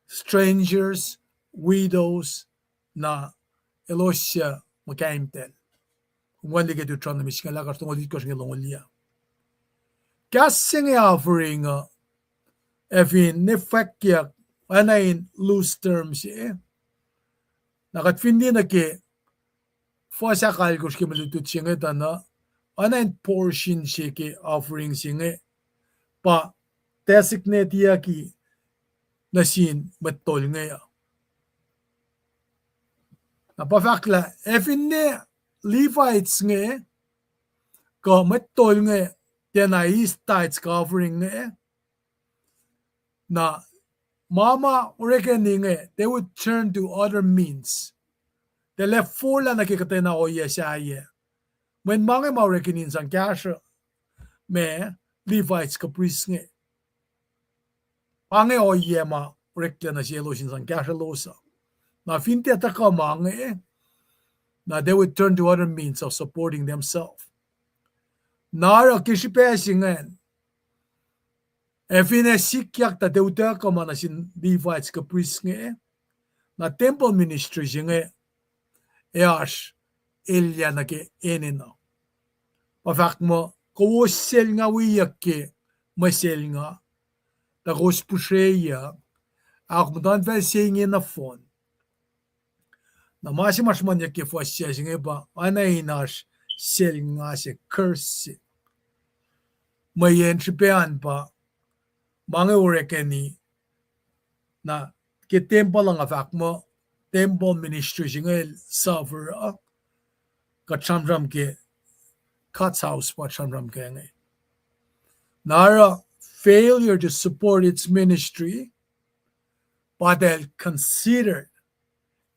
strangers, widows, na elos suc muhkahimtacl. Kom kuh in liye ke Deuteronomy singucul ahkosr, tolngoul itkohsr nuh ke longoul yac. Kahs se inge offering uh, ac fin ne fwackyuck, oacna in loose term se. Na kuht fin liye nuh ke fuhs ahkalkohsr ke mwe lutlut se inge tuh na, oacna in portion se ke offering se inge, pa designate-iyucki nuh sin mwet tol inge uh. Na pa fahk lah ac finne Levites inge, kuh mwet tol inge, tiacna eis tithes kuh offering inge, na ma ma orekeni inge, they would turn to other means. Tiac lah forlah nuh ke kuhtwena ohiyac sahyac. Mweyen ma inge ma orekeni in sang kahsruh ma Levites kuh priests inge. Pa inge ohiyac ma oreklac nuh selos in sang kahsrwelos uh. Na fin tiac tuhkuh ma inge, na they would turn to other means of supporting themselves. Na oruh ke srihpac se ingacn, ac finne sikyak tuh tiac utuckuh ma nuh sin Levites kuh priests inge, na temple ministry se inge ac oasr elyah nuh ke enenuh. Pa fahk muh kowos selnga wiyuck ke mwe selnga, tuh kowos pihsreyuck, ahok, muhtuhnfacl se inge nohfohn. Na ma se ma sruhmuhnyuck ke fuhs se inge pa oacna in oasr selnga se, curse se. Mweyen srihpac an pa ma inge orekeni, na ke tempuhl uh nga fahk muh temple ministry se inge el suffer uh, kuht sramsram ke God's house pa sramsram ke inge. Na oruh failure to support its ministry, pa eltahl consider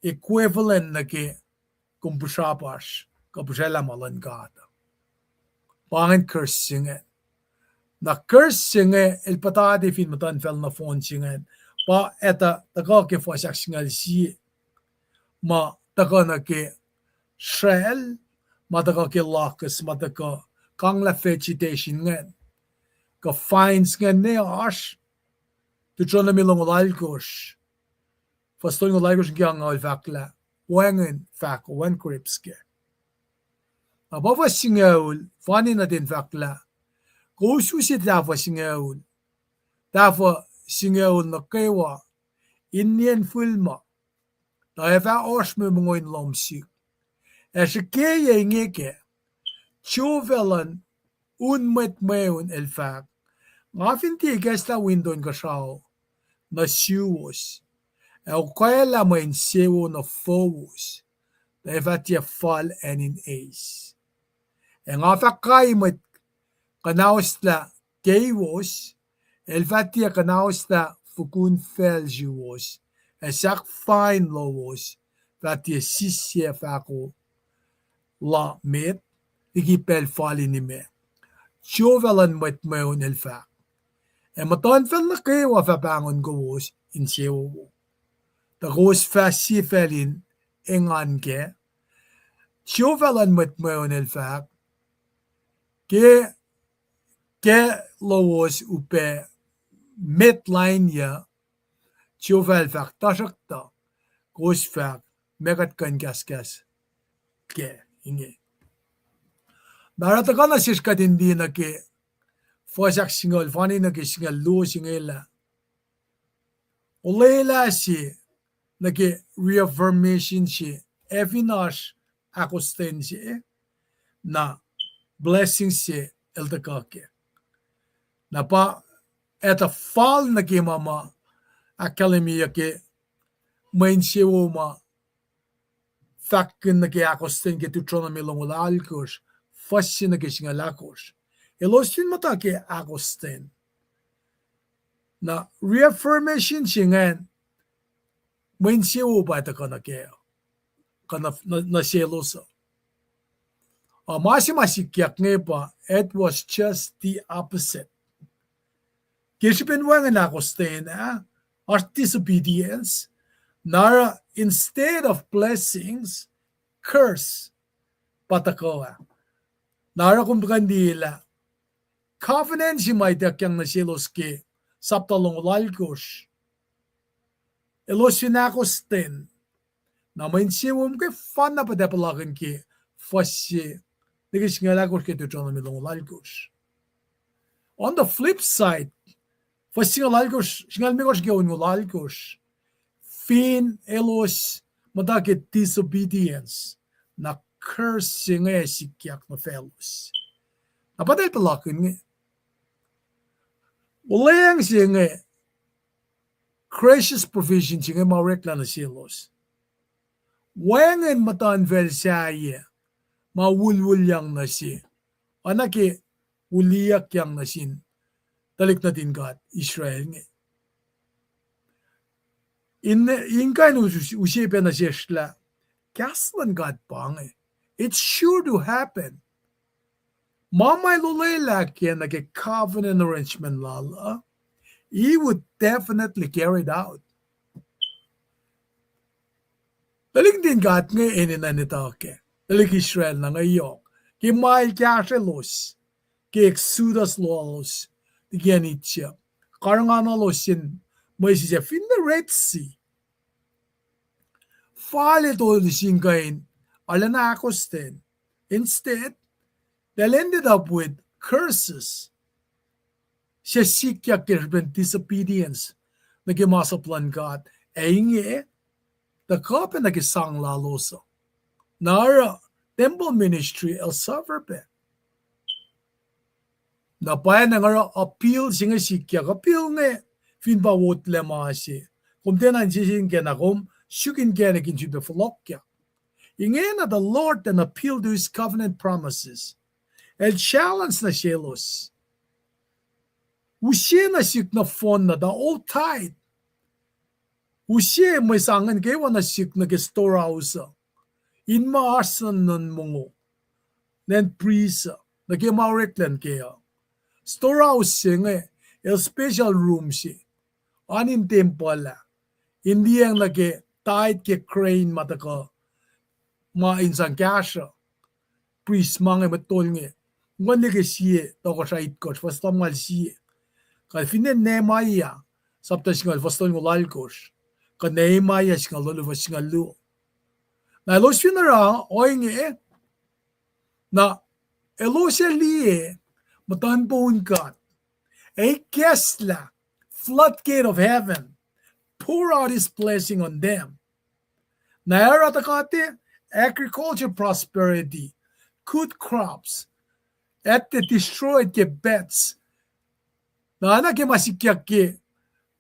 equivalent nuh ke kom pihsrapasr, kuh pihsraclah ma luhn God. Pa ingacn curse se inge. Na curse se inge el puhtati fin muhtuhnfacl nohfohn se ingacn, pa etuh tuhkuh ke fuhs ahksingucul sie, ma tuhkuh nuh ke sracl, ma tuhkuh ke locusts, ma tuhkuh kanglah vegetation ingacn, kuh vines ingacn ne oasr. Deuteronomy longoul alkosr, fuhs tolngoul alkosr nuh ke angngaul fahk lah wacngihn fahko, wacngihn grapes kac. Na pa fuhs singucul, fani nuhtin fahk lah, kowos use tahfuh singucul, tahfuh singucul nuh kwewa, in nien fihl ma, tuh ac fah oasr mwe mongo in lohm sihk. Ac srihkeyac inge kac, Jehovah luhn un mwet mweun el fahk, nga fin tiac ikacslah winto inkuhsrao nuh suwos, ac okwaclah mwe insewowo nuh fowos, tuh ac fah tiac fal acn in eis. Ac nga fah kai mwet kuhnaoslah keiwos, el fah tiac kuhnaoslah fukun facl suwos, ac sahk vine lowos fah tiac sisyac fahko la met liki pacl fal in imac, Jehovah luhn mwet mweun el fahk. Ac muhtuhnfacl nuh kwewa fah pahngon kowos insewowo, tuh kowos fah sie facl in engan kac, Jehovah luhn mwet mweun el fahk. Ke, ke lowos upac met lainyuc, Jehovah el fahk, tuhsruhktuh kowos fahk, meac kuht kuh in kahskahs kac inge? Na oruh tuhkuh nuh sesr kuht in liye nuh ke fuhs ahksingucul, fani nuh ke singucul luo se inge lah, olwelah se nuh ke reaffirmation se, ac fin oasr ahkostwen se, na blessing se el tuhkuh kac. Na pa etuh fal nuh ke ma ma ahkkahlwemyeyuck ke mwe insewowo ma fahkkihn nuh ke ahkostwen ke Deuteronomy longoul alkosr, fuhs se nuh ke singucul ahkosr. Elos fin muhta ke ahkostwen, na reaffirmation se ingacn, mwe insewowo pa tuhkuh nuh ke, kuh nuh, nuh, nuh selos uh. A ma se ma sikyak inge pa, it was just the opposite. Ke srihpen wacngihn ahkostwen ah, oasr disobedience, na oruh instead of blessings, curse pa tuhkuh ah. Na oruh kom tuhkuh in liye lah covenant se ma ituckyang nuh selos ke sapta longoul alkosr, elos fin ahkostwen, na mwe insewowo ke fanna pa tuh puhlakihn ke fuhs se nuh ke singucul alkosr ke Deuteronomy longoul alkosr. On the flip side, fuhs singucul alkosr, singucul limekohsr ke onngoul alkosr, fin elos muhta ke disobedience, na curse se inge sikyak nuh faclos. Na pa tuh puhlakihn inge. Olweacng se inge, gracious provision se inge ma oreklac nuh selos. Wacngihn muhtuhnfacl sahyac ma wulwulyang nuh se, oacna ke wuhliyuckyang nuh sin tuhlihk nuhtin God Israel inge. In, in kuh in us-, use pac nuh sesr lah kahs luhn God pa inge, it's sure to happen. Ma ma el olwelah kac nuh ke covenant arrangement lal uh, he would definitely carry it out. Tuhlihk nuhtin God inge enenuh in etuh kac. Tuhlihk Israel na inge yohk, ke ma el kahsrwelos ke Exodus lalos liki acn Egypt, karihngihnuhlos sin Moses ac fin the Red Sea, fal elos in kuh in arulacna ahkostwen. Instead, they'll ended up with curses. Se sikyak ke srihpen disobedience nuh ke masap luhn God. Ac inge, tuhkuh pac nuh ke sang lalos uh. Na oruh temple ministry el suffer pac. Na pwacyena oruh appeal se inge sikyak, appeal inge fin pa wotlac ma se, kom tiacna insese in kena kom suk inkacnek in sifilpac fohlohkyak. Ingena the Lord then appeal to his covenant promises. El challenge nuh selos. Use nuh sihk nohfohn na, the old tithe. Use mwe sang ingacn kwewa nuh sihk nuh ke storehouse uh, in ma oasr nuhn mongo, nuhn priest uh, nuh ke ma oreklac ke uh. Storehouse se inge, el special room se an in tempuhl ah, in liyacacng nuh ke tithe ke grain ma tuhkuh, ma in sang kahsruh. Priest ma inge, mwet tol inge, nguhn liye ke sie Tohkohsrah itkohsr, fuhs lumngaul sie. Kuh finne Nehemiah, sapta singucul, fuhs tolngoul alkosr, kuh Nehemiah singucul tolu, fuhs singucul luo. Na elos fin oruh ohinge, na elos ac liye muhtuhn poun God ac ikacslah floodgate of heaven, pour out his blessing on them. Na oruh tuhkuh agriculture prosperity, good crops, ac tiac destroyed ke pests. Na oacna ke ma sikyak ke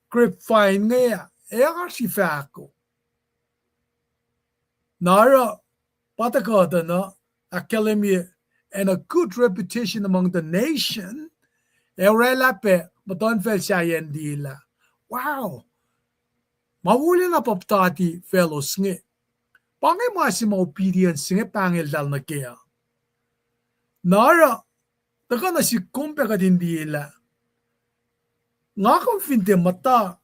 grapevine inge, ac oasr fahko. Na oruh pa tuhkuh tuh na ahkkahlwemye, and a good reputation among the nation, ac oraclah pac muhtuhnfacl sahyacn liyelah. Wow. Ma wolacna pa puhtati faclos inge. Pa inge ma se ma obedience se inge pahngeltahl nuh kac uh. Na oruh tuhkuh nuh sihk kom pac kuht in liyelah, nga kom fin tiac muhta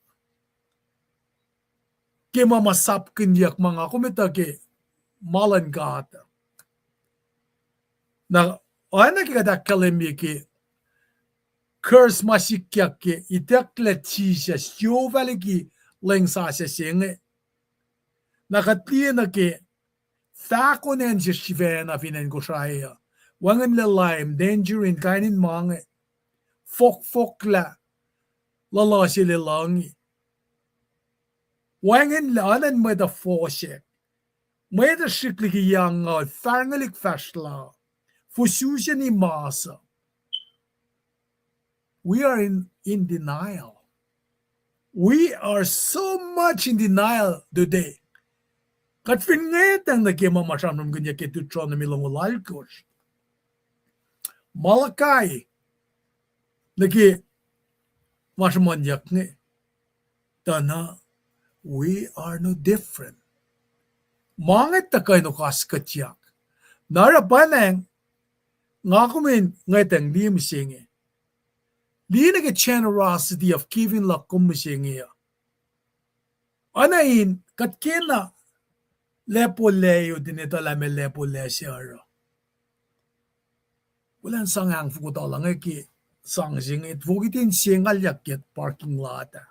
ke ma ma sapkihnyuck ma nga kom etuh ke ma luhn God. Na oacna ke kuht ahkkahlwemye ke curse ma sikyak ke itucklac Jisus, Jehovah liki leng sasuc se inge. Na kuht liye nuh ke fahko nacn se sifacna fin acn Kosrae uh. Wacngihnlac lime, tangerine, kain in ma inge. Fohkfohklah, luhluh se luhn lungi. Wacngihnlac, oacna mwet uh fohsack. Mwet uh srihk liki yang uh, fahrngelihk fahsrlah, fususeni mas uh. We are in, in denial. We are so much in denial today. Kuht fin ngwetacng nuh ke ma ma sramsramkihnyuck ke Deuteronomy longoul alkosr, Malachi, nuh ke ma sruhmuhnyuck inge, tuh na, we are no different. Ma inge tuhkuh in okaskuhtyak. Na oruh pwacnwacng, nga kom in ngwetacng liye mihsenge. Liye nuh ke generosity of giving luhk kom mihsenge uh. Oacna in kuht kena lacpo lac uh, tiac etuh lah meac lacpo lac se oruh. Kuhlwacnsang ahngfoko tuh luhngse ke sang se inge, fokitin se ngalyak ke parking lot ah.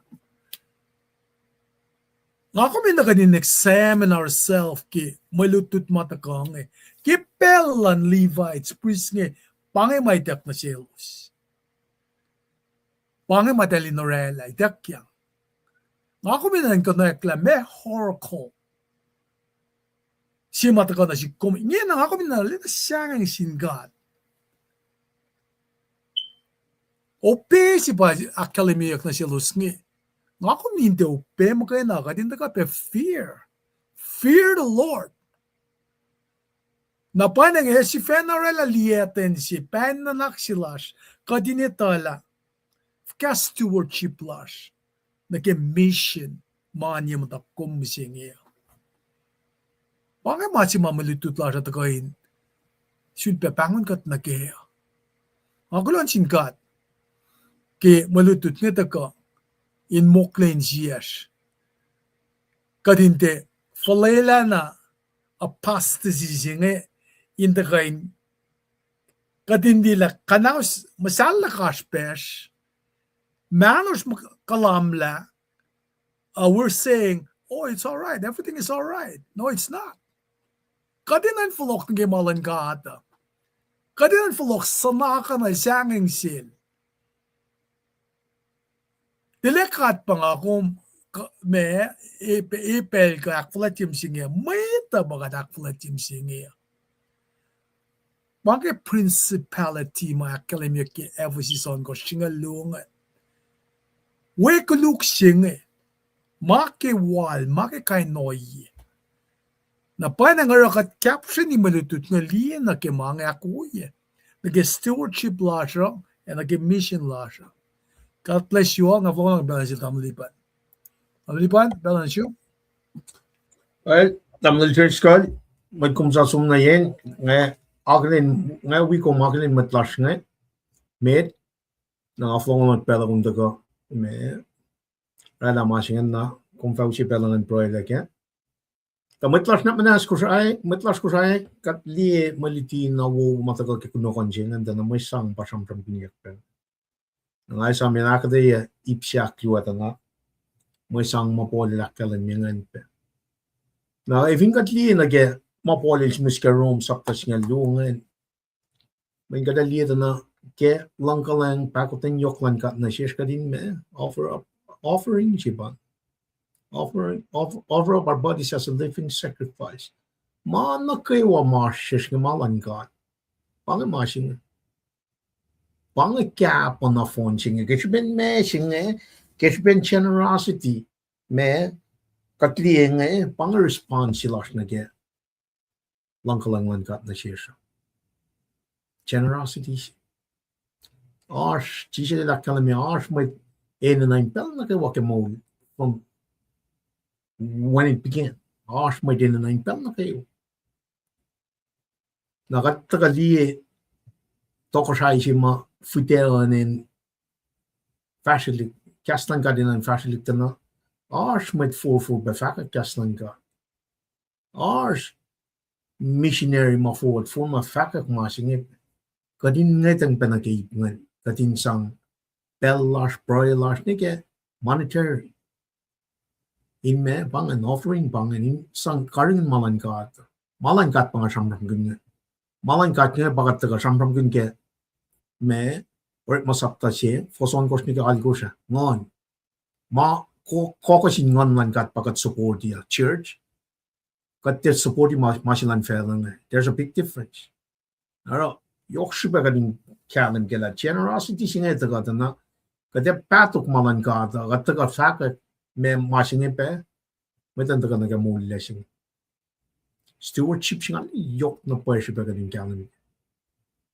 Nga kom in tuhkuh in examine ourselves ke mwe lutlut ma tuhkuh inge. Ke pacl luhn Levites, priests inge, pa inge ma ituck nuh selos. Pa inge ma eltahl in oraclah, ituckyang. Nga kom in nuhnkuh lah meac oracle se ma tuhkuh nuh sihk kom. Ingena nga kom in nuhnkuh lah sahngweng sin God. Upac se pa ahkkahlwemyeyuck nuh selos inge. Nga kom in tiac upac muhkwena, kuht in tuhkuh pac fear. Fear the Lord. Na pwacnwacng ac sifacna oraclah liyacten se, pahng nuhnak se lasr, kuht in etuh lah fuhkah stewardship lasr nuh ke mission ma niye muhta kom mihsenge uh. Pa inge ma se ma mwe lutlut lasr uh tuhkuh in sulpac pahngon kuht nuh kac uh. Nga kuloh nuh sin God ke mwe lutlut inge tuhkuh in mokle insiyacsr. Kuht in tiac fuhlwelahna apostasy se inge in tuhkuh in, kuht in liye lah kuhnaus muhsahllah oasr pacsr, mahnosr kuhlwacnlah, uh, we're saying, oh, it's all right, everything is all right. No, it's not. Kuht in an fohlohk nuh ke ma luhn God uh. Kuht in an fohlohk suhnakana sahngweng sel. Tilac God pa nga kom, ma, e, e pacl kuh ahkfuhlwactye mihsenge, mwet uh pa kuht ahkfuhlwactye mihsenge. Ma ke principality ma ahkkahlwemyeyuck ke Ephesus ohnkohsr singucul luo inge. We koluk se inge. Ma ke wal, ma ke kain ohiyac. Na pwacnwacng oruh kuht caption-i mwe lutlut inge liye nuh ke ma inge ahkwoye. Nuh ke stewardship lasr uh, ac nuh ke mission lasr uh. God bless you all. Nga fohlohk pacl nuh sel tamuhlwel Lipan. Tamuhlwel Lipan, pacl nuh sum. Well, tamuhlwel Driscoll, mwet kom sasuc nuh yen, nga akihlen, nga wi kom akihlen mwet lasr inge, met, na nga fohlohk pacl uh kom tuhkuh, me, oraclah ma se inge na, kom fah use pacl uh ngan pruhelah kac. Tuh mwet lasr nuh muhnahs Kosrae, mwet lasr Kosrae, kuht liye mwe luti na wo ma tuhkuh ke kunohkohn se ingacn tuh na mwe sang pa sramsramkihnyuck pac. Na nga esam in ahkuhtweyac ip se ahkluo tuh na mwe sang ma Paul el ahkkahlwemye ingacn pac. Na efin kuht liye nuh ke ma Paul el sihmihs ke Rom sapta singucul luo ingacn, mweyen kuht liye tuh na ke luhngkuhlwacng pahkotwen yohk luhn God nuh sesr kuht in me offer up, offering se pa, offer, offer, offer up our bodies as a living sacrifice. Ma nuh kwewa ma sesr inge ma luhn God. Pa inge ma se inge. Pa inge kahpuh nohfohn se inge. Ke srihpen ma se inge, ke srihpen generosity, ma kuht liye inge, pa inge response lasr nuh ke luhngkuhlwacng luhn God nuh sesr. Generosity. Oasr, Jisus el ahkkahlwemye, oasr mwet enenuh in pacl nuh kwewa ke moul, from when it began. Oasr mwet enenuh in pacl nuh kwewa. Na kuht tuhkuh liye tohkohsrahi se ma fihtac uh in fahsrwelihk, kahs luhn God enenuh in fahsrwelihk tuh na, oasr mwet forfor pac fahkwack kahs luhn God. Oasr missionary ma forfor ma fahkwack ma se inge, kuht in ngwetacng pac nuh ke ip ingacn, kuht in sang pacl lasr, pruhe lasr nuh ke monetary. In ma pa ingacn offering, pa ingacn in sang karihngihn ma luhn God. Ma luhn God pa inge sramsramkihn inge. Ma luhn God inge pa kuht tuhkuh sramsramkihn ke ma Orekma sapta se, fuhs ohnkohsr nuh ke alkohsr ah, nguhn. Ma ko-, kokosin nguhn luhn God pa kuht support-i uh, church. Kuht tiac support-i ma, ma se luhn facluh inge. There's a big difference. Oruh, yohk srihpac kuht in kahlwem ke lah generosity se inge tuhkuh tuh na, kuht ac pahtok ma luhn God uh, kuht tuhkuh fahkwack ma, ma se inge pac, mwet uh tuhkuh nuh ke moul lac se inge. Stewardship se inge yohk na pwacye srihpac kuht in kahlwem.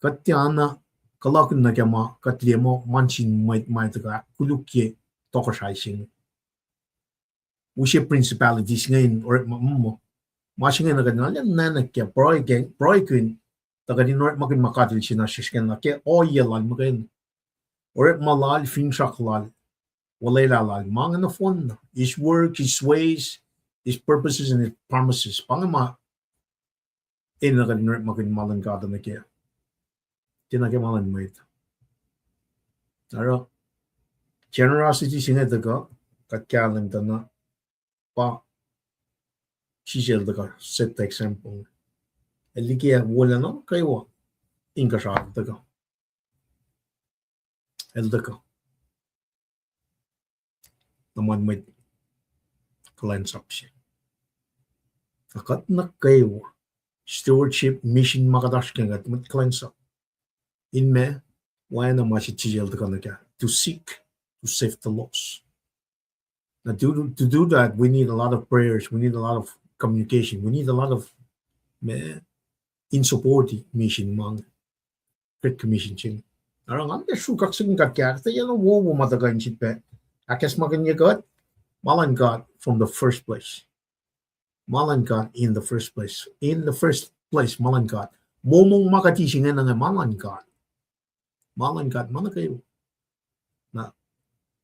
Kuht tiacna kuhlakihn nuh ke ma kuht liye muh ma sin mwet ma tuhkuh ahkkolukye tohkohsrahi se inge. Use principalities inge in orekma, mm, ma se inge na kuht na lwen nacnek ke pruhe ke, pruhekihn, tuh kuht in orekmakihn ma God El se nuh sesr kena ke ohiyac lal muhkwena. Orekma lal, finsrak lal, olwelah lal, ma inge nohfohn na, His work, His ways, His purposes and His promises. Pa inge ma enenuh kuht in orekmakihn ma luhn God nuh ke, tiacna ke ma luhn mwet. Oruh, generosity se inge tuhkuh, kuht kahlwem tuh na, pa Jisus El tuhkuh set the example. El liki wolacna nuh kwewa inkuhsrao El tuhkuh. El tuhkuh. Nuh ma mwet kuhlwacnsap se. Na kuht nuh kwewa, stewardship, mission ma kuht oasr ke, kuht mwet kuhlwacnsap. In ma, oacna ma se Jisus El tuhkuh nuh kac, to seek, to save the lost. Now, to, to do that, we need a lot of prayers, we need a lot of communication, we need a lot of, ma, in support mission ma inge, Great Commission se inge. Oruh ngan tiac sruhk kaksakihn God ke ahkuhtweyac na wowo ma tuhkuh in sifilpac ahkacsmakihnye kuht, ma luhn God from the first place. Ma luhn God in the first place. In the first place, ma luhn God. Momong ma kuht eis ingena inge ma luhn God. Ma luhn God ma nuh kwewa. Na,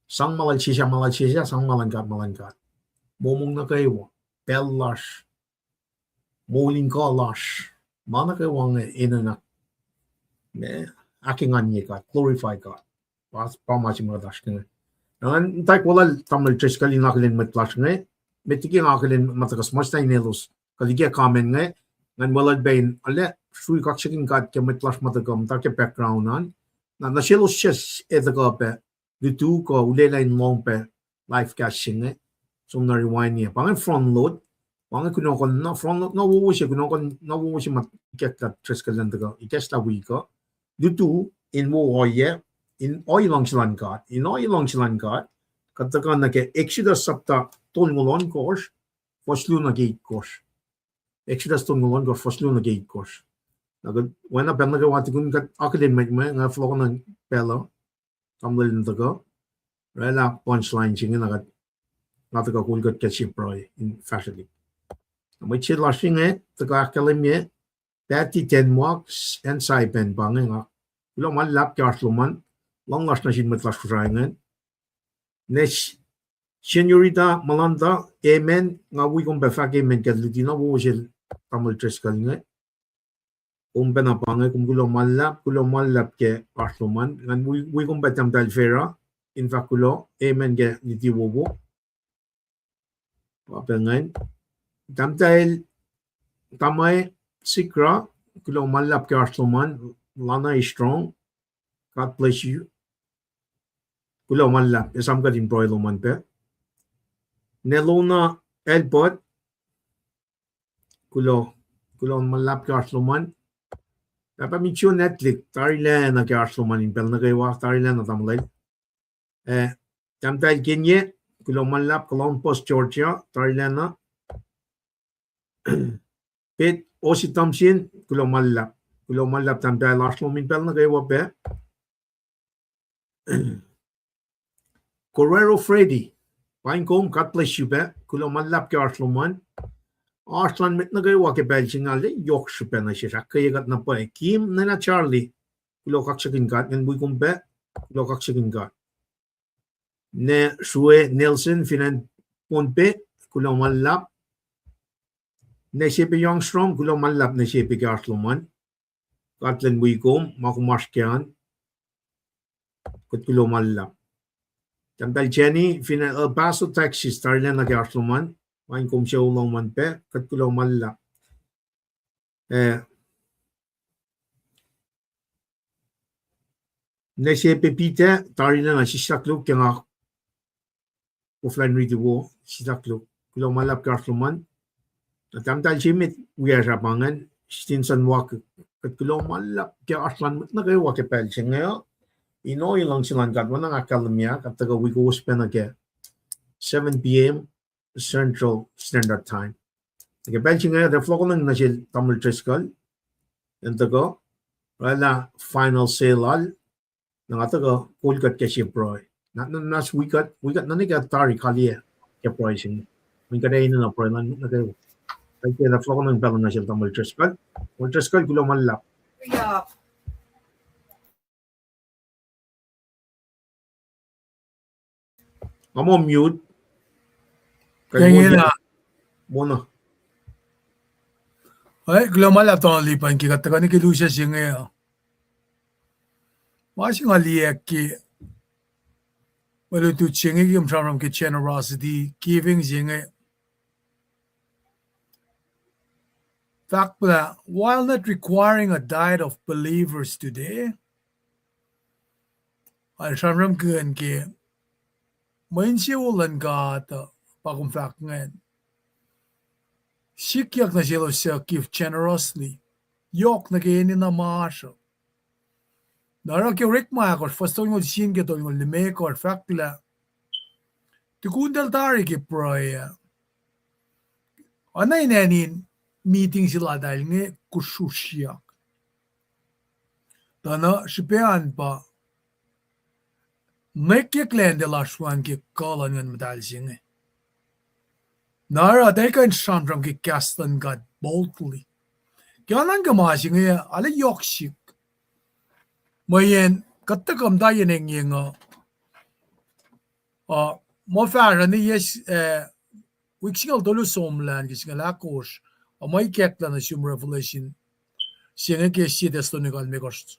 sang ma lal sesr ah, ma lal sesr ah, sang ma luhn God, ma luhn God. Momong nuh kwewa, pacl lasr, moul in kuh lasr, ma nuh kwewa inge enenuh, ma, ahkenganye God, glorify God. Pa, pa ma se ma kuht oasr ke inge. Na ngan muhta wolacna Tamuhlwel Driscoll in akihlen mwet lasr inge, met liki nga akihlen ma tuhkuh suhmuhslah in elos kuh liki comment inge, ngan weluhl pac in arlac sruhk kaksakihn God ke mwet lasr ma tuhkuh muhta ke background an. Na nuh selos suc ac tuhkuh pac lutu kuh ulwelah in lohng pac live cast se inge, som na rewind-i ah. Pa inge front load, pa inge kunohkohn na front load na wowo se, kunohkohn na wowo se ma ikacklah Driscoll an tuhkuh ikacklah wi kuh lutu in wo ohiyac, in ohiyac luhngse luhn God, in ohiyac luhngse luhn God, Kuht tuhkuh nuh ke Exodus sapta tolngoul ohnkohsr, fuhs luo nuh ke itkohsr. Exodus tolngoul ohnkohsr, fuhs luo nuh ke itkohsr. Na kuht oacna pacl nuh kwewa tukun kuht akihlen mwet me, nga fohlohkohnacng pacl uh, tamuhlwel in tuhkuh, oraclah punchline se inge na kuht, nga tuhkuh kol kuht ke sie pruhe in fahsrwelihk. Na mwet se lasr inge tuhkuh ahkkahlwemye, Patty Denmark, acn Saipan pa inge nga. Kuloh ma luhlahp ke oasr lom an, luhng lasr nuh sin mwet lasr Kosrae ingacn. Ne Senorita Malanta, amen, nga wi kom pac fahk amen ke luti na wowo sel tamuhlwel Driscoll inge. Kom pacna pa inge, kom kuloh ma luhlahp, kuloh ma luhlahp ke oasr lom an. Ngan wi, wi kom pac tahmtahel Vera, in fahk kuloh, amen ke luti wowo. Pa pac ingacn. Tahmtahel Tamae Sikra, kuloh ma luhlahp ke oasr lom an, Lana Strong, God bless you. Kuloh ma luhlahp, esam kuht in pruhe lom an pac. Nelona Elbert, kuloh, kuloh ma luhlahp ke oasr lom an. Pahpah Mitchell Netlik, tarilacna ke oasr lom an in pacl nuh kwewa, tarilacna tamuhlwel. Eh, tahmtahel Kenye, kuloh ma luhlahp, Columbus, Georgia, tarilacna. Pet Osi Thompson, kuloh ma luhlahp. Kuloh ma luhlahp tahmtahel, oasr lom in pacl nuh kwewa pac. Correro Freddy, paing kom, God bless you pac. Kuloh ma luhlahp ke oasr lom an. Oasr lom an mwet nuh kwewa ke pacl se inge, arlac yohk srihpac nuh sesr, ahkkweye kuht na pwacye. Kim, nena Charlie, kuloh kaksakihn God, ngan wi kom pac, kuloh kaksakihn God. Ne Srue Nelson, fin acn Pohnpei, kuloh ma luhlahp. Ne Sepe Youngstrom, kuloh ma luhlahp ne Sepe ke oasr lom an. God lwen wi kom, ma kom oasr ke an. Kuht kuloh ma luhlahp. Tahmtahel Jenny, fin acn El Paso, Texas, tarilacna ke oasr lom an. Paing kom sucu lom an pac, kuht kuloh ma luhlahp. Eh, ne Sepe Peter, tarilacna, sislah koluk ke nga koflah in riti wo, sislah koluk. Kuloh ma luhlahp ke oasr lom an. Na tahmtahel se met wiyacsr ah pa ingacn, Stinson Walker, kuht kuloh ma luhlahp ke oasr lom an mwet nuh kwewa ke pacl se inge uh. In ohiyac luhngse luhn God, oacna nga ahkkahlwemye, kuht tuhkuh wi kowos pacna ke seven p.m. Central Standard Time. Ke pacl se inge, kuht ac fohlohkohnacng nuh sel tamuhlwel Driscoll in tuhkuh, oraclah final se lal, na nga tuhkuh kol kuht ke sie pruhe. Na, na, na wi kuht, wi kuht nuh ke tari kaliyac ke pruhe se inge. Mweyen kuht ac enenuh pruhe lun nuh kwewa. Kuht ac fohlohkohnacng pacl nuh sel tamuhlwel Driscoll. Tamuhlwel Driscoll, kuloh ma luhlahp. Nga muh mute. Kuh ingena. Mona. Kuloh ma luhlahp Donald Lipan ke kuht tuhkuh nuh ke lusac se inge uh. Ma se nga liye ke mwe lutlut se inge ke kom sramsram ke generosity, giving se inge. Fahk lah, while not requiring a diet of believers today, el sramsramkihn ke mwe insewowo luhn God uh, pa kom fahk ingacn. Sikyak nuh selos suc give generously. Yohk nuh ke enenuh ma oasr uh. Na oruh ke Orekma ahkosr, fuhs tolngoul sie nuh ke tolngoul limekohsr, fahk lah, tukun eltahl tari ke pruhe uh, oacna in acn in meeting se laltahl inge kusrusryak. Tuh na srihpac an pa, nwekyucklac in tiac lasr an ke kuh luhn Nguhn Muhtahl se inge. Na oruh eltahl kuh in sramsram ke kahs luhn God boldly. Ke nuhnkuh ma se inge, arlac yohk sihk. Mweyen kuht tuhkuh muhta yen engyeng uh, uh, muh fahsruh ne yes, uh, wik singucul tolu somlah ke singucul ahkosr, uh, ma ikacklah nuh sum Revelation se inge ke Sie Thessalonica limekohsr,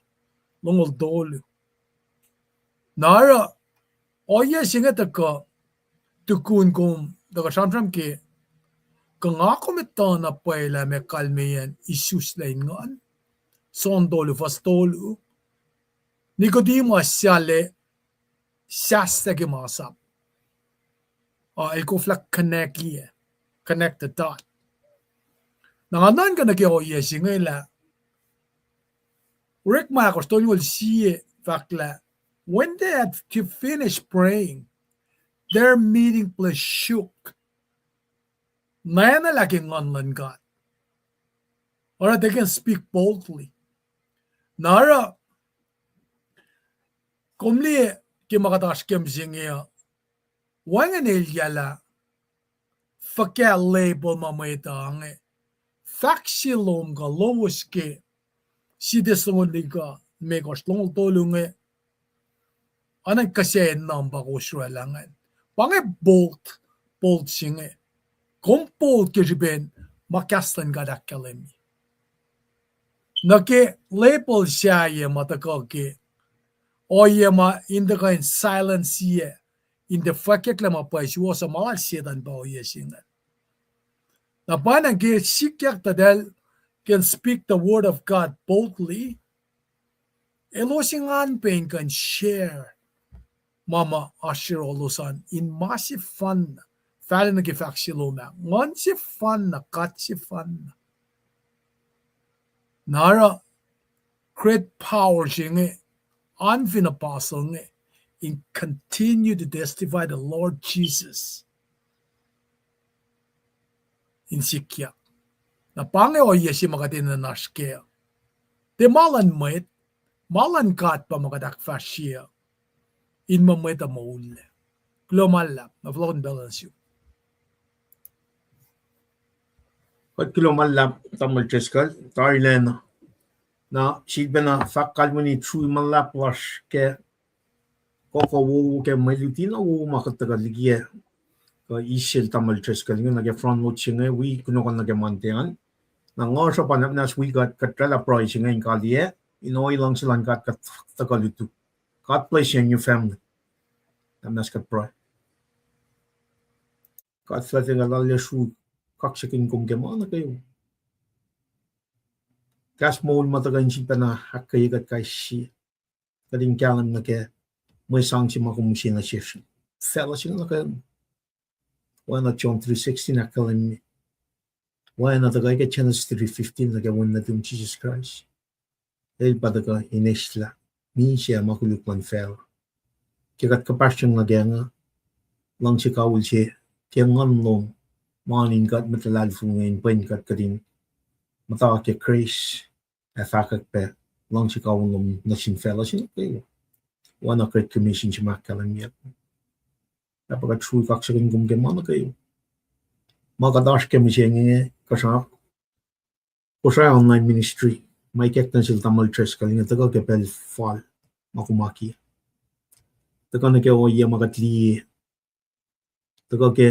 longoul tolu. Na oruh, ohiyac se inge tuhkuh, tukun kom tuhkuh sramsram ke, kuh nga kom etuh na pwacye lah meac kalmeyacn isuslac in nguhn, John tolu, fuhs tolu, Nicodemus sahp sahslah ke masap. Uh, el koflah connect-i, connect the dot. Na nga nuhnkuh nuh ke ohiyac se inge lah, Orekma ahkosr tolngoul sie fahk lah, when they had fi-, finished praying, their meeting place shook. Nwacnwaclah ke Nguhn luhn God. Oruh they can speak boldly. Na oruh, kom liye ke ma kuht oasr ke mihsenge uh, wacngihn elyah lah fuhkah label ma mwet uh inge. Fahk se lom kuh lowos ke Sie Thessalonians limekohsr, longoul tolu inge, oacna kuh se number kosr oraclah ingacn. Pa inge bold, bold se inge. Kom bold ke srihpen ma kahs luhn God ahkkahlwemye. Nuh ke label sahyac ma tuhkuh ke ohiyac ma in tuhkuh in silence-ye, in tiac fwackyucklac ma pwacye suwohs uh, ma lal Setuhn pa ohiyac se ingacn. Na pwacnwacng ke sikyak tuh eltahl can speak the word of God boldly, elos engan pac in kuh in share ma ma oasr yohrohlos an in ma sefanna, fahla nuh ke fahk se lom ah, Nguhn sefanna, God sefanna. Na oruh great power se inge, oan fin apostle inge, in continue to testify the Lord Jesus in sikyak. Na pa inge ohiyac se ma kuht enenuh in oasr kac. Tiac ma luhn mwet, ma luhn God pa ma kuht ahkfahsrye in ma mwet uh moullac. Kuloh ma luhlahp, na fohlohkihn pacl uh nuh sum. Kuht kuloh ma luhlahp, Tamuhlwel Driscoll, tarilacna. Na sifilpacna fahk kalweni tui ma luhlahp lasr ke kohkoh wowo ke mwe luti na wowo ma kuht tuhkuh likiyac kuh eis sel Tamuhlwel Driscoll inge nuh ke front load se inge wi kunohkohn nuh ke Monday an. Na nga sruhpan nahpnahs wi kuht, kuht oraclah pruhe se inge in kaliyac, in ohi luhngse luhn God kuht tuhkuh lutu. God bless you and your family. Nahpnahs kuht pruhe. God fuhlwactye kuht, lal, sru kaksakihn kom ke ma nuh kwewa. Kahs moul ma tuhkuh in sifilpacna ahkkweye kuht kais sie. Kuht in kahlwem nuh ke mwe sang se ma kom use nuh sesr facluh se inge nuh kwewa. Oacna John three sixteen ahkkahlwemye, oacna tuhkuh ke Genesis three fifteen nuh ke Wen nuhtum Jisus Kraist. El pa tuhkuh in eslah misac ma koluk luhn facluh. Ke kuht kuhpahsryang nuh kac inge, luhngse kawihl se ke Nguhn lom ma oan in kuht mwet luhlahlfongi inge in pwen kuht, kuht in muhta ke grace ac fahkwack pac luhngse kawihl lom nuh sin facluh se nuh kwewa. Oacna Great Commission se ma ahkkahlwemyeyuck. Pahpah, kuht sruhi kaksakihn kom ke ma nuh kwewa. Ma kuht oasr ke mihsenge, Kosrae, Kosrae Online Ministry, ma ikackna sel Tamuhlwel Driscoll inge tuhkuh ke pacl fal ma kom akiyac. Tuhkuh nuh ke ohiyac ma kuht liye, tuhkuh ke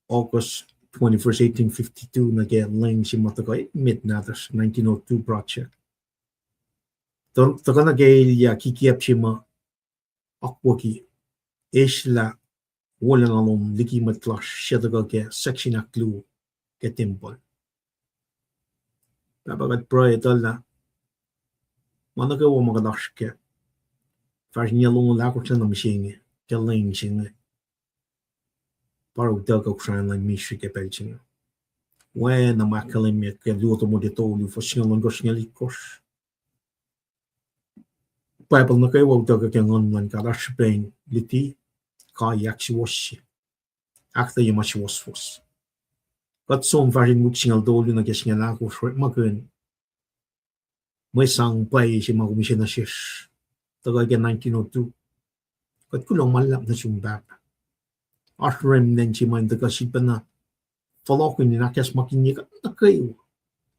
August twenty-first, eighteen fifty-two, nuh ke leng se ma tuhkuh emet nahtuhsr, nineteen oh two project. Tuh-, tuhkuh nuh ke elyah kikiacp se ma akwucki, eslah wolacna lom liki mwet lasr suc tuhkuh ke section ahkluo ke tempuhl. Pahpah, kuht pruhe etuh lah ma nuh kwewa ma kuht oasr kac, fahsr in yac longoul ahkosr na mihsenge ke leng se inge, pa oruh utuckuh Kosrae Online Ministry ke pacl se inge. Oacna ma ahkkahlwemye ke Luo Timothy tolu, fuhs singucul ohnkohsr, singucul itkohsr. Bible nuh kwewa utuckuh ke Nguhn luhn God, oasr srihpac in luti, kai, ahksuwohsye, ahkuhtweyac ma suwohswohs. Kuht som fahsr in wik singucul tolu nuh ke singucul ahkosr, orekmakihn mwe sang pwacye se ma kom use nuh sesr, tuhkuh ke nineteen oh two. Kuht kuloh ma luhlahp nuh sum, Pahpah. Oasr remnant se ma in tuhkuh sifilpacna fohlohkihn in ahkacsmakihnye kuht nuh kwewa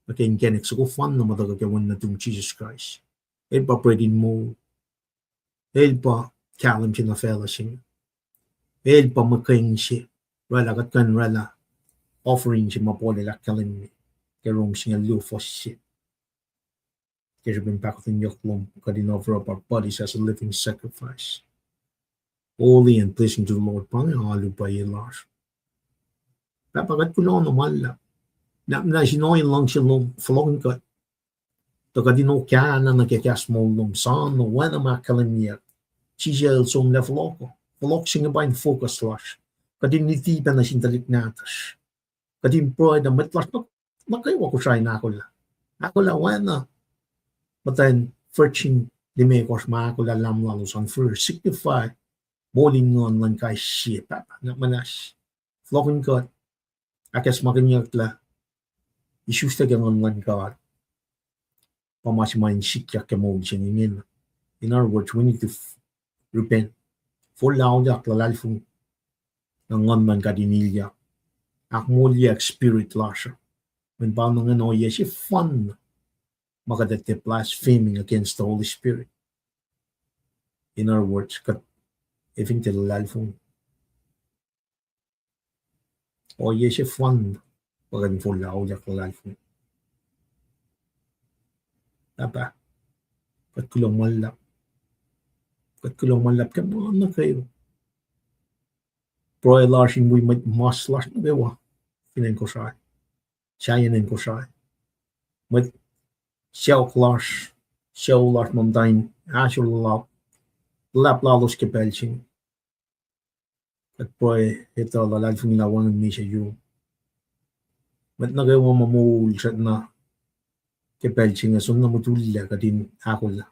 nuh ke inkacnek soko fanna ma tuhkuh ke Wen nuhtum Jisus Kraist. El pa bread in moul. El pa kahlwem se nuh facluh se inge. El pa muhkwena se, oraclah kuht kuh in oraclah offering se ma Paul el ahkkahlwemye ke Rom singucul luo fuhs se. Ke srihpen pahkotwen yohk lom, kuht in offer up our bodies as a living sacrifice, holy and pleasing to the Lord, pa inge alu pwacye lasr. Pahpah, kuht kuloh na ma luhlahp. Nahpnahs in ohi in luhngse lom fohlohkihn kuht, tuh kuht in okahna nuh ke kahs moul lom, soano oacna ma ahkkahlwemyeyuck. Jisus el somlah fohlohk, fohlohk se inge pa in focus lasr. Kuht in luti pac nuh sin tuhlihk nahtuhsr. Kuht in pruhe tuh mwet lasr nuh kwewa Kosrae in ahkolah. Ahkolah oacna muhtwacn virgin limekohsr ma ahkolah lahm lalos an fir, signify moul in nguhn luhn kais sie, Pahpah, nuhnak muhnahs. Fohlohkihn kuht, ahkacsmakihnyuck lah isuslac ke nguhn luhn God pa ma se ma in sikyak ke moul se inge. In other words, we need to f-, repent. Forlah auliyak, luhlahlfongi, na nguhn luhn God in ilyak. Ahkmoulyak spirit lasr uh. Mweyen pa inge ohiyac sefanna ma kuht ac tiac blaspheming against the Holy Spirit. In other words, kuht ac fin tiac luhlahlfongi. Ohiyac sefanna pa kuht in forlah auliyak, luhlahlfongi. Pahpah, kuht kuloh ma luhlahp. Kuht kuloh ma luhlahp ke ma nuh kwewa. Pruhe lasr in wi mwet mas lasr nuh kwewa fin acn Kosrae, sahyacn acn Kosrae. Mwet sacohk lasr, sucu lasr ma muhta in ahsor luhlahp, luhlahp lalos ke pacl se inge. Kuht pruhe etuh luhlahlfongi lah wacngihn misac yurum. Mwet nuh kwewa ma moul srackna ke pacl se inge, soenna mwet ullac kuht in ahkolah.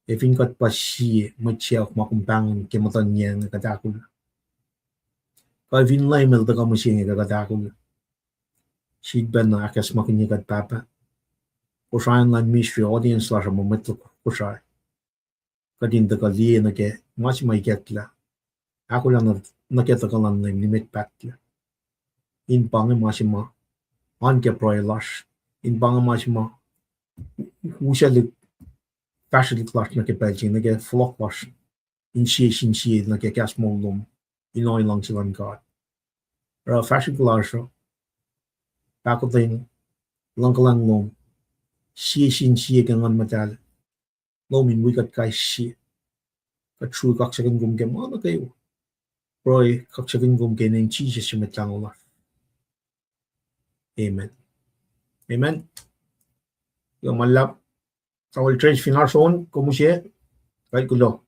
Ac fin kuht pa sie mwet sacohk ma kom pahngon ke muhtuhn yac inge, kuht ahkolah. Kuh fin Leum El tuhkuh mihsenge, kuh kuht ahkolah. Sifilpacna ahkacsmakihnye kuht, Pahpah. Kosrae luhn Misri, audience lasr uh ma mwet Kosrae. Kuht in tuhkuh liye nuh ke ma se ma ikacklah. Ahkolah nuh, nuh ke tuhkuh luhn Leum nimet pahtlac. In pa inge ma se ma oan ke pruhe lasr. In pa inge ma se ma uselihk fahsrwelihk lasr nuh ke pacl se inge, nuh ke fohlohk lasr in sie sin sie nuh ke kahs moul lom, in ohiyac luhngse luhn God. Oruh fahsrwelihk lasr uh pahkotwen luhngkuhlwacng lom, sie sin sie ke Nguhn Muhtahl lom in wi kuht kais sie. Kuht srui kaksakihn kom ke ma nuh kwewa. Pruhe kaksakihn kom ke inen Jisus su Mwet Lahngo lasr. Amen. Amen. Kuloh ma luhlahp. Tamuhlwel Trench, fin oasr on, kom use, kuloh.